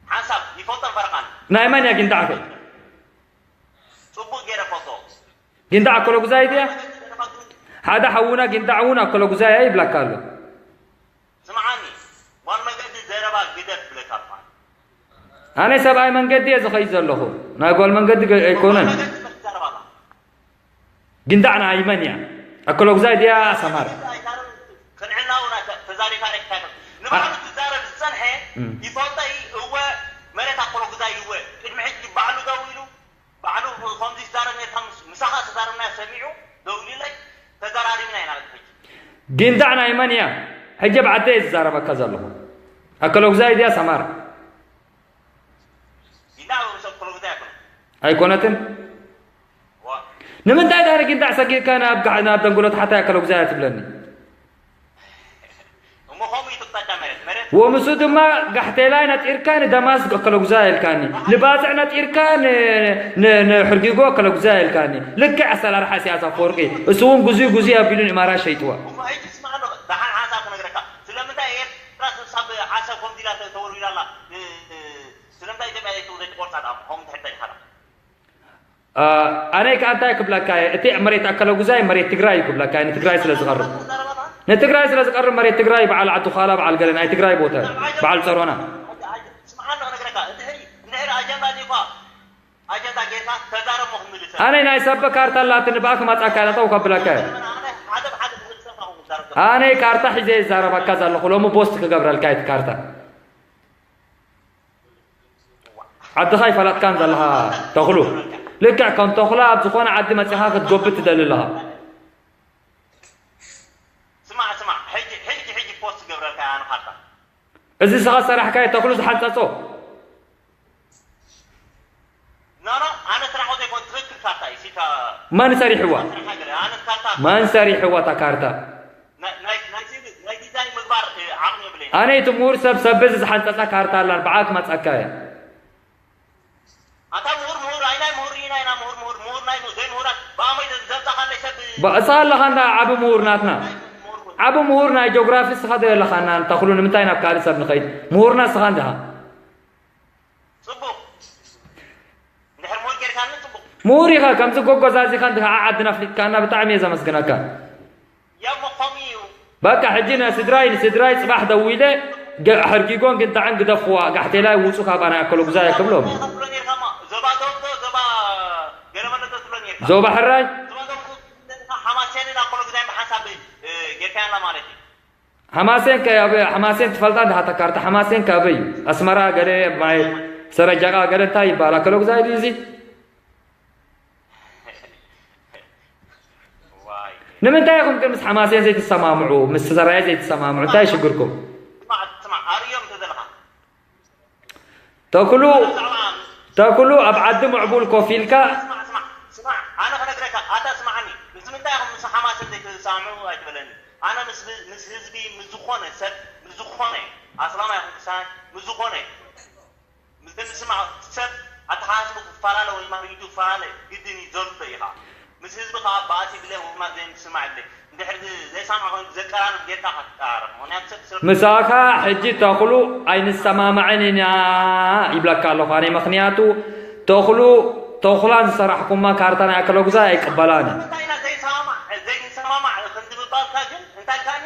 ሓንሳብ ይፈልጦም ፈረቓን። ናይ መን እያ ጊንዳዕ ከ? ጽቡቕ ገይረ ፈልጦ። ጊንዳዕ ኣከለጉዛይ ድያ? ሓደ ሓውና ጊንዳዕ እውን ኣከለጉዛይ እያ ይብለካ ኣሎ። ስምዓኒ፣ ጓል መገዲ ዘረባ ግደፍ ብለካ እኳ። ኣነ ሰብኣይ መንገዲ እየ ዝኸይድ ዘለኹ። ናይ ጓል መንገዲ ገ-፣ ኣይኮነን። ጓል መገዲ መትዛረብ ኣላ። ጊንዳዕ ናይ መን እያ? ኣከለጉዛይ ድያ ሰምሃር? ኣይዛረብ፣ ቅንዕና እውን ኣይተ-፣ ተዛሪብካ ሬክታ ይኸ-፣ ንባዕሉ ክዛረብ ዝጸንሐ እም። ይፈልጦ እዩ። እወ፣ መሬት ኣከለጉዛይ እወ። ቅድሚ ሕጂ ባዕሉ ደው ኢሉ ባዕሉ ከምዚ ይዛረብ ነርካ፣ ምስ-፣ ምሳኻ ዝተዛረብናዮ ሰሚዑ ደው ኢሉለይ ተዘራሪብና ኢና። ሕጂ ጊንዳዕ ናይ መን እያ? ሕጂ ኣብ ዓደይ እየ ዝዛረበካ ዘለኹ። ኣከለጉዛይ ድያ ሰምሃር? ጊንዳዕ ወይ ሰብ ኣከለጉዛይ ኣይኮነን። ኣይኮነትን? ዋ። ንምንታይ ዳሕሪ ጊንዳዕ ሰጊርካ ናብ ጋሕ-፣ ናብ ደንጎሎ ተሓታይ ኣከለጉዛይ ትብለኒ? እሞ ከምኡ እዩ ትቕጣጫ መሬት፣ መሬት። ወምሱ ድማ ጋሕቴላይ ነጢርካ ንደማስቆ ኣከለጉዛይ ኢልካኒ፣ ንባጽዕ ነጢርካ ን-፣ ን-፣ ንሕርጊጎ ኣከለጉዛይ ኢልካኒ። ልክዕ ኣሰራርሓ ኢሳያስ ኣፈወርቂ። እሱ እውን ጉዙይ ጉዙይ ኣቢሉ ንኢማራት ሸይጥዋ። እሞ ሕጂ ስማዕ ኣሎ፣ ደሓን ሓንሳብ ክነግረካ። ስለምንታይ ኤርትራ ክሳብ ዓሰብ ከምዚ ኢላ ተ-፣ ተወርዊራ ኣላ? እ-፣ እ-፣ ስለምንታይ ኢትዮጵያ ዘይትቆርጻ ደኣ? ከምኡ ትሕተኒ ኢኻ ደኣ። አ-፣ ኣነ ከኣ እንታይ ክብለካ እየ፣ እቲ መሬት ኣከለጉዛይ መሬት ትግራይ እዩ ክብለካ እየ፣ ንትግራይ ስለ ዝቐርብ። ንትግራይ ስለ ዝቐርብ መሬት ትግራይ በዓል ዓዲ ዃላ በዓል ገለ ናይ ትግራይ ቦታ እዩ፣ በዓል ጸሮና። ስምዓኒ ክነግረካ፣ እንድሕሪ፣ እንድሕሪ ኣጀንዳ ዲኻ፣ ኣጀንዳ ጌርካ ተዛረብ እሞ ክምልሰልካ። ኣነ ናይ ሰብ ካርታ ኣላትኒ፣ ብኣ ክመጻካ እያ፣ ጠጠው ከብለካ እየ። ኣነ ሓደ ብሓደ ክምልሰልካ እኹ ክዛረብ ዘለኹ። ኣነ ካርታ ሒዘ እየ ዝዛረበካ ዘለኹ፣ ሎሚ ቦስት ክገብረልካ እየ እቲ ካርታ። ዓድኻ ኣይፈለጥካን ዘለኻ ተኽሉ። ልክዕ ከም ተኹላ ኣብ ዝኾነ ዓዲ መጺኻ ክትጎብጥ ትደሊ ኣለኻ። ስማዕ፣ ስማዕ፣ ሕጂ፣ ሕጂ፣ ሕጂ ፖስት ገብረልካ ኣነ ካርታ። እዚ ንስኻ ዝሰራሕካዮ ተኽሉ ዝሓንጸጾ። ኖ፣ ኖ፣ ኣነ ስራሑ ዘይኮን ትኽክል ካርታ እዩ፣ ሲታ መን ሰሪሕዋ? ስራሓ ገለ፣ ኣነ ካርታ መን ሰሪሕዋ እታ ካርታ? ናይ ናይ ናይ ናይ ዲዛይን ምግባር እ፣ ዓቕሚ የብለይን። ኣነ እቲ ምሁር ሰብ ሰብ በዚ ዝሓንጸጻ ካርታ ኣላ በዓል ክመጻካ እየ። ኣታ ምሁር ምሁር ኣይ ናይ ምሁር ኢና ኢና ምሁር ምሁር ምሁር ናይ ዘይ ምሁራት ብኣሞይ ዘምጻኻለይ ሰብ እ፣ በእሳ ኣለኻ እንዳ ዓቢ ምሁር ናትና። ናይ ምሁር ምሁር። ዓቢ ምሁር ናይ ጂኦግራፊ ስኻ ዶ ኣለኻ እና እንተኽሉ ንምንታይ ናብ ካልእ ሰብ ንኸይድ? ምሁርና ስኻ እንዲኻ። ጽቡቕ። እንድሕር ምሁር ጌርካኒ ጽቡቕ። ምሁር ኢኻ፣ ከምዚ ጎጎዛዚኻ እንድኻ ዓድና ኣፍሊጥካና ብጣዕሚ እየ ዘመስግነካ። ያሞ ከምኡ እዩ። በቃ ሕጂ ናይ ስድራይ ንስድራይ ጽባሕ ደዊለ ገ-፣ ሕርጊጎን ግንታዕን ግደፍዋ፣ ጋሕቴላይ ውጹ ካባና ኣከሎ ጉዛይ ክብሎም። ዞባ ዶንጎ፣ ዞባ ገረመለዶ ትብሎ ኔርካ። ዞባ ሕራይ? ዞባ ዶንጎ ሓማሴንን ኣከሎ ጉዛይን ብሓንሳብ እ፣ ጌርካያና ማለት እዩ። ሓማሴን ከ ኣበይ? ሓማሴን ትፈልጣ እንዲኻ እታ ካርታ? ሓማሴን ከ ኣበይ እዩ? ኣስመራ ገለ ማይ ሰረጃቃ ገለ እንታይ ይበሃል? ኣከለ ጉዛይ ድዩ እዚ? ዋይ። ንምንታይ ኢኹም ግን ምስ ሓማሴን ዘይትሰማምዑ? ምስ ሰራየ ዘይትሰማምዑ? እንታይ ሽግርኩም? ስማዕ፣ ስማዕ፣ ኣርእዮም እንተ ዘለኻ። ተኽሉ፣ ተኽሉ ኣብ ዓዲ ምዕቡል ኮፍ ኢልካ። ስማዕ፣ ስማዕ፣ ስማዕ፣ ኣነ ክነግረካ፣ ኣታ ስማዓኒ፣ ምስ ምንታይ ኢኹም ምስ ሓማሴን ዘይትሰማምዑ ኣይትበለኒ። ኣነ ምስ ብ-፣ ምስ ህዝቢ፣ ምስ ዝኾነ ሰብ፣ ምስ ዝኾነ ኣስላማይ ይኹን ክርስትያን፣ ምስ ዝኾነ ምስ ዝስማዕ ሰብ ኣተሓሳስቡ ክፈላለ ወይ ድማ ርእይቱ ክፈላለ ግድን እዩ ዘሎ ኢኻ። ምስ ህዝቢ ከዓ ባእሲ ብለ ወይ ድማ ዘይምስማዕ ብለ። እንድሕር ዝ-፣ ዘይሰማዕ ኮይኑ ዘቀራርብ ጌርካ ክትቀራረብ። ምኽንያቱ ሰብ ስለ ምሳኻ ሕጂ ተኽሉ ኣይንሰማማዕን ኢና ይብለካ ኣለኹ። ኣነ ምኽንያቱ ተኽሉ፣ ተኽላ ዝሰራሕኩማ ካርታ ናይ ኣከለ ጉዛይ ኣይቅበላን እዩ። ስለምንታይ ኢና ዘይሰማማዕ፣ ዘይንሰማማዕ ክንዲ ምባልካ ግን እንታይ ኢልካኒ?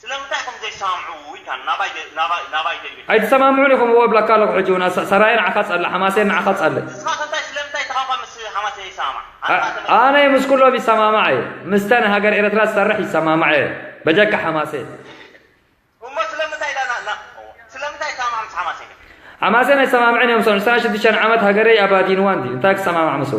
ስለምንታይ ከም ዘይሰማምዑ ኢልካ ናባይ ደ-፣ ናባይ፣ ናባይ ደልዩ። ኣይትሰማምዑን ኢኹም እዎ እብለካ ኣለኹ። ሕጂ እውን ኣሳ-፣ ሰራየ ንዓኻ ጸልእ፣ ሓማሴን ንዓኻ ጸልእ። ንስኻ ከ እንታይ ስለምንታይ ኢኻ ምስ ሓማሴን ዘይሰማማዕ? ኣ-፣ ኣነ ምስ ኩሎም ይሰማማዕ እየ። ምስተን ሃገር ኤርትራ ዝሰርሕ ይሰማማዕ እየ። በጀካ ሓማሴን። እሞ ስለምንታይ ኢላ ና-፣ ና-፣ ስለምንታይ ይሰማማዕ ምስ ሓማሴን? ሓማሴን ኣይሰማምዕን እዮም። ሰው ዕስራን ሽዱሽተን ዓመት ሃገረይ ኣባዲንዋ እንዲ። እንታይ ክሰማማዕ ምስኡ?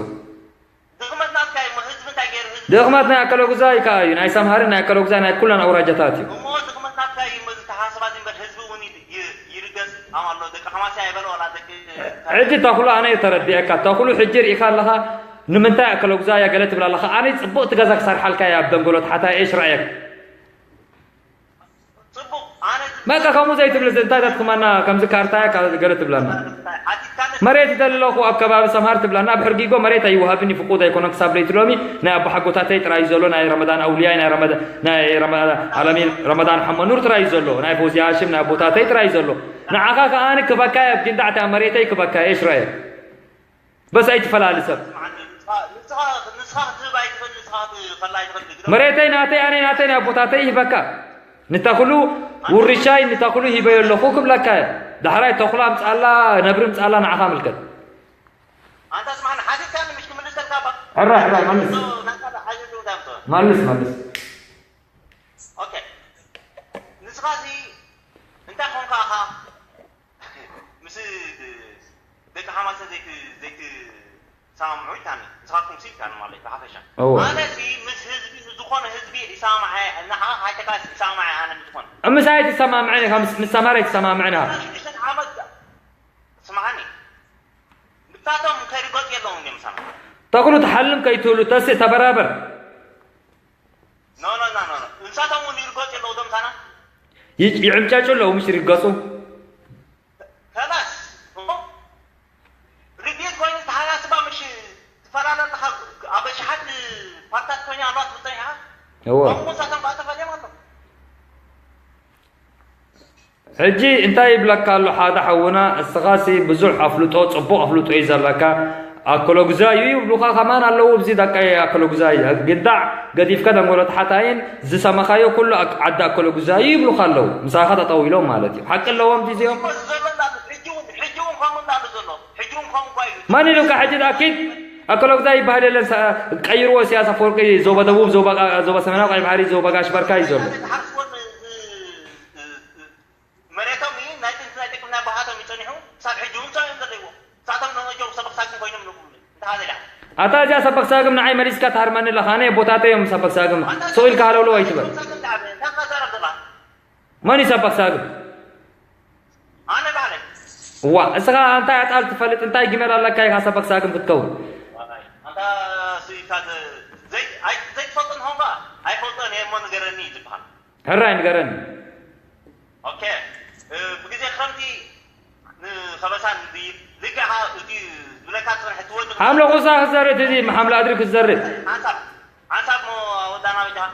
ድኽመት ናትካ እዩ እሞ ህዝቢ እንታይ ገይሩ ህዝቢ? ድኽመት ናይ ኣከለ ጉዛይ ከኣ እዩ። ናይ ሰምሃርን ናይ ኣከለ ጉዛይ ናይ ኩለን ኣውራጃታት እዩ። እሞ ድኽመት ናትካ እዩ እሞ ዝተሓሳስባ እዚ እምበር ህዝቢ እውን ይድ-፣ ይ-፣ ይርገጽ ኣም ኣሎ። ደቂ ሓማሴን ኣይበለ ዋላ ደቂ ሕጂ ተኽሉ ኣነ እየ ተረዲኤካ። ተኽሉ ሕጂ ርኢኻ ኣለኻ ንምንታይ ኣከለ ጉዛይ እያ ገለ ትብል ኣለኻ? ኣነ ጽቡቕቲ ገዛ ክሰርሓልካ እየ ኣብ ደንጎሎ ተሓታይ እየ ሽራየክ። ጽቡቕ፣ ኣነ በቃ ከምኡ ዘይትብል እዚ እንታይ ተትክመና ከምዚ ካርታ እያ ካብ ገለ ትብለና። ሓቲትካኒ መሬት ይደሊ ኣለኹ ኣብ ከባቢ ሰምሃር ትብለና። ኣብ ሕርጊጎ መሬት ኣይወሃብን እዩ ፍቁድ ኣይኮነን ክሳብ ለይቲ ሎሚ ናይ ኣቦሓጎታተይ ጥራይ እዩ ዘሎ፣ ናይ ረመዳን ኣውልያይ፣ ናይ ረመዳ-፣ ናይ ረመ-፣ ኣለሚን ረመዳን ሓመኑር ጥራይ እዩ ዘሎ፣ ናይ ፈውዝያ ሃሽም ናይ ኣቦታተይ ጥራይ እዩ ዘሎ። ንዓኻ ከኣ ክበካ እየ ኣብ ጊንዳዕ እታ መሬተይ ክበካ እየ ሽራየ። በስ ኣይትፈላሊ ሰብ። ንስኻ፣ ንስኻ፣ ንስኻ ክትህብ ኣይትኽእል፣ ንስኻ ክትፈላ ኣይትኽእል። መሬተይ ናተይ፣ ኣነ ናተይ፣ ናይ ኣቦታተይ ይህበካ። ንተኽሉ ውርሻይ ንተኽሉ ሂበዮ ኣለኹ ክብለካ እየ። ዳሕራይ ተኽሉ ኣምጻላ፣ ነብሪ ኣምጻላ ንዓኻ ምልከት። ኣንታ ስማዕኒ፣ ሓቲትካኒ ምሽ ክምልሰልካ እባ። ሕራይ፣ ሕራይ፣ መልስ። ናትካ ሓቲቱ እንታይ ኣምጽኦ? መልስ፣ መልስ። ኦኬ። ንስኻ እዚ እንታይ ኮንካ ኢኻ? ምስ ደቂ ሓማሴን ዘይት-፣ ዘይትሰማምዑ ኢልካኒ። ንስኻትኩም ሲ ኢልካኒ ማለት እዩ፣ ብሓፈሻ። እወ። ኣነ ሲ ምስ ህዝቢ፣ ምስ ዝኾነ ህዝቢ ይሰማማዕ እየ። ንዓኻ ኣይተካስ ይሰማማዕ እየ ኣነ ምስ ዝኾነ። ምሳይ ኣይትሰማምዕን ኢኻ፣ ምስ፣ ምስ ሰማር ኣይትሰማምዕን ኢኻ። ሽዱሽተ ዓመት ስምዓኒ። ንሳቶም ከይርገጹ የለዎም እንድዮም ምሳና። ተኽሉ ትሓልም ከይትህሉ ተስእ ተበራበር። ኖ፣ ኖ፣ ኖ፣ ኖ፣ ኖ። ንሳቶም እውን ይርገጹ ኣለዉ ዶ ምሳና? ይ-፣ ይዕምጨጩ ኣለዉ፣ ምሽ ይርገጹ። ከላስ፣ እሞ ርድኢት ኮይኑ ዝተሓሳስባ ምሽ ትፈላለ ኣለኻ፣ ኣብ ኣሽሓት ፓርታት ኮይና ኣለዋ ትብል ጸኒሓ? እወ። ከምኡ ንሳቶም ከኣ ተፈልዮም ኣለዉ። ሕጂ እንታይ ይብለካ ኣሎ ሓደ ሓውና፣ እስኻሲ ብዙሕ ኣፍልጦ፣ ጽቡቕ ኣፍልጦ እዩ ዘለካ፣ ኣከለጉዛይ እዩ ይብሉኻ ከማን ኣለዉ። ኣብዚ ደቀይ ኣከለጉዛይ ግዳዕ ገዲፍካ ደንጎሎ ተሓታይን ዝሰማኻዮ ኩሉ ኣክ-፣ ዓዲ ኣከለጉዛይ እዩ ይብሉኻ ኣለዉ። ምሳኻ ጠጠው ኢሎም ማለት እዩ። ሓቂ ኣለዎም ድዩ እዚኦም? እዚ ዘሎ እንዳሉ፣ ሕጂ እውን፣ ሕጂ እውን ከምኡ እንዳሉ ዘሎ። ሕጂ እውን ከምኡ እኳ እዩ። መን ኢሉካ ሕጂ ኣኪድ ኣከለጉዛይ ይበሃል የለን። ሰ-፣ ቀይርዎ ኢሳያስ ኣፈወርቂ ዞባ ደቡብ፣ ዞባ ቃ-፣ ዞባ ሰሜናዊ ቀይ ባሕሪ፣ ዞባ ጋሽ ባርካ እዩ ዘሎ። ዝሓስቦን ዝ-፣ ዝ-፣ ዝ-፣ መሬቶም እዩ፣ ናይ ጥንቲ ናይ ደቂ ናይ ኣቦሓቶም እዩ ጸኒሑ፣ ክሳብ ሕጂ እውን ጸኒሑ ዘለይዎ። ንሳቶም ነመጆም ሰበኽ ሳግም ኮይኖም ንብሉ። እንታይ ኢላ? ኣታ እዚኣ ሰበኽ ሳግም ንዓይ መሊስካ ትሃርመኒ ኣለኻ። ኣነ ኣቦታተይ እዮም ሰበኽ ሳግም። ኣታ ሱቕ ኢልካ ሃለውለው ኣይትበል። ሰበኽ ሳግም ደኣ እንታይ ትዛረብ ዘለኻ? መን እዩ ሰበኽ ሳግም? ኣነ ባዕለይ። እዋ፣ እስኻ እንታይ ኣጣል ትፈልጥ? እንታይ ግመል ኣለካ ኢኻ ሰበኽ ሳግም ክትከውን? ኣታ ሱቕ ኢልካ ዘ-፣ ዘይ-፣ ኣይ-፣ ዘይትፈልጦ እንሆንካ? ኣይፈልጦን እየ እሞ ንገረኒ እዩ ዝበሃል። ሕራይ ንገረኒ። ኦኬ፣ እ፣ ብግዜ ክረምቲ ንኸበሳ ንድይብ፣ ልክዕ እቲ ዝብለካ ዝጸንሐ ትወዲ ሓምለ ቁሳ ክዘርእ፣ እቲ ሓምለ ኣድሪ ክዘርእ። ሓንሳብ ሓንሳብ ሞ ወዳና በጃኻ።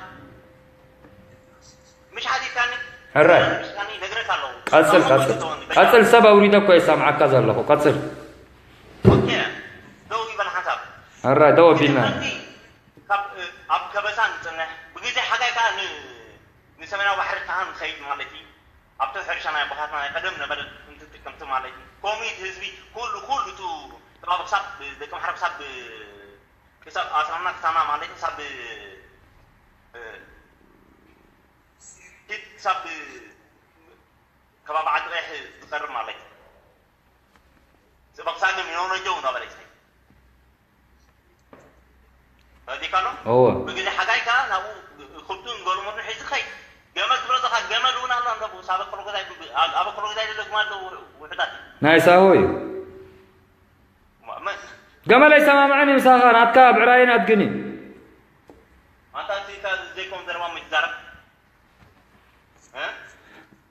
ምሽ ሓቲትካኒ? ሕራይ። ምሽ ሓቲትካኒ? ነግረካ ኣለኹ። ቀጽል ኣብ ቀጽል መንጎ ቀጽል ሰብ ኣውሪደ እኮ ይሰምዓካ ዘለኹ ቀጽል። ኦኬ። ደው ይበል ሓንሳብ። ሕራይ ደው ኣቢልና። ካብ ኣብ ከበሳ ንጽንሕ ብግዜ ሓጋይ ከኣ ን- ንሰሜናዊ ባሕሪ ከኣ ንኸይድ ማለት እዩ። ኣብቲ ሕርሻ ናይ ኣቦታትና ናይ ቀደም ነበረ እንትጥቀምቲ ማለት እዩ። ኮሚት ህዝቢ ኩሉ ኩሉ ቱ ካብ ክሳብ ደቂ ማሕረ ክሳብ ክሳብ ኣስራና ክሳና ማለት ክሳብ እ፣ ፊት ክሳብ ከባቢ ዓዲ ቀይሕ ዝቀርብ ማለት እዩ። ዝበቕሳ ግን ይነውነጀው እንዳበለ ይኸይድ። ተረዲእካ ኣሎ? እወ። ብግዜ ሓጋይ ከኣ ናብኡ ክብቱን ገሉመሉን ሒዙ ይኸይድ። ገመል ትብሎ ዘለኻ ገመል እውን ኣሎ እንዶ ሳበ ክሎ ገዛይ ኣብ ክሎ ገዛይ ዘሎ ግማል ውሕዳት እዩ። ናይ ሳሆ እዩ። መን ገመል ኣይሰማምዐን እዩ ምሳኻ ናትካ ብዕራይን ኣድግን እዩ። ኣንታ እቲ ዘይኮም ዘረባ ምትዛረብ እ?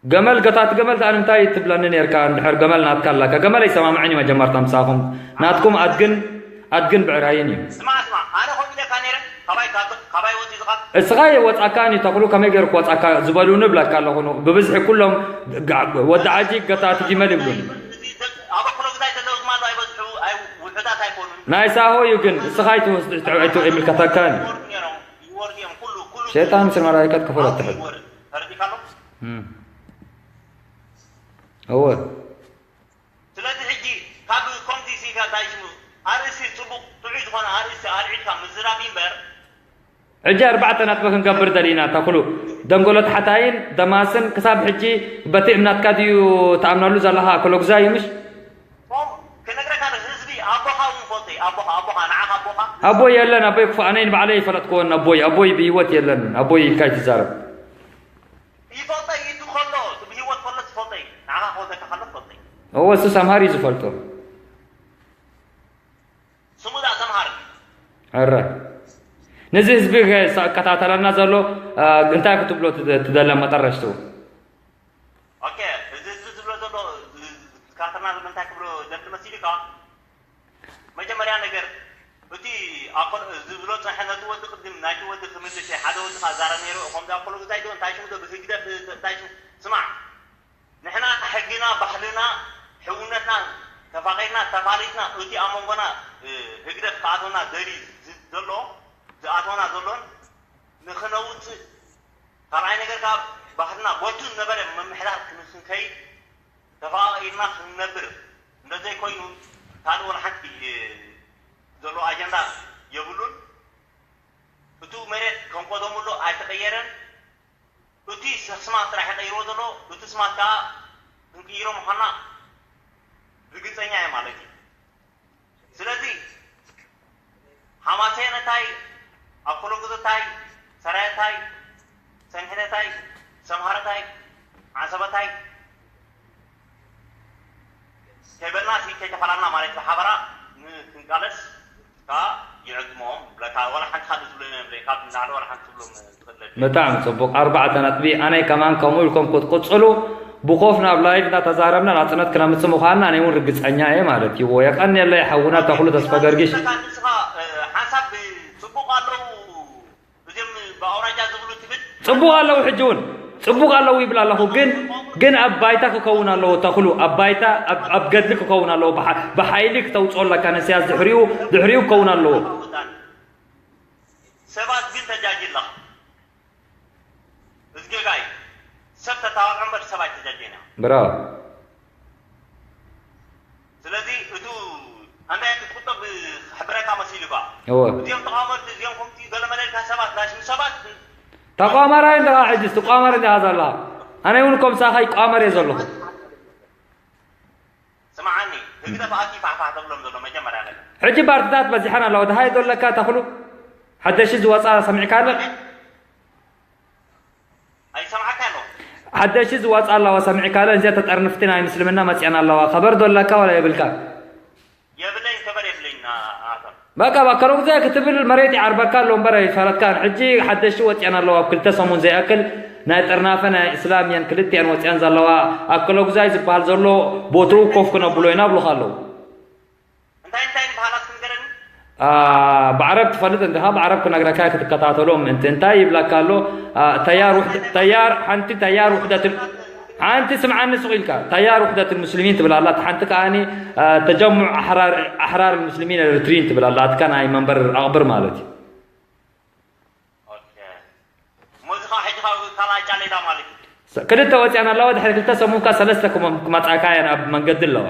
ገመል ገታት ገመል ዳኣ ንምንታይ ትብለኒ ነርካ እንድሕር ገመል ናትካ ኣላካ ገመል ኣይሰማምዐን እዩ መጀመርታ ምሳኹም ናትኩም ኣድግን ኣድግን ብዕራይን እዩ ስማ ስማ ኣነ ከምኡ ኢለካ ነይረ ካባይ ካብ- ካባይ ወፂ ዝኻ እስኻ የወፃካን እዩ ተኽሉ ከመይ ገይሩ ክወፃካ ዝበሉኒ እብለካ ኣለኹ ን- ብብዝሒ ኩሎም ጋ- ወዲ ዓጂ ገታት ጊመል ይብሉኒ ኣብ ኣክሎ ግዛይ ዘለዉ ድማ ኣይበዝሑ ኣይ- ውሑዳት ኣይኮኑን ናይ ሳሆ እዩ ግን እስኻ ኣይትወስድ- ኣይትውዒ ምልከተካን እዩ ይወርዱ ነይሮም ይወርዱ እዮም ኩሉ ኩሉ ሸይጣን ምስል መላይከት ክፈሎ ትሕል ይወርድ ተረዲካ ኣሎ እም። እወ ስለዚ ሕጂ ካብ ኮምቲ ሲጋ እንታይ ሽሙ ኣርእስቲ ፅቡቅ ጥዑይ ዝኾነ ኣርእስቲ ኣልዒልካ ምዝራብ እምበር ሕጂ ኣርባዕተ ነጥቢ ክንገብር ደሊና ተኽሉ ደንጎሎ ተሓታይን ደማስን ክሳብ ሕጂ በቲ እምነትካ ድዩ ትኣምነሉ ዘለኻ ኣክሎ ግዛይ እዩ ምሽ ኦም ክነግረካ ዶ ህዝቢ ኣቦኻ እውን ፈልጦ እዩ ኣቦኻ ኣቦኻ ንዓኻ ኣቦኻ ኣቦይ የለን ኣቦይ ክፉ ኣነይ ንባዕለይ ይፈለጥክዎን ኣቦይ ኣቦይ ብህይወት የለን ኣቦይ ኢልካ ይትዛረብ ይፈልጦ እዩ እቲ ከሎ ብህይወት ከሎ ትፈልጦ እዩ ንዓኻ ክወልደካ ከሎ ትፈልጦ እዩ እወ እሱ ሰምሃር እዩ ዝፈልጦ ስሙ ዳ ሰምሃር ሕረ ነዚ ህዝቢ ዝከታተለና ዘሎ እንታይ ክትብሎ ትደለ መጠረሽትኡ ኦኬ እዚ ህዝቢ ዝብሎ ዘሎ ዝካተና ዘሎ እንታይ ክብሎ ደሊ መሲሉ ካ መጀመርያ ነገር እቲ ኣኮል ዝብሎ ፀንሐ ነቲ ወዲ ቅድም ናይቲ ወዲ ክምልስ ሓደ ወዲ ካ ዛረ ነይሩ ከምዚ ኣኮሎ ግዛይ ዶ እንታይ ሽሙ ዶ ብህግደፍ እንታይ ሽሙ ስማዕ ንሕና ሕግና ባህልና ሕውነትና ተፋቒርና ተፋሊጥና እቲ ኣብ መንጎና ህግደፍ ክኣቶና ደሊ ዘሎ ዝኣቶና ዘሎን ንኽነውፅእ ካልኣይ ነገር ካብ ባህልና ቦቱ ዝነበረ ምምሕዳር ክንከይድ ተፋቒርና ክንነብር እንደዘይኮይኑ ካልእ ወላ ሓንቲ ዘሎ ኣጀንዳ የብሉን። እቱ መሬት ከም ቀደሙ ኣሎ ኣይተቐየረን። እቲ ስማት ጥራሕ ይቐይርዎ ዘሎ እቲ ስማት ከዓ ክንቅይሮ ምዃንና ርግፀኛ እየ ማለት እዩ። ስለዚ ሓማሴን እንታይ፣ ኣኮሎጉዝ እንታይ፣ ሰራየ እንታይ፣ ሰንሕነ እንታይ፣ ሰምሃረ እንታይ፣ ዓሰበ እንታይ ከይበልና ሲ ከይተፈላለና ማለት ብሓበራ ንክንቃለስ ከዓ ይዕግሞም ብለካ ዋላ ሓንቲ ካልእ ዝብሎ የብለይ ካብ ንላዕሊ ዋላ ሓንቲ ትብሎም ትኽእል ብጣዕሚ ፅቡቕ ኣርባዕተ ነጥቢ ኣነይ ከማን ከምኡ ኢልኩም ክትቅፅሉ ብኮፍ ናብ ላይቭ እናተዛረብና ናፅነት ክነምፅእ ምዃንና ኣነ እውን ርግፀኛ እየ ማለት እዩ የቐንየለይ ሓውና ተኽሉ ተስፋ ገርጊሽ ንስኻ ሓንሳብ ፅቡቕ ኣለዉ እዚም ብኣውራጃ ዝብሉ ትብል ፅቡቕ ኣለዉ ሕጂ እውን ፅቡቕ ኣለዉ ይብል ኣለኹ ግን ግን ኣብ ባይታ ክከውን ኣለዎ ተኽሉ ኣብ ባይታ ኣብ ገድሊ ክከውን ኣለዎ ብሓይሊ ክተውፅኦ ኣለካ ነስያስ ድሕሪኡ ድሕሪኡ ክከውን ኣለዎ ሰባት ግን ተጃጅላ እዚ ጌጋ እዩ ሰብ ተታባብዖ እምበር ሰብ ኣይተጃጀና ብራው ስለዚ እቱ ኣንዳይ ክትቁጠብ ክሕብረካ መሲሉ ባ እወ እዚኦም ተቃወመቲ እዚኦም ከምቲ ገለመለ ኢልካ ሰባት ናሽም ሰባት ተቋማራይ እንዳ ሕጅስ ተቋማር እንዳ ዘላ ኣነ እውን ከም ሳኻ ይቋመር እየ ዘለኹ ስምዓኒ ህግደፍ ኣኪ ፋሕፋሕ ተብሎም ዘሎ መጀመርያ ነገር ሕጂ ፓርትታት በዚሐን ኣለዋ ድሃይ ዶ ኣለካ ተኽሉ ሓደሽ ዝወፃ ሰሚዕካ ኣለ ኣይሰምዓካ ኣሎ ሓደሽ ዝወፃ ኣለዋ ሰሚዕካ ኣለ እዚኣ ተጠርንፍቲ ናይ ምስልምና መፅኣን ኣለዋ ከበር ዶ ኣለካ ዋላ የብልካ የብለኝ ከበር የብለኝ ኣቶ በቃ፣ ኣከለጉዛይ ክትብል መሬት ይዓርበካ ኣሎ እምበር ኣይፋለጥካን። ሕጂ ሓደሽቲ ወፅያን ኣለዋ፣ ኣብ ክልተ ሰሙን ዘይኣክል ናይ ጥርናፈ ናይ እስላም እየን ክልቲኣን ወፅያን ዘለዋ። ኣከለጉዛይ ዝበሃል ዘሎ ቦትኡ ኮፍ ክነብሎ ኢና ብሉኻ ኣለዉ። እንታይ እንታይ ዝበሃላ እስኪ ንገረኒ። ብዓረብ ትፈልጥ እንዲኻ፣ ብዓረብ ክነግረካ ክትከታተሎ ምእንቲ። እንታይ ይብለካ ኣሎ? ተያር ውሕደ-፣ ተያር፣ ሓንቲ ተያር ውሕደት ሓንቲ ስምዓኒ ሱቕ ኢልካ፣ ተያር ውሕደት ሙስሊሚን ትብል ኣላ፣ እታ ሓንቲ ከኣኒ ተጀሙዕ ኣሕራር፣ ኣሕራር ሙስሊሚን ኤርትሪን ትብል ኣላ፣ ኣትካ ናይ መንበር ኣቕብር ማለት እዩ። ኦኬ። እሞ እዚ ኸዓ ሕጂ ካብ ካልኣይ ጫሌዳ ማለት እዩ። ክልተ ወፅያን ኣለዋ፣ ድሕሪ ክልተ ሰሙን ከኣ ሰለስተ ክመ-፣ ክመፃእካ እየን ኣብ መንገዲ ኣለዋ።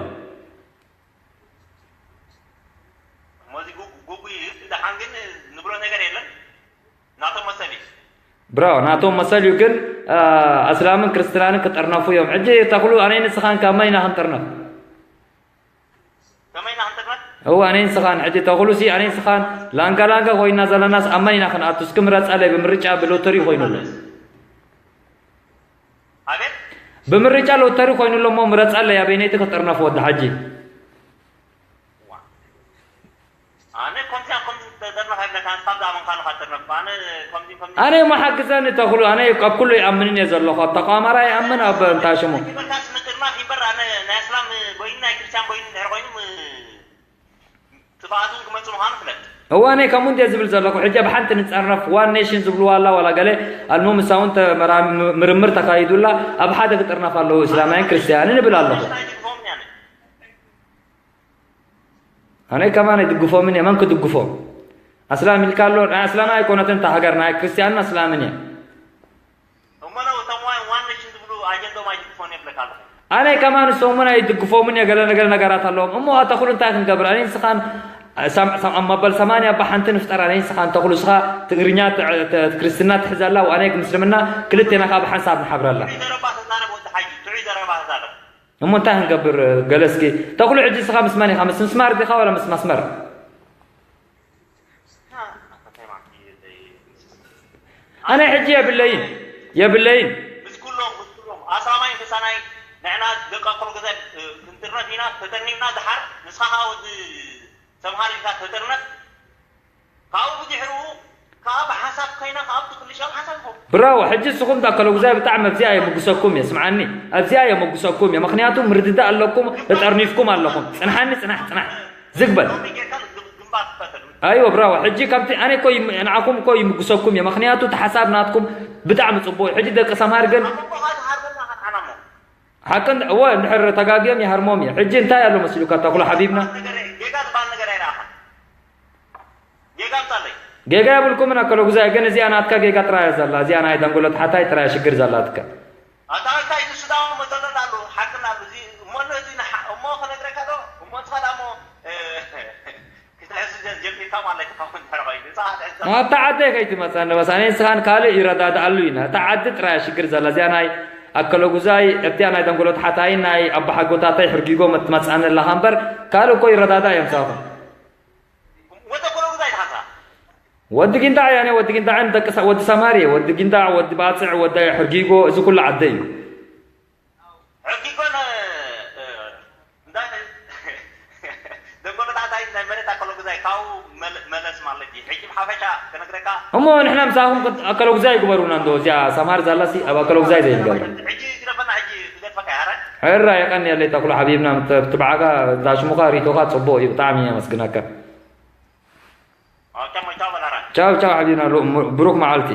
እሞ እዚ ጉ-፣ ጉጉይ እዩ፣ ደሓን ግን ንብሎ ነገር የለን። ናቶም መሰል እዩ። ብራው፣ ናቶም መሰል እዩ፣ ግን፣ አ፣ ኣስላምን ክርስትናንን ክጥርነፉ እዮም። ሕጂ ተኽሉ፣ ኣነይ ንስኻን ካብ መን ኢና ክንጥርነፍ? ከመይ ኢና ክንጥርነፍ? እወ፣ ኣነይ ንስኻን፣ ሕጂ ተኽሉሲ፣ ኣነይ ንስኻን ላንጋ ላንጋ ኮይና ዘለናስ ኣብ መን ኢና ክንኣቱ? እስኪ ምረፀለይ፣ ብምርጫ ብሎተሪ ኮይኑ ኣሎ። ኣቤት? ብምርጫ ሎተሪ ኮይኑ ኣሎ እሞ ምረፀለይ፣ ኣበይነይቲ ክጥርነፍ ወዲ ሓጂ? ዋ። ኣነ ከምዚኣ ከምዚ ተጠርነፍ ኣይብለካን፣ ንስኻ ብዛዕባ ምዃኑ ኢኻ ትጥርነፍ። ኣነ ከምዚ ከምዚ ኣነ እሞ ሓግዘኒ ተኽሉ፣ ኣነ ኣብ ኩሉ ይኣምንን እየ ዘለኹ። ኣብ ተቋማራ ይኣምን፣ ኣብ እንታይ ሽሙ። ይበልካስ ምጥርናፍ ይበር፣ ኣነ ናይ እስላም በይኑ ናይ ክርስቲያን በይኑ እንድሕር ኮይኑ ም-፣ ጥፍኣት እውን ክመጽእ ምዃኑ ፍለጥ። እዋነይ ከምኡ እንድየ ዝብል ዘለኹ። ሕጂ ኣብ ሓንቲ ንጸርነፍ፣ ዋን ኔሽን ዝብልዋ ኣላ፣ ዋላ ገለ ኣልሙም እሳ እውን ተመራ-፣ ም-፣ ምርምር ተኻይዱላ፣ ኣብ ሓደ ክጥርነፍ ኣለዎ፣ እስላማይን ክርስትያንን እብል ኣለኹ። ኣይድግፎምን እየ ኣነ። ኣነ ከማን ኣይድግፎምን እየ። መን ክድግፎም? ኣስላም ኢልካ ኣሎ፣ ናይ ኣስላም ኣይኮነትን እታ ሃገር፣ ናይ ክርስትያንን ኣስላምን እየ። እሞ ነው እቶም ዋን፣ ዋን ኔሽን ዝብሉ ኣጀንዳኦም ኣይድግፎን እየ እብለካ ኣለኹ። ኣነ ከማን እሶም እውን ኣይድግፎምን እየ፣ ገለ ነገር ነገራት ኣለዎም። እሞ ኣታ ኩሉ እንታይ ክንገብር? ኣነ ንስኻን፣ ሳም-፣ ሳም-፣ ኣብ መበል ሰማንያ እባ ሓንቲ ንፍጠር፣ ኣነ ንስኻን ተኽሉ፣ እስኻ ትግርኛ ት-፣ ት-፣ ክርስትና ትሕዘላ፣ ኣነ ምስልምና፣ ክልቴና ከኣ ብሓንሳብ ንሓብረላ። ጥዑይ ዘረባ ተዛረብ ወዲ ሓጂ፣ ጥዑይ ዘረባ ተዛረብ። እሞ እንታይ ክንገብር? ገለ እስኪ ተኽሉ፣ ሕጂ እስኻ ምስ መን ኢኻ? ምስ ምስማር ዲኻ ዋላ ምስ መስመር? ኣነ ሕጂ የብለይን፣ የብለይን። ምስ ኩሎም፣ ምስ ኩሎም ኣስላማይ ፈሳናይ ንዕና ደቂ ኣኮሎ ገዛ ክንጥርነፍ ኢና፣ ተጠርኒፍና ድሓር ንስኻ ኸኣ ወዲ ሰምሃር ኢልካ ተጠርነፍ። ካብኡ ብድሕሪኡ ከኣ ብሓንሳብ ኮይና ከኣ ብክልሽኦም ሓንሳብ ይኸውን። ብራቮ፣ ሕጂ ንስኹም ዳ ኣከለጉዛይ ብጣዕሚ ኣብዚኣ የመጉሰኩም እየ፣ ስምዓኒ፣ ኣብዚኣ የመጉሰኩም እየ። ምኽንያቱ ምርድዳእ ኣለኩም፣ ተጠርኒፍኩም ኣለኹም። ጽንሓኒ፣ ጽናሕ፣ ጽናሕ። ዝግበል። ሎሚ ጌርካ ግንባር ትፈተሉ። ኣይወ ብራዋ፣ ሕጂ ከምቲ ኣነ እኮ ይም-፣ ንዓኹም እኮ ይምጉሰኩም እየ፣ ምኽንያቱ እቲ ሓሳብ ናትኩም ብጣዕሚ ጽቡቕ እዩ። ሕጂ ደቂ ሰማር ግን ኣብ መንጎኻ ዝሃርመና ኸትዓና እሞ። ሓቂ እንድ-፣ እወ፣ እንድሕር ተጋግዮም ይሃርሞም እየ። ሕጂ እንታይ ኣሎ መሲሉካ ተኽሉ ሓቢብና? ነገር፣ ጌጋ ዝበሃል ነገር ኣይረኣኻን። ጌጋ ኣምጻለይ። ጌጋ የብልኩምን ኣከለ ጉዛይ፣ ግን እዚኣ ናትካ ጌጋ ጥራይ እያ ዘላ። እዚኣ ናይ ደንጎሎ ተሓታይ ጥራይ ሽግር ዘላትካ። ኣታ እንታይ ንሱ ዳሞ መዘለና ኣሎ፣ ሓቅና ኣሎ። እዚ እሞ ነዚ ንሓ-፣ እሞ ክነግረካ ዶ? እሞ ንስኻ ዳሞ፣ እ፣ ክትሕዝ ጀ-፣ ጀሚርካ ማለት እዩ፣ ካብኡ እንድሕር ኮይኑ። ንስኻ ክትሕዝ ኣታ ዓደይ ከይትመጸኒ፣ በስ ኣነ ንስኻን ካልእ ይረዳድኣሉ ኢና። እታ ዓዲ ጥራይ እያ ሽግር ዘላ። እዚኣ ናይ ኣከለ ጉዛይ፣ እብቲኣ ናይ ደንጎሎ ተሓታይ፣ ናይ ኣባሓጎታተይ ሕርጊጎም እትመጽኣኒ ኣለኻ እምበር፣ ካልእ እኮ ይረዳዳእ እዮም ሳኹም። ወዲ ኣከለ ጉዛይ ኢኻ ንስኻ? ወዲ ጊንዳዕ እየ ኣነ፣ ወዲ ጊንዳዕን ደቂ ሳ-፣ ወዲ ሰማር እየ፣ ወዲ ጊንዳዕ፣ ወዲ ባጽዕ፣ ወዲ ሕርጊጎ፣ እዚ ኩሉ ዓደይ እዩ። ሕርጊጎን፣ እ፣ እንዳ-፣ ደንጎሎ ታሕታይ ናይ መሬት ኣከለ ጉዛይ ካብኡ መለ-፣ መለስ ማለት እዩ። ሕጂ ብሓፈሻ ክነግረካ። እሞ ንሕና ምሳኹም ክት-፣ ኣከለ ጉዛይ ይግበሩና እንዶ፣ እዚኣ ሰማር ዛላሲ ኣብ ኣከለ ጉዛይ ዘይንገብራ። ሕጂ ግደፈና፣ ሕጂ ክገድፈካ እየ፣ ኣረ። ሕራ የቐንየለይ ተኽሉ ሓቢብና፣ ምት-፣ ትብዓካ፣ እንዳ ሽሙኻ ሪቶኻ ጽቡቕ እዩ፣ ብጣዕሚ የመስግነካ። ኦኬ፣ ቻው በል፣ ኣረ። ቻው፣ ቻው ሓቢብና፣ ሉ-፣ ም-፣ ብሩክ መዓልቲ።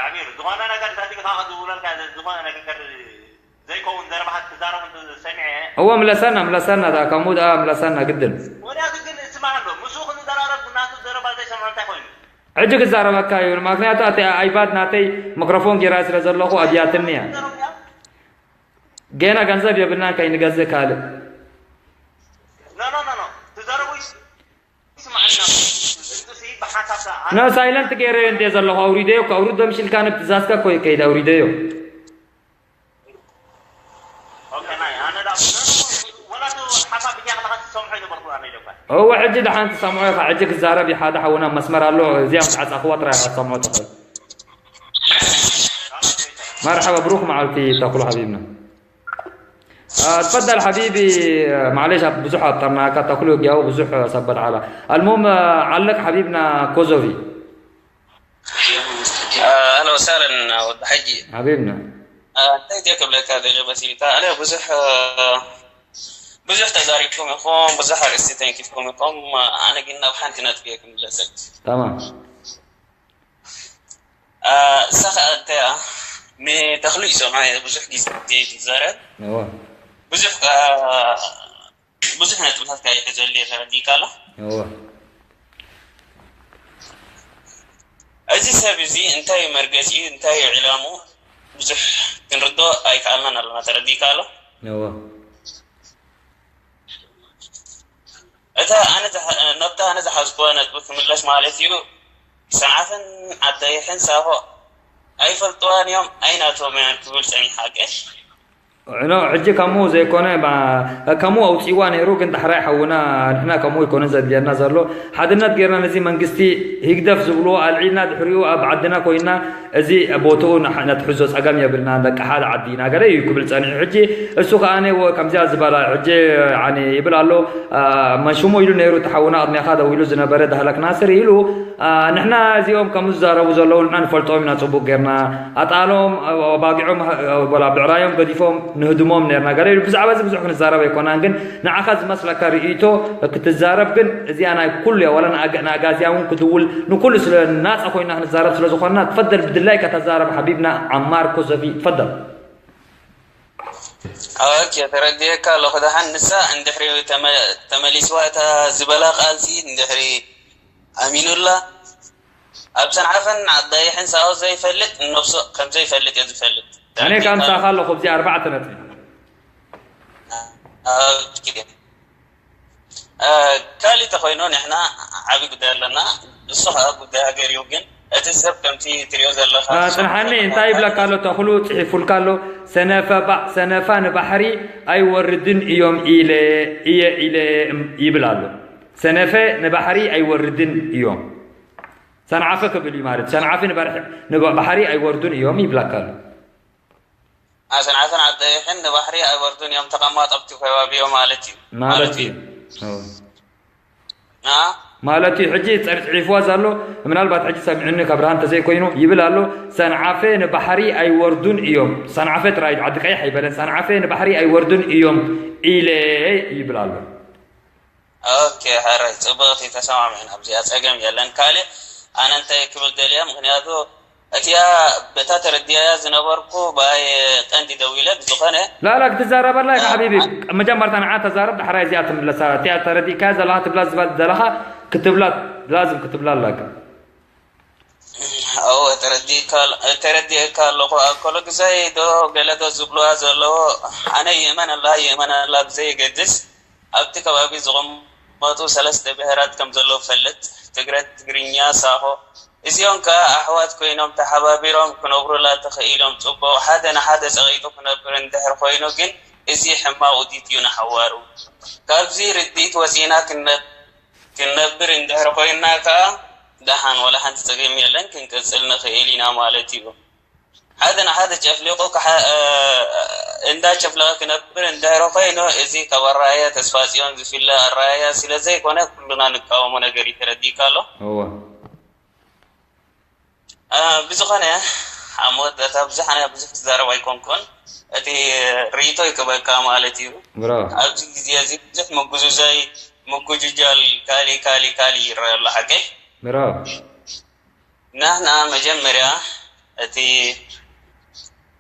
ኣሚር፣ ዝኾነ ነገር እንተድሊኻ ክድውለልካ፣ ዝኾነ ነገር ዘይከውን ዘረባ ክትዛረብ እንተ ሰሚዐ። እወ፣ ምለሰና፣ ምለሰና፣ እታ ከምኡ ደኣ ምለሰና ግድን። ወዳቱ ግን እስማዕ ኣሎ፣ ምስኡ ክንዘራረብ ናቱ ዘረባ ዘይሰምዖ እንታይ ኮይኑ? ሕጂ ክዛረበካ እዩ፣ ምክንያቱ እቲ ኣይፓድ ናተይ ሚክሮፎን ጌራ ስለ ዘለኹ ኣብያትኒ እያ። ዘረባ እያ? ጌና ገንዘብ የብልናን ከይንገዝእ ካልእ። ኖ፣ ኖ፣ ኖ፣ ኖ፣ ትዘረቡ ይስ-፣ ይስማዓና። ድምፅሲ ብሓንሳብ ከ-፣ ኖ፣ ሳይለንት ገይረዮ እንደ ዘለኹ ኣውሪደዮ እኮ፣ ኣውርዶ ምሽልካ ንብ ትዛዝካ እኮ ይከይድ፣ ኣውሪደዮ። ኦኬ፣ ናይ፣ ኣነ ዳ-፣ ወላ ቱ ሓሳብ ብጃ ከለኻ ትሰምዖ ይነበርኩ ኣነ ኢለኳ። እወ፣ ሕጂ ደሓን ትሰምዖ ኢኻ። ሕጂ ክዛረብ እዩ ሓደ ሓውና መስመር ኣሎ። እዚኣ ምስ ዓጻኽዋ ጥራይ ኢኻ ትሰምዖ ትኽእል። መርሓባ፣ ብሩኽ መዓልቲ ተኽሉ ሓቢብና። آه، تفضل حبيبي. آه، معليش، بزح أطرنا كتخلو جاو بزح سبت على. المهم، آه، علق حبيبنا كوزوفي. ኣህለ ወሳለን ወዲ ሓጂ። حبيبنا. እንታይ ድየ ክብለካ ደልየ መሲልካ? ኣነ ብዙሕ ብዙሕ ተዛሪብኩም ኢኹም፣ ብዙሕ ኣርእስቲ ተንኪፍኩም ኢኹም። ኣነ ግን ናብ ሓንቲ ነጥቢ እየ ክምለሰልክ። تمام. እሳ ከዓ እንተያ ንተኽሉ ይሰምዓ እየ ብዙሕ ግዜ ትዛረብ። هو. ብዙሕ ብዙሕ ነጥብታት ካይሕዘሉ እየ ተረዲእካ ኣሎ። هو. እዚ ሰብ እዚ እንታይ እዩ መርገፂኡ፣ እንታይ እዩ ዕላሙ ብዙሕ ክንርዶ ኣይከኣልናን ኣለና። ተረዲእካ ኣሎ። هو. እታ ኣነ ዝሓ- ነብታ ኣነ ዝሓዝኩዋ ነጥቢ ክምለስ ማለት እዩ። ሰንዓፈን ዓዳይሕን ሳሆ ኣይፈልጥዋን እዮም ኣይናቶም እያን ክብል ፀኒሓ። ቀሽ ዕኖ ሕጂ ከምኡ ዘይኮነ ባ- ከምኡ ኣውፅእዋ ነይሩ። ግን ዳሕራይ ሓውና ንሕና ከምኡ ይኮነ ዘድልየና ዘሎ ሓድነት ጌርና ነዚ መንግስቲ ሂግደፍ ዝብልዎ ኣልዒልና ድሕሪኡ ኣብ ዓድና ኮይና እዚ ቦትኡ ንሕ- ነትሕዞ ጸገም የብልና ደቂ ሓደ ዓዲ ኢና ገለ እዩ ክብል ጸኒሑ። ሕጂ እሱ ከኣ እወ ከምዚኣ ዝበላ ሕጂ ዓኒ ይብል ኣሎ። አ፣ መን ሽሙ ኢሉ ነይሩ እቲ ሓውና ቅድሜኻ ደው ኢሉ ዝነበረ ዳህለክ ናስር ኢሉ ንሕና እዚኦም ከም ዝዛረቡ ዘለዉ ንሕና ንፈልጦም ኢና ጽቡቅ ጌርና ኣጣሎም ኣባጊዖም ወላ ብዕራዮም ገዲፎም ንህድሞም ኔርና ገለ ኢሉ። ብዛዕባ እዚ ብዙሕ ክንዛረብ ኣይኮናን፣ ግን ንዓኻ ዝመስለካ ርእይቶ ክትዛረብ ግን እዚኣ ናይ ኩሉ እያ። ዋላ ንኣጋዝያ እውን ክድውል ንኩሉ ስለ ናጻ ኮይና ክንዛረብ ስለ ዝኾንና ትፈደል ብድላይካ ተዛረብ ሓቢብና ዓማር ኮዘፊ ትፈደል። ኦኬ ተረዲኤካ ኣለኹ። ደሓን ንሳ እንድሕሪ ተመ- ተመሊስዋ እታ ዝበላ ቃልሲ እንድሕሪ ኣሚኑላ ኣብ ሰንዓፈን ዓዳይሕን ሳሆ ዘይፈልጥ ንነብሱ ከም ዘይፈልጥ እየ ዝፈልጥ። ኣነ ከዓ ምሳኻ ኣለኹ ኣብዚ ኣርባዕተ ነጥቢ። ኦኬ። ካሊእ ተኮይኑ ንሕና ዓብይ ጉዳይ ኣለና። እሱ ከዓ ጉዳይ ሃገር እዩ። ግን እቲ ሰብ ከምቲ ትሪኦ ዘለካ ጽንሓኒ እንታይ ይብለካ ኣሎ? ተኽሉ ጽሒፉልካ ኣሎ። ሰነፈ ባዕ ሰነፋ ንባሕሪ ኣይወርድን እዮም ኢለ እየ ኢለ ይብል ኣሎ። ሰነፈ ንባሕሪ ኣይወርድን እዮም። ሰንዓፈ ክብል እዩ ማለት ሰንዓፈ ንባሕሪ ኣይወርዱን እዮም ይብለካ ኣሎ። ሰንዓፈን ዓዳይሕን ንባሕሪ ኣይወርዱን እዮም ተቐማጠብቲ ከባቢዮ ማለት እዩ ማለት እዩ ማለት እዩ። ሕጂ ጸርጽሒፍዋ ዘሎ ምናልባት ሕጂ ሰሚዑኒ ከብርሃ እንተዘይኮይኑ ይብል ኣሎ። ሰንዓፈ ንባሕሪ ኣይወርዱን እዮም። ሰንዓፈ ጥራይ ዓዲ ቀይሕ ኣይበለን። ሰንዓፈ ንባሕሪ ኣይወርዱን እዮም ኢለ ይብል ኣሎ። ኦኬ፣ ሕራይ ጽቡቕቲ ተሰማሚዕና ኣብዚኣ ጸገም የለን። ካልእ ኣነ እንታይ ክብል ደልየ ምኽንያቱ እቲኣ በታ ተረዲኣያ ዝነበርኩ ብኣይ ቀንዲ ደው ኢለ ብዝኾነ ላላ ክትዛረበላ ኢኻ ሓቢቢ። መጀመርታ ንዓ ተዛረብ፣ ዳሕራይ እዚኣ ትምለሳ። እቲኣ ተረዲእካያ ዘለኻ ትብላ ዝባ- ዘለኻ ክትብላ ላዝም ክትብላ ኣለካ። እወ ተረዲእካ- ተረዲእካ ኣለኹ። ኣብ ኮሎ ግዛይ ዶ ገለ ዶ ዝብልዋ ዘለዎ ኣነ ይእመነላ ይእመነላ ብዘየገድስ ኣብቲ ከባቢ ዝቕመጡ ሰለስተ ብሄራት ከም ዘለዉ ፈልጥ፣ ትግረ፣ ትግርኛ፣ ሳሆ፣ እዚኦም ከኣ ኣሕዋት ኮይኖም ተሓባቢሮም ክነብሩላ ተኸኢሎም ጽቡቕ፣ ሓደ ንሓደ ጸቒጡ ክነብር እንድሕር ኮይኑ ግን እዚ ሕማቕ ውዲት እዩ ንሓዋሩ። ካብዚ ርድኢት ወጺእና ክነ- ክንነብር እንድሕር ኮይንና ከኣ ደሓን ወላ ሓንቲ ጸገም የለን ክንቅጽል ንኽእል ኢና ማለት እዩ። ሓደ ንሓደ ጨፍሊቑ ክሓ- እንዳ ጨፍለቐ ክነብር እንድሕር ኮይኑ እዚ ካብ ኣረኣእያ ተስፋጽዮን ዝፍለ ኣረኣእያ ስለ ዘይኮነ ኩልና ንቃወሞ ነገር እዩ። ተረዲእካ ኣሎ? እወ ብዝኾነ ኣብ መወዳእታ ብዙሕ ኣነ ብዙሕ ክዛረብ ኣይኮንኩን። እቲ ርእይቶ ይቅበካ ማለት እዩ። ብራቮ ኣብዚ ግዜ እዚ ብዙሕ ምጉዝዛይ ምጉጅጃል ካሊ ካሊ ካሊ ይረአ ኣሎ ሓቀይ። ብራቮ ንሕና መጀመርያ እቲ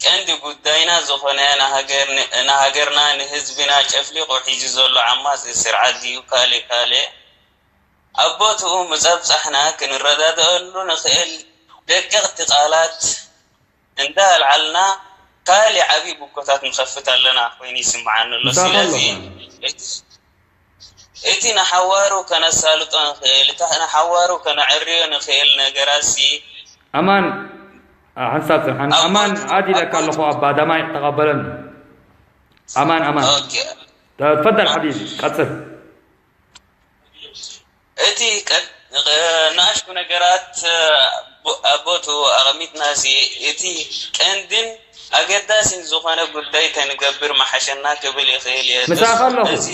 ቀንዲ ጉዳይና ዝኾነ ንሃገርና ንህዝብና ጨፍሊቑ ሒዙ ዘሎ ዓማፂ ስርዓት ድዩ ካሊ ካሊ ኣብ ቦትኡ ምጸብጻሕና ክንረዳድኣሉ ንኽእል ደቀቕቲ ቃላት እንዳ ኣልዓልና ካሊእ ዓብዪ ብኮታት ንኸፍት ኣለና ኮይኑ ይስምዓኒ ኣሎ። ስለዚ እቲ ንሓዋሩ ከነሳልጦ ንኽእል፣ እቲ ንሓዋሩ ከነዕርዮ ንኽእል ነገራትሲ ኣማን ሓንሳብ ጽንሓኒ። ኣማን ኣድ ኢለካ ኣለኹ ኣባ ዳማይ ተቐበለኒ። ኣማን ኣማን ኦኬ ተፈደል ሓቢቢ ቀጽል። እቲ ቀን ንኣሽቱ ነገራት ኣቦቱ ኣቐሚጥናሲ እቲ ቀንድን ኣገዳሲ ዝኾነ ጉዳይ ተንገብር መሓሸና ክብል ይኽእል እየ። ምሳኻ ኣለኹ። እዚ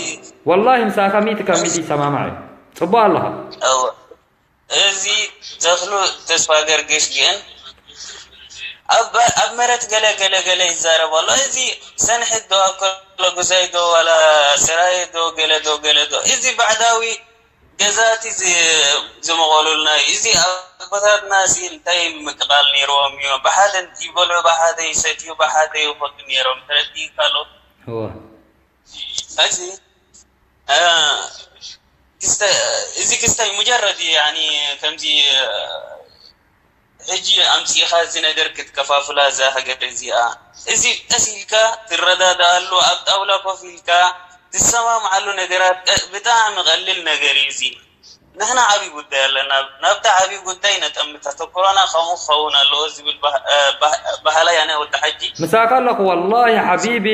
ወላሂ ምሳኻ ሚእቲ ካብ ሚእቲ ይሰማማዕ እዩ። ጽቡቕ ኣለኻ። እወ፣ እዚ ተኽሉ ተስፋ ገርግሽ ግን ኣብ ኣብ መረት ገለ ገለ ገለ ይዛረብ ኣሎ። እዚ ሰንሒት ዶ ኣከለ ጉዛይ ዶ ዋላ ስራይ ዶ ገለ ዶ ገለ ዶ እዚ ባዕዳዊ ገዛእቲ ዝ- ዝመቐሉልና እዩ። እዚ ኣቦታትና እዚ እንታይ ምቅባል ነይርዎም እዩ? ብሓደ ይበልዑ፣ ብሓደ ይሰትዩ፣ ብሓደ ይኸዱ ነይሮም። ተረዲእካ ኣሎ። እወ። እዚ እ፣ ክስተ- እዚ ክስታይ ሙጀረድ እዩ። ያኒ ከምዚ እ፣ ሕጂ ኣምፂእኻ እዚ ነገር ክትከፋፍላ እዛ ሃገር እዚኣ እዚ ቀስ ኢልካ ትረዳዳኣሉ ኣብ ጣውላ ኮፍ ኢልካ ትሰማምዓሉ ነገራት ቀ- ብጣዕሚ ቀሊል ነገር እዩ። እዚ ንሕና ዓብዪ ጉዳይ ኣለና፣ ናብታ ዓብዪ ጉዳይ ነጠምት፣ ተተኩሮና ከምኡ ክኸውን ኣለዎ ዝብል ባህ- እ፣ ባህ- ባህላይ ኣነ ወዲ ሓጂ ምሳኻ ኣለኹ ወላሂ ሓቢቢ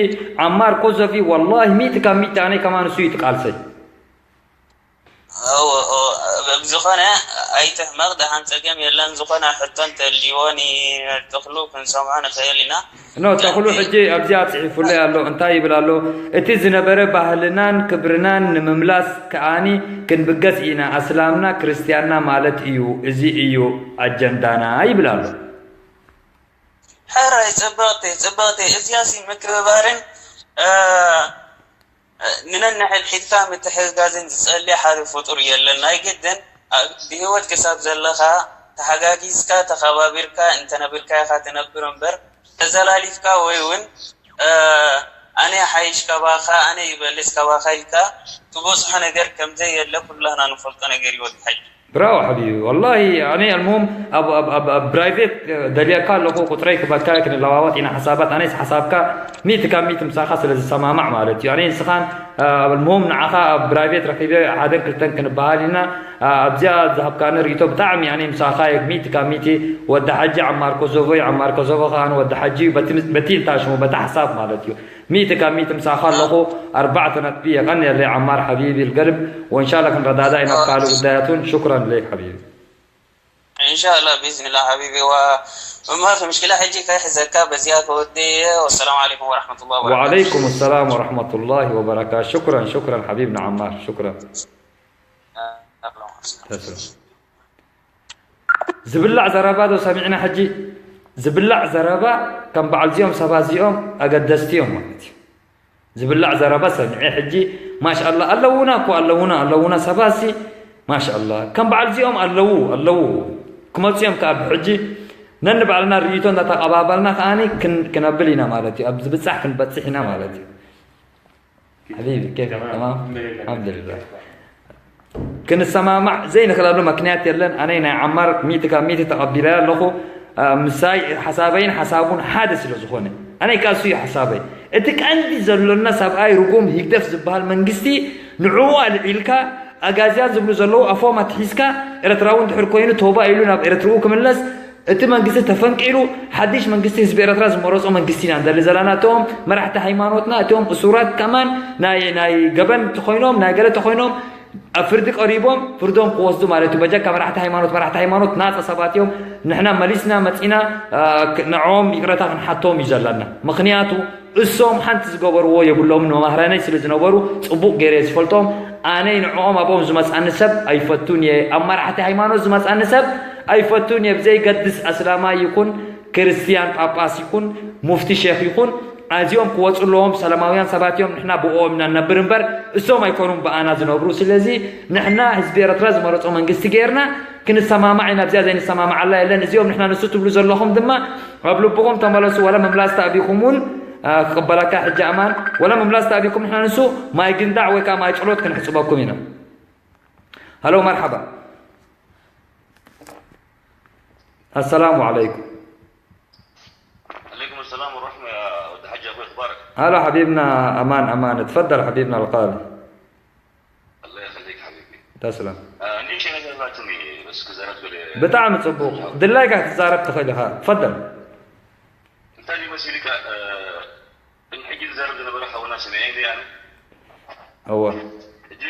ዓማር ኮዘፊ ወላሂ ሚእቲ ካብ ሚእቲ ኣነ ከማን እሱ እዩ ትቃልሰይ እወ፣ እወ፣ ብዝኾነ ኣይትሕመቕ፣ ደሓን ጸገም የለን። ዝኾነ ሕቶ እንተልይዎ ንተኽሉ ክንሰምዖ ንኽእል ኢና። ኖ ተኽሉ ሕጂ ኣብዚኣ ጽሒፉለይ ኣሎ እንታይ ይብል ኣሎ እቲ ዝነበረ ባህልናን ክብርናን ንምምላስ ከኣኒ ክንብገስ ኢና ኣስላምና ክርስትያንና ማለት እዩ እዚ እዩ ኣጀንዳና ይብል ኣሎ ሕራይ ጽብቕቲ ጽብቕቲ እዚያሲ ምክብባርን እ፣ ንነንሕድሕድካ ምትሕግጋዝን ዝጸሊ ሓደ ፍጡር የለን። ናይ ግድን ኣብ- ብህይወት ክሳብ ዘለኻ ተሓጋጊዝካ ተኸባቢርካ እንተነብርካ ኢኻ ትነብር እምበር ተዘላሊፍካ ወይ እውን እ፣ ኣነ ይሓይሽ ካባኻ ኣነ ይበልጽ ካባኻ ኢልካ ትበጽሖ ነገር ከምዘየለ ኩላህና ንፈልጦ ነገር እዩ ወዲ ሓጂ። ብራቮ ሓቢቢ ወላሂ ኣነ ኣልሙም ኣብ ኣብ ኣብ ኣብ ፕራይቬት ደልየካ ኣለኹ ቁፅረይ ክበካ ክንለዋወጥ ኢና ሓሳባት ኣነስ ሓሳብካ ሚእቲ ካብ ሚእቲ ምሳኻ ስለ ዝሰማማዕ ማለት እዩ ኣነ ንስኻን ኣልሙም ንዓኻ ኣብ ፕራይቬት ረኺበ ሓደን ክልተን ክንበሃል ኢና ኣብዚኣ ዝሃብካኒ ርእይቶ ብጣዕሚ ኣነ ምሳኻ እየ ሚእቲ ካብ ሚእቲ ወዲ ሓጂ ዓማር ኮሶቮ እዩ ዓማር ኮሶቮ ከኣ ወዲ ሓጂ እዩ በቲ በቲ እንታ ሽሙ በቲ ሓሳብ ማለት እዩ ሚእቲ ካብ ሚእቲ ምሳኻ ኣለኹ ኣርባዕተ ነጥቢ የቐንየለይ ዓማር ሓቢቢ ልገልብ ወንሻላ ክንረዳዳ ኢና ኣብ ካልእ ጉዳያት እውን ሽኩረን ለይክ ሓቢቢ እንሻላ ቢዝንላ ሓቢቢ ዋ እማ ምሽክላ ሕጂ ከይሕዘካ በዚኣ ከወዲ ወሰላሙ ዓለይኩም ወረሕመቱላ وعليكم السلام ورحمة الله وبركاته شكرا شكرا حبيبنا عمار شكرا تسلم ዝብላዕ ዘረባ ዶ ሰሚዕና ሕጂ ዝብላዕ ዘረባ ከም በዓል እዚኦም ሰባት እዚኦም ኣገደስቲ እዮም ማለት እዩ ዝብላዕ ዘረባ ሰሚዐ ሕጂ ማሻኣላ ኣለውና እኮ ኣለውና ኣለውና ሰባሲ ማሻኣላ ከም በዓል እዚኦም ኣለዉ ኣለዉ ክመፁ እዮም ከዓ ብሕጂ ነንባዕልና ርእይቶ እንዳተቐባበልና ከዓኒ ክነብል ኢና ማለት እዩ ኣብ ዝብፃሕ ክንበፅሕ ኢና ማለት እዩ حبيبي كيف تمام الحمد لله ክንሰማማዕ ዘይንኽእለሉ ምክንያት የለን ኣነይ ናይ ዓማር ሚእቲ ካብ ሚእቲ ተቐቢለ ኣለኹ ምሳይ ሓሳበይን ሓሳቡን ሓደ ስለ ዝኾነ ኣነይ ካሱ እዩ ሓሳበይ እቲ ቀንዲ ዘሎና ሰብኣይ ርጉም ሂግደፍ ዝበሃል መንግስቲ ንዕኡ ኣልዒልካ ኣጋዝያን ዝብሉ ዘለዉ ኣፎም ኣትሒዝካ ኤረትራዊ እንድሕር ኮይኑ ቶባ ኢሉ ናብ ኤረትርኡ ክምለስ እቲ መንግስቲ ተፈንቂሉ ሓድሽ መንግስቲ ህዝቢ ኤረትራ ዝመረጾ መንግስቲ ኢና ንደሊ ዘለና እቶም መራሕቲ ሃይማኖትና እቶም እሱራት ከማን ናይ ናይ ገበን ተኮይኖም ናይ ገለ ተኮይኖም ኣብ ፍርዲ ቀሪቦም ፍርዶም ክወስዱ ማለት እዩ በጃካ መራሕቲ ሃይማኖት መራሕቲ ሃይማኖት ናፃ ሰባት እዮም ንሕና መሊስና መፂና ንዕኦም ይቅረታ ክንሓቶም እዩ ዘለና ምክንያቱ እሶም ሓንቲ ዝገበርዎ የብሎምን መማህራነይ ስለ ዝነበሩ ፅቡቅ ገይረ ዝፈልጦም ኣነይ ንዕኦም ኣብኦም ዝመፅኣኒ ሰብ ኣይፈቱን እየ ኣብ መራሕቲ ሃይማኖት ዝመፅኣኒ ሰብ ኣይፈቱን እየ ብዘይገድስ ኣስላማይ ይኩን ክርስትያን ጳጳስ ይኩን ሙፍቲ ሼክ ይኩን ኣዚኦም ክወፁ ኣለዎም ሰላማውያን ሰባት እዮም ንሕና ብኦም ኢና ንነብር እምበር እሶም ኣይኮኑን ብኣና ዝነብሩ ስለዚ ንሕና ህዝቢ ኤረትራ ዝመረፆ መንግስቲ ገይርና ክንሰማማዕ ኢና ኣብዚኣ ዘይንሰማማዓላ የለን እዚኦም ንሕና ንሱ ትብሉ ዘለኹም ድማ ኣብ ልብኹም ተመለሱ ወላ ምምላስ ተኣቢኹም እውን ክቕበለካ ሕጂ ኣማን ወላ ምምላስ ተኣቢኩም ንሕና ንሱ ማይ ግንዳዕ ወይ ከዓ ማይ ጨሎት ክንሕፅበኩም ኢና ሃሎ መርሓባ ኣሰላሙ ዓለይኩም عليكم السلام ورحمة يا ود حجة أخوي أخبارك؟ هلا حبيبنا أمان أمان تفضل حبيبنا الغالي الله يخليك حبيبي تسلم آه، عندي شيء نزل باتني بس كزرت ولا ብጣዕሚ ፅቡቕ ድላይካ ክትዛረብ ትኽእል ኢኻ ትፈደል እንታይ ይመስልካ ሕጂ ዝዛረብ ዝነበረ ሓውና ሰሚዐ ኢለ ኣነ እወ ሕጂ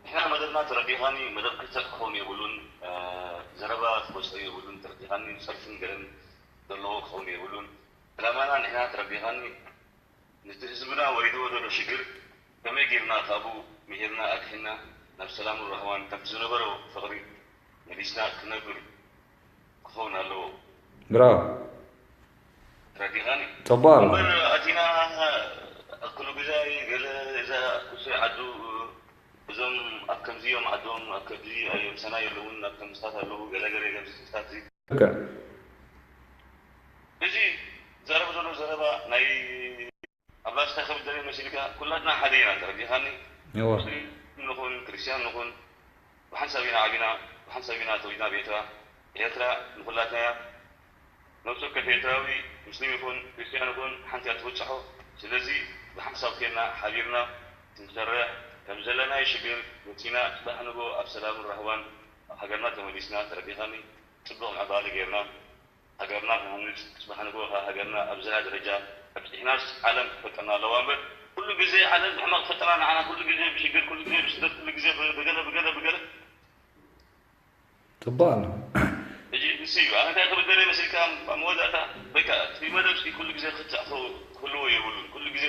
ንሕና መደብና ተረዲኻኒ መደብ ክልተ ክኸውን የብሉን ዘረባ ክወስዶ የብሉን ተረዲኻኒ ሰልፍን ገለን ዘለዎ ክኸውን የብሉን ዕላማና ንሕና ተረዲኻኒ፣ ነቲ ህዝብና ወሪድዎ ዘሎ ሽግር ከመይ ጌርና ካብኡ ምሂርና ኣድሒንና ናብ ሰላምን ራህዋን ከምቲ ዝነበሮ ፍቕሪ መሊስና ክነብር ክኸውን ኣለዎ። ብራው ተረዲኻኒ? ጽቡቕ ኣሎ። እምበር ኣቲና ኩሉ ግዜ ገለ እዛ ኩሱ ዓዱ እዞም ኣብ ከምዚ እዮም ዓዶም ኣብ ከምዚ እዮም ሰናይ ኣለውን ኣብ ከምስታት ኣለዉ ገለገለ ከምስታት ልክዕ እዚ ዘረብ ዘሎ ዘረባ ናይ ኣብ ላስታ ክብል ደለ መሲልካ ኩላትና ሓደ ኢና ተረዲኻኒ እወ ሙስሊም ንኹን ክርስትያን ንኹን ብሓንሳብ ኢና ዓቢና ብሓንሳብ ኢና ተወሊድና ብኤርትራ ኤርትራ ንኩላትና እያ ነብሲ ወከፍ ኤርትራዊ ሙስሊም ይኹን ክርስትያን ይኹን ሓንቲ እያ ትብጽሖ ስለዚ ብሓንሳብ ኬንና ሓቢርና ክንሰርሕ ከም ዘለናዮ ሽግር ወጺና ጽባሕ ንጎ ኣብ ሰላምን ራህዋን ኣብ ሃገርና ተመሊስና ተረዲኻኒ ጽቡቕ ምዕባለ ጌርና ሃገርና ክንሃንጽ፣ ጽባሕ ንግሆ ከኣ ሃገርና ኣብ ዝለዓለ ደረጃ ኣብጺሕናስ ዓለም ክትፈልጠና ኣለዋ እምበር ኩሉ ግዜ ዓለም ብሕማቕ ትፈልጠና ንዓና ኩሉ ግዜ ብሽግር ኩሉ ግዜ ብስደት ኩሉ ግዜ ብገለ ብገለ ብገለ ጽቡቕ ኣሎ። ሕጂ ንሱ እዩ ኣነ እንታይ ክብል ደልየ መሲልካ ኣብ መወዳእታ በቃ እቲ መደብ ሲ ኩሉ ግዜ ክትዕ ክህልዎ የብሉን ኩሉ ግዜ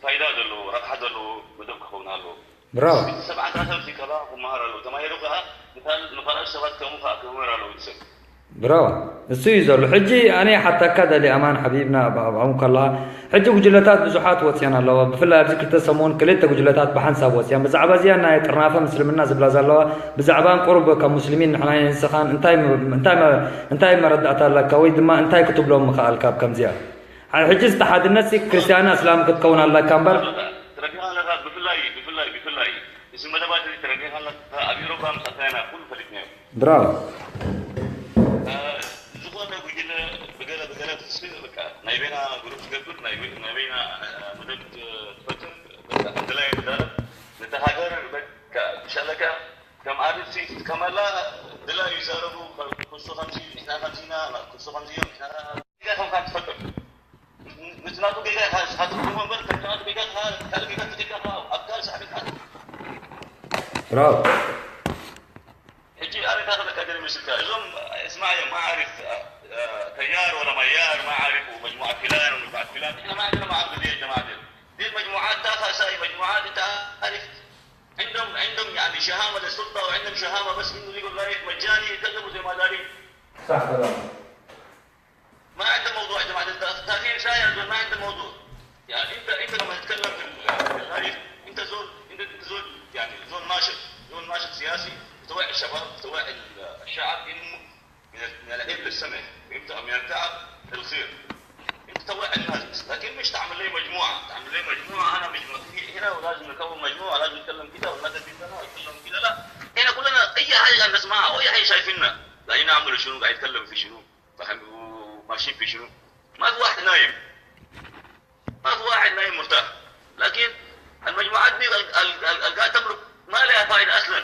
ፋይዳ ዘለዎ ረብሓ ዘለዎ መደብ ክኸውን ኣለዎ ብራው ሰብዓታት ኣብዚ ከባ ክመሃር ኣለዎ ተማሂሩ ከኣ ንካል- ንካልኦት ሰባት ከምኡ ከኣ ክምህር ኣለዎ እቲ ሰብ ብራው እሱ እዩ ዘሎ ሕጂ ኣነ ሓታካ ደሊ ኣማን ሓቢብና ኣብኦም ከላ ሕጂ ጉጅለታት ብዙሓት ወፅያን ኣለዋ ብፍላይ ኣብዚ ክልተ ሰሙን ክልተ ጉጅለታት ብሓንሳብ ወፅያን ብዛዕባ እዚኣ ናይ ጥርናፈ ምስልምና ዝብላ ዘለዋ ብዛዕባን ቁሩብ ካብ ሙስሊሚን ንሕና ንስኻን እንታይ እንታይ እንታይ መረዳእታ ኣለካ ወይ ድማ እንታይ ክትብሎም ምኽኣል ካብ ከምዚኣ ሕጂ ዝተሓድነት ሲ ክርስትያን እስላም ክትከውን ኣለካ እምበር ተረዲኻ ኣለካ ብፍላይ ብፍላይ ብፍላይ እዚ መደባት እዚ ተረዲኻ ኣለካ ኣብ ኤሮፓ ምስ ኣተናና ኩሉ ፈሊጥናዮ ብራው ዝኾነ ጉጅለ ብገለ ብገለ ትስል በቃ ናይ በይና ግሩፕ ትገብር ናይ በይ- ናይ በይና መደብ ትፈጥር በቃ ሓንቲ ላይ ትዛረብ ነታ ሃገር በቃ ብሻለካ ከም ኣርሲ ትጥቀመላ ድላ ይዛረቡ ኩሱ ከምዚ ንሕና ከምዚና ኩሱ ከምዚ እዮም ንሕና ጌጋ ከምካ ትፈጥር ምስ ናቱ ጌጋ ኢኻ ንስኻ ትብሎ እምበር ከም ናቱ ጌጋ ኢኻ ካልእ ጌጋ ተጌጋ ኢኻ ኣብ ካልእ ሳዕቤን ኢኻ ብራው ሕጂ ኣነ እንታይ ክብለካ ደሊ መስልካ እዞም እስማዕ እዮም ማዓሪፍ ተያር ወላ ማያር ማዓሪፍ መጅሙዓት ፊላን ወመጅሙዓት ፊላን ንሕና ማዓሪፍ ማዓሪፍ ጀማዓት دي المجموعات تاخذ ساي مجموعات انت عارف عندهم عندهم يعني شهامه للسلطه وعندهم شهامه بس انه يقول لا مجاني يتكلموا زي ما دارين صح تمام ما عنده موضوع يا جماعه التاثير شايع ما عنده موضوع يعني انت انت لما تتكلم في ال- في اللايف انت زول انت انت زول يعني زول ناشط زول ناشط سياسي بتوعي الشباب بتوعي ال- الشعب انه من ال- من العيب للسمع فهمت من التعب للخير انت توعي الناس بس لكن مش تعمل لي مجموعه تعمل لي مجموعه انا مجموعه في هنا ولازم نكون مجموعه لازم نتكلم كده والناس دي كده نتكلم كده لا احنا كلنا اي حاجه نسمعها واي حاجه شايفينها قاعدين نعمل شنو قاعد يتكلم في شنو فاهم وماشيين في شنو ما في واحد نايم ما في واحد نايم مرتاح لكن المجموعات دي ال- ال- ال- القاعد تمرق ما لها فائده اصلا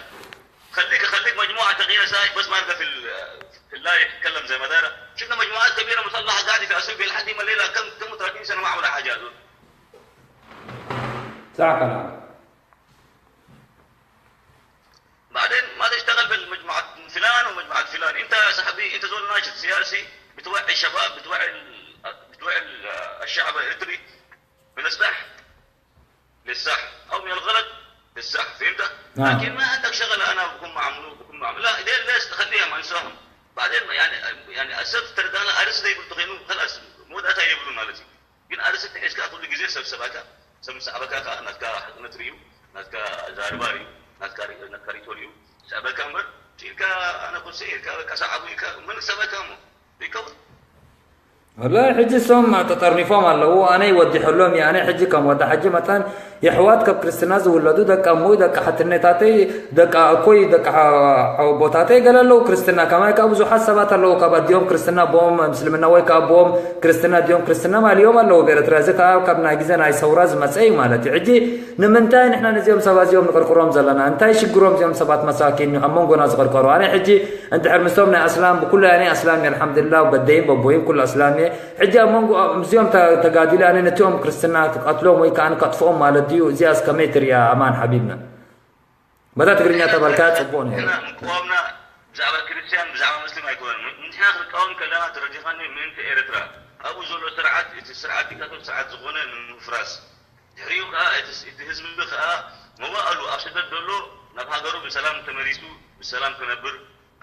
خليك خليك مجموعه تغيير سايق بس ما يبقى في ال- في اللايف يتكلم زي ما دار شفنا مجموعات كبيره مسلحه قاعده في اثيوبيا لحد ما الليله كم كم ثلاثين سنه ما عملوا حاجه هذول صح كلام بعدين ما تشتغل بالمجموعة فلان ومجموعة فلان انت يا صاحبي انت زول ناشط سياسي بتوعي الشباب بتوعي ال... بتوعي ال- الشعب الاريتري من الصح للصح او من الغلط للصح فهمت؟ نعم. لكن ما عندك شغل انا بكون مع منو بكون مع لا ديل الناس تخليهم انساهم بعدين يعني يعني اسف ترى انا ارسل يقول تخينوا خلاص مو ده يبلون على شيء ግን ኣርእስቲ ሒዝካ ኩሉ ግዜ ሰብ ሰባካ ሰብ ምስ ኣበካ ከኣ ናትካ ሓቅነት ርዩ ናትካ ዛርባ ርዩ ናትካ ሪ- ናትካ ሪቶ ርዩ ሰበካ እምበር ኢልካ ኣነ ኩርሲ ኢልካ በቃ ሰዓቡ ኢልካ ምን ሰበካ እሞ ይከውን ወላሂ ሕጂ እሶም ተጠርኒፎም ኣለዉ ኣነ ይወዲሐሎም እየ ኣነ ሕጂ ከም ወዲ ሓጂ መጠን የሕዋት ካብ ክርስትና ዝውለዱ ደቂ ኣሞይ ደቂ ሓትነታተይ ደቂ ኣኮይ ደቂ ኣቦታተይ ገለ ኣለዉ ክርስትና ከማይ ከዓ ብዙሓት ሰባት ኣለዉ ካብ ኣዲኦም ክርስትና ኣቦኦም ምስልምና ወይ ከዓ ኣቦኦም ክርስትና ኣዲኦም ክርስትና ማልዮም ኣለዉ ብኤረትራ እዚ ከዓ ካብ ናይ ግዜ ናይ ሰውራ ዝመፀ እዩ ማለት እዩ ሕጂ ንምንታይ ንሕና ነዚኦም ሰባት እዚኦም ንቅርቅሮም ዘለና እንታይ ሽግሮም እዚኦም ሰባት መሳኪን ኣብ መንጎና ዝቅርቀሩ ኣነ ሕጂ እንድሕር ምስቶም ናይ ኣስላም ብኩሉ ኣነ ኣስላም እየ ኣልሓምዱሊላ በደይን በቦይን ኩሉ ኣስላም እየ ሕጂ ኣብ መንጎ ምስዚኦም ተጋዲለ ኣነ ነቲኦም ክርስትና ክቀትሎም ወይ ከዓ ከጥፍኦም ማለት ድዩ እዚኣስ ከመይ ትሪኣ ኣማን ሓቢብና በታ ትግርኛ ተበልካ ጽቡቅ ነይሩ ንሕና ምቅዋምና ብዛዕባ ክርስትያን ብዛዕባ መስሊም ኣይኮነን ንሕና ክንቃወም ከለና ተረዲኻኒ ምእንቲ ኤርትራ ኣብኡ ዘሎ ስርዓት፣ እቲ ስርዓት ዲክታቶር ስርዓት ዝኾነ ንምፍራስ፣ ድሕሪኡ ከዓ እቲ ስ-፣ እቲ ህዝቢ ከዓ መዋእሉ ኣብ ስደት ዘሎ ናብ ሃገሩ ብሰላም ተመሊሱ ብሰላም ክነብር፣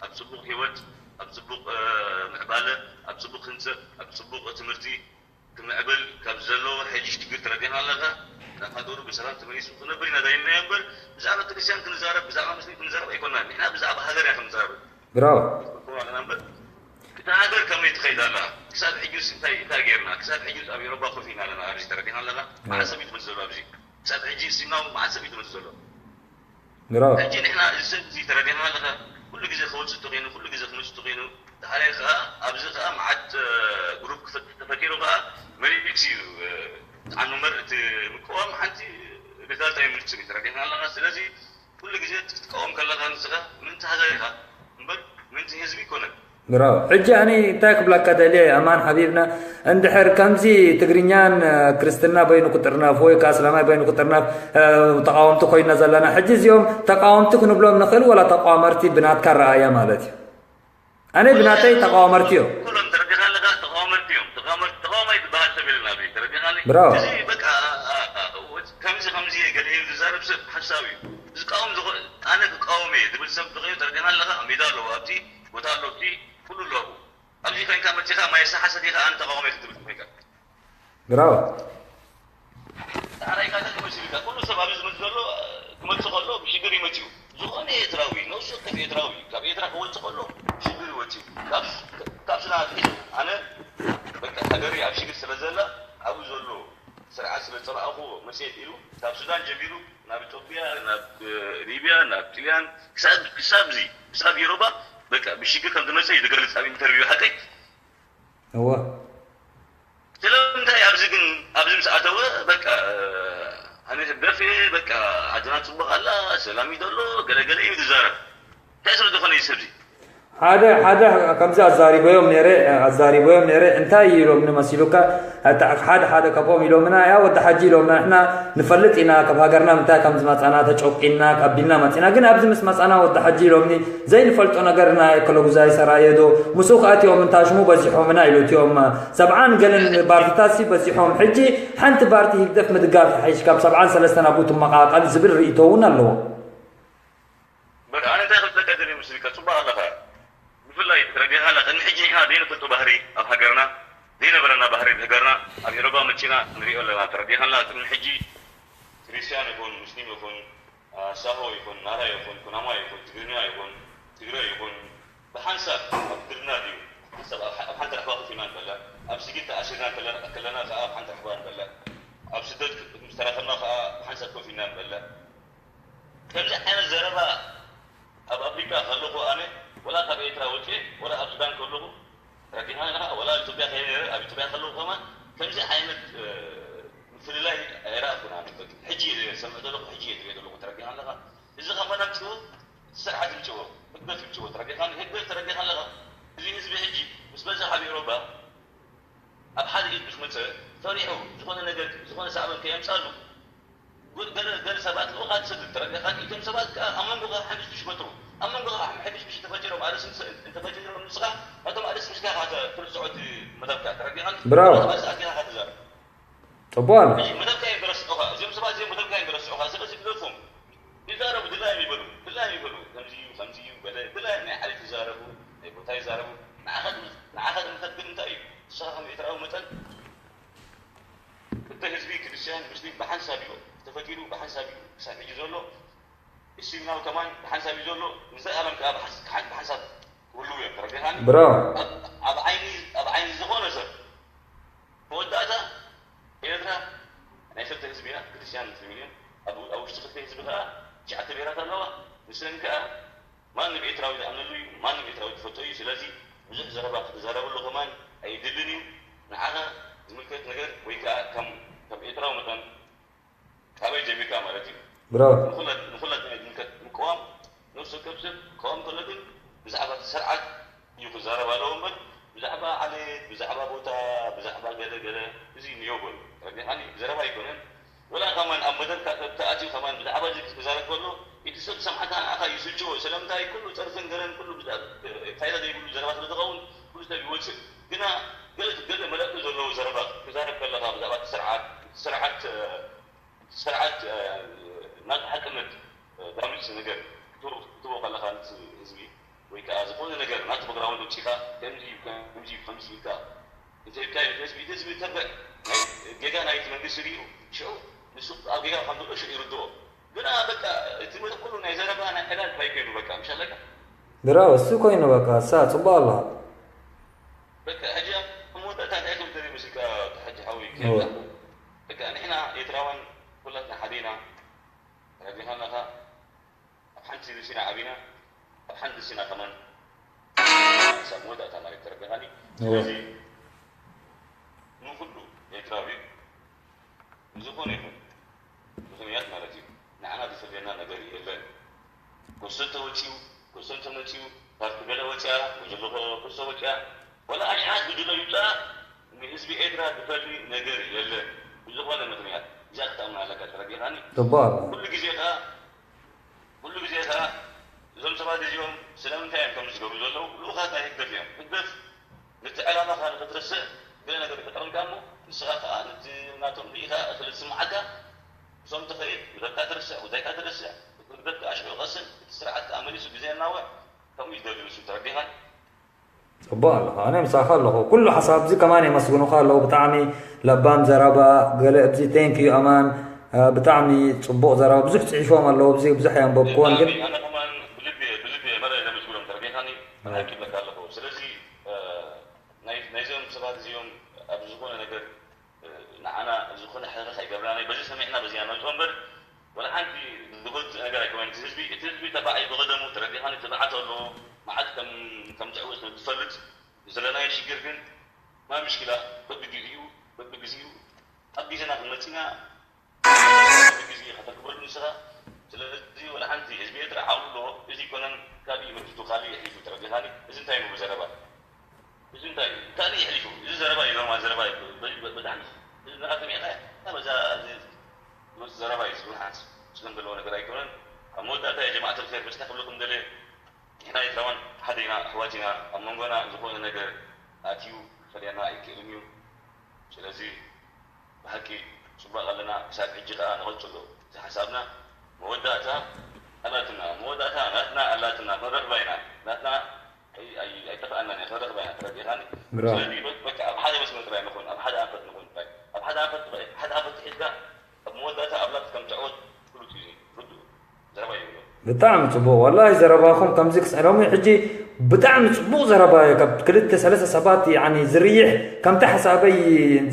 ኣብ ጽቡቕ ህይወት፣ ኣብ ጽቡቕ፣ እ፣ ምዕባለ፣ ኣብ ጽቡቕ ህንጸት፣ ኣብ ጽቡቕ ትምህርቲ ክምዕብል ካብ ዘለዎ ሕጂ ሽግር ተረዲእካ ኣለኻ። ናብ ሃገሩ ብሰላም ተመሊሱ ክነብር ኢና ደሊናዮ እምበር፣ ብዛዕባ ክርስትያን ክንዛረብ፣ ብዛዕባ ሙስሊም ክንዛረብ ኣይኮናን። ንሕና ብዛዕባ ሃገር ኢና ክንዛረብ። ብራቮ። እኮ ኣለና እምበር፣ እታ ሃገር ከመይ ትኸይድ ኣላ? ክሳብ ሕጂስ እንታይ፣ እንታይ ጌርና? ክሳብ ሕጂስ ኣብ ኤውሮጳ ኮፍ ኢና ኣለና። ኣብዚ ተረዲእካ ኣለኻ? ኣዎ። መዓት ሰብ እዩ ዝመጽእ ዘሎ ኣብዚ? ክሳብ ሕጂ እስቲናው መዓት ሰብ እዩ ዝመጽእ ዘሎ? ብራቮ። ሕጂ ንሕና እዚ ሰብ እዚ ተረዲእካ ኣለኻ? ኩሉ ግዜ ክወጽእ ተኾይኑ፣ ኩሉ ግዜ ክመጽእ ተኾይኑ፣ ድሓር ከኣ ኣብዚ ከኣ መዓት፣ እ፣ ግሩፕ ክፈ-፣ ተፈጢሩ ከኣ መሊሱ እዩ፣ እ፣ ዝዓኑ እምበር እቲ ምቅዋም ሓንቲ ሪዛልት ኣይምልስን እዩ። ተረዲእካ ኣለኻ? ስለዚ ኩሉ ግዜ ክትቃወም ከለኻ ንስኻ ምእንቲ ሃገር ኢኻ እምበር ምእንቲ ህዝቢ ኣይኮነን። ብራቮ። ሕጂ ኣነ እንታይ ክብለካ ደልየ፣ ኣማን ሓቢብና፣ እንድሕር ከምዚ ትግርኛን፣ እ፣ ክርስትና በይኑ ክጥርነፍ ወይ ከኣ እስላማይ በይኑ ክጥርነፍ፣ እ፣ ተቃወምቲ ኮይና ዘለና፣ ሕጂ እዚኦም ተቃወምቲ ክንብሎም ንኽእል ወላ ተቃዋመርቲ ብናትካ ረኣያ ማለት እዩ? ኣነ ብናተይ ተቃዋመርቲ እዮም። ኩሎም ተረዲኻ ኣለኻ፣ ተቃዋመርቲ እዮም። ተቃዋመርቲ፣ ተቃዋማይ ዝበሃል ሰብ የለን ኣብዚ፣ ተረዲኻኒ? ብራቮ። እዚ በቃ፣ ኣ፣ ኣ፣ ኣ፣ ከምዚ፣ ከምዚ ገለ ኢሉ ዝዛረብ ሰብ ሓሳዊ እዩ። ዝቃወም ዝኾ-፣ ኣነ ክቃወም እየ ዝብል ሰብ ተኾይኑ ተረዲኻ ኣለኻ? ሜዳ ኣለዎ ኣብቲ፣ ቦታ ኣሎ ኣብቲ፣ ኩሉ ኣለዎ። ኣብዚ ኮይንካ መጺኻ ማይ ሰሓ ሰቲኻ ኣነ ተቃዋማይ ክትብል ኮይንካ። ብራቮ። ጻዕራይ ካተል መሲልካ፣ ኩሉ ሰብ ኣብዚ ዝመጽእ ዘሎ፣ ክመጽእ ከሎ ብሽግር ይመጽእ እዩ። ዝኾነ ኤርትራዊ፣ ነፍሲ ወከፍ ኤርትራዊ፣ ካብ ኤርትራ ክወጽእ ከሎ ብሽግር ይወጽእ እዩ። ካብ፣ ካብ ሱዳን ኣትሒዙ፣ ኣነ በቃ ሃገረይ ኣብ ሽግር ስለ ዘላ፣ ኣብኡ ዘሎ ስርዓት ስለ ዝጸላእኹዎ መጽኤት ኢሉ፣ ካብ ሱዳን ጀሚሩ፣ ናብ ኢትዮጵያ፣ ናብ፣ እ፣ ሊብያ፣ ናብ ጥልያን፣ ክሳብ፣ ክሳብ እዚ፣ ክሳብ ኤውሮጳ፣ በቃ ብሽግር ከም ዝመጸ እዩ ዝገልጽ ኣብ ኢንተርቪው ሓቀይ። እወ። ስለምንታይ ኣብዚ ግን፣ ኣብዚ ምስ ኣተወ፣ በቃ፣ ኣነ ህግደፍ እየ፣ በቃ፣ ዓድና ጽቡቕ ኣላ፣ ሰላም እዩ ዘሎ፣ ገለ ገለ እዩ ዝዛረብ። እንታይ ስለ ዝኾነ እዩ ሰብዚ? ሓደ፣ ሓደ ከምዚ ኣዛሪበዮም ነይረ፣ ኣዛሪበዮም ነይረ፣ እንታይ ኢሎምኒ መሲሉካ? ኣታ-፣ ሓደ፣ ሓደ ካብኦም ኢሎምና፣ ያ ወዲ ሓጂ ኢሎምና፣ ንሕና ንፈልጥ ኢና፣ ካብ ሃገርና ምንታይ ከም ዝመጻና፣ ተጨቂንና፣ ቀቢልና መጺና፣ ግን ኣብዚ ምስ መጻና ወዲ ሓጂ ኢሎምኒ፣ ዘይንፈልጦ ነገር ናይ ከለጉዛይ ሰራየ ዶ? ምስኡ ከኣ እቲኦም እንታ ሽሙ በዚሖምና ኢሉ እቲኦም ሰብዓን ገለን ፓርቲታት ሲ በዚሖም። ሕጂ ሓንቲ ፓርቲ ህግደፍ ምድጋፍ ይሓይሽ ካብ ሰብዓን ሰለስተን ኣብኡ ትመቓቐል ዝብል ርእይቶ እውን ኣለዎ። በቃ ኣነ እንታይ ክብለካ ደልየ መስልካ፣ ጽቡቕ ኣለኻ። ብፍላይ ተረዲእካ ኣላ፣ ቅድሚ ሕጂ ንሕና ዘይንፈልጦ ባህሪ ኣብ ሃገርና፣ ዘይነበረና ባህሪ ኣብ ሃገርና፣ ኣብ ኤሮፓ መጺና ንሪኦ ኣለና። ተረዲእካ ኣላ፣ ቅድሚ ሕጂ ክርስትያን ይኹን፣ ሙስሊም ይኹን፣ አ፣ ሳሆ ይኹን፣ ናራ ይኹን፣ ኩናማ ይኹን፣ ትግርኛ ይኹን፣ ትግረ ይኹን፣ ብሓንሳብ ኣብ ድርና ድዩ? ሓንሳብ ኣብ ሓ-፣ ኣብ ሓንቲ ራሕባ ኮፍ ኢና ንበልዕ። ኣብ ስጊድ ተኣሲርና እንከለና፣ ከለና ከኣ ኣብ ሓንቲ ራሕባ ንበልዕ። ኣብ ስደት ምስ ተራኸብና ከኣ ብሓንሳብ ኮፍ ኢና ንበልዕ። ከምዚ ዓይነት ዘረባ ኣብ ኣፍሪቃ ከለኹ ኣነ፣ ወላ ካብ ኤርትራ ወጽኤ፣ ወላ ኣብ ሱዳን ከለኹ፣ ረዲኻ ኢኻ፣ ወላ ኣብ ኢትዮጵያ ከይደ ነይረ፣ ኣብ ኢትዮጵያ ከለኹ ከማን ከምዚ ዓይነት፣ እ፣ ምፍልላይ ኣይረኣኹን ኣነ። በቃ፣ ሕጂ እየ ዝሰምዕ ዘለኹ፣ ሕጂ እየ ዝሪኦ ዘለኹ፣ ተረዲኻ ኣለኻ? እዚ ከማን ኣምጽኡ፣ እቲ ስርዓት ይምጽዎ፣ ህግደፍ ይምጽዎ፣ ተረዲኻ፣ ህግደፍ ተረዲኻ ኣለኻ? እዚ ህዝቢ ሕጂ ምስ በዝሕ ኣብ ኤውሮጳ፣ ኣብ ሓደ ኢድ ምስ መጸ፣ ፈሪሑ፣ ዝኾነ ነገር፣ ዝኾነ ሳዕቤን ከየምጻሉ፣ ገለ፣ ገለ ሰባት ልኡኻት ይሰድድ፣ ተረዲኻ? እቶም ሰባት ከኣ ኣብ መንጎኻ ሕንብሽብሽ ይፈጥሩ። ኣብ መንጎኻ ሕንብሽብሽ እንተፈጢሮም፣ ኣርእስቲ እንተ-፣ እንተፈጢሮም ንስኻ፣ ነቶም ኣርእስቲ ሒዝካ ኢኻ ተ-፣ ትርስዖ እቲ መደብካ፣ ተረዲኻ? ብራቮ። ነቶም ኣርእስቲ ኣቲኻ ኢኻ ትዛረብ። ጽቡቕ ኣሎ። ሕጂ መደብካ እዮም ዝረስዑኻ። እዚኦም ሰባት እዚኦም መደብካ እዮም ዝረስዑኻ። ስለዚ ግደፎም። ይዛረቡ፣ ድላዮም ይበሉ። ድላዮም ይበሉ። ከምዚ እዩ፣ ከምዚ እዩ፣ ገለ ድላዮም ናይ ዓሌት ይዛረቡ፣ ናይ ቦታ ይዛረቡ። ንዓኻ ድም-፣ ንዓኻ ድምከት ግን እንታይ እዩ? ንስኻ ከም ኤርትራዊ መጠን፣ ክልተ ህዝቢ፣ ክርስትያን፣ ሙስሊም፣ ብሓንሳብ እዩ ተፈጢሩ፣ ብሓንሳብ እዩ ክሳብ ሕጂ ዘሎ። እስልምናዊ ከማን ብሓንሳብ እዩ ዘሎ። ንዘለኣለም ከኣ ብሓንስ-፣ ብሓን-፣ ብሓንሳብ ክህልዉ እዮም። ተረዲኻኒ? ብራቮ። ኣብ፣ ኣብ ዓይኒ፣ ኣብ ዓይኒ ዝኾነ ሰብ መወዳእታ ኤርትራ ናይ ሰለስተ ህዝቢ እያ፣ ክርስትያን ሙስሊምን እዮም። ኣብ፣ ኣብ ውሽጢ ክልተ ህዝቢ ከኣ ትሽዓተ ብሄራት ኣለዋ። ንሰን ከኣ ማንም ኤርትራዊ ዝኣምነሉ እዩ፣ ማንም ኤርትራዊ ዝፈልጦ እዩ። ስለዚ ብዙሕ ዘረባ ክትዛረበሉ ከማን ኣይድልን እዩ። ንዓኻ ዝምልከት ነገር ወይ ከኣ ከም፣ ከም ኤርትራዊ መጠን ካበይ ጀሚርካ ማለት እዩ? ብራቮ። ንኹለት-፣ ንኹለትና እዩ ዝምልከት። ምቅዋም ነፍሲ ወከፍ ሰብ ክቃወም ከሎ ግን ብዛዕባ እቲ ስርዓት እዩ ክዛረብ ኣለዎ እምበር ብዛዕባ ዓሌት፣ ብዛዕባ ቦታ፣ ብዛዕባ ገለ ገለ እዚ ንየው በሉ። ተረዲኻኒ? ዘረባ ኣይኮነን። ወላ ከማን ኣብ መደብካ ተኣትዩ ከማን ብዛዕባ እዚ ክዛረብ ከሎ እቲ ሰብ ዝሰምዓካ ንዓኻ ይስልችዎ። ስለምንታይ? ኩሉ ጸርፍን ገለን ኩሉ ብዛ-፣ ፋይዳ ዘይብሉ ዘረባ ስለ ዝኸውን ሰብ ይወፅእ። ግና ገለ ገለ መልእኽቲ ዘለዎ ዘረባ ክዛረብ ከለኻ ብዛዕባ እቲ ስርዓት፣ እቲ ስርዓት፣ እ፣ እቲ ስርዓት፣ እ፣ እናተሓከመት፣ እ፣ ዳምፅ ነገር ክትህቦ፣ ክትህቦ ከለኻ ነቲ ህዝቢ ወይ ከዓ ዝኾነ ነገር ናቱ ባክግራውንድ ወፂኻ ከምዚ እዩ፣ ከምዚ እዩ፣ ከምዚ እዩ ኢልካ እንተ ኢልካዮ፣ እቲ ህዝቢ፣ እቲ ህዝቢ ተበዕ ናይ ጌጋ ናይቲ መንግስቲ ሪኡ ሽዑ ንሱ ኣብ ጌጋ ከም ዘሎ ሽዑ ይርድኦ። ግና በቃ እቲ ምልእ ኩሉ ናይ ዘረባ ናይ ዕላል ታይ ኮይኑ በቃ ምሽ ኣለካ። ድራው እሱ ኮይኑ በቃ እሳ ጽቡቅ ኣለዋ። በቃ ሕጂ ኣብ መወዳእታ እንታይ ከም ትርኢ መስልካ? ሕጂ ሓወይ እዎ። ከይብላ በቃ ንሕና ኤርትራውያን ኩላትና ሓደ ኢና። ተረዲኻና ኢኻ? ኣብ ሓንቲ ርእሲ ኢና ዓቢና፣ ኣብ ሓንቲ ርእሲ ኢና ከማን ክሳብ መወዳእታ ማለት ተረዲኻኒ። እዎ። ስለዚ ንኹሉ ኤርትራዊ ብዝኾነ ይኹን ምኽንያት ማለት እዩ ንዓና ዝፈልየና ነገር የለን። ኮሶ እንተወፂኡ፣ ኮሶ እንተመፂኡ፣ ፓርቲ ገለ ወፂኣ፣ ጉጅለ ኮሶ ወፂኣ፣ ወላ ኣሽሓት ጉጅለ ይውፃኣ፣ ንህዝቢ ኤርትራ ዝፈሊ ነገር የለን። ብዝኾነ ምኽንያት እዚኣ ክትኣምና ኣለካ። ተረዲኻኒ? ጽቡቅ ኣሎ። ኩሉ ግዜ ከኣ ኩሉ ግዜ ከኣ እዞም ሰባት እዚኦም ስለምንታይ እዮም ከምዚ ዝገብሩ ዘለዉ? ልኡኻት ናይ ህግደፍ እዮም። ህግደፍ ነቲ ዕላማኻ ንኽትርስዕ ገለ ነገር ይፈጥረልካ እሞ ንስኻ ከኣ ነቲ ናቶም ርኢኻ እኽሊ ዝስምዓካ። እሶም ትኸይድ፣ ጉዳይካ ትርስዕ፣ ጉዳይካ ትርስዕ፣ ህግደፍ ከኣ ሽዑ ይቐስን፣ እቲ ስርዓት ከኣ መሊሱ ግዜ የናውሕ። ከምኡ እዩ ዝደሊ ንሱ። ተረዲኻን? ጽቡቕ ኣለኻ፣ ኣነ ምሳኻ ኣለኹ። ኩሉ ሓሳብ እዚ ከማን የመስግኑኻ ኣለዉ። ብጣዕሚ ለባም ዘረባ፣ ገለ ኣብዚ ቴንክ ዩ ኣማን፣ እ፣ ብጣዕሚ ጽቡቕ ዘረባ። ብዙሕ ጽሒፎም ኣለዉ፣ ኣብዚ ብዙሕ ኣየንበብኩዎን፣ ግን ብጣዕሚ ኣነ ከማን ብልቢ እየ፣ ብልቢ እየ መረ ዘመስግኖም። ተረዲኻኒ? ብሓቂ እብለካ ኣለኹ። ስለዚ፣ እ፣ ናይ፣ ናይዞም ሰባት እዚኦም ኣብ ዝኾነ ነገር ንዓና ዝኾነ ሕርኽ ኣይገብርናን እዩ። በዚ ሰሚዕና በዚኣ ነውፅኦ እምበር፣ ወላ ሓንቲ ዝጎድእ ነገር ኣይኮነን። እቲ ህዝቢ፣ እቲ ህዝቢ ተባዕ እዩ ብቐደሙ፣ ተረዲኻኒ? ትብዓት ኣለዎ። መዓት ከም፣ ከም ትዕወት ዝፈልጥ፣ ዘለናዮ ሽግር ግን፣ ማ ምሽኪላ፣ በብግዜኡ፣ በብግዜኡ፣ ኣብ ግዜና ክንመፅና፣ በብግዜ ከተክበሉ ንስኻ። ስለዚ ወላ ሓንቲ ህዝቢ ኤርትራ ዓቕሉ ኣለዎ። እዚ ይኮነን፣ ካልእ መኪቱ፣ ካልእ የሕሊፉ፣ ተረዲኻኒ? እዚ እንታይ እዩ ብዘረባ? እዚ እንታይ እዩ? ካልእ የሕሊፉ። እዚ ዘረባ እዩ፣ ኖርማል ዘረባ እዩ። በዚ በ-፣ በዳሕኒ። እዚ ንኻ ሰሚዕካዮ፣ እና በዛ፣ እዚ፣ እዚ ዘረባ እዩ፣ ዝብል ሓንስ፣ ስለም ዘለዎ ነገር ኣይኮነን። ኣብ መወዳእታ፣ ያ ጀማዓት ኣልኸይር፣ በስታ ክብለኩም ደልየ፣ ንሕና ኤርትራውያን ሓደ ኢና፣ ኣሕዋት ኢና። ኣብ መንጎና ዝኾነ ነገር ኣትዩ ክፈልየና ኣይክእልን እዩ። ስለዚ፣ ብሓቂ፣ ጽቡቕ ኣለና። ክሳብ ሕጂ ከኣ ንቐጽሎ። እዚ ሓሳብና፣ መወዳእታ ኣላትና፣ መወዳእታ ናትና ኣላትና፣ ክንረኽባ ኢና። ናትና ኣይ-፣ ኣይ-፣ ኣይጠፍኣናን እያ፣ ክንረኽባ ኢና፣ ተረዲኻኒ? ብራቮ። ስለዚ በ-፣ በቃ ኣብ ሓደ መስመር ጥራይ ንኹን፣ ኣብ ሓደ ኣንፈት ንኹን ጥራይ። ኣብ ሓደ ኣንፈት ጥራይ፣ ሓደ ኣንፈት ሒዝካ፣ ኣብ መወዳእታ ኣብ ላት ከም ትዕወት ፍሉጥ እዩ፣ ርዱእ ዘረባ እዩ ዝብሎ። ብጣዕሚ ጽቡቕ፣ ወላሂ ዘረባኹም ከምዚ ክስ-፣ ሎሚ ሕጂ ብጣዕሚ ጽቡቕ ዘረባ እዩ። ካብ ክልተ ሰለስተ ሰባት፣ ያኒ፣ ዝርይሕ ከምቲ ሓሳበይ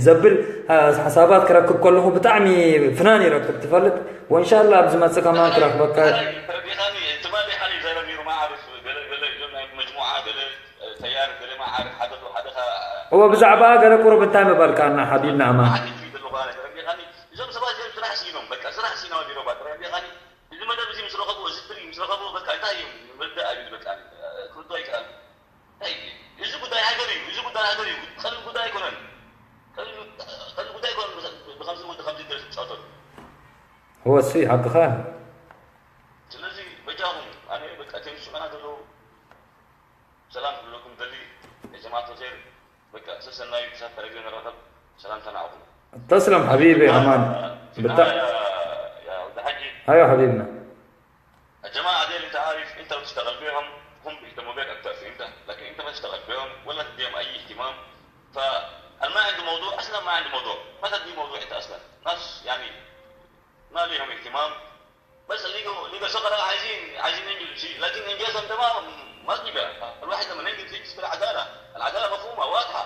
ዘብል፣ አ፣ ሓሳባት ክረክብ ከለኹ ብጣዕሚ ፍናን ይረክብ፣ ትፈልጥ? ወንሻላ ኣብ ዝመጽእ ከማን ክረኽበካ። ተረዲኻኒ፣ ትማሊ ሓደ ይዛረብ ነይሩ፣ መዓርፍ፣ ገለ፣ ገለ፣ እዞም ናይ መጅሙዓ፣ ገለ፣ ተያር፣ ገለ፣ መዓርፍ፣ ሓደ፣ ሓደ ኸ-፣ እወ፣ ብዛዕባ ገለ ቁሩብ እንታይ ምበልካና ሓቢብና ኣማን? መዓርፍ ይትሪ ዘለኹ ኣነ፣ ተረዲኻኒ? እዞም ሰባት እዚኦም ስራሕ ስኢኖም፣ በቃ፣ ስራሕ ስኢኖም ኣብ ኢሮባ፣ ተረዲኻኒ? እዚ መደብ እዚ ምስ ረኸብዎ፣ እዚ ፍሪ ምስ ረኸብዎ፣ በቃ፣ እንታይ እዮም ምርዳእ እዩ፣ በቃ፣ ክርዶ ኣይከኣል። እንታይ፣ እዚ ጉዳይ ሃገር እዩ፣ እዚ ጉዳይ ሃገር እዩ፣ ቀሊል ጉዳይ ኣይኮነን። ቀሊል፣ ቀሊል ጉዳይ ኣይኮነን፣ ብኸ-፣ ብኸምዚ ወዲ ከምዚ ገለ ዝጻወተሉ። እወ፣ እሱ እዩ ሓቅኻ። ስለዚ በጃኹም፣ ኣነ በቃ፣ እቶም ዝስዑና ዘለዉ ሰላም ክብለኩም ደሊ፣ ያ ጀማዓት ኸይር፣ በቃ፣ ሰሰናዩ ክሳብ ተረግለ ንራኸብ፣ ሰላምታ ንዓኹም። ተስለም ሓቢቢ ኣማን። ብታ-፣ ያ፣ ያ ወዲ ሓጂ። ኣዮ ሓቢብና። الجماعة ديل أنت عارف، أنت لو تشتغل بيهم، هم بيهتموا بيك أكتر، فهمت؟ لكن أنت ما تشتغل بيهم ولا تديهم أي اهتمام. فالما عنده موضوع أصلًا ما عنده موضوع، ما تدي موضوع أنت أصلًا. ناس يعني ما ليهم اهتمام، بس اللي لقوا، لقوا شغلة عايزين، عايزين ينجزوا شيء، لكن إنجازهم ده ما، ما تلقى. الواحد لما ينجز ينجز بالعدالة، العدالة مفهومة واضحة،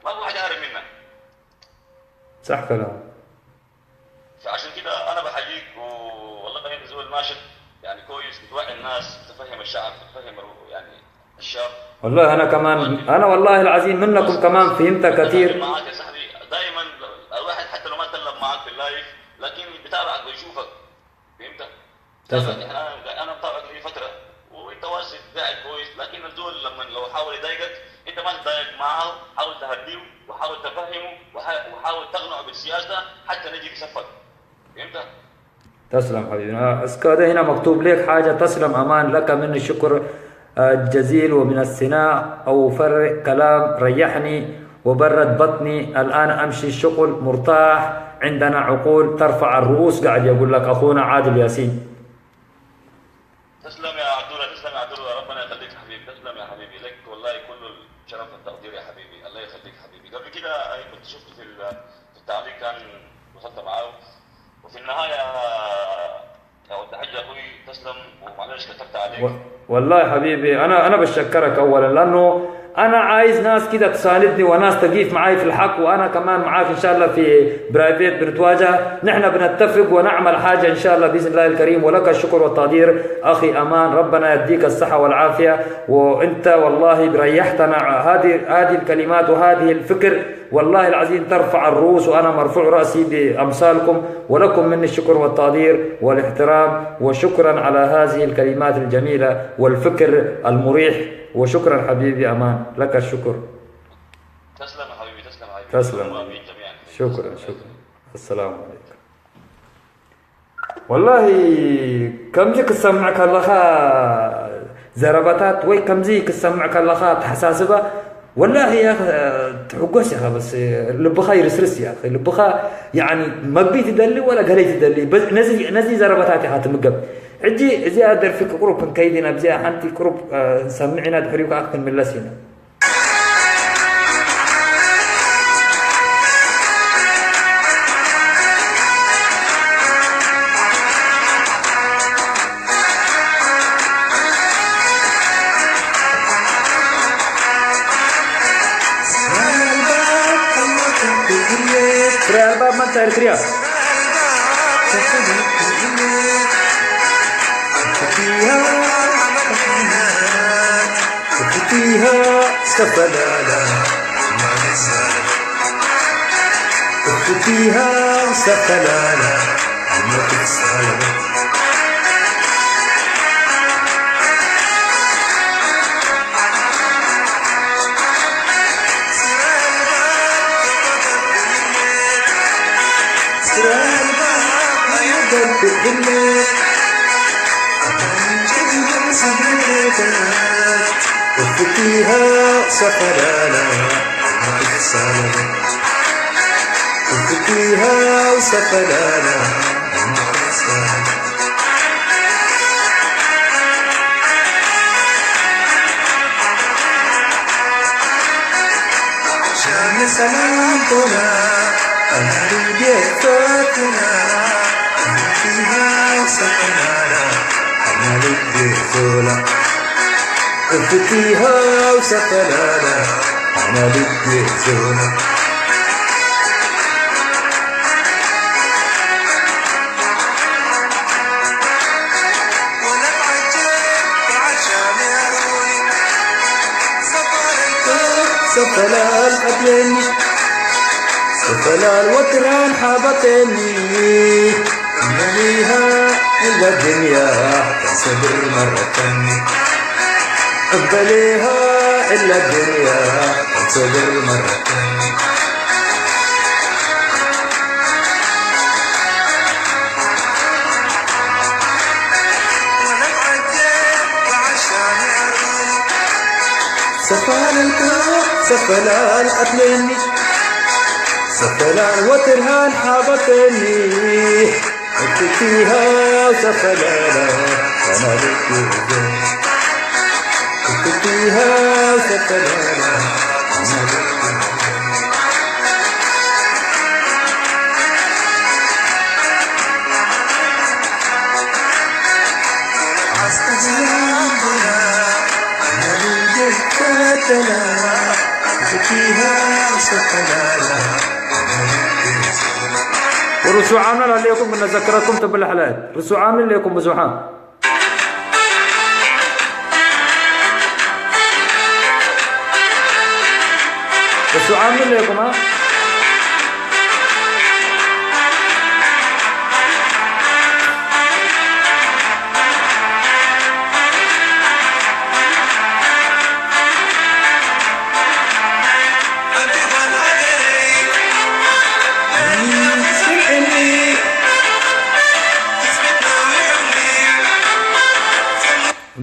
ما في واحد يهرب منها. صح كلام. فعشان كده أنا بحييك، والله أنت زول ناشط، يعني، كويس، بتوعي الناس، بتفهم الشعب، بتفهم الرو-، يعني، الشاب. والله أنا كمان، أنا والله العظيم منكم كمان فهمت كتير. معاك يا صاحبي، دايمًا الواحد حتى لو ما اتكلم معاك في اللايف، لكن بيتابعك ويشوفك، فهمت؟ تمام. أنا، أنا متابعك لي فترة، وأنت واصل قاعد كويس، لكن الزول لما لو حاول يضايقك، أنت ما تتضايق معاه، حاول تهديه، وحاول تفهمه، وح-، وحاول تقنعه بالسياسة، حتى نجي في صفك. فهمت؟ تسلم حبيبنا. اسكا ده هنا مكتوب لك حاجة، تسلم أمان، لك مني الشكر. الجزيل ومن الصناع، أوفر كلام ريحني وبرد بطني. الآن أمشي الشغل مرتاح، عندنا عقول ترفع الرؤوس، قاعد يقول لك أخونا عادل ياسين. تسلم يا عبدولا، تسلم يا عبدولا، ربنا يخليك حبيبي، تسلم يا حبيبي، لك والله كل الشرف والتقدير يا حبيبي، الله يخليك حبيبي. قبل كده أنا كنت شفته في ال- في التعليق، كان وصلت معاه، وفي النهاية أود أحيي أخوي، تسلم، ومعلش كتبت عليك. و- والله يا حبيبي، انا انا بشكرك اولا، لانه انا عايز ناس كده تساندني وناس تقيف معاي في الحق، وانا كمان معاك ان شاء الله في برايفيت بنتواجه، نحن بنتفق ونعمل حاجه ان شاء الله باذن الله الكريم. ولك الشكر والتقدير اخي امان، ربنا يديك الصحه والعافيه، وانت والله ريحتنا. هذه هذه الكلمات وهذه الفكر والله العظيم ترفع الرؤوس، وأنا مرفوع رأسي بأمثالكم، ولكم مني الشكر والتقدير والاحترام، وشكرا على هذه الكلمات الجميلة والفكر المريح، وشكرا حبيبي أمان، لك الشكر. تسلم حبيبي، تسلم حبيبي. تسلم. اللهم آمين جميعا. شكرا، شكرا. السلام عليكم. والله ከምዚ ክትሰምዕ ከለኻ ዘረባታት ወይ ከምዚ ክትሰምዕ ከለኻ ኣተሓሳስባ ወላሂ ያ ትሕጎስ ኢኻ፣ በስ ልብኻ ይርስርስ እያ። ልብኻ ያኒ መግቢ ትደሊ ወላ ገለይ ትደሊ፣ በ- ነዚ ነዚ ዘረባታት ኢኻ ትምገብ። ሕጂ እዚኣ ደርፊ ቁሩብ ክንከይድ ኢና፣ ብዚኣ ሓንቲ ቁሩብ ንሰምዕ ኢና፣ ድሕሪኡ ከዓ ክንምለስ ኢና። Real Bad Manta Eritrea. فيها سفلالة ما تتسالى. فيها سفلالة ما تتسالى. فيها سفلالة ما تتسالى. فيها سفلالة ما تتسالى. شام سلام طولا، أنا ريدي فتنا، أنا فيها سفلالة، أنا ريدي زولا. فتيها وسفلالة، أنا ريدي زولا. سفلال قبلني، سفلال وتران حبطني. مليها إلا الدنيا تنصبر مرة تانية. بليها إلا الدنيا تنصبر مرة تانية. سفال الكرة، سفال القتلين. سفلان وترهان حبطني. اكتفيها وسفلانة، أنا لك يهدي. اكتفيها وسفلانة، أنا لك يهدي. أنا لك يهدي. اكتفيها وسفلانة. ورسو عامل عليكم من ذكركم تبل حلال. رسو عامل عليكم بزوحان. رسو عامل عليكم، ها؟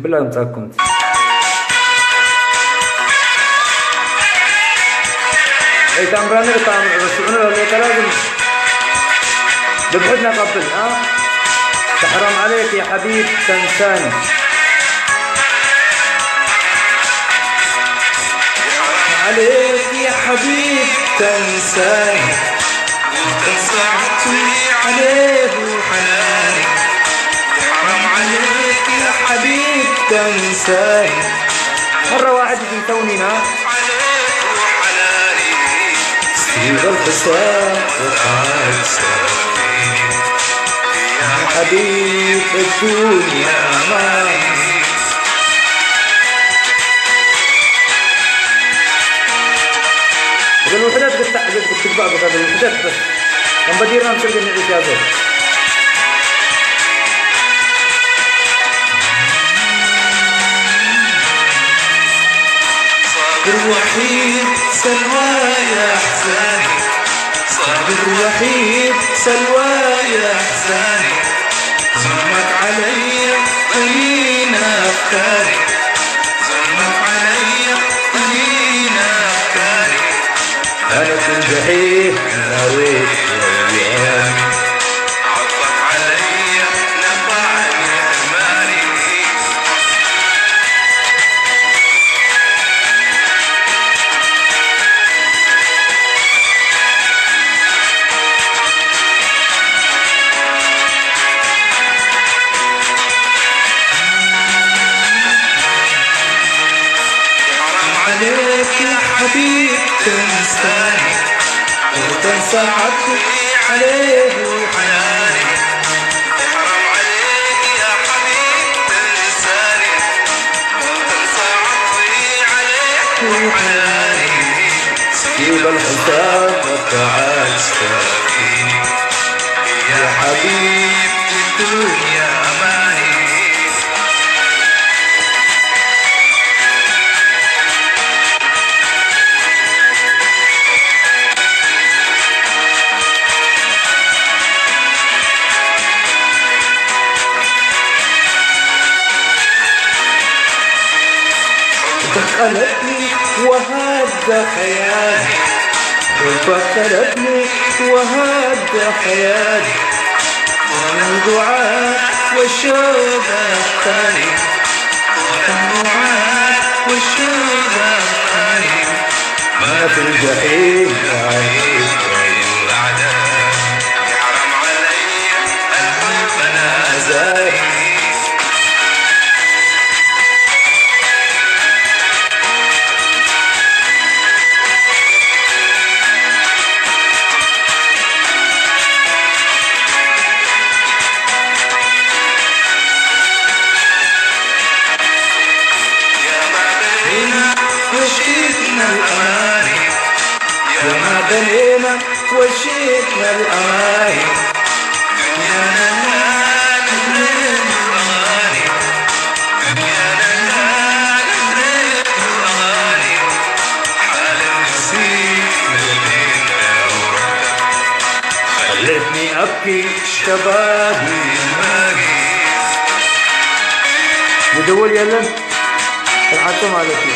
ብላ ምጻኩም። أي تامراني، تام-، رشعنا ولا كلام. ذبحتنا قبل، ها؟ تحرم عليك يا حبيب تنساني. عليك يا حبيب تنساني. وتنسى عطفي عليه وحناني. حرام عليك يا حبيب تنساني. مرة واحدة تنسونينا. سيب الخصام وتعال سافي. يا حبيب الدنيا أمان. إذا الوحدات قد تحدث بالتبع بهذا الوحدات بس. كم بديرنا مسجل نعيش يا زول. صابر وحيد سلوى يا أحزاني. صابر وحيد سلوى يا أحزاني. ظلمك علي قلينا أفكاري. ظلمك علي قلينا أفكاري. أنا في الجحيم ناري وياك. عطفك علي نفعني حرماني. حرام عليك يا حبيب تنساني، وتنسى عطفي عليه وحناني. حرام عليك يا حبيب تنساني، وتنسى عطفي عليه وحناني. سيب الحساب وتعال سافي. يا حبيب الدنيا أماني. حبك غلبني وهذا خيالي. حبك غلبني وهذا خيالي. وانا الدعاء والشوق اختاري. وانا الدعاء والشوق اختاري. ما في الجحيم بعيد ولا عدم. حرام علي الحب انا زايد. يا ما بنينا وشيدنا الأماني. يا ما بنينا وشيدنا الأماني. دنيانا كان الليل والأغاني. دنيانا كان الليل والأغاني. حالم نسيت من الليل ورحت. خلتني أبكي شبابي الماضي. ዝድውል የለን። ስርዓቱ ማለት እዩ።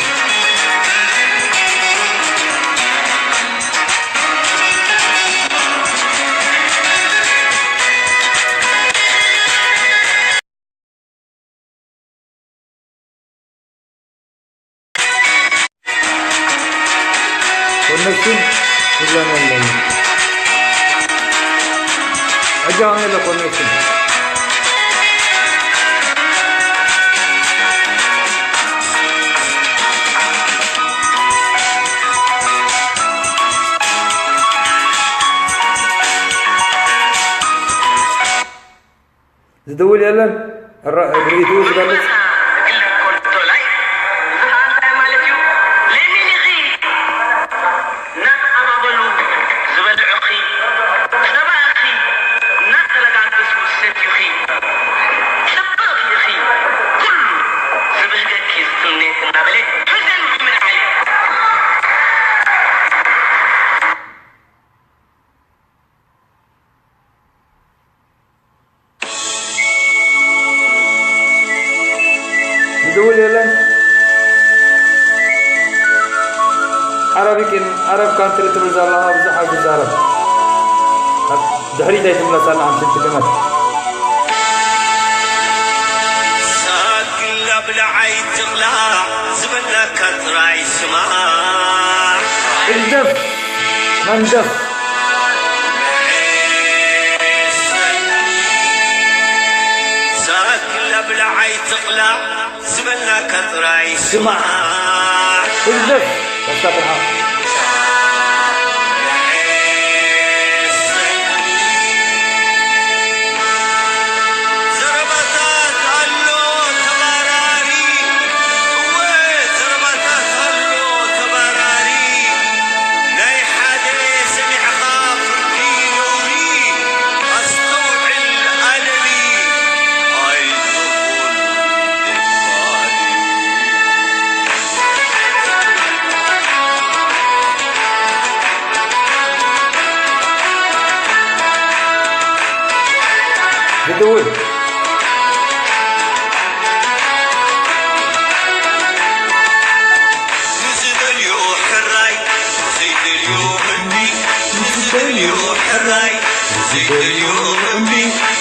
ኮኔክሽን ይብለና ኣለና። ሕጂ ከመይ ኣሎ ኮኔክሽን? ዝድውል የለን። ራ-፣ ርእይትኡ ዝገልጽ። ኣረቢክን ኣረብ ካንትሪ ትብል ዘለኻ ብዙሕ ኣይትዛረብ። ኣብ ድሕሪት ኣይትምለሳና ኣምሽቲ ገመድ። ሳግላ ብላዓይ ትቕላዕ ዝበላካ ጥራይ ስማዕ። እደፍ መንደፍ። ሳግላ ብላዓይ ትቕላዕ ዝበላካ ጥራይ ስማዕ። ህግደፍ፣ በቃ ጥርሓ። ዘረባታት ኣሎ ተባራሪ፣ እወ፣ ዘረባታት ኣሎ ተባራሪ። ናይ ሓደ ሰሚዕኻ ፍርዲ ነውሪ፣ ኣስተውዕል ኣደቢ ኣይትኹን። ዝድውል። ንዝደልዮ ሕራይ፣ ዘይደልዮ እምቢ። ንዝደልዮ ሕራይ፣ ዘይደልዮ እምቢ።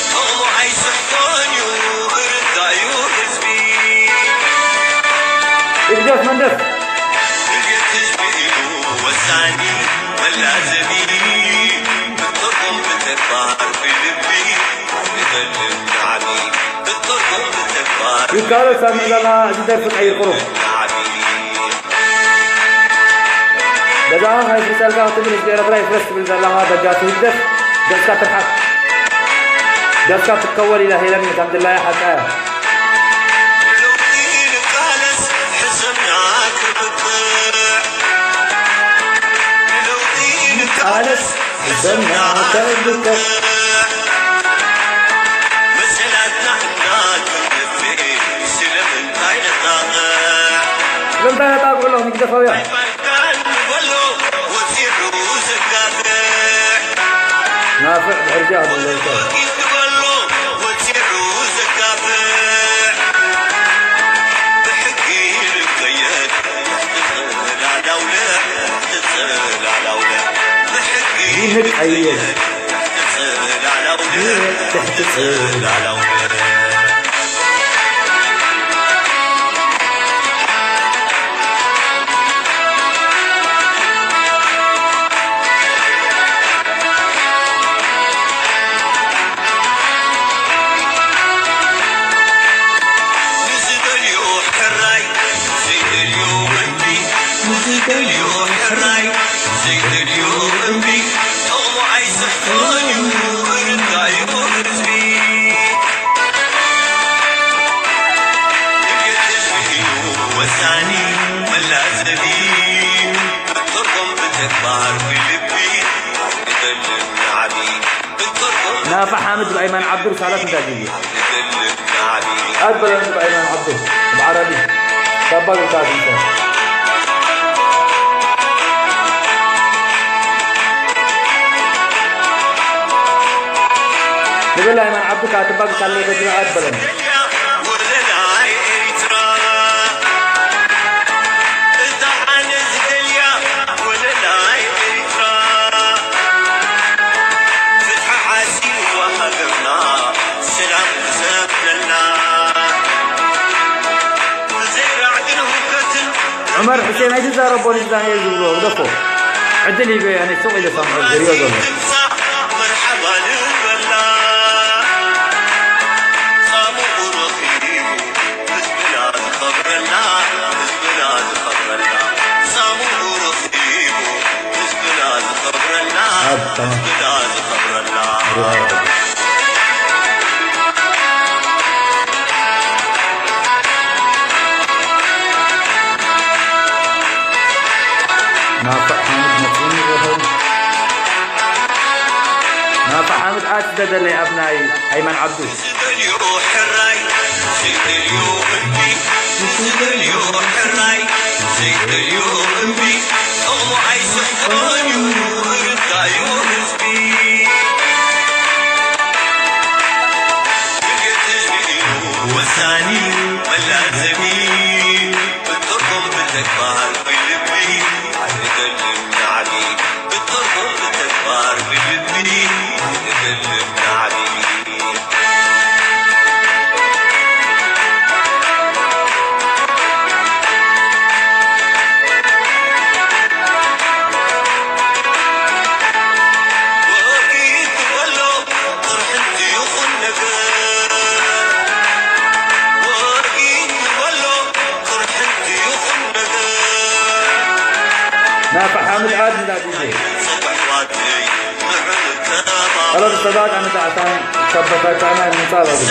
ጥቕሙ ኣይስሕቶን እዩ፣ ርዳእዩ ህዝቢ። ህግደፍ መንደፍ። ህግደፍ ህዝቢ እዩ ወሳኒ መላዘቢ። ብትርጉም ብተግባር ብልቢ ኣይንደልን ንዓቢ። ብትርጉም ብተግባር ይካሎ ሳሚ ዘላ እዚ ደርፊ ቀይር ቁሩብ። ንዓቢ። ገዛኻ ከይፍርሰልካ ክትብል ህዝቢ ኤርትራ ይፍረስ ትብል ዘለኻ ደጋፊ ህግደፍ፣ ገጽካ ትርሓቅ። ገጽካ ትከወል ኢላ ሄለን ከም ድላያ ሓቃ እያ። ንለውጢ ንቃለስ ሕሰምና ክብቅዕ። ንለውጢ ንቃለስ ሕሰምና ከብቅዕ። መሰላትና እናተገፍኤ ስለምንታይ ነጣቕዕ? ስለምንታይ ነጣቕዑ ኣለኹም ህግደፋውያን? ኣይፋልካን ንበሎ ወፂዑ ዘጋፍዕ። ናፍዕ ድሕርዚኣ ዘሎ እንታይ? ወጊድ ንበሎ ወፂዑ ዘጋፍዕ። ብሕጊ ንቀየድ። ይንቀየድ። ትሕቲ ጽላላውነት። ንዝደልዮ ሕራይ ዘይደልዮ እምቢ፣ ንዝደልዮ ሕራይ ዘይደልዮ እምቢ፣ ጥቕሙ ኣይስሕቶን እዩ ርዳእዩ ህዝቢ። ድልየት ህዝቢ እዩ ወሳኒ መላዘቢ፣ ብትርጉም ብተግባር ብልቢ ኣይንደልን ንዓቢ። ናፋ ሓምድ ብኣይማን ዓብዱ ርሳላት እንታይ ድዩ? ኣት በለን ብኣይማን ዓብዱ ብዓረቢ ካባ ግልካ ኣግኝቶ። ንብል ኣይማን ዓብዱ ካትባ ግልካ ኣለዎ ተድላ ኣት በለን። ወለላይ ኤርትራ፣ እታ ኣነ ዝደልያ ወለላይ ኤርትራ፣ ፍትሒ ዓሲልዋ ሃገርና፣ ሰላም ክሰፍነልና፣ ብዘይ ራዕድን ሁከትን ዑመር ሑሴን ኣይትዛረቦ፣ ንዳንኤል ዝብሎ ግደፎ። ዕድል ሂበዮ፣ ኣነ ሱቕ ኢለ ሰምዖ ዝሪኦ ዘሎ። መርሓባ ንበላ፣ ሳሙኡ ረኺቡ። ህዝብና ዝኸብረላ፣ ህዝብና ዝኸብረላ፣ ሳሙኡ ረኺቡ፣ ህዝብና ዝኸብረላ፣ ኣብ፣ ተማም። ህዝብና ዝኸብረላ። ሩባ። ናፋዕ ሓምድ መፅኡኒ ይበሃል። ናፋዕ ሓምድ ኣት ደደለይ ኣብ ናይ ኣይማን ዓብዱ። ዝደልዮ ሕራይ፣ ዘይደልዮ እምቢ፣ ዝደልዮ ሕራይ፣ ዘይደልዮ እምቢ፣ ጥቕሙ ኣይስሕቶን እዩ፣ ርዳእዩ ህዝቢ። ድልየት ህዝቢ እዩ ወሳኒ መላዘቢ፣ ብትርጉም ብተግባር ብልቢ ኣይንደሊ። ናፊ ሓምድ ኣድ እንዳ ዲጄ። ጸሎት ሰባት ኣነ ዳዕታን ከበታታና ንምጻእ ኣበሉ።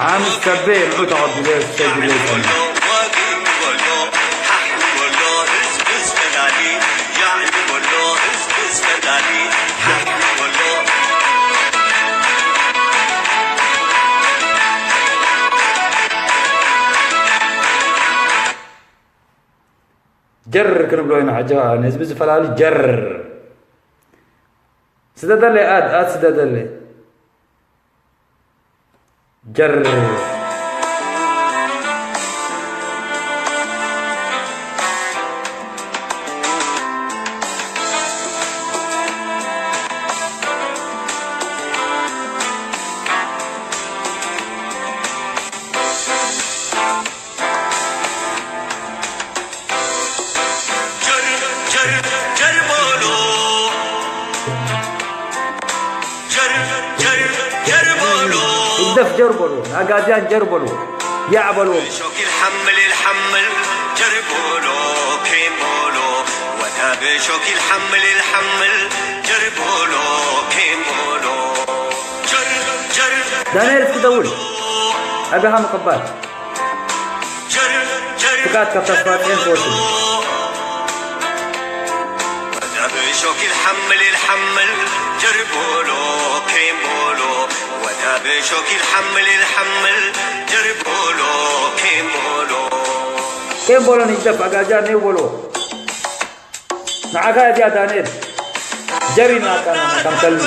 ሓምስ ከበ ንዑ ተቐቢለ ሰጊለ ይጸንሕ። ጀር ክንብሎ ኢና ሕጂ ከኣ ነዚ ብዝፈላሊ ጀር ስደደለይ ኣድ ኣድ ስደደለይ ጀር ይግደፍ ጀር በልዎ፣ ንኣጋዝያን ጀር በልዎ፣ ያዕ በልዎ። ዳንኤል እስኪ ደውል፣ ኣቢኻ ምቕባል። ፍቃድ ካብ ተስፋ ጽዮን ትወስድ። ኬም ቦሎ ንግደፍ ኣጋዚያ ኔው ቦሎ። ንዓኻ እዚኣ ዳንኤል። ጀሪና ኣቃና ከም ከልቢ።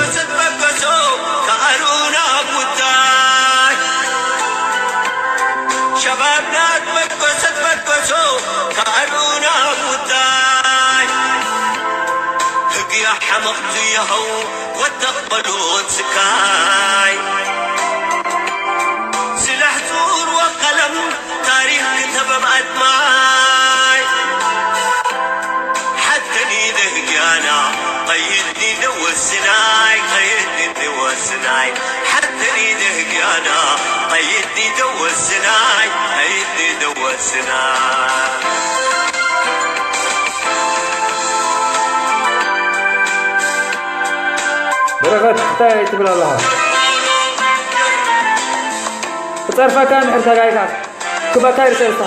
በረኸት እንታይ ትብል ኣለኻ? ክጸርፈካ ምሕር ተጋይካ ክበካ ይርሰ ርስኻ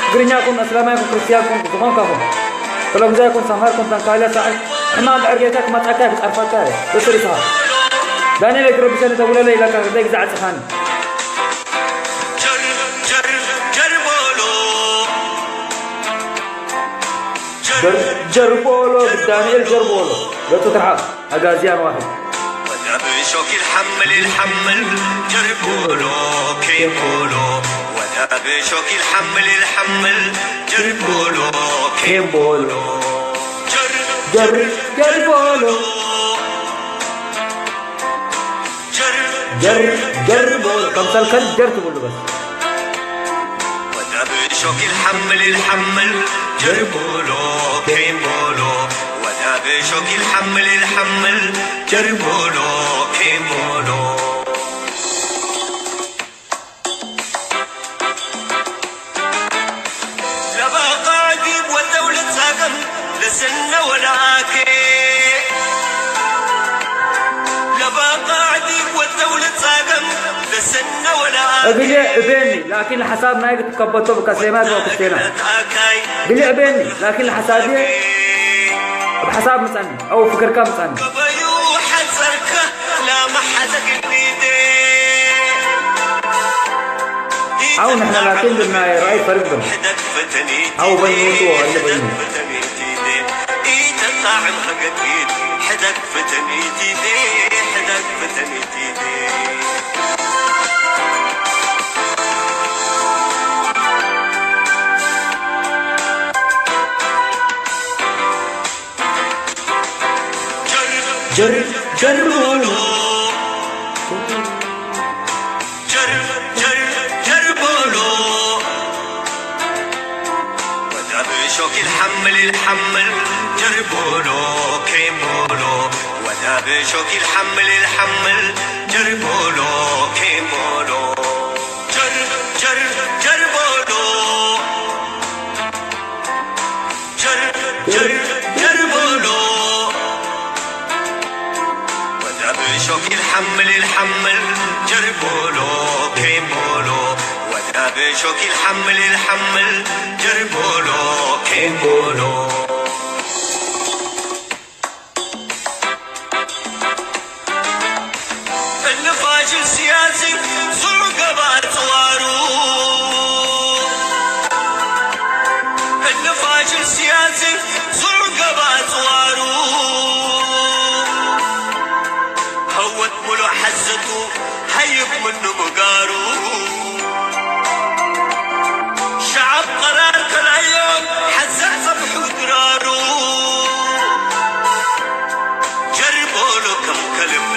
ትግርኛ ኩን እስላማይ ኩን ክርስትያን ኩን ዝኾንካ ኩን ፈለጉዛይ ኩን ሰምሃር ኩን ተንካልያ ሳሕ ሕማም ድሕር ጌታ ክመጻካ ክጸርፈካ እየ ርእሲ ርስኻ ዳንኤል ኣይትረብሸኒ ደውለለ ኢለካ ክንደይ ግዜ ዓጽኻኒ ጀርቦሎ ብዳንኤል ጀርቦሎ ገጹ ትርሓቕ ኣጋዝያን ዋሕድ ኬምቦሎ ጀርጀርቦሎ ጀርጀርቦሎ ከም ሰልከል ጀር ትብሉ በስ እግዜ እቤኒ ላኪን ሓሳብ ናይ ክትከበቶ ብከስሌማት ወክስቴና ግዜ እቤኒ ላኪን ሓሳብ ኣብ ሓሳብ ምጸኒ ኣብ ፍክርካ ምጸኒ ኣው ንሕና ላኪን ድማ ራይ ፈርግም ኣው በይኑ ወጡ ኣለ በይኑ ጀር ጀር ጀር በሎ ጀር ጀር ጀር በሎ ወዳ ብሾክ ይልሓምል ይልሓምል ጀር በሎ ክሬም በሎ ወዳ ብሾክ ይልሓምል ይልሓምል ጀር በሎ ክሬም በሎ ጀር ጀር ጀር በሎ ጀር ጀር ጀር በሎ ወዳ ብሾክ ይልሓምል ይልሓምል ጀር በሎ ክሬም በሎ ወዳ ብሾክ ይልሓምል ይልሓምል ጀር በሎ ክሬም በሎ እልፋሽን ሲያሲ ዙር ገባ ጽዋሩ እልፋሽን ሲያሲ ዙር ገባ ጽዋሩ هوت ملو حزتو هيب منو مقارو شعب قرار كل أيام حزت صبح ودرارو جربولو كم كلب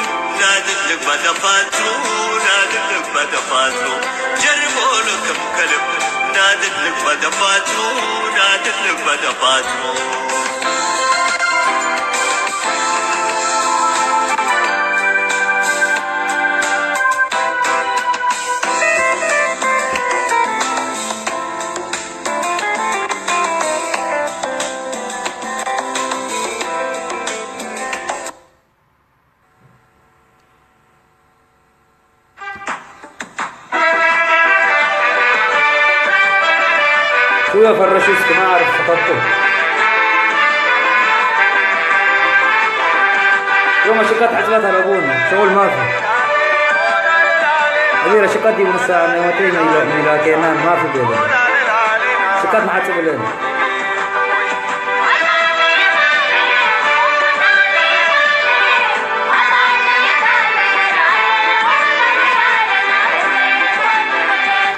نادل لك بدفاترو نادل لك بدفاترو جربولو كم كلب نادل لك بدفاترو نادل لك بدفاترو ኩዮ ፈረሹስ ክማር ፈተቱ يوم شقت عزبة هلبون شغل ما في أميرة شقت دي ونسا أنا وتين ميلا كينان ما في بيدنا شقت محاتب لنا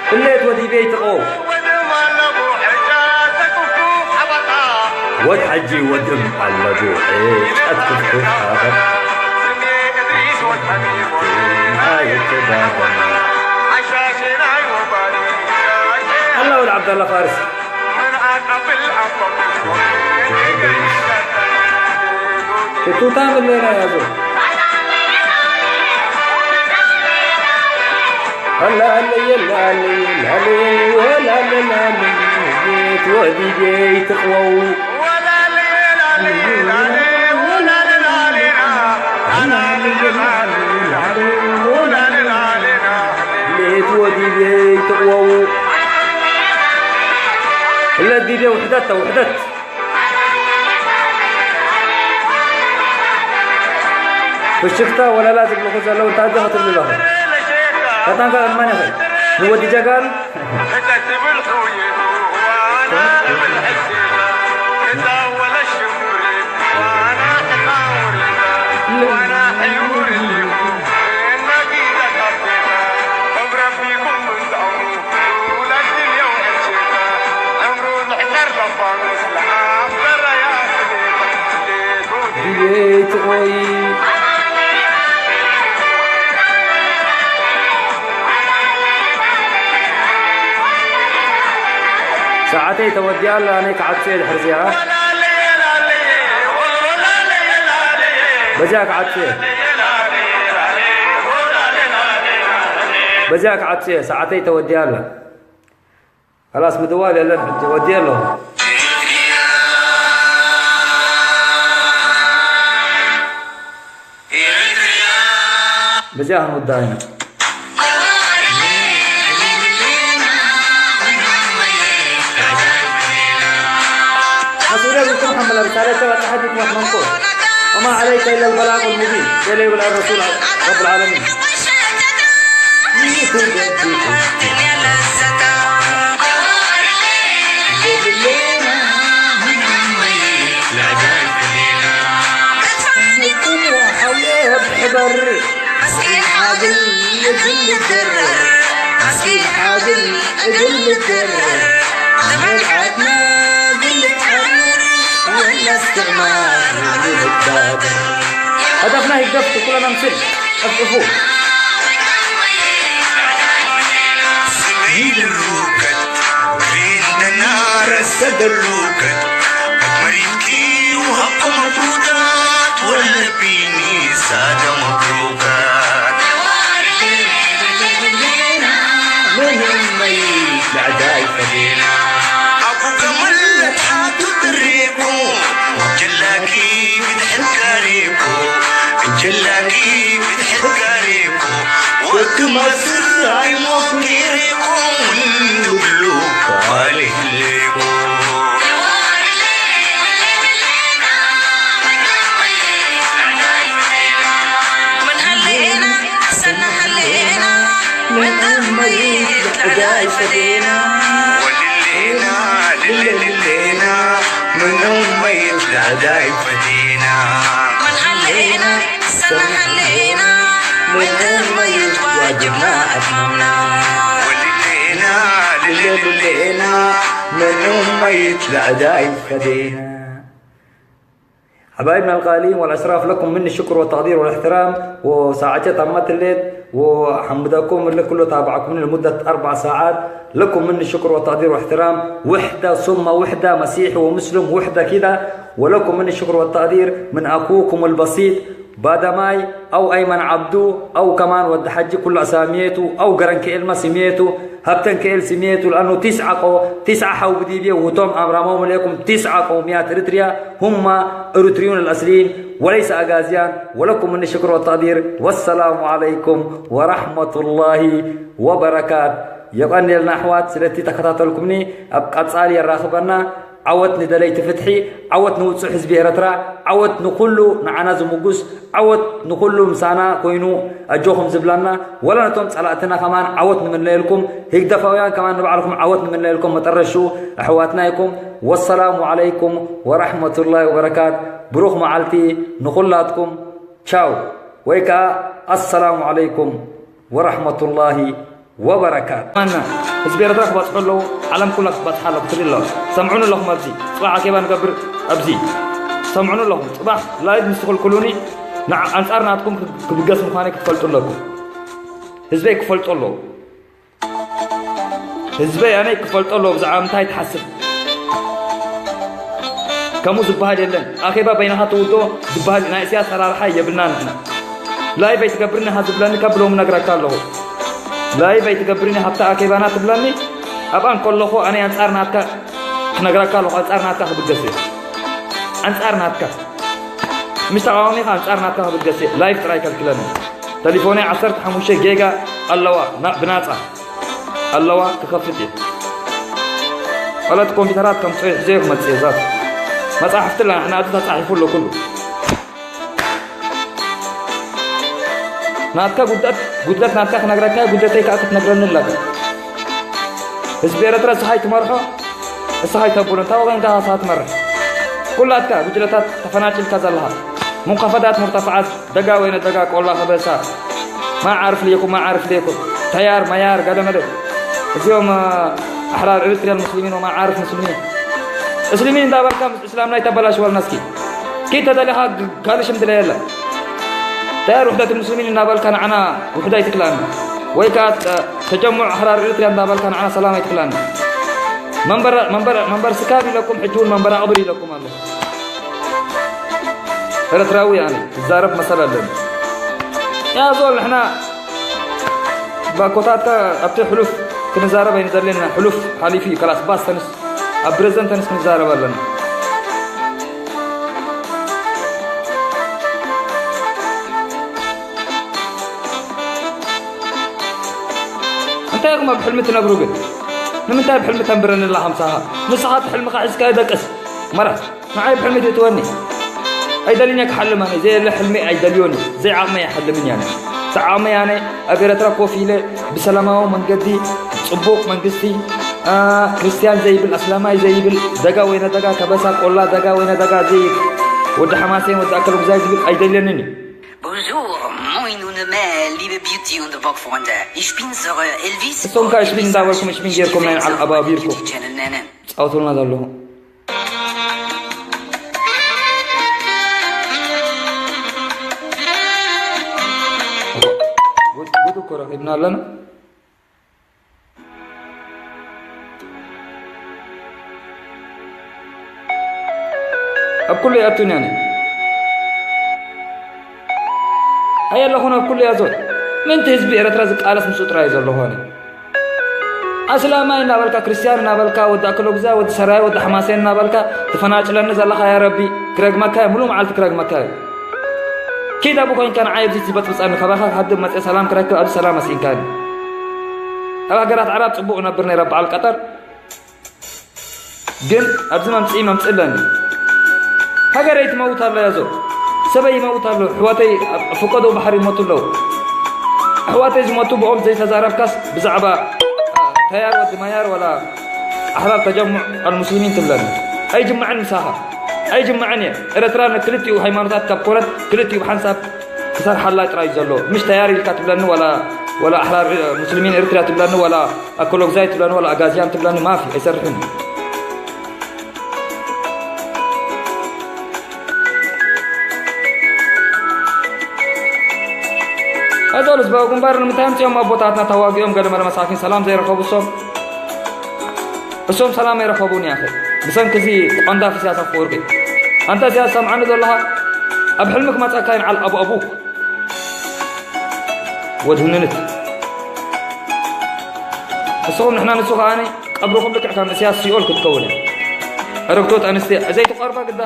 ክሌት ወዲ ቤት ኦ ወድ ሐጂ ወድም ኣለቡ ጨት ክፍክፍ ሓበር ኣይተዳደም ኣላ ወድ ዓብዳላ ፋርስ فتوتا من لنا يا زول هلا هلا يلا هلا يلا هلا هلا هلا هلا بيت ودي بيت قوو ዲደ ውሕደት ተውሕደት ፍሽክታ ወለላ ዝብልኹ ዘለዉ እንታይ ዶ ክትብሉ ኣለኹ ፈጣንካ ቅድማን ይኽእል ንወዲ ጀጋኑ ሰዓተይ ተወዲኣ ኣላ ኣነይ ክዓጹ እየ ድሕር እዚኣ በዚኣ ክዓጹ እየ በዚኣ ክዓጹ እየ ሰዓተይ ተወዲኣ ኣላ خلاص ምድዋል የለን ሕጂ ወዲየ ኣለኹ በዚኣ ክንውዳእ ኢና مسؤولية بكم حمل رسالة وتحدث مهمنكم وما عليك إلا البلاغ المبين يلي ولا الرسول رب العالمين نتدرر، عسكي حاجل أقل الدرر. زمان عادنا قلة عمر، ولا استعمار نتبادر. هدفنا هدف كلنا نصير. أفقفوا. سميل الروكت، ريد النار السد الروكت. مريكي وهبكم مبروكات، ولا بيني سادة مبروكات. من الميت لعداي فدينا. أبو كمال لتحاتو تريكو، جلاكي بتحب كاريكو، جلاكي بتحب كاريكو. وقت ما سر عيموك كيريكو، من دبلو قالي ليكو. من هلينا سنة هلينا، من الميت لعداي فدينا. وللينا، للينا، من الميت لعداي فدينا. من هلينا سنة هلينا، من الميت واجبنا أتممنا. وللينا، للينا، من الميت لعداي فدينا. حبايبنا الغاليين والأشراف، لكم مني الشكر والتقدير والاحترام. وساعة تمت الليل وحمدكم اللي كله تابعكم لمدة أربع ساعات. لكم مني الشكر والتقدير والاحترام. وحدة ثم وحدة، مسيحي ومسلم، وحدة كده. ولكم مني الشكر والتقدير من أخوكم البسيط بادماي أو أيمن عبدو أو كمان ود حجي كل أساميته أو قرن كإل ما سميته. هبتن كإل سميته لأنه تسعة قو-، تسعة حو بديبيا وتوم أمرامهم عليكم تسعة قوميات إريتريا هم إريتريون الأصليين وليس أغازيان. ولكم مني الشكر والتقدير. والسلام عليكم ورحمة الله وبركاته. يقن لنا أحوات سلتي تكتاتلكمني أبقى تسالي الراخبنا. عوت ندلي تفتحي، عوت نوصح حزب إريترا، عوت نكلو نعنا زموجس، ዓወት ንኹሉ ምሳና ኮይኑ ኣጆኹም ዝብለና፣ ወላ ነቶም ጸላእትና ከማን ዓወት ንምነየልኩም፣ ህግደፋውያን ከማን ንባዕልኹም ዓወት ንምነየልኩም። መጠረሽኡ ኣሕዋትና ኢኹም። ወሰላሙ ዓለይኩም ወራሕመቱላሂ ወበረካት። ብሩኽ መዓልቲ ንኹላትኩም። ቻው ወይ ከኣ ኣሰላሙ ዓለይኩም ወራሕመቱላሂ ወበረካቱ። ማና ህዝቢ ኤርትራ ክባጽሑ ኣለዉ፣ ዓለም ኩላ ክትባጽሓ ኣለዎ ክትብል ኣለዋ። ሰምዑኒ ኣለኹም፣ ኣብዚ ጽባሕ ኣኼባ ንገብር፣ ኣብዚ ሰምዑኒ ኣለኹም። ጽባሕ ላይቭ ምስ ትኽልክሉኒ ንዓ-፣ ኣንጻር ናትኩም ክብገስ ምዃነይ ክትፈልጡ ኣለኩም። ህዝበይ ክፈልጡ ኣለዉ። ህዝበይ ኣነይ ክፈልጡ ኣለዉ ብዛዕባ ምንታይ ትሓስብ። ከምኡ ዝበሃል የለን። ኣኼባ በይንኻ ትውድኦ ዝበሃል ናይ እስያስ ኣራርሓ የብልና ንሕና። ላይቭ ኣይትገብርን ኢኻ ዝብለኒ ካብ ሎሚ ነግረካ ኣለኹ። ላይቭ ኣይትገብርን ኢኻ ኣብታ ኣኼባና ትብለኒ። ኣብኣ እንከለኹ ኣነ ኣንጻር ናትካ ክነግረካ ኣለኹ፣ ኣንጻር ናትካ ክብገስ እየ። ኣንጻር ናትካ። ምሽ ተቓዋሚ ኢኻ ኣንጻር ናትካ ክብገስ እየ። ላይቭ ጥራይ ከልክለኒ። ተሊፎነይ ዓሰርተ ሓሙሽተ ጌጋ ኣለዋ፣ ና-፣ ብናጻ። ኣለዋ ክኸፍት እየ። ካልኦት ኮምፒውተራት ከምጽኦ ይሕዘዮ ክመጽእ እየ። ዛት መጻሕፍቲ ኣላ ንሕና ኣብዚ ተጻሒፉ ኣሎ ኩሉ። ናትካ ጉድለት፣ ጉድለት ናትካ ክነግረካ እየ፣ ጉድለተይ ከኣ ክትነግረኒ ኣለካ። ህዝቢ ኤረትራ እስኻ ኣይትመርሖ፣ እስኻ ኣይተብሎ፣ እንታይ ወገንካ ንስኻ ትመርሕ? ኩላትካ ጉጅለታት ተፈናጭልካ ዘለኻ፣ منخفضات مرتفعات ደጋ ወይነ ደጋ ቆላ ከበሳ ማዓርፍ ለይኩም ማዓርፍ ለይኩም ተያር መያር ገለመለ እዚኦም ኣሕራር ኤርትርያን ሙስሊሚን ወማዓርፍ ሙስሊሚን እስልሚን እንዳበልካ ምስ እስላምና ይተበላሽወልና እስኪ ኪድ ተደሊኻ ካልእ ሽም ድለ የለ ተያር ውሕደት ሙስሊሚን እናበልካ ንዓና ውሕዳ ይትክላና ወይ ከዓ ተጀሙዕ ኣሕራር ኤርትርያ እንዳበልካ ንዓና ሰላም ኣይትክላና መንበር መንበር መንበር ስካብ ኢለኩም ሕጂ እውን መንበር ኣቕብር ኢለኩም ኣሎ ኤርትራዊ ኣነ ክዛረብ መሰል ኣለኒ ያዞል ንሕና ባኮታትካ ኣብቲ ሕሉፍ ክንዛረብ ኣይንደልን ሕሉፍ ሓሊፉ እዩ ከላስ ባስ ተንስ ኣብ ፕሬዝደንት ተንስ ክንዛረብ ኣለና እንታይ ኢኹም ኣብ ሕልሚ ትነብሩ ግን ንምንታይ ኣብ ሕልሚ ተንብረኒ ኣላ ከምሳኻ ንስኻ እቲ ሕልምኻ ሒዝካ ደቅስ መራ ንዓይ ብሕልሚ ትእትወኒ ኣይደልን እየ ክሓልም ኣነ ዘየለ ሕልሚ ኣይደልዮን እዩ ዘይዓቕመይ ኣይሓልምን እየ ኣነ እቲ ዓቕመይ ኣነ ኣብ ኤረትራ ኮፍ ኢለ ብሰላማዊ መንገዲ ፅቡቕ መንግስቲ ክርስትያን ዘይብል ኣስላማይ ዘይብል ደጋ ወይነ ደጋ ከበሳ ቆላ ደጋ ወይነ ደጋ ዘይብል ወዲ ሓማሴን ወዲ ኣከለጉዛይ ዝብል ኣይደልየንን እዩ ብዙ ሞይኑ ንመሊብ Beauty und Bock Freunde. Ich bin Sir Elvis. እሶም ከኣ ሽፒን እንዳበልኩም ሽፒን ጌርኩም ናይ ንዓል ኣባቢርኩም። Channel ነነን። ጻውቱልና ዘለኹም። ጉድ፣ ጉድ እኮ ረኺብና ኣለና። ኣብ ኩሉ ይኣቱን እያ። ኣየ ኣለኹን ኣብ ኩሉ እያ ዞን። ምእንቲ ህዝቢ ኤርትራ ዝቃለስ ምስኡ ጥራይ እዩ ዘለኹ ኣነ። ኣስላማይ እናበልካ፣ ክርስትያን እናበልካ፣ ወዲ ኣክሎግዛ፣ ወዲ ሰራይ፣ ወዲ ሓማሴን እናበልካ ትፈናጭለኒ ዘለኻ፣ ያ ረቢ፣ ክረግመካ እየ፣ ሙሉእ መዓልቲ ክረግመካ እየ። ኪድ ኣብኡ ኮይንካ ንዓይ ኣብዚ ትበጽብጸኒ፣ ካባኻ ክሃድም መጽየ ሰላም ክረክብ ኣብዚ ሰላም ኣስኢንካኒ። ኣብ ሃገራት ዓረብ ጽቡቕ እነብር ነይረ፣ በዓል ቀጠር። ግን ኣብዚ መምጽኢ መምጽእ ኣለኒ። ሃገረይ ትመውት ኣላ ያዞ። ሰበይ ይመውት ኣሎ። ኣሕዋተይ ኣብ ፈቀዶ ባሕሪ ይሞቱ ኣለዉ። ኣሕዋተይ ዝሞቱ ብኦም ዘይተዛረብካስ ብዛዕባ፣ አ፣ ተያር ወዲ ማያር ወላ ኣሕራር ተጀሙዕ ኣልሙስሊሚን ትብለኒ። ኣይጅምዕን ምሳኻ። ኣይጅምዕን እየ። ኤርትራ ንክልቲኡ ሃይማኖታት ካብ ኮነት ክልቲኡ ብሓንሳብ ክሰርሓላ ጥራይ ዘሎ። ምሽ ተያር ኢልካ ትብለኒ ወላ፣ ወላ ኣሕራር፣ እ፣ ሙስሊሚን ኤርትራ ትብለኒ ወላ ኣኮሎግዛይ ትብለኒ ወላ ኣጋዝያን ትብለኒ ማፊ ኣይሰርሕን። ኣዞ ህዝባዊ ግንባር ንምንታይ ኣምፅኦም ኣቦታትና ተዋጊኦም ገለ መለ መሳኪን ሰላም ዘይረኸቡ እሶም? እሶም ሰላም ኣይረኸቡን ያኸ ብሰንኪ እዚ ቆንዳፍ ኢሳያስ ኣፈወርቂ። ኣንታ ኢሳያስ ሰምዓኒ ዘለኻ ኣብ ሕልሚ ክመፀካ ይንዓል ኣብ ኣቡክ። ወድህንንት እስኹም ንሕና ንሱ ከኣኒ ቀብርኹም ልክዕ ከም እስያስ ሲኦል ክትከውን እያ። ዕርክቶት ኣንስትዮ ዘይትቆርባ ግዳ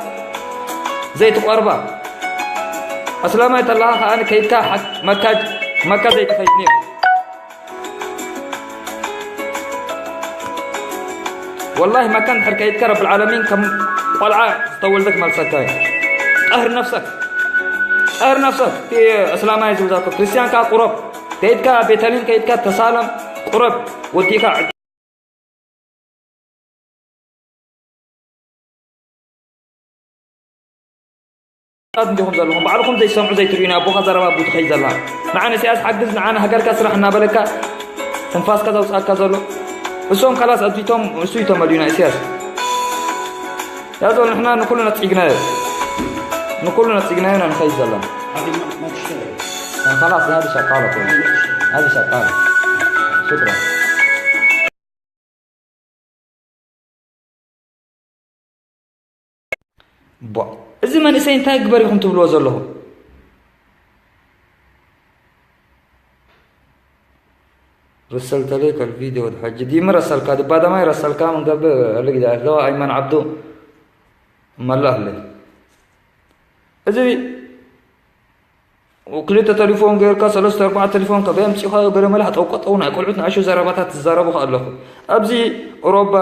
ዘይትቆርባ ኣስላማይ ተለኻ ከኣኒ ከይድካ ሓ- መካ መካ ዘይትኸይድ ነይሩ። ወላሂ መካ እንድሕር ከይድካ ረብል ዓለሚን ከም ቆልዓ ዝተወልደ ክመልሰካ እዩ። ጠህር ነፍሰክ ጠህር ነፍሰክ እቲ እስላማይ ዝብዛኮ ክርስቲያን ከዓ ቁረብ ከይድካ ቤተልሔም ከይድካ ተሳለም ቁረብ ወዲእካ ት እንዲኹም ዘለኹም ባዕልኹም ዘይሰምዑ ዘይትርእዩ ናይ ኣቦኻ ዘረባ ቡ ትኸይ ዘላ ንዓነ ሲያስ ሓግዝ ንዓነ ሃገርካ ስራሕ እናበለካ ትንፋስካ ዘውፅኣካ ዘሎ እሶም ካላስ ኣዚቶም እሱ ይተመልዩና ኢሳያስ ያዞ ንሕና ንኩሉ ነፅግናዮ ንኩሉ ነፅግናዮ ኢና ንኸይድ ዘለና خلاص هذه شغالة كلها هذه شغالة شكرا ቧ እዚ መንእሰይ እንታይ ግበር ኢኹም ትብልዎ ዘለኹም رسلت لك الفيديو الحج دي مرسل كاد بعد ما يرسل كام قبل اللي قاعد لو أيمن عبدو ملاه لي እዚ ክልተ ተሊፎን ገይርካ ሰለስተ ኣርባዓ ተሊፎን ከበይ ኣምፂኻዮ ገለ መለ ሃጠው ቀጠው ናይ ቆልዑት ንኣሽቱ ዘረባታት ትዛረቡ ከኣ ኣለኹ ኣብዚ ኦሮባ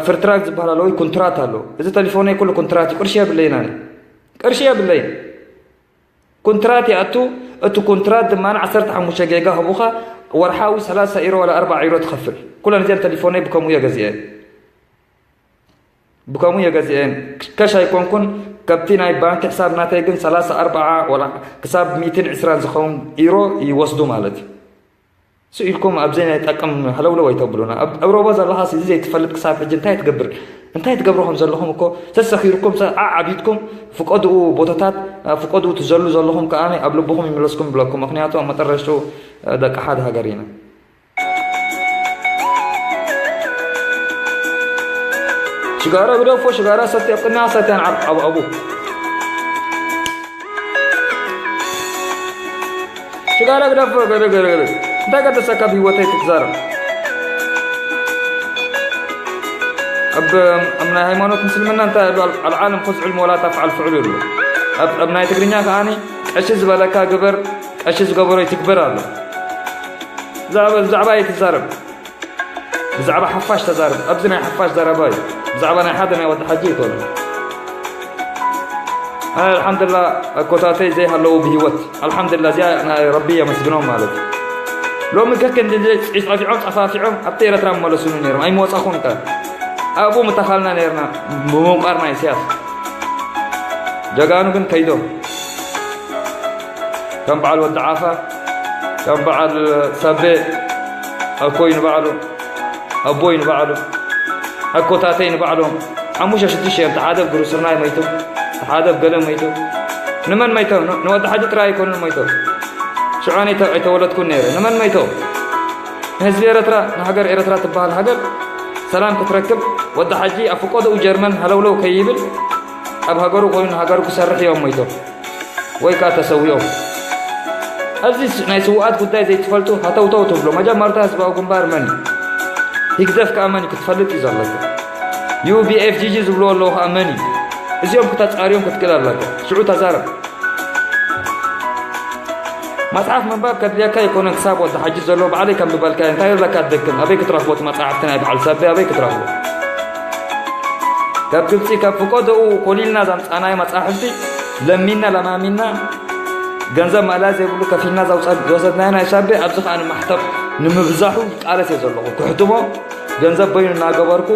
ፍርትራክ ዝበሃል ኣሎ ወይ ኩንትራት ኣሎ እዚ ተሊፎነይ ኩሉ ኩንትራት እዩ ቅርሺ የብለይን ኣነ ቅርሺ የብለይን ኩንትራት ይኣቱ እቲ ኩንትራት ድማ ዓሰርተ ሓሙሽተ ጌጋ ህቡኻ ወርሓዊ ሰላሳ ኢሮ ወላ ኣርባዓ ኢሮ ትኸፍል ኩለን እዚኣን ተሊፎነይ ብከምኡ እየ ገዚኤ ብከምኡ እየ ገዚኤን ከሽ ኣይኮንኩን ከብቲ ናይ ባንክ ሕሳብ ናተይ ግን ሰላሳ ኣርባዓ ወላ ክሳብ ሚእትን ዕስራን ዝኸውን ኢሮ ይወስዱ ማለት እዩ ስኢልኩም ኣብዘይ ናይ ጠቅም ሃለውለው ኣይተብሉና ኣብ ሮቦ ዘለኻስ እዚ ዘይትፈልጥ ክሳብ ሕጂ እንታይ ትገብር እንታይ ትገብሩ ከም ዘለኹም እኮ ተሰኺርኩም ዓዓቢድኩም ፍቀድኡ ቦታታት ፍቀድኡ ትዘሉ ዘለኹም ከዓ ኣብ ልብኹም ይምለስኩም ይብለኩም ምክንያቱ ኣብ መጠረሽቱ ደቂ ሓደ ሃገር ኢና ሽጋራ ግደፎ ሽጋራ ሰትያ ቅንያ ሰትያን ኣብ ኣብኡ ሽጋራ ግደፎ ገለ ገለ ገለ እንታይ ቀደሰካ ብህይወተይ ክትዛረብ ኣብ ኣብ ናይ ሃይማኖት ምስልምና እንታይ ኣሎ ኣልዓለም ኹዝ ዕልም ወላ ተፍዓል ፍዕሉ ኣሎ ኣብ ኣብ ናይ ትግርኛ ከዓኒ ቀሺ ዝበለካ ግበር ቀሺ ዝገበሮ ይትግበር ኣሎ ብዛዕባ ብዛዕባ ኣይትዛረብ ብዛዕባ ሓፋሽ ተዛረብ ኣብዚ ናይ ሓፋሽ ዘረባ እዩ ብዛዕባ ናይ ሓደ ናይ ወዲ ሓጂ ይኮነ ኣልሓምዱላ ኣኮታተይ ዘይሃለዉ ብሂወት ኣልሓምዱላ እዚኣ ናይ ረቢ የመስግኖም ማለት እዩ ሎሚ ከክ እንድዚ ፂፋፊዖም ፀፋፊዖም ኣብቲ ኤረትራ መለሱኒ ነይሮም ኣይመወፃኹም ከ ኣብኡ ምተኻልና ነይርና ብምውቃርና ኢሳያስ ጀጋኑ ግን ከይዶም ከም በዓል ወዲ ዓፋ ከም በዓል ሳቤ ኣኮይ ንባዕሉ፣ ኣቦይ ንባዕሉ፣ ኣኮታተይ ንባዕሎም፣ ሓሙሽተ ሽዱሽተ እዮም። እቲ ሓደ ኣብ ግሩስርናይ መይቱ፣ እቲ ሓደ ኣብ ገለ መይቱ። ንመን መይቶም? ን-፣ ንወዲ ሓጂ ጥራይ ኣይኮኑን መይቶም። ሽዑ ኣነ ኣይተ-፣ ኣይተወለድኩን ነይረ። ንመን መይቶም? ንህዝቢ ኤረትራ፣ ንሃገር ኤረትራ ትበሃል ሃገር ሰላም ክትረክብ፣ ወዲ ሓጂ ኣብ ፍቆድኡ ጀርመን ሃለውለው ከይብል፣ ኣብ ሃገሩ ኮይኑ ንሃገሩ ክሰርሕ እዮም መይቶም። ወይ ከኣ ተሰዊኦም። ኣብዚ ስ-፣ ናይ ስውኣት ጉዳይ ዘይትፈልጡ ሃተውተው ትብሉ። መጀመርታ ህዝባዊ ግንባር መን እዩ? ህግደፍ ከኣ መን እዩ ክትፈልጥ እዩ ዘለካ። ዩ ቢ ኤፍ ጂ ጂ ዝብልዎ ኣለዉ ከኣ መን እዩ? እዚኦም ክተጻርዮም ክትክእል ኣለካ። ሽዑ ተዛረብ። መጽሓፍ ምንባብ ከድልየካ ኣይኮነን ክሳብ ወዲ ሓጂ ዘሎ ባዕለይ ከንብበልካ እየ። እንታይ ኣለካ ደክን? ኣበይ ክትረኽቦ እቲ መጽሓፍቲ ናይ በዓል ሳቤ ኣበይ ክትረኽቦ? ካብ ግብጺ ካብ ፍቆደኡ ኮሊልና ዘምጻናዮ መጻሕፍቲ ለሚና ለማሚና ገንዘብ ማእለያ ዘይብሉ ከፊልና ዘውጸ-፣ ዝወሰድናዮ ናይ ሳቤ ኣብዚ ከኣ ንማሕተም ንምብዛሑ ይቃለስ እየ ዘለኹ። ክሕትሞ ገንዘብ በይኑ እናገበርኩ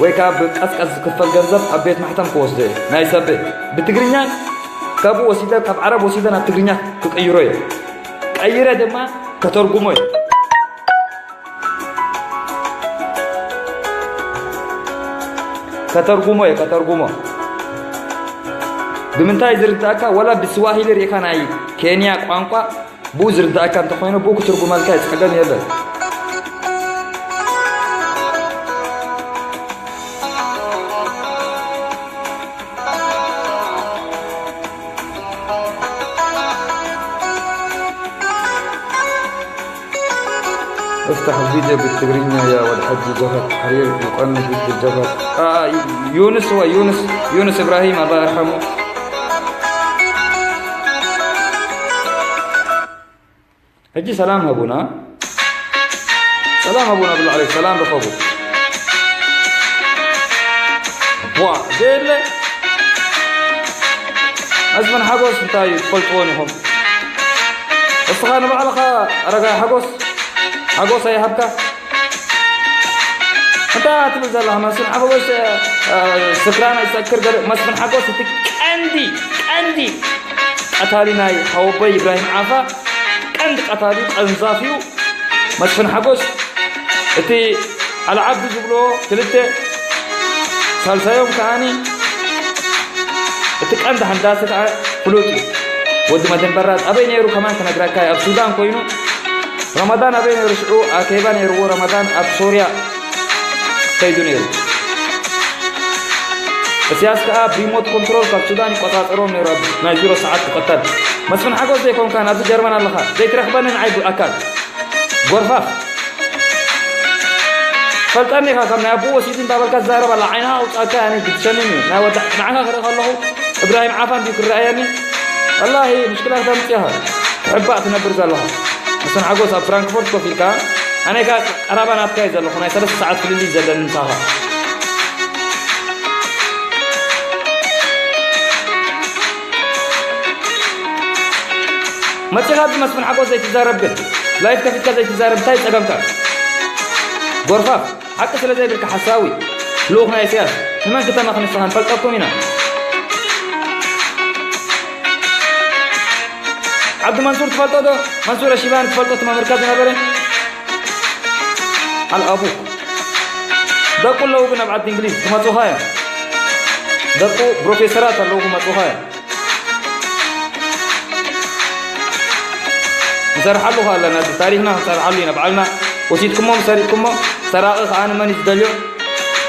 ወይ ከኣ ብቀስቀስ ዝክፈል ገንዘብ ኣብ ቤት ማሕተም ክወስዶ እየ። ናይ ሳቤ ብትግርኛ ካብኡ ወሲደ፣ ካብ ዓረብ ወሲደ ናብ ትግርኛ ክቅይሮ እየ። ቀይረ ድማ ከተርጉሞ እየ። ከተርጉሞ እየ፣ ከተርጉሞ። ብምንታይ ዝርዳእካ? ወላ ብስዋሂሊ ርኢኻ ናይ ኬንያ ቋንቋ ብኡ ዝርዳእካ እንተኾይኑ ብኡ ክትርጉመልካ እዩ፣ ጸገም የለን። افتح الفيديو بالتقرينيا يا ولد حجي جفت حرير يقرن في الجفت. آه، يونس هو يونس، يونس إبراهيم، الله يرحمه. ሕጂ ሰላም ሃቡና። ሰላም ሃቡና ብሎ ዓለይ ሰላም ርኸቡ። ዋ፣ ዘየለ። መስፍን ሓጎስ እንታይ እዩ ትፈልጥዎን ኢኹም? እስኻ ንባዕልኻ ኣረጋይ ሓጎስ፣ ሓጎስ ኣይሃብካ። እንታይ ትብል ዘለኻ መስፍን ሓጎስ፣ እ፣ ስክራን ኣይሰክር ገለ። መስፍን ሓጎስ እቲ ቀንዲ፣ ቀንዲ ቀታሊ ናይ ሓወቦይ ኢብራሂም ዓፋ ቀንዲ ቀታሊ ቀንዛፊኡ መስፍን ሓጎስ፣ እቲ ኣልዓብዲ ዝብሎ ክልተ፣ ሳልሳዮም ከኣኒ እቲ ቀንዲ ሃንዳሲ ከኣ ፍሉጥ እዩ። ወዲ መድህን በራድ ኣበይ ነይሩ ከማን ክነግረካ እየ። ኣብ ሱዳን ኮይኑ ረመዳን ኣበይ ነይሩ? ሽዑ ኣኬባ ነይርዎ ረመዳን ኣብ ሶርያ ከይዱ ነይሩ። እስያስ ከኣ ብሪሞት ኮንትሮል ካብ ሱዳን ይቆጻጸሮም ነይሩ፣ ኣብ ናይ ዜሮ ሰዓት ክቐተል። መስፍን ሓጎስ ዘይኮንካ ናብዚ ጀርመን ኣለኻ፣ ዘይትረኽበኒ ንዓይ ብኣካል። ጎርፋፍ። ፈልጠኒ ኢኻ፣ ካብ ናይ ኣቦኡ ወሲዱ እንዳበልካ ትዛረብ ኣላ። ዓይንኻ ኣውጻእካ፣ ኣነ ግድሸኒ እዩ። ናይ ወዳ-፣ ንዓኻ ክርኢ ከለኹ እብራሂም ዓፋ እንድዩ ክረኣየኒ። ወላሂ ምሽክላ ክተምጽእ ኢኻ። ክሕባእ ትነብር ዘለኻ። መስፍን ሓጎስ ኣብ ፍራንክፎርት ኮፍ ኢልካ፣ ኣነ ከኣ ቀራባ ናትካ እየ ዘለኹ፣ ናይ ሰለስተ ሰዓት ፍልልይ ዘለኒ ምሳኻ። መጺኻ ብመስፍን ሓጎስ ዘይትዛረብ ግን፣ ላይፍ ከፊትካ ዘይትዛረብ እንታይ ጸገምካ? ጎርፋፍ፣ ሓቂ ስለ ዘይብልካ ሓሳዊ፣ ልኡኽ ናይ ኢሳያስ፣ ንመን ክተመኽኒ ንስኻ ንፈልጠኩም ኢና። ዓብዲ መንሱር ትፈልጦ ዶ? መንሱር ኣሺባን ትፈልጦ እቲ መምህርካ ዝነበረ? ኣልኣቡ። ደቁ ኣለዉ ግን ኣብ ዓዲ እንግሊዝ ክመጹኻ እዮም። ደቁ ፕሮፌሰራት ኣለዉ ክመጹኻ እዮም። ንሰርሓሉ ከኣ ኣለና፣ እቲ ታሪኽና ክንሰርሓሉ ኢና። ባዕልና ወሲድኩሞ፣ ሰሪቕኩሞ፣ ሰራቒ ከኣ ንመን እዩ ዝደልዮ?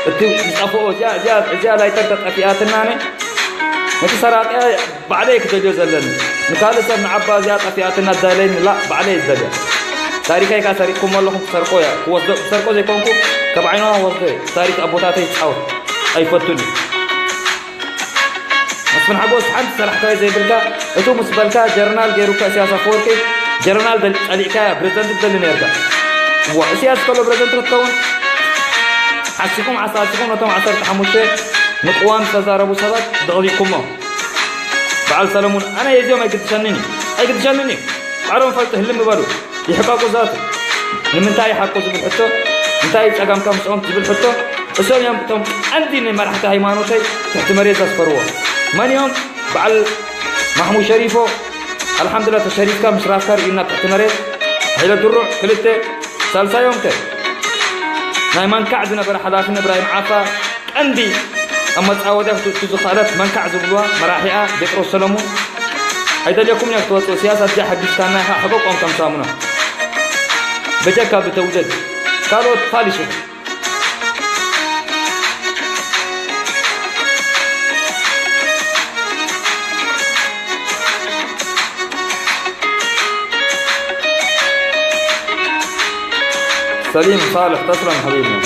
እቲ ዝጠፍኦ፣ እዚኣ፣ እዚኣ፣ እዚኣ ላይተር ተጠፊኣትናኒ። ነቲ ሰራቒ ባዕለይ ክደልዮ ዘለኒ። ንካልእ ሰብ ንዓባ እዚኣ ጠፊኣትና ዳለይኒ፣ ላ፣ ባዕለይ ዝደልያ። ታሪኸይ ከኣ ሰሪቕኩሞ ኣለኹም፣ ክሰርቆ እያ። ክወስዶ፣ ክሰርቆ ዘይኮንኩ፣ ካብ ዓይንኻ ክወስዶ እየ። ታሪኽ ኣቦታተይ ክጻወት ኣይፈቱን እየ። መስፍን ሓጎስ፣ ሓንቲ ሰራሕካዮ ዘይብልካ፣ እቱ ምስ በልካ ጀረናል ገይሩካ ኢሳያስ ኣፈወርቂ፣ ጀረናል ደል-፣ ጸሊእካያ፣ ፕረዚደንት ትደሊ ነይርካ። እዋ፣ ኢሳያስ ከሎ ፕረዚደንት ክትከውን? ሓሲኹም፣ ኣሳሲኹም ነቶም ዓሰርተ ሓሙሽተ ንቅዋም ዝተዛረቡ ሰባት ደቕሊእኩሞም። በዓል ሰለሙን፣ ኣነ የዚኦም ኣይግድሸንን እዩ። ኣይግድሸንን እዩ። ባዕሎም ፈልጡ ህልም በሉ። ይሕቀቁ ዛቱ። ንምንታይ ይሓቁ ዝብል ሕቶ፣ እንታይ እዩ ጸገምካ ምስኦም ዝብል ሕቶ፣ እሶም እዮም እቶም ቀንዲ ንመራሕቲ ሃይማኖተይ ትሕቲ መሬት ዘስፈርዎ። መን እዮም? በዓል ማሕሙድ ሸሪፎ፣ ኣልሓምዱሊላህ ተሸሪፍካ ምስ ራስካ ርኢዩና ትሕቲ መሬት። ኢለ ድሩዕ ክልተ ሳልሳዮም ከ ናይ መንካዕ ዝነበረ ሓላፊ ንእብራሂም ዓፋ ቀንዲ ኣብ መጻወድያ ክትእቱ ዝኸኣለት መንካዕ ዝብልዋ መራሒኣ ጴጥሮስ ሰለሙን ኣይደልየኩም እየ ክትወጽእ ስያስ ኣብዚኣ ሓጊዝካና ኢኻ ሕቆቆም ከም ሳሙና በጀካ ብተውደድ ካልኦት ፋሊሱ سليم صالح تسلم حبيبنا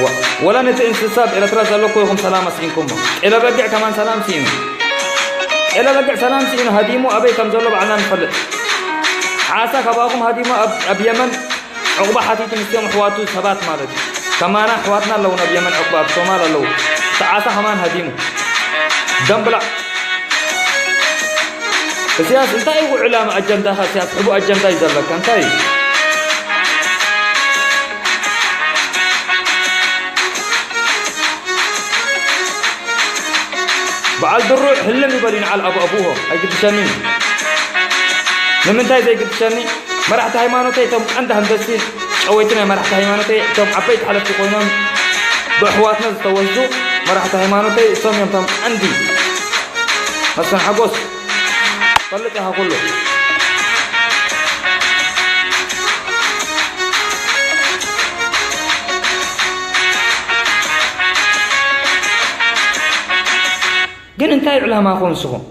و- ولا نتي انسساب إلى ترى زلوكو يخم سلام أسئنكم إلى بقع كمان سلام سينو إلى بقع سلام سينو هديمو أبي كم زلو بعنا نفلت عسى كباكم هديمو أب, أب يمن ዕቑባ ሓቲቱ ምስቶም ኣሕዋቱ ሰባት ማለት እዩ። ከማና ኣሕዋትና ኣለዉ ናብ የመን ዕቑባ ኣብ ሶማል ኣለዉ። እቲ ዓሳ ከማን ሃዲሙ። ደምብላዕ። እስያስ እንታይ እዩ ዕላማ ኣጀንዳኻ እስያስ? ሕቡእ ኣጀንዳ እዩ ዘለካ። እንታይ እዩ? በዓል ድሩዕ ህልም ይበል ይንዓል ኣብ ኣቡሆ ኣይግድሸኒ ንምንታይ ዘይግድሸኒ መራሕቲ ሃይማኖተይ እቶም ቀንዲ ሃንደስቲ ጨወይቲ ናይ መራሕቲ ሃይማኖተይ እቶም ዓበይቲ ሓለፍቲ ኮይኖም ብኣሕዋትና ዝተወስዱ መራሕቲ ሃይማኖተይ እሶም እዮም እቶም ቀንዲ መስፍን ሓጎስ ፈልጥ ኢኻ ኩሉ ግን እንታይ ዕላማኹም ንስኹም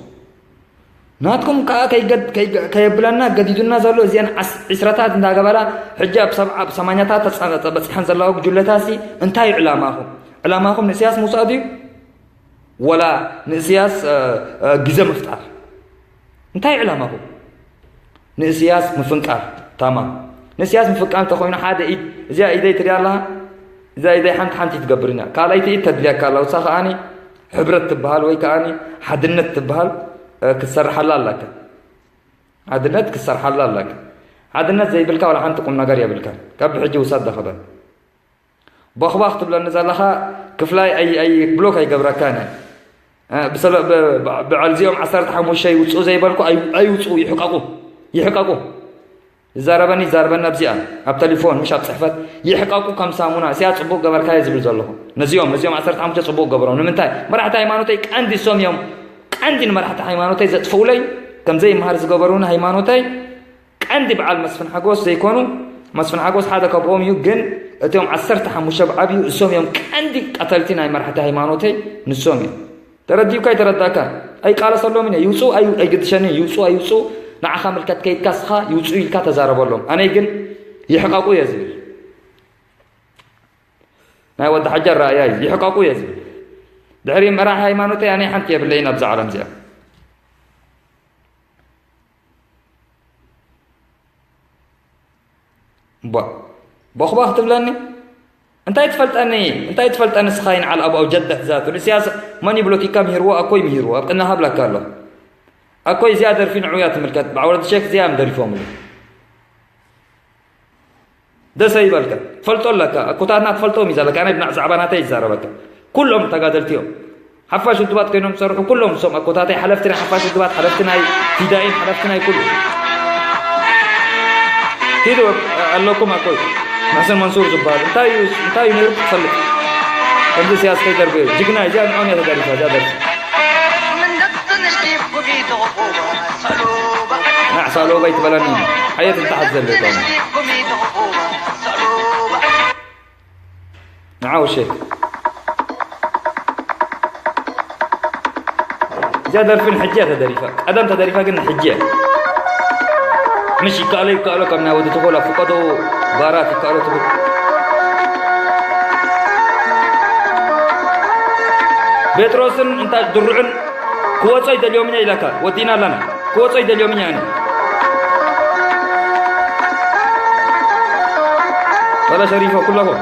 ናትኩም ከዓ ከይገድ- ከይገ- ከየብለና ገዲዱና ዘሎ እዚአን ዓስ- ዒስራታት እንዳገበራ ሕጂ ኣብ ሰብዓ ኣብ ሰማንያታት ተፃ- ተበፅሐን ዘለዋ ጉጅለታሲ እንታይ እዩ ዕላማኹም ዕላማኹም ንእስያስ ምውፃእ ድዩ ወላ ንእስያስ እ፣ እ፣ ግዘ ምፍጣር እንታይ እዩ ዕላማኹም ንእስያስ ምፍንቃል ታማም ንእስያስ ምፍንቃል እንተኾይኑ ሓደ ኢድ እዚኣ ኢደይ ትሪኣ ኣለኻ እዛ ኢደይ ሓንቲ ሓንቲ ትገብር ኢና ካልኣይቲ ኢድ ተድልየካ ኣላ ውሳ ከዓኒ ሕብረት ትበሃል ወይ ከዓኒ ሓድነት ትበሃል ክትሰርሓላ ኣለካ ሓድነት ክትሰርሓላ ኣለካ ሓድነት ዘይብልካ ዋላ ሓንቲ ቁም ነገር የብልካ ካብ ብሕጂ ውሳድ ደኸበ ቦኽባኽ ትብለኒ ዘለኻ ክፍላይ ኣይ ኣይ ብሎክ ኣይገብረካን እየ። እ፣ ብሰለ- ብ- ብ- ብዓል እዚኦም ዓሰርተ ሓሙሽተ ይውፅኡ ዘይበልኩ ኣይ- ኣይውፅኡ ይሕቀቁ ይሕቀቁ ይዛረበኒ ይዛረበኒ ኣብዚኣ ኣብ ተሊፎን ምሽ ኣብ ፅሕፈት ይሕቀቁ ከም ሳሙና እስያ ፅቡቅ ገበርካየ ዝብል ዘለኹ ነዚኦም ነዚኦም ዓሰርተ ሓሙሽተ ፅቡቅ ገበሮም ንምንታይ መራሕቲ ሃይማኖተይ ቀንዲ እሶም እዮም ቀንዲ ንመራሕቲ ሃይማኖተይ ዘጥፍኡለይ ከምዘይምሃር ዝገበሩኒ ሃይማኖተይ ቀንዲ በዓል መስፍን ሓጎስ ዘይኮኑ፣ መስፍን ሓጎስ ሓደ ካብኦም እዩ፣ ግን እቶም ዓሰርተ ሓሙሽተ ብዓብዩ እሶም እዮም ቀንዲ ቀተልቲ ናይ መራሕቲ ሃይማኖተይ ንሶም እዮም። ተረዲኡካ ኣይተረዳእካ ኣይቃለሰሎም እየ ይውፅኡ ኣዩ ኣይግድሸኒ ይውፅኡ ኣይውፅኡ ንዓኻ ምልከት ከይድካ ስኻ ይውፅኡ ኢልካ ተዛረበሎም ኣነይ ግን ይሕቐቁ እየ ዝብል ናይ ወዲ ሓጀር ራእያ እዩ ይሕቐቁ እየ ዝብል ድሕሪ መራሒ ሃይማኖተይ ኣነይ ሓንቲ የብለይን ኣብዛ ዓለም እዚኣ ቦ ቦኽባኽ ትብለኒ እንታይ ትፈልጠኒ እንታይ ትፈልጠኒ ስኻ ይንዓል ኣብኣው ጀደት ዛቱ ንስያስ መን ይብሎኪካ ምሂርዎ ኣኮይ ምሂርዎ ኣብ ቅድመ ሃብለካ ኣሎ ኣኮይ እዚኣ ደርፊ ንዑያ ትምልከት ብዓወረድ ሸክ እዚኣ እዮም ደሪፎምሉ ደሰ ይበልካ ፈልጦ ኣለካ ኣኮታትና ትፈልጦም እዩ ዘለካ ናይ ብናዕ ዛዕባ ናተይ ይዛረበካ ኩሎም ተጋደልቲ እዮም ሓፋሽ ውድባት ኮይኖም ዝሰርሑ ኩሎም እሶም ኣኮታተይ ሓለፍቲ ናይ ሓፋሽ ውድባት ሓለፍቲ ናይ ፊዳኢን ሓለፍቲ ናይ ኩሉ ኪዱ ኣለኩም ኣኮይ መሕሰን መንሱር ዝበሃል እንታይ እዩ እንታይ እዩ ነይሩ ክትፈልጥ ከምዚ ስያስ ከይደርበዮ ጅግና እዚኣ ንዖም እያ ተደሪፋ እዚኣ ደርፊ ናዕ ሳሎበይ ትበለኒ ሓየት እንተሓት ዘለቶም ንዓው ሸክ እዚኣ ደርፊ ንሕጂ እያ ተደሪፋ ቀደም ተደሪፋ ግን ንሕጂ እያ ምሽ ይከኣሎ ይከኣሎ ከም ናይ ወዲ ተኾላ ፍቀዶ ባራት ይከኣሎ ትብል ጴጥሮስን እንታ ድርዑን ክወጾ ይደልዮም እኛ ኢላካ ወዲና ኣለና ክወጾ ይደልዮም እኛ ኣነ ወላ ሸሪፎ ኩለኹም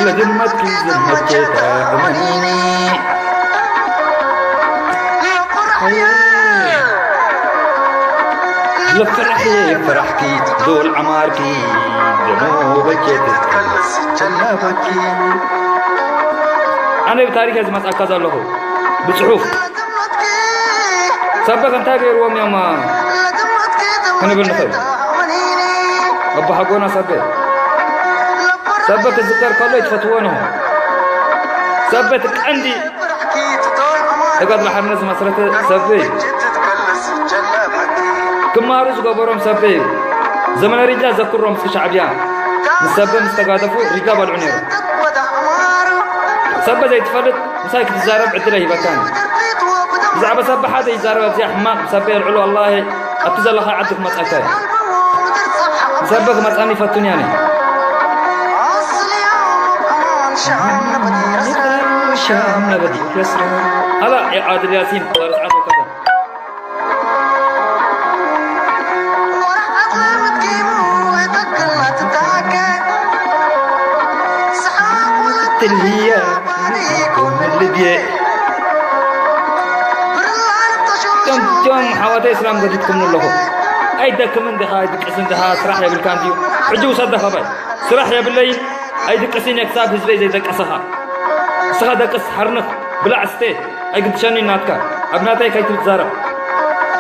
ለዝመትኪ ዝመቸታ እመኒኒ ለፍራሕ ፍራሕኪ ዶል ዓማርኪ ኣነ ብታሪክ እየ ዝመፅኣካ ዘለኹ ብፅሑፍ። ሰበኽ እንታይ ገይርዎም እዮም ክንብል ንኽእል። ኣቦሓጎና ሰበ፣ ሰበ ክዝከር ከሎ ይትፈትዎ ንኹ። ሰበ እቲ ቀንዲ ተጋድሎ ሓርነት ዝመስረተ ሰበ እዩ። ክማሩ ዝገበሮም ሰበ እዩ። ዘመነ ሪጃ ዘክሮም እስኪ ሻዕብያ ምስ ሰበ ምስ ተጋደፉ ሪጋ በልዑ ነይሮም። ሰበ ዘይትፈልጥ ምሳይ ክትዛረብ ዕድል ኣይሂበካን። ብዛዕባ ሰበ ሓደ ይዛረብ ኣብዚኣ ሕማቕ ብሰበ የልዕሎ ኣላሂ ኣብቲ ዘለኻ ዓዲ ክመጻካ እዩ። ብሰበ ክመጻኒ ይፈቱን እያ ነይ። ሻም ነበዲ ይስራ። ኣላ የዓድል ያሲን ባርስ ዓዶ ከተን ትልያ ልብየ ከምቶም ሓዋተይ እስላም ገዲድኩም ኣለኹ። ኣይደክምን ድኻ ኣይድቅስን ድኻ ስራሕ የብልካ እንድዩ። ሕጂ ውሰድ ደኸባይ ስራሕ የብለይን። ኣይድቅስን እየ ክሳብ ህዝበይ ዘይደቀሰኻ። ንስኻ ደቅስ ሓርንኽ ብላዕ ስተ ኣይግድሸኒ ናትካ ኣብ ናተይ ከይትዛረብ።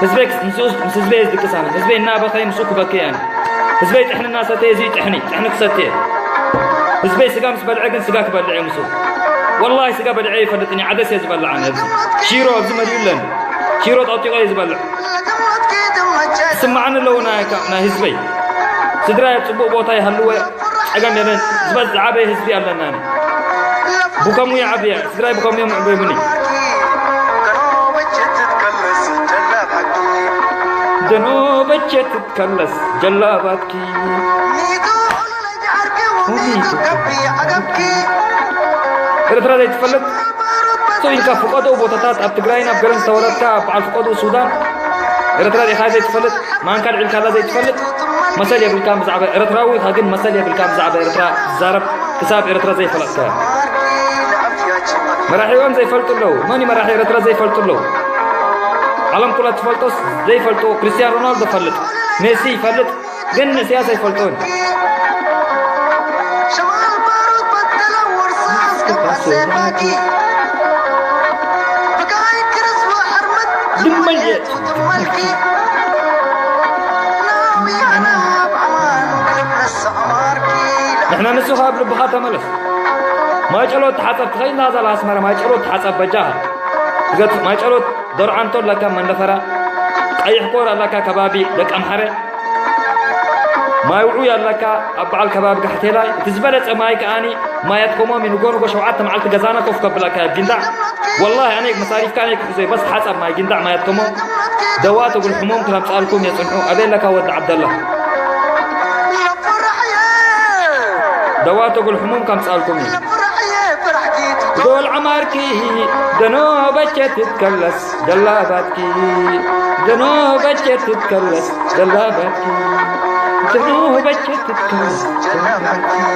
ህዝበይ ክስ- ምስኡ- ምስ ህዝበይ እየ ዝድቅስ ኣነ። ህዝበይ እናበኸየ ምስኡ ክበክየ ኣነ። ህዝበይ ጥሕኒ እናሰተየ እዚ ጥሕኒ ጥሕኒ ክሰትየ። ህዝበይ ስጋ ምስ በልዐ ግን ስጋ ክበልዕ እየ ምስኡ። ወላሂ ስጋ በልዐ ይፈልጥን እየ። ዓደስ እየ ዝበልዕ ኣነ። ኣብዚ ሽሮ ኣብዚ መሊኡ ኣለኒ። ሽሮ ጠጢቆ እየ ዝበልዕ። ስማዕኒ ኣለዉ ናይ ናይ ህዝበይ። ስድራይ ኣብ ፅቡቕ ቦታ ይሃልወ። ጸገም የለን። ዝበዝ ዝዓበየ ህዝቢ ኣለና። ነ ብከሙ ይዓብየ ስድራይ ብከሙ እዮም ዕበዩኒ። ደኖ በቸት ትከለስ ጀላባትኪ ኤርትራ ዘይትፈልጥ ሰው ኢልካ ፍቀዶ ቦታታት ኣብ ትግራይን ኣብ ገለን ዝተወለድካ ኣብ በዓል ፍቀዶ ሱዳን ኤርትራ ዲኻ ዘይትፈልጥ ማንካ ልዒልካላ ዘይትፈልጥ መሰል የብልካ ብዛዕባ ኤርትራዊ ኢኻ ግን መሰል የብልካ ብዛዕባ ኤርትራ ትዛረብ ክሳብ ኤርትራ ዘይፈለጥካያ። መራሒኦም ዘይፈልጡ ኣለዉ። መን እዩ መራሒ ኤርትራ ዘይፈልጡ ኣለዉ። ዓለም ኩላ ትፈልጦስ ዘይፈልጡ ክርስቲያን ሮናልዶ ፈልጥ ሜሲ ይፈልጥ ግን ንስያስ ኣይፈልጦን። ንሕና ንሱ ካብ ልብኻ ተመለስ። ማይጨሎት ተሓፀብ ትኸይድ ናዛ ኣስመራ ማይጨሎት ተሓፀብ በጃኻ። ትገት ማይጨሎት ደርዓንቶ ኣለካ መንደፈራ ቀይሕ ኮር ኣለካ ከባቢ ደቂ ኣምሓረ ማይ ውዑይ ኣለካ ኣብ በዓል ከባቢ ጋሕቴላይ እቲ ዝበለፀ ማይ ከኣኒ ማያት ኮሞም ንጎ ንጎ ሸውዓተ መዓልቲ ገዛና ኮፍ ከብለካ ጊንዳዕ ወላሂ ኣነ መሳሪፍካ ኣነ ክሕዞ በስ ሓፃብ ማይ ጊንዳዕ ማያት ኮሞም ደዋ ተጉልሕሞም ክተምፃልኩም የፅንሑ ኣበይ ኣለካ ወዲ ዓብደላ ደዋ ተጉልሕሞም ከምፃልኩም እዩ ዶል ዓማርኪ ደኖ በቸት ትከለስ ጀላባትኪ ደኖ በቸት ትከለስ ጀላባትኪ ደኖ በቸት ትከለስ ጀላባትኪ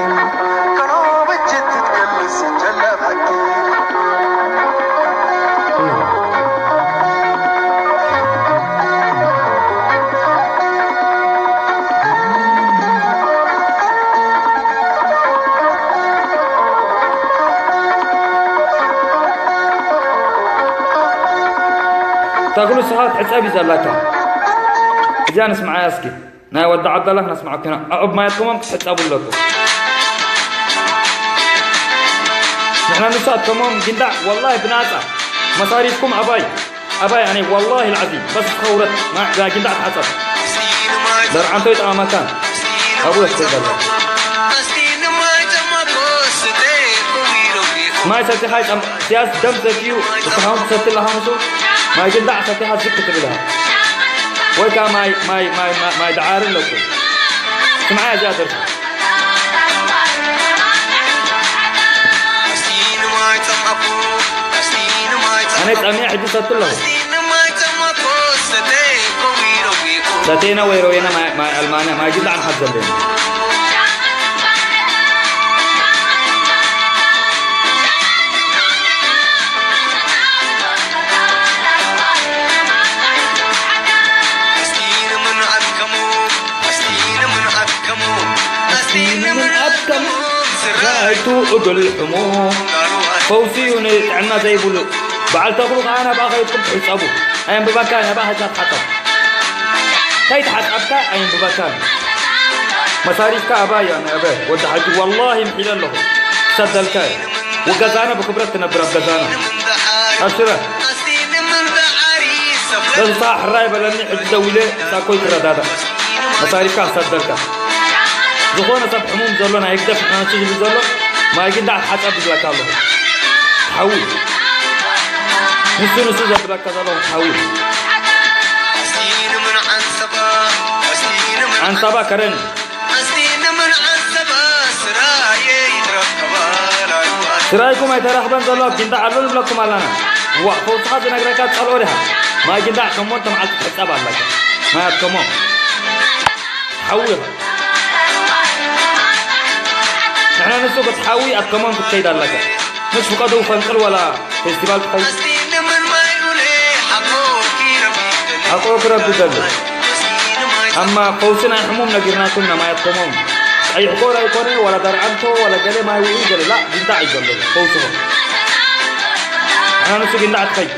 ተኽሉ ስኻ ትሕጸብ እዩ ዘለካ። እዚኣ ንስምዓያ እስኪ። ናይ ወዲ ዓብደላ ክነስምዓኩም ኢና። ኣዕብ ማያትኩሞም ክትሕጸቡ ኣለኩም። ንሕና ንሳትኩሞም ጊንዳዕ ወላሂ ብናጻ መሳሪፍኩም ኣባይ ኣባይ ኣነ ወላሂ ልዓዚም በስ ትኸውረት ጊንዳዕ ትሓጸብ። ደርዓንቶ ይጠማመካን ኣብኡ የኽትል ዘሎ። ማይ ሰቲኻ ይጠም- ስያስ ደም ዘትዩ እስኻውን ትሰቲ ኣለኻ ምስ ማይ ግንዳዕ ሰቲኻ ዝክ ትብል ኢኻ። ወይ ከዓ ማይ ማይ ማይ ማይ- ማይ ደዓሪ ኣለኩ። ስምዓ እዚኣ ደርፊ። ኣነ ጸሚያ ሕጂ ሰቲ ኣለኹ። ሰቴና ወይ ሮዌና ማይ ኣልማንያ ማይ ግንዳዕ ንሓት ዘለና። እግል ሕሙም ፈውሲ እዩ ንጥዕና ዘይብሉ። በዓል ተኽሉ ከኣ ናብኣ ከይድኩም ትሕጸቡ። ኣየንብበካን፣ ናብኣ ከይድካ ትሓጸብ። ከይተሓጸብካ ኣየንብበካን። መሳሪፍካ ኣባይ ኣነ ኣበ ወዲ ሓጂ ወላሂ ምሒለ ኣለኹ። ክሰደልካ እየ። ወገዛና ብክብረት ትነብር ኣብ ገዛና። ኣብሽረ። በዚ ሰዓ ሕራይ በለኒ፣ ሕጂ ደዊለ ሳኮይ ትረዳዳ። መሳሪፍካ ክሰደልካ። ዝኾነ ሰብ ሕሙም ዘሎ ናይ ህግደፍ ንሓንሱ ዝብል ዘሎ ማይ ግንዳዕ ተሓጸብ ዝብለካ ኣለኹ። ሓዊ። ንሱ ንሱ ዘብለካ ዘለኹ ሓዊ። ዓንሳባ ከረን። ስራይኩም ኣይተረኽበን ዘሎ ኣብ ጊንዳዕ ኣሎ ንብለኩም ኣለና። ዋ፣ ፈውስኻ ዝነግረካ ጸልኦ ዲኻ? ማይ ጊንዳዕ ሸሞንተ መዓልቲ ትሕጸብ ኣለካ። ማይ ኣትከሞም። ሓዊ ኢኻ። ንሕና ንሱ ክትሓዊ ኣትከሞም ክትከይድ ኣለካ። ምስ ፍቐዱ ፈንቅል ወላ ፌስቲቫል ትኸይድ። ሓቆ ክረቢ ደሎ። ኣማ ፈውሲ ናይ ሕሙም ነጊርናኩም ኢና ማያት ከሞም። ቀይሕ ኮር ኣይኮነ፣ ወላ ዳርዓንቶ፣ ወላ ገለ ማይ ውዑይ ገለ፣ ላ፣ ጊንዳዕ እዩ ዘሎ፣ ፈውስኹም። ንሕና ንሱ ጊንዳዕ ትኸይድ።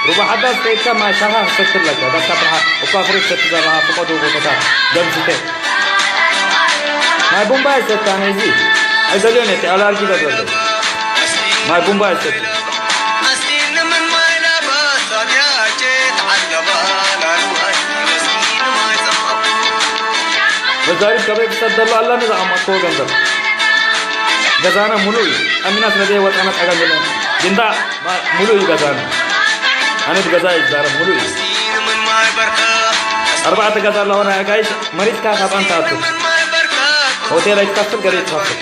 ሩባ ሓዳስ ከይድካ ማይ ሻኻ ክሰቲ ኣለካ። ዳስካ ብርሃ እኳ ፍሬ ክሰቲ ዘለኻ ፍቐዱ ቦታታት ደምስተ። ማይ ቡምባ ይሰቲ፣ ኣነ እዚ ኣይደልዮን እቲ ኣላርጂ ይገብረለይ። ማይ ቡምባ ይሰቲ። መዛሪብ ከበይ ክሰድ ዘሎ ኣለኒ ዘቐመጥክዎ ገንዘብ። ገዛና ሙሉእ እዩ። ኣሚና ስለ ዘይወፃና ፀገም የለን። ግንዳ ማ-፣ ሙሉእ እዩ ገዛና። ኣነ ብገዛ እዩ ዝዛረብ፣ ሙሉእ እዩ። ኣርባዕተ ገዛ ኣለዎ ናይ ኣጋይሽ፣ መሪጽካ ካብ ኣንታ ኣቱ። ሆቴል ኣይትኸፍል፣ ገለ ኣይትኸፍል።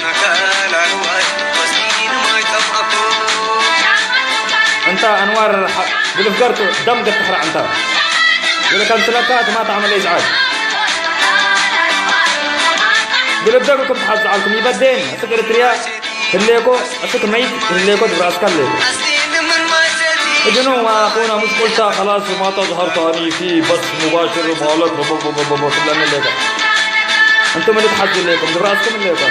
እንታ ኣንዋር ሓ-፣ ብልፍገርቱ ደም ገትሕራ እንታ። ገለ ከም ስለካ ትማታ ዓመለይ ዝዓል። ብልብደግኩም ትሓዝዓልኩም ይበደን፣ እስክ ኤርትርያ ህሌኮ፣ እስክ መይት ህሌኮ፣ ድብራስካ ህሌኮ። እጅኑ ኣኹና ምስ ቁልታ خلاص ما تظهر ثاني في بث مباشر ማለት ቦቦቦቦቦቦ ትብለኒ ኣለካ። እንቱም ልትሓዙ ህሌኩም፣ ድብራስኩም ህሌኮ።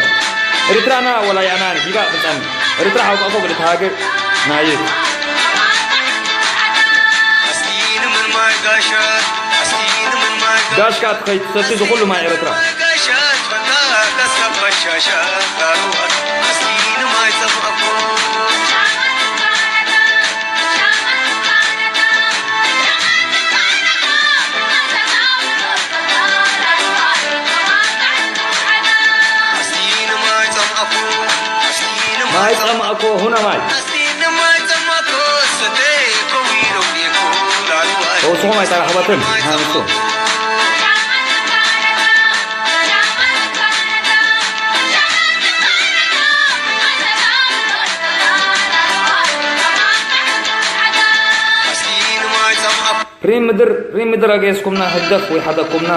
ኤርትራና ወላ ያናን ዲባ ብጻን። ኤርትራ ሓውቃኮ ብልትሃገ ናይት። ጋሽካ ትኸይድ ትሰቲ ዝኹሉ ማይ ኤርትራ። ማይ ጸማእኮ ሁና ማይ። ፈውስኹም ኣይተረኽበትን፣ ሃንሱ። ሪም ምድር፣ ሪም ምድር ኣገየስኩምና ህግደፍ ወይ ሓደኩምና።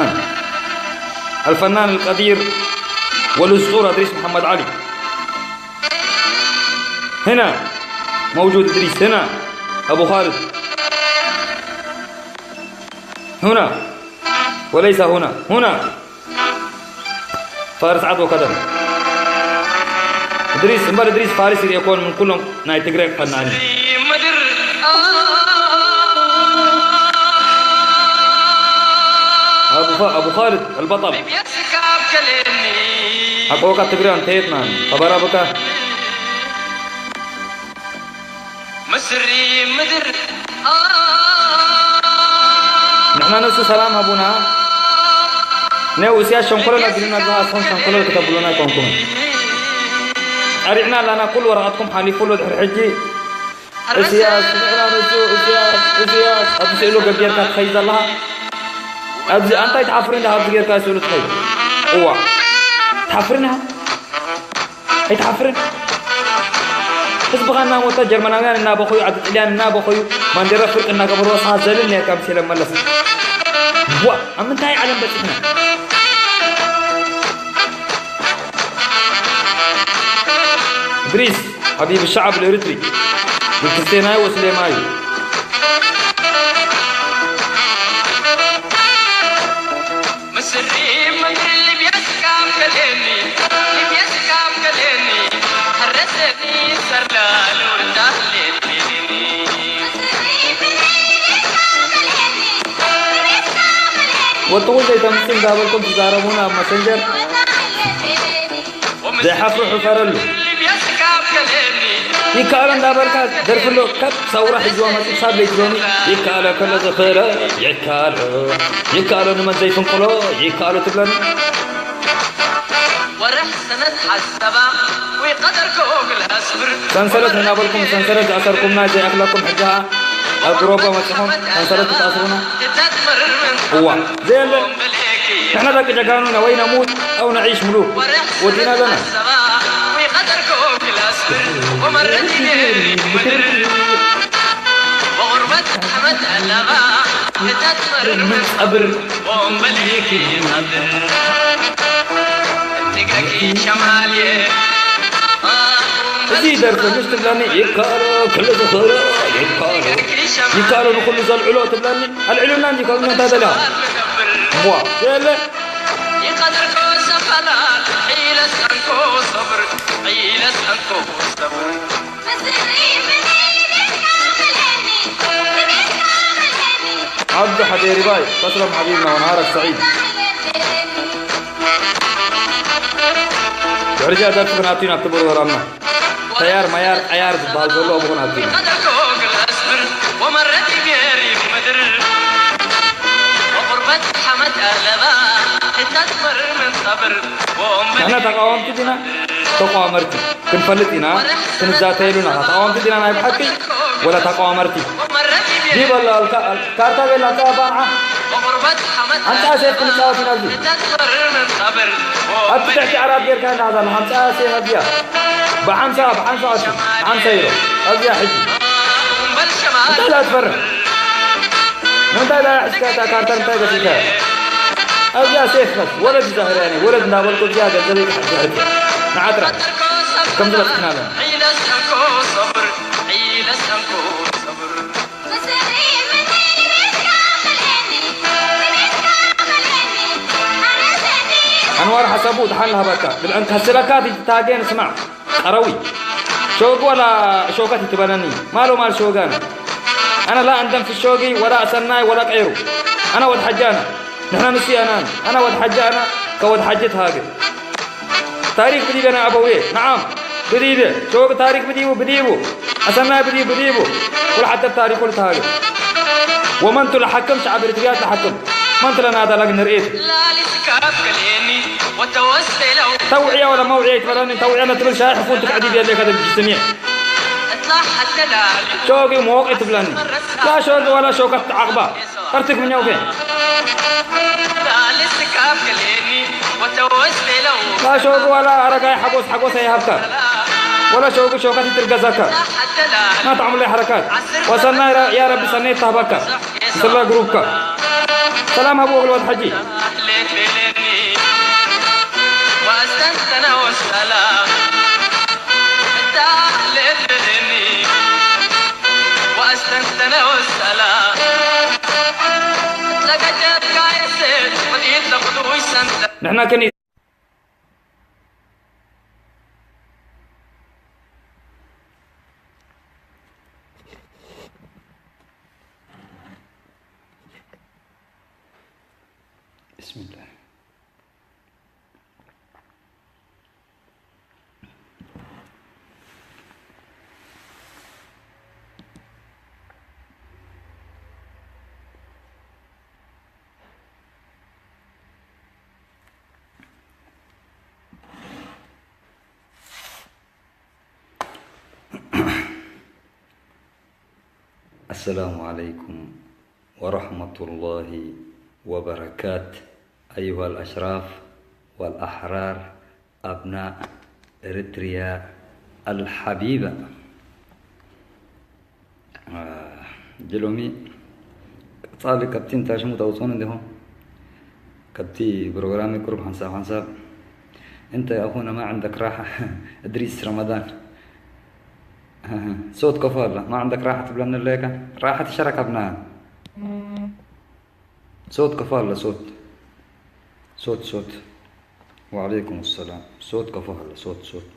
الفنان القدير والأسطورة إدريس محمد علي. هنا موجود إدريس، هنا أبو خالد. هنا وليس هنا، هنا. ፋርስ ዓድ ወከደም። እድሪስ፣ እምበር እድሪስ ፋርስ ይርእየኮን ምን ኩሎም ናይ ትግረ ፈናኒ። ምድር ኣቡ ኸ-፣ ኣቡ ኻልድ ኣልበጠል። ቤትካ ኣብከለኒ። ሓቆካ ትግረ እንተየትና፣ ኸበራ ብካ። ምስሪ ምድር ንሕና ንሱ ሰላም ሃቡና። ነው እስያስ ሸንኮለል ኣቢሉና፣ ዝሃስኹም ሸንኮለል ክተብሉና ኣይኮንኩምን። ቀሪዕና ኣላና፣ ኩሉ ወረቐትኩም ሓሊፉ ኣሎ። ድሕሪ ሕጂ እስያስ፣ ንሕና ንሱ እስያስ፣ እስያስ፣ ኣብዚ ስእሉ ገቢርካ ትኸይድ ዘለኻ። ኣብዚ ኣንታይ ትሓፍሪ እንዳ ኣብዚ ጌርካ ስእሉ ትኸይድ። እዋ። ትሓፍሪ እንዲኻ? ኣይትሓፍርን? ህዝብኻ እናሞተ፣ ጀርመናውያን እናበኸዩ፣ ዓዲ ጥልያን እናበኸዩ፣ ባንዴራ ፍርቂ እናገበሩ፣ ንስኻ ዘልል ነርካ ምስ ኢለ መለስ። ዋ፣ ኣብ ምንታይ ዓለም በጺሕና? إدريس حبيب الشعب الإريتري، من كستيناي وسليماي. ወጥኹ ዘይተምፅእ እንዳበልኩም ትዛረቡና ኣብ መሰንጀር። ዘይሓፍሩ ሕፈረሉ። ይከኣሎ እንዳበልካ ደርፊ ኣሎ። ካብ ሳውራ ሒዝዋ መፂኡ ክሳብ ለይቲ ሎሚ ይከኣሎ ከሎ ዝኽእሎ ይከኣሎ፣ ይከኣሎ ንመን ዘይፍንቅሎ ይከኣሎ ትብለኒ። ወርሕ ሰነት ሓሰባ ወይ ቀደር ከኦግል ኣስብር። ሰንሰለት እናበልኩም ሰንሰለት ዝኣሰርኩምና ዘይኣኽለኩም ሕጂ ኸኣ ኣብ ጉሮቦ መጺኹም ሰንሰለት ትኣስሩና። እዋ ዘየለ ንሕና ደቂ ጀጋኑና ወይ ነሙት ኣው ነዒሽ ምሉክ ወዲና ኣለና። እዚ ደርፊ ምስ ትብለኒ ይካሎ ክሊ ዝኽእሎ ይካሎ ይካሎ ንኹሉ ዘልዕሎ ትብለኒ ኣልዕሉና እንጂ ካብ እንታይ ደልያ እዋ የለ ይቀድርኮ ሰፈላ ዒለስ እንኮ ሰብር ዒለስ እንኮ ሰብር ዓብዱ ሓደይ ሪባይ በስሎም ሓቢብና ወነሃረክ ሰዒድ ድሕሪ እዚኣ ደርፊ ክንኣቱ ኢና ክቡር ወራምና ተያር ማያር ዓያር ዝበሃል ዘሎ ኣብኡ ክንኣቱ ኢና ንሕና ተቃወምቲ ዲና ተቋመርቲ ክንፈልጥ ኢና ክንዛተየሉ ኢና ተቃወምቲ ዲና ናይ ብሓቂ ወላ ተቃዋመርቲ ዲበላ ካርታ ቤላ ኣምፃ ባንዓ ኣምፃ ሴፍ ክንፃወት ኢና እዚ ኣብ ትሕቲ ዓራት ጌርካ እናዛ ኣምፃ ሴፍ ኣብዚኣ ብሓምሳ ብሓምሳ ኣቱ ሓምሳ ይሮ ኣብዚኣ ሕጂ እንታይ ላ ትፈርሕ ንምንታይ ዳ ሕዝካ እታ ካርታ እንታይ ገዚእካ ኣብዚኣ ሴፍ ከስ ወለድ ዛህርያ ነይ ወለድ እንዳበልኩ እዚኣ ገንዘበይ ክሕድሕድ እያ ንዓጥራ ከም ዝበፅሕና ኣለና ኣንዋር ሓሳቡ ድሓን ሃበካ ብልዕን ከስረካ ታጌ ንስማዕ ቀረዊ ሸወግ ዋላ ሸወጋት ይትበለኒ ማሎ ማል ሸወጋን ኣነ ላ እንደም في الشوقي ولا أسناي ولا غيره أنا ود حجانا نحن نسي أنا أنا ود حجانا كود حجة هاجر تاريخ بدي بنا أبوي نعم بدي به شوق تاريخ بدي بدي بو أسناي بدي بدي بو كل حتى التاريخ كل تاجر ومن تلحكم شعب رتبيات تحكم من تلنا هذا لك نرئيت توعية ولا موعية تبلاني توعية أنا تبل شايح فون تكعدي بيا ليك هذا الجسمية شوقي موقع تبلاني لا شوق ولا شوكة عقبة قرتك من يوكي لا شوق ولا أرقاي حقوس حقوس يا هبكا ولا شوق شوكة ترقزكا ما تعمل لي حركات وصلنا يا ربي سنيت تهبكا ስላ ግሩፕካ ሰላም ሃብዎ ክልወት ሓጂ ንሕና ከን بسم الله. السلام عليكم ورحمة الله وبركاته أيها الأشراف والأحرار أبناء إريتريا الحبيبة ሎሚ ቀፃሊ ካብቲ እንታይ ሽሙ ተውፅኡን እንዲኹም ካብቲ ፕሮግራም ቁሩብ ሓንሳብ ሓንሳብ انت يا اخونا ما عندك راحة ادريس رمضان صوت كفو هلا، ما عندك راحة تبلن ليك؟ راحة الشركة بنان. صوت كفو هلا، صوت. صوت، صوت. وعليكم السلام. صوت كفو هلا، صوت، صوت.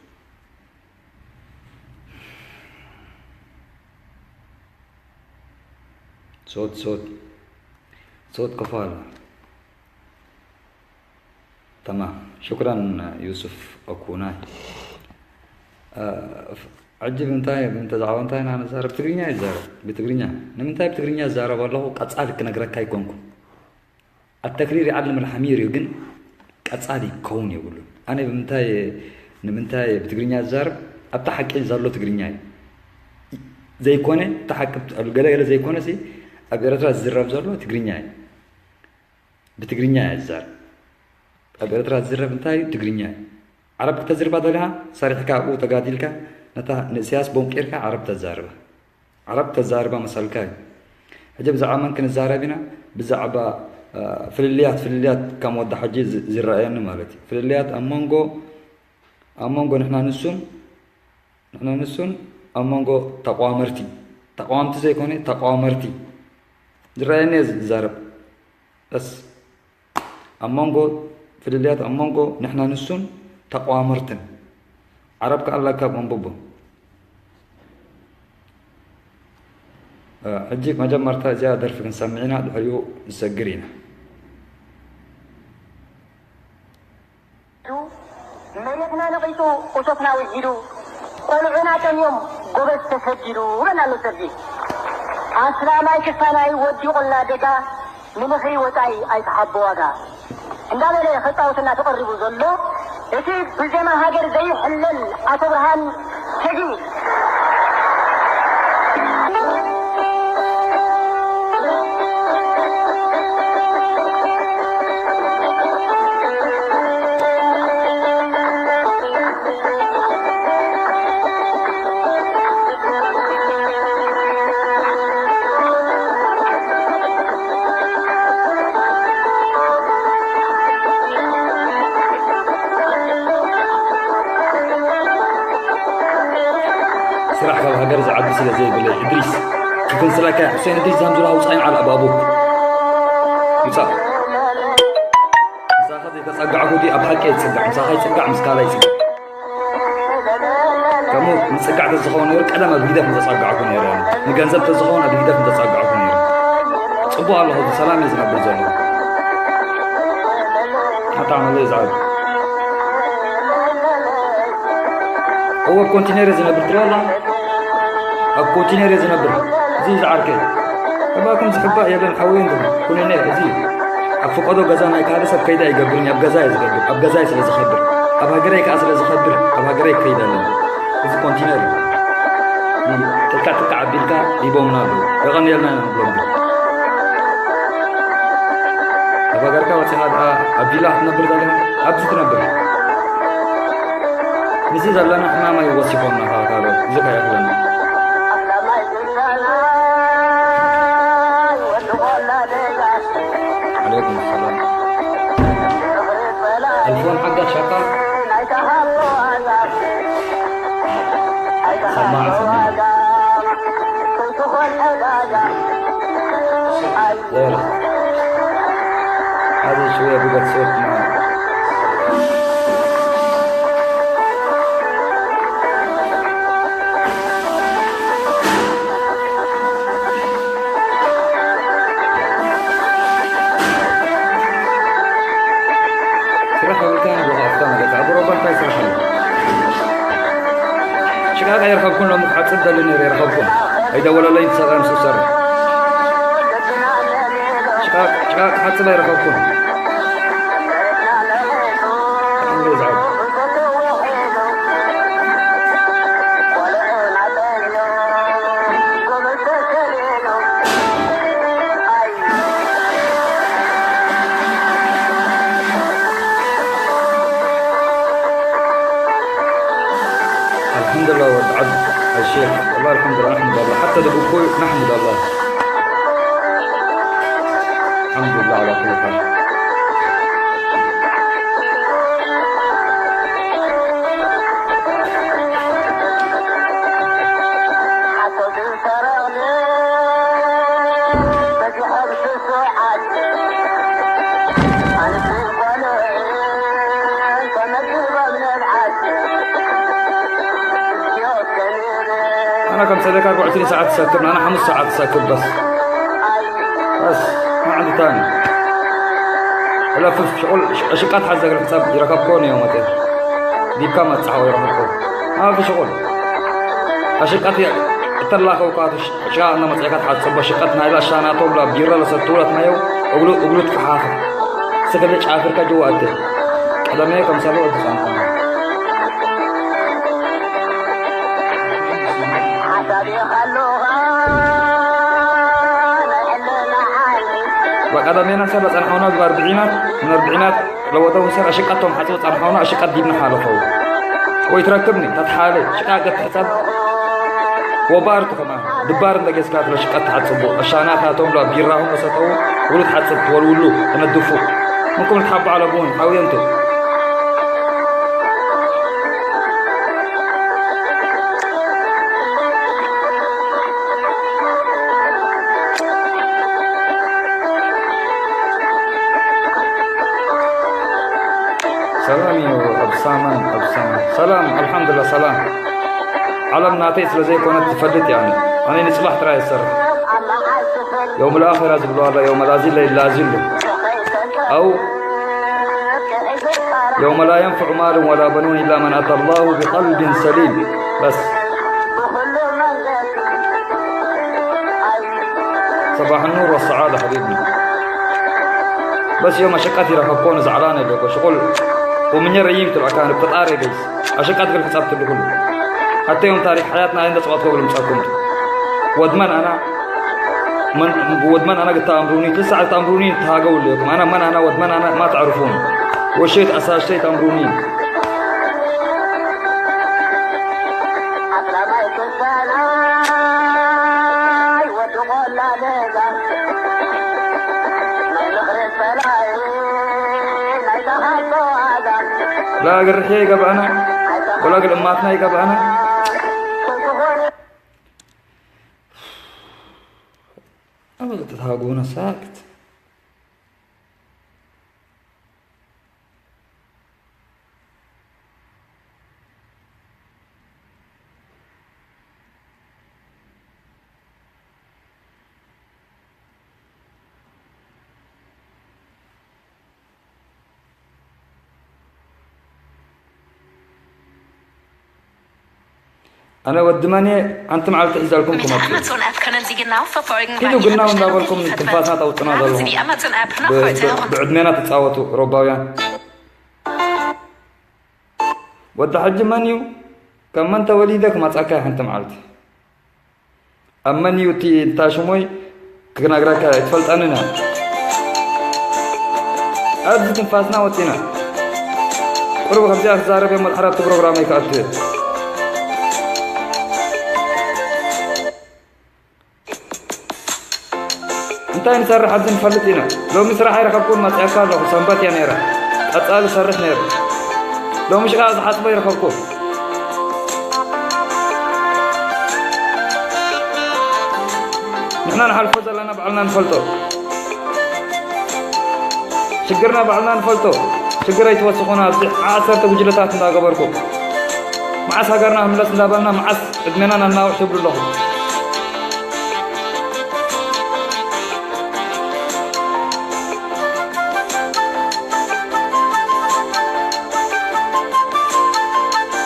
صوت، صوت. صوت كفو هلا. تمام. شكرًا يوسف أكوناي. آه، ف-، عجب انتهى، انت زعما انتهى، انا زارب تقرينيا زارب، بتقرينيا. ንምንታይ ብትግርኛ ይዛረብ ኣለኹ ቀጻሊ ክነግረካ ኣይኮንኩ። التكرير يعلم الحمير እዩ፣ ግን ቀጻሊ ክኸውን የብሉን። ኣነ ብምንታይ፣ ንምንታይ ብትግርኛ ዝዛረብ? ኣብታ ሓቂ ዘሎ ትግርኛ እዩ። ዘይኮነ፣ እታ ሓቂ፣ ገለ ገለ ዘይኮነ ሲ፣ ኣብ ኤርትራ ዝዝረብ ዘሎ ትግርኛ እዩ። ብትግርኛ እያ ዝዛረብ። ኣብ ኤርትራ ዝዝረብ እንታይ እዩ? ትግርኛ እዩ። ዓረብ ክተዝርባ ደሊኻ፣ ሰሪሕካ ኣብኡ ተጋዲልካ፣ ነታ ንእስያስ ቦንቂርካ ዓረብ ተዛርባ። ዓረብ ተዛርባ መሰልካ እዩ። ሕጂ ብዛዕባ መን ክንዛረብ ኢና? ብዛዕባ፣ አ፣ ፍልልያት፣ ፍልልያት ከም ወዲ ሓጂ ዝ-፣ ዝረኣየኒ ማለት እዩ። ፍልልያት ኣብ መንጎ፣ ኣብ መንጎ ንሕና ንሱን፣ ንሕና ንሱን ኣብ መንጎ ተቋመርቲ፣ ተቋምቲ ዘይኮነ ተቋመርቲ ዝረኣየኒ እየ ዝዛረብ። በስ ኣብ መንጎ ፍልልያት፣ ኣብ መንጎ ንሕና ንሱን ተቋመርትን። ዓረብ ከኣ ኣላካ ኣብ ኣንብቦ። እ፣ ሕጂ መጀመርታ እዚኣ ደርፊ ክንሰምዕ ኢና፣ ድሕሪኡ ንሰግር ኢና። መሬትና ነቒጹ፣ እቶትና ውሒዱ፣ ቆልዑና ጠምዮም፣ ጎበዝ ተሰዲዱ፣ ይብል ኣሎ ሰርጊ። ኣስላማይ ክስታናይ ወዲቑ እናደጋ፣ ምልኺ ወጻኢ ኣይትሓቦ ዋጋ እንዳበለ ከጻውትና ተቐሪቡ ዘሎ፣ እቲ ብዜማ ሃገር ዘይሕለል ኣቶ ብርሃን ሸጊ። ስራሕ ካብ ሃገር ዝዓቢ ስለ ዘይብለይ፣ እድሪስ፣ ክፍንስለካ እየ። ሑሴን እድሪስ ዛምዙላ ውጻእ ይንዓል ኣብ ኣቡክ። ውጻእ። ምሳኻ ዘይተጸጋዕኩ ድዩ ኣብ ሓቂ ይጽጋዕ? ምሳኻ ይጽጋዕ፣ ምስ ካልኣይ ይጽጋዕ። ከምኡ ምጽጋዕ ተዝኸውን ነይሩ፣ ቀደም ኣብ ህግደፍ ምተጸጋዕኩ ነይረ። ንገንዘብ ተዝኸውን ኣብ ህግደፍ ምተጸጋዕኩ ነይረ። ጽቡቕ ኣለኹ፣ ብሰላም እየ ዝነብር ዘለኹ። ኣታ መለይ ዝዓቢ። እወ፣ ኣብ ኮንቲነር እየ ዝነብር ትርኢ ኣላ። ኣብ ኮንቲነር እየ ዝነብር። እዚ እዩ ዝዓርከይ። እባኩም ዝሕባእ የለን ሓወይ እንዶ። ኩነኔ፣ እዚ እዩ። ኣብ ፈቀዶ ገዛ ናይ ካልእ ሰብ ከይደ ኣይገብርን፣ ኣብ ገዛ እየ ዝገብር። ኣብ ገዛ እየ ስለ ዝኸብር። ኣብ ሃገረይ ከኣ ስለ ዝኸብር፣ ኣብ ሃገረይ ክኸይድ ኣለኒ። እዚ ኮንቲነር እዩ። ጥልቃ ጥልቃ ኣቢልካ ሂቦምና ኣለዉ። የቐንየልና ኢና ንብሎም ግን። ኣብ ሃገርካ ወጺኻ ደኣ ኣብ ቪላ ክትነብር ዘለኻ፣ ኣብዚ ትነብር። ምስዚ ዘለና ሕማም ኣይወሲኾምና፣ ካብ ካልኦት እዚ ከይኣኽለና። ዓለይኩም ሰላም። ኣልፎን ሓጋዝ ሻቃ። ሰማዕ፣ ሰማዕ። لا، لا. هذه شوية بقت صوت ما. ስራሕ ኣብልካ ንጎኻ ኣፍታ ማለት ኣብ ሮባ እንታይ ስራሕ ኣሎ? ሽቃቕ ኣይረኸብኩን፣ ሎሚ ክሓጽብ ደሊ ነይረ፣ ኣይረኸብኩን። ኣይደወለለይን፣ ሰብኣይ ምስ ዝሰርሕ። ሽቃቕ፣ ሽቃቕ ክሓጽብ ኣይረኸብኩን። ብጣዕሚ እየ ዝዓብ። الحمد لله ود عبد الشيخ، والله الحمد لله، نحمد الله، حتى دبوكوي نحمد الله. الحمد لله على كل حال. ሰለካ ኣርባዕተ ሰዓት ትሰክብ፣ ኣነ ሓሙስ ሰዓት ትሰክብ በስ። በስ፣ ማዕንታኒ። ለፍፍ ሽቁል ሽቃት ሓዘ ገለ ሕሳብ ይረከብኮ ነዮ መጤ። ዲካ መጻሓው ይረከብኮ። ኣብ ሽቁል። ኣሽቃት እተላከው ካቱ ሽቃ እና መጻካ ትሓጽቦ ሽቃት ናይላ ሻናቶም ላ ቢራ ለሰትውላት ማየው እግሉ እግሉ ትፈሓፈ። ስክለ ጫፍርካ ጅዋተ። ቀደመ ከም ሰሎ ዝጻንቆ። በቃ ዳሜና ሰብ ጸንሖና ብኣርብዒናት፣ ንኣርብዒናት ለወጠው ሰብ ኣሽቀቶም ሓጽው ጸንሖና ኣሽቀት ዲብና ሓለፈው። ወይ ትረክብኒ፣ ተትሓለ፣ ሽቃ ገት ሕጸብ። ወባር ትኸማ፣ ድባር እንደ ገዝካት ለሽቀት ተሓጽቡ። ኣሻና ካቶም ላ ቢራሁም ለሰጠው፣ ውሉ ተሓጽብ፣ ወልውሉ፣ ተነድፉ። ምንኩም ልትሓቡ ዓለቡን፣ ሓውየንቱ። ሰላም እዩ፣ ኣብ ሳማን፣ ኣብ ሳማን። ሰላም፣ ኣልሓምዱሊላህ፣ ሰላም። ዓለም ናተይ ስለ ዘይኮነት ትፈልጥ እያ። ኣነ፣ ኣነ ንጽባሕ ጥራይ እሰርሕ። የውም ልኣኺራ ዝብሉ ኣላ፣ የውም ላዚለ ኢላ ዚሉ። ኣው የውመ ላ የንፍዑ ማሉን ወላ በኑን ኢላ መን ኣታ ላሁ ቢቀልቢን ሰሊም። በስ። ሰባሕ ኑር ወሰዓዳ ሓቢብና። በስ ዮም ኣሸቃት ይረኸብኮ ንዛዕላ ነለኮ ሽቁል ወምኘ ረይም ትብዕካ ንፈጣሪ በይስ ኣሸቃት ግን ሕሳብ ትልኩሉ። ሓተ ዮም ታሪክ ሓያትና ኣይንደ ጽዋት ከብሉ ምጻኩም። ወድመን ኣና من ود من أنا قلت أمروني تسعة أمروني تهاجوا لكم أنا من أنا ود من أنا ما تعرفون وشيت أساس شيت أمروني. لا قرحي قبعنا ولا قل أماتنا قبعنا. أبغى تتهاجونا ساكت. ኣነ ወዲ መን እየ? ሓንቲ መዓልቲ ሒዛልኩም ክመጽእ። Amazon app können Sie genau verfolgen, ኪዱ ግናው እንዳበልኩም ትንፋስና ተውጽና ዘለኹም። ብዕድሜና ትጻወቱ ሮባውያን። ወዲ ሓጂ መን እዩ? ካብ መን ተወሊደ ክመጻካ ሓንቲ መዓልቲ። ኣብ መን እዩ እቲ እንታ ሽሞይ ክነግረካ ኣይትፈልጠንን እያ። ኣብዚ ትንፋስና ወጺና። ቁሩብ ከምዚኣ ክዛረብ እየ፣ መድሓር ኣብቲ ፕሮግራመይ ክኣቱ እየ። እንታይ ንሰርሕ ኣብዚ ንፈልጥ ኢና። ሎሚ ስራሕ ኣይረኸብኩን፣ መጺኣካ ኣለኹ። ሰንበት እያ ነይራ። ቀጻሊ ሰርሕ ነይሩ። ሎሚ ሽቃቕ ዝሓጽቦ ይረኸብኩ። ንሕና ንሓልፎ ዘለና ባዕልና ንፈልጦ። ሽግርና ባዕልና ንፈልጦ። ሽግር ኣይትወስኹና። ኣብዚ ዓሰርተ ጉጅለታት እንዳገበርኩ መዓስ ሃገርና ክምለስ እንዳበልና መዓስ ዕድሜና ነናውሕ ትብሉ ኣለኹም።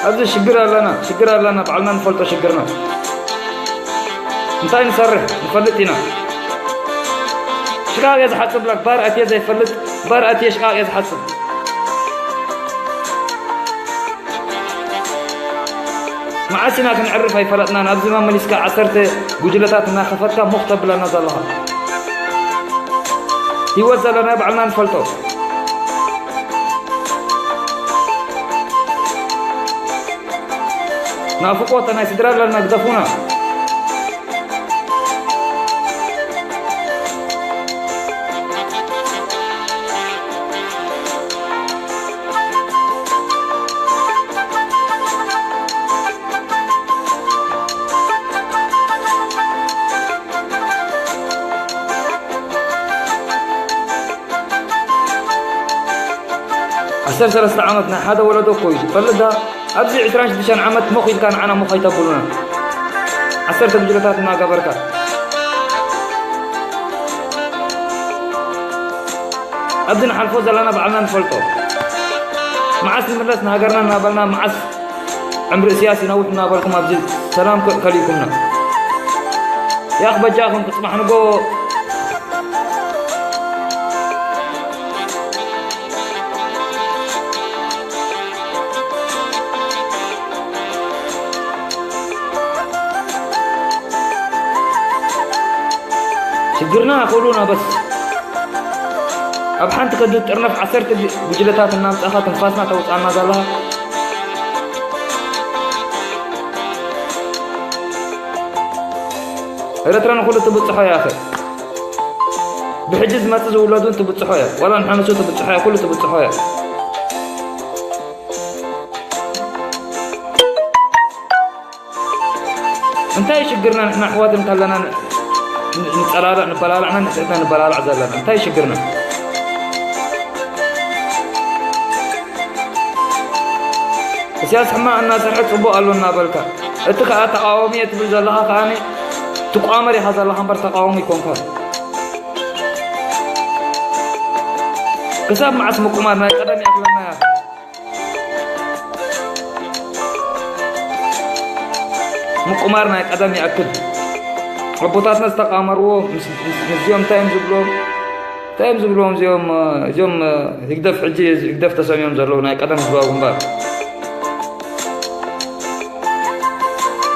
ኣብዚ ሽግር ኣለና፣ ሽግር ኣለና፣ ባዕልና ንፈልጦ ሽግርና። እንታይ ንሰርሕ ንፈልጥ ኢና። ሽቃቕ እየ ዝሓጽብ ብላክ፣ ባር ኣትየ ዘይፈልጥ፣ ባር ኣትየ ሽቃቕ እየ ዝሓጽብ። መዓስ ኢና ክንዕርፍ ኣይፈለጥናን። ኣብዚ መመሊስካ ዓሰርተ ጉጅለታት እናኸፈትካ ሞኽ ተብለና ዘለኻ። ህይወት ዘለና ባዕልና ንፈልጦ። ናፍቆት ናይ ስድራ ኣለና ግደፉና። ዓሰርተ ሰለስተ ዓመት ናይ ሓደ ወለዶ እኮ እዩ ዝፈልጥ ዳ። ኣብዚ ዕስራን ሽዱሽተን ዓመት ሞኽ ኢልካ ንዓና ሞኽ ኣይተብሉና። ዓሰርተ ጉጅለታት እናገበርካ ኣብዚ ንሓልፎ ዘለና ባዕልና ንፈልጦ። መዓስ ንምለስ ንሃገርና እናበልና፣ መዓስ ዕምሪ እስያስ ይነውሕ እናበልኩም ኣብዚ ሰላም ከ-፣ ከሊእኩምና። ያኽ በጃኹም ክጽባሕ ንጎ ሽግርና ኣኸሉና በስ ኣብ ሓንቲ ከድል ጥርነፍ ዓሰርተ ጉጅለታት እናምጻኻ ትንፋስና ተውጻና ዘለኻ። ኤረትራ ንኹሉ ትብጽሖ እያ። ኣኸ ብሕጂ ዝመጽእ ዝውለዱን ትብጽሖ እያ። ዋላ ንሓንሱ ትብጽሖ እያ። ኩሉ ትብጽሖ እያ። እንታይ ሽግርና? ንሕና ኣሕዋት እንከለና ን-፣ ን-፣ ንጸላላዕ፣ ንበላላዕና፣ ንሕትና ንበላላዕ ዘለና። እንታይ ሽግርና? እስያስ ሕማቕ እናሰርሐ ጽቡቕ ኣሎ እናበልካ፣ እቲ ከኣ ተቓዋሚ እየ ትብል ዘለኻ ከኣ ትቋመር ኢኻ ዘለኻ እምበር ተቓዋሚ ኣይኮንካን። ክሳብ መዓስ ምቁማር? ናይ ቀደም ይኣኽለና እያ። ምቁማር ናይ ቀደም ይኣክል። ኣቦታትና ዝተቃመርዎ ምስ፣ ምስ፣ ምስዚኦም እንታይ እዮም ዝብልዎም? እንታይ እዮም ዝብልዎም እዚኦም፣ እዚኦም ህግደፍ፣ ሕጂ ህግደፍ ተሰሚዮም ዘለዉ ናይ ቀደም ህዝባዊ ግንባር?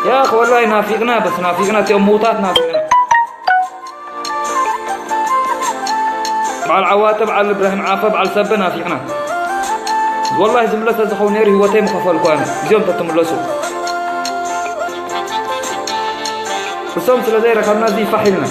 ያኽ ወላሂ ናፊቅና፣ በስ ናፊቅና፣ እቲኦም ምውታት ናፊቅና። በዓል ዓዋተ፣ በዓል እብራሂም ዓፈ፣ በዓል ሰበ ናፊቅና። ወላሂ ዝምለስ ተዝኸውን ነይሩ ህይወተይ ምኸፈልኩ ኣነ፣ እዚኦም ተትምለሱ። እሶም ስለ ዘይረኸብና እዚ ፋሕ ኢልና።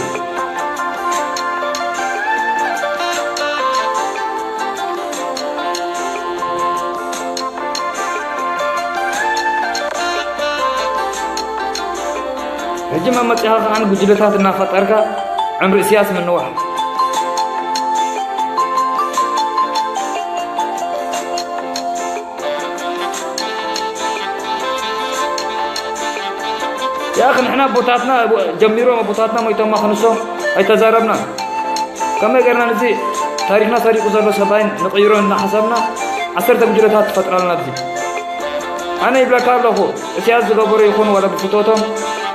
ሕጂ መመጺኻ ከኣ ንጉጅለታት እናፈጠርካ ዕምሪ እስያስ ምንዋሕ። ያኽ ንሕና ኣቦታትና ጀሚሮም ኣቦታትና ሞይቶማ ክንሶም ኣይተዛረብናን። ከመይ ጌርና ነዚ ታሪኽና ሰሪቑ ዘሎ ሰብኣይ ንቕይሮ እናሓሰብና ዓሰርተ ጉጅለታት ትፈጥራልና ኣብዚ። ኣነ ይብለካ ኣለኹ፣ እስያስ ዝገበሮ ይኹን ዋላ ብፍቶቶም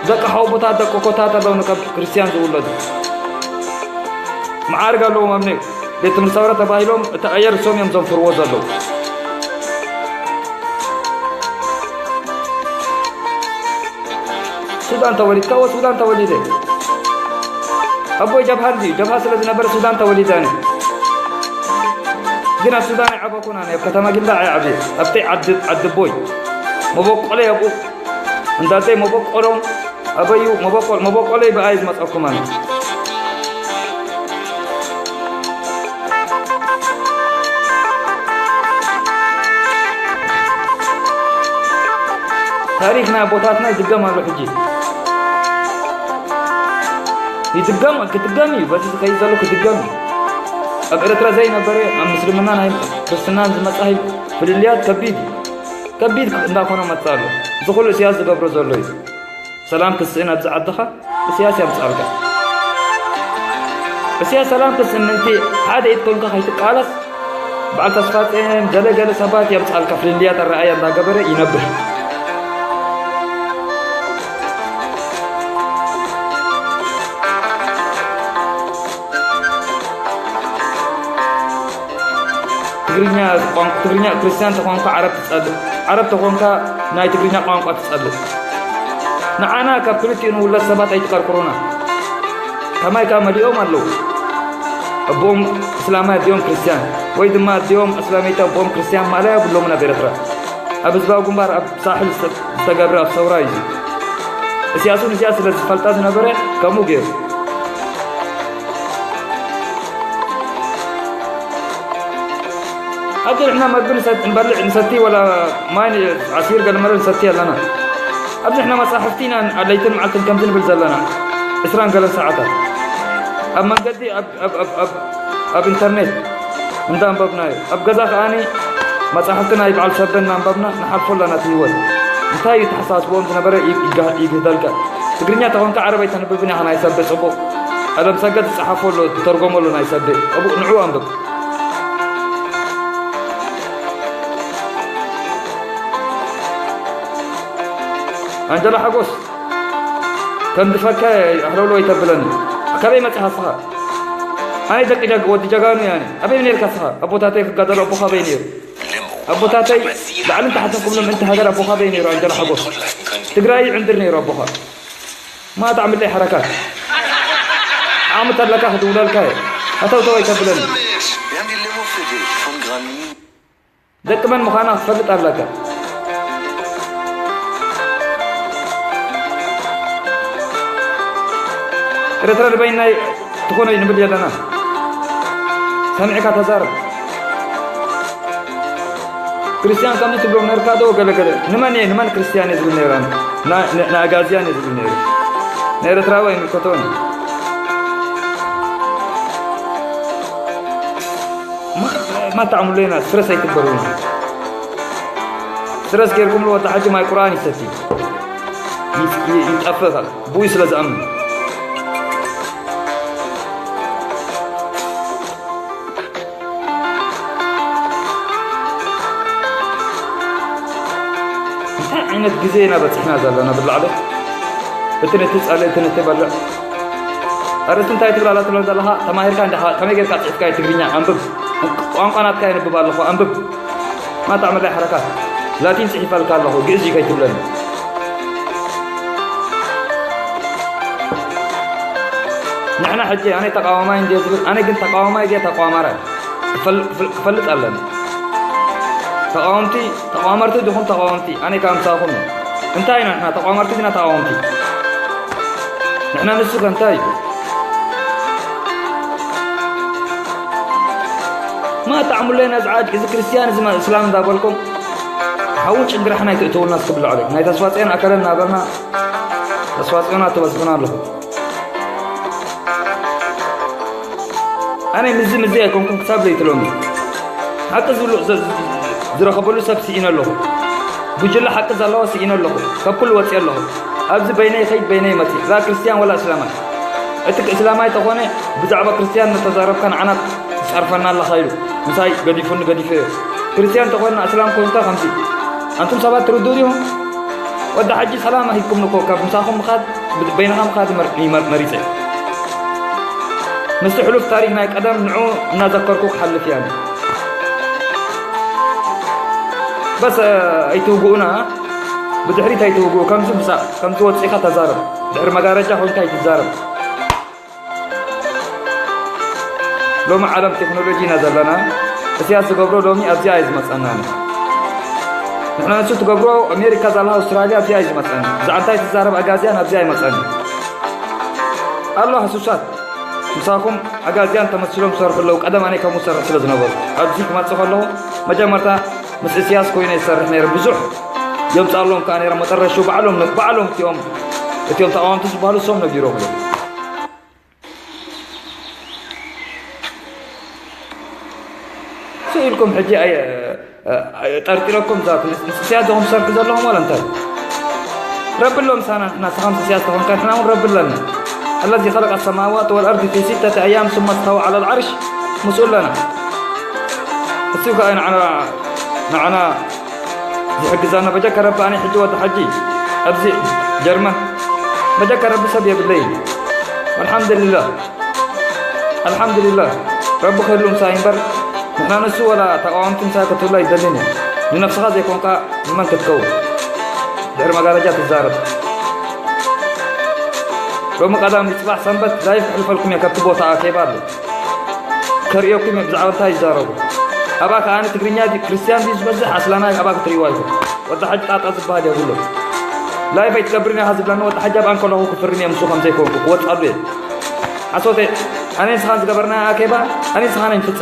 ደቂ ሓወቦታት ደቂ ኮታት ኣለዉ ንከም ክርስትያን ዝውለዱ። መዓርግ ኣለዎም ኣብ ኒው ቤት ትምህርቲ ሰውራ ተባሂሎም እቲ ኣየር እሶም እዮም ዘንፍርዎ ዘለዉ። ሱዳን ተወሊድካ? ወ ሱዳን ተወሊደ። ኣቦይ ጀብሃ እንድዩ። ጀብሃ ስለ ዝነበረ ሱዳን ተወሊደ ኣነ። ግን ኣብ ሱዳን ኣይዓበኩን ኣነ። ኣብ ከተማ ጊንዳዕ እየ ዓብየ። ኣብተይ ዓዲ፣ ዓዲ ኣቦይ። መበቆለይ ኣብኡ። እንዳተይ መበቆሎም ኣበዩ መበቆል፣ መበቆለይ ብኣይ ዝመጸኩም ኣነ። ታሪኽና ኣቦታትና ይድገም ኣሎ ሕጂ። ይድገም፣ ክድገም እዩ። በዚ ዝኸይድ ዘሎ ክድገም እዩ። ኣብ ኤርትራ ዘይነበረ ኣብ ምስልምና ናይ ክርስትናን ዝመጽኣ ፍልልያት ከቢድ እዩ። ከቢድ እንዳኾነ መጽእ ኣሎ። እዚ ኩሉ እስያስ ዝገብሮ ዘሎ እዩ። ሰላም ክስእን ኣብዚ ዓድኻ እስያስ ያምጻልካ። እስያስ ሰላም ክስእን ምእንቲ ሓደ ኢድ ኮንካ ከይትቃለስ በዓል ተስፋጽዮን ገለ ገለ ሰባት ያምጻልካ ፍልልያት ኣረኣያ እንዳገበረ ይነብር። ትግርኛ ቋንቋ፣ ትግርኛ ክርስትያን ተኾንካ ዓረብ ትጸልእ፣ ዓረብ ተኾንካ ናይ ትግርኛ ቋንቋ ትጸልእ። ንዓና ካብ ክልቲኡ ንውለድ ሰባት ኣይትቀርቅሩና። ከማይ ከኣ መሊኦም ኣለዉ። ኣቦኦም እስላማይ ኣዲኦም ክርስትያን፣ ወይ ድማ ኣዲኦም ኣስላመይቲ ኣቦኦም ክርስትያን ማእለያ የብሎምን ኣብ ኤርትራ። ኣብ ህዝባዊ ግንባር ኣብ ሳሕል ዝተ-፣ ዝተገብረ ኣብ ሰውራ እዩ። እስያስ እውን እዚኣ ስለ ዝፈልጣ ዝነበረ ከምኡ ገይሩ። ኣብዚ ንሕና መግቢ ንሰት-፣ ንበልዕ፣ ንሰቲ ወላ ማይ ን-፣ ዓሲር ገለመለ ንሰቲ ኣለና። ኣብዚ ንሕና መጻሕፍቲ ኢና ለይትን መዓልትን ከምዚ ንብል ዘለና። ዕስራን ገለን ሰዓታት። ኣብ መንገዲ፣ ኣብ፣ ኣብ፣ ኣብ፣ ኣብ፣ ኣብ ኢንተርኔት እንዳንበብናዮ። ኣብ ገዛ ከኣኒ መጻሕፍቲ ናይ በዓል ሰበ እናንበብና ንሓልፎ ኣለና እቲ ህይወት። እንታይ እዩ ተሓሳስብኦም ዝነበረ ይ-፣ ይጋ-፣ ይግህደልካ። እቲ ትግርኛ ተኾንካ ዓረብ ኣይተንብብን ኢኻ። ናይ ሰብእ ጽቡቕ ቀለም ሰገድ ዝጸሓፎ ኣሎ፣ ዝተርጎሞ ኣሎ ናይ ሰብእ። እቡ-፣ ንዑ ኣንብብ። ኣንጀላ ሓጎስ፣ ከንድፈካ ኣሕለውሎ ኣይተብለኒ። ካበይ መጺኻ እስኻ? ኣነ ደቂ ጃግ-፣ ወዲ ጀጋኑ እየ ኣነ። ኣበይ ነርካ እስኻ? ኣቦታተይ ክጋደሉ ኣቦኻ ኣበይ ነይሩ? ኣቦታተይ ላዕልን ታሕትን ክብሉ ምእንቲ ሃገር ኣቦኻ ኣበይ ነይሩ? ኣንጀላ ሓጎስ፣ ትግራይ ይዕንድር ነይሩ ኣቦኻ። ማታ ዓምለይ ሓረካት። ዓቕሚ ተለካ ክድውለልካ እየ። ሃተውተው ኣይተብለኒ። ደቂ መን ምዃና ክትፈልጥ ኣለካ። ኤርትራ ንበይናይ ትኾነይ ንብል የለና። ሰሚዕካ ተዛረብ። ክርስትያን ከምዚ ትብሎም ነርካ ዶ? ገለ ገለ። ንመን እየ፣ ንመን ክርስትያን እየ ዝብል ነይረ? ና-፣ ን-፣ ንኣጋዝያን እየ ዝብል ነይረ። ንኤርትራዊ ኣይምልከቶን እዩ። ማ-፣ ማታዕሙለና ስትረስ ኣይትበሉና። ስትረስ ጌርኩምሉ ወዲ ሓጂ ማይ ቁርኣን ይሰቲ። ይጽ-፣ ይ-፣ ይጠፍእ ብኡ ስለ ዝኣምን። እንታይ ዓይነት ግዜ ኢና በጺሕና ዘለና ብላዕሊ? እቲ ነቲ ጸልእ፣ እቲ ነቲ በልዕ። ኣርእስቲ እንታይ ትብል ኣላ ትብለን ዘለኻ? ተማሂርካ እንዲኻ፣ ከመይ ጌርካ ጽሒፍካዮ ትግርኛ? ኣንብብ። ቋንቋ ናትካ የንብብ ኣለኹ፣ ኣንብብ። ማታ መላይ ሓረካት ላቲን ጽሒፈልካ ኣለኹ፣ ግእዝ እዩ ከይትብለኒ። ንሕና ሕጂ ኣነ ተቃዋማይ እንድየ ዝብል፣ ኣነ ግን ተቃዋማይ ድየ ተቋማራይ ክፈል-፣ ክፈል-፣ ክፈልጥ ኣለኒ። ተቃወምቲ፣ ተቋመርቲ ዲኹም ተቃወምቲ? ኣነ ካብ ምሳኹም እየ። እንታይ ኢና ንሕና ተቋመርቲ ዲና ተቃወምቲ? ንሕና ንሱ ከ እንታይ እዩ? ማ ተዕሙለይ ነዚ ዓድ፣ እዚ ክርስትያን፣ እዚ እስላም እንዳበልኩም ሓውን ጭንግርሕን ኣይትእትውልና እስኪ ብላዕሊ። ናይ ተስፋጽዮን ኣከለ እናበልና ተስፋጽዮን ኣትበዝብና ኣለኹ። ኣነ ምዚ ምዚ ኣይኮንኩን ክሳብ ለይቲ ሎሚ። ሓቂ ዝብሉ ዝ-፣ ዝ-፣ ዝረኸበሉ ሰብ ስኢነ ኣለኹ። ጉጅለ ሓቂ ዘለዋ ስኢነ ኣለኹ። ካብ ኩሉ ወፂአ ኣለኹ። ኣብዚ በይነይ ይኸይድ በይነይ ይመፅእ። ላ ክርስትያን ወላ እስላማይ። እቲ እስላማይ ተኾነ ብዛዕባ ክርስትያን እናተዛረብካ ንዓና ትፀርፈና ኣለኻ ኢሉ ምሳይ ገዲፉኒ ገዲፈዮ። ክርስትያን ተኾንና እስላም ኮይንካ ከምዚ። ኣንቱም ሰባት ትርድኡ ዲኹም? ወዲ ሓጂ ሰላም ሂብኩም እኮ ካብ ምሳኹም ምኻድ፣ በይንኻ ምኻድ መር-፣ ይመር-፣ መሪጸ። ምስቲ ሕሉፍ ታሪኽ ናይ ቀደም ንዑ እናዘከርኩ ክሓልፍ እየ ኣነ። በስ ኣይትውግኡና፣ ብድሕሪት ኣይትውግኡ። ከምዚ ምሳቕ፣ ከምዚ ወጺእካ ተዛረብ። ድሕሪ መጋረጃ ኮይንካ ኣይትዛረብ። ሎሚ ዓለም ቴክኖሎጂ ኢና ዘለና። እስያስ ዝገብሮ ሎሚ ኣብዚኣ እዩ ዝመፀና። ንሕና ንሱ ትገብሮ ኣሜሪካ ዛላ ኣውስትራልያ ኣብዚኣ እዩ ዝመፀና። ብዛዕባ እንታይ ትዛረብ ኣጋዝያን ኣብዚኣ ይመፀኒ ኣሎ። ህሱሳት ምሳኹም ኣጋዝያን ተመሲሎም ዝሰርሑ ኣለዉ። ቀደም ኣነ ከምኡ ዝሰርሕ ስለ ዝነበሩ ኣብዚ ክመፅእ ከለኹ መጀመርታ ምስ እስያስ ኮይነ ዝሰርሕ ነይረ። ብዙሕ የምፃሎም ከዓ ነይረ። መጠረሹ ባዕሎም ባዕሎም እቲኦም እቲኦም ተቃወምቲ ዝበሃሉ እሶም ነጊሮም እዮም። ስኢልኩም ሕጂ ኣየ-፣ ኣየ-፣ ጠርጢረኩም ዛት ምስ፣ ምስ እስያስ ዲኹም ትሰርሑ ዘለኹም ዋላ እንታይ? ረቢ ኣሎ ምሳና፣ ንሕና ንስኻ ምስ እስያስ ተኾንካ ንሕና እውን ረቢ ኣለና። الذي خلق السماوات والأرض في ستة أيام ثم استوى على العرش ምስኡ ኣለና። እሱ ከዓ ንዓና፣ ንዓና ዝሕግዛና በጃካ ረቢ። ኣነ ሕጂ ወዲ ሓጂ ኣብዚ ጀርመን በጃካ ረቢ ሰብ የብለይን። ኣልሓምዱሊላህ፣ ኣልሓምዱሊላህ ረቢ ክህሉ ምሳይ እምበር ንሕና ንሱ ወላ ተቃወምቲ ምሳይ ክትህሉ ኣይደልን እየ። ንነብስኻ ዘይኮንካ ንመን ክትከውን? ድሕሪ መጋረጃ ትዛረብ። ሎሚ ቀዳም ጽባሕ ሰንበት ላይፍ ክሕልፈልኩም እየ፣ ካብቲ ቦታ ኣኬባ ኣሎ። ከርእየኩም እየ ብዛዕባ እንታይ ይዛረቡ። ኣብኣ ከኣ ትግርኛ ድዩ ክርስትያን ድዩ ዝበዝሕ ኣስላማይ ኣብኣ ክትርእይዋ ኢኹም። ወዲ ሓጂ ጣጣ ዝበሃል የብሉን። ላይፍ ኣይትገብርን ኢኻ ዝብለኒ ወዲ ሓጂ ኣብኣ እንከለኹ ክፍርም እየ ምስኡ ከም ዘይኮንኩ ክወጽኣሉ እየ። ሓሶት እየ። ኣነ ንስኻን ዝገበርና ኣኬባ ኣነ ንስኻን ኣይንፍጽም።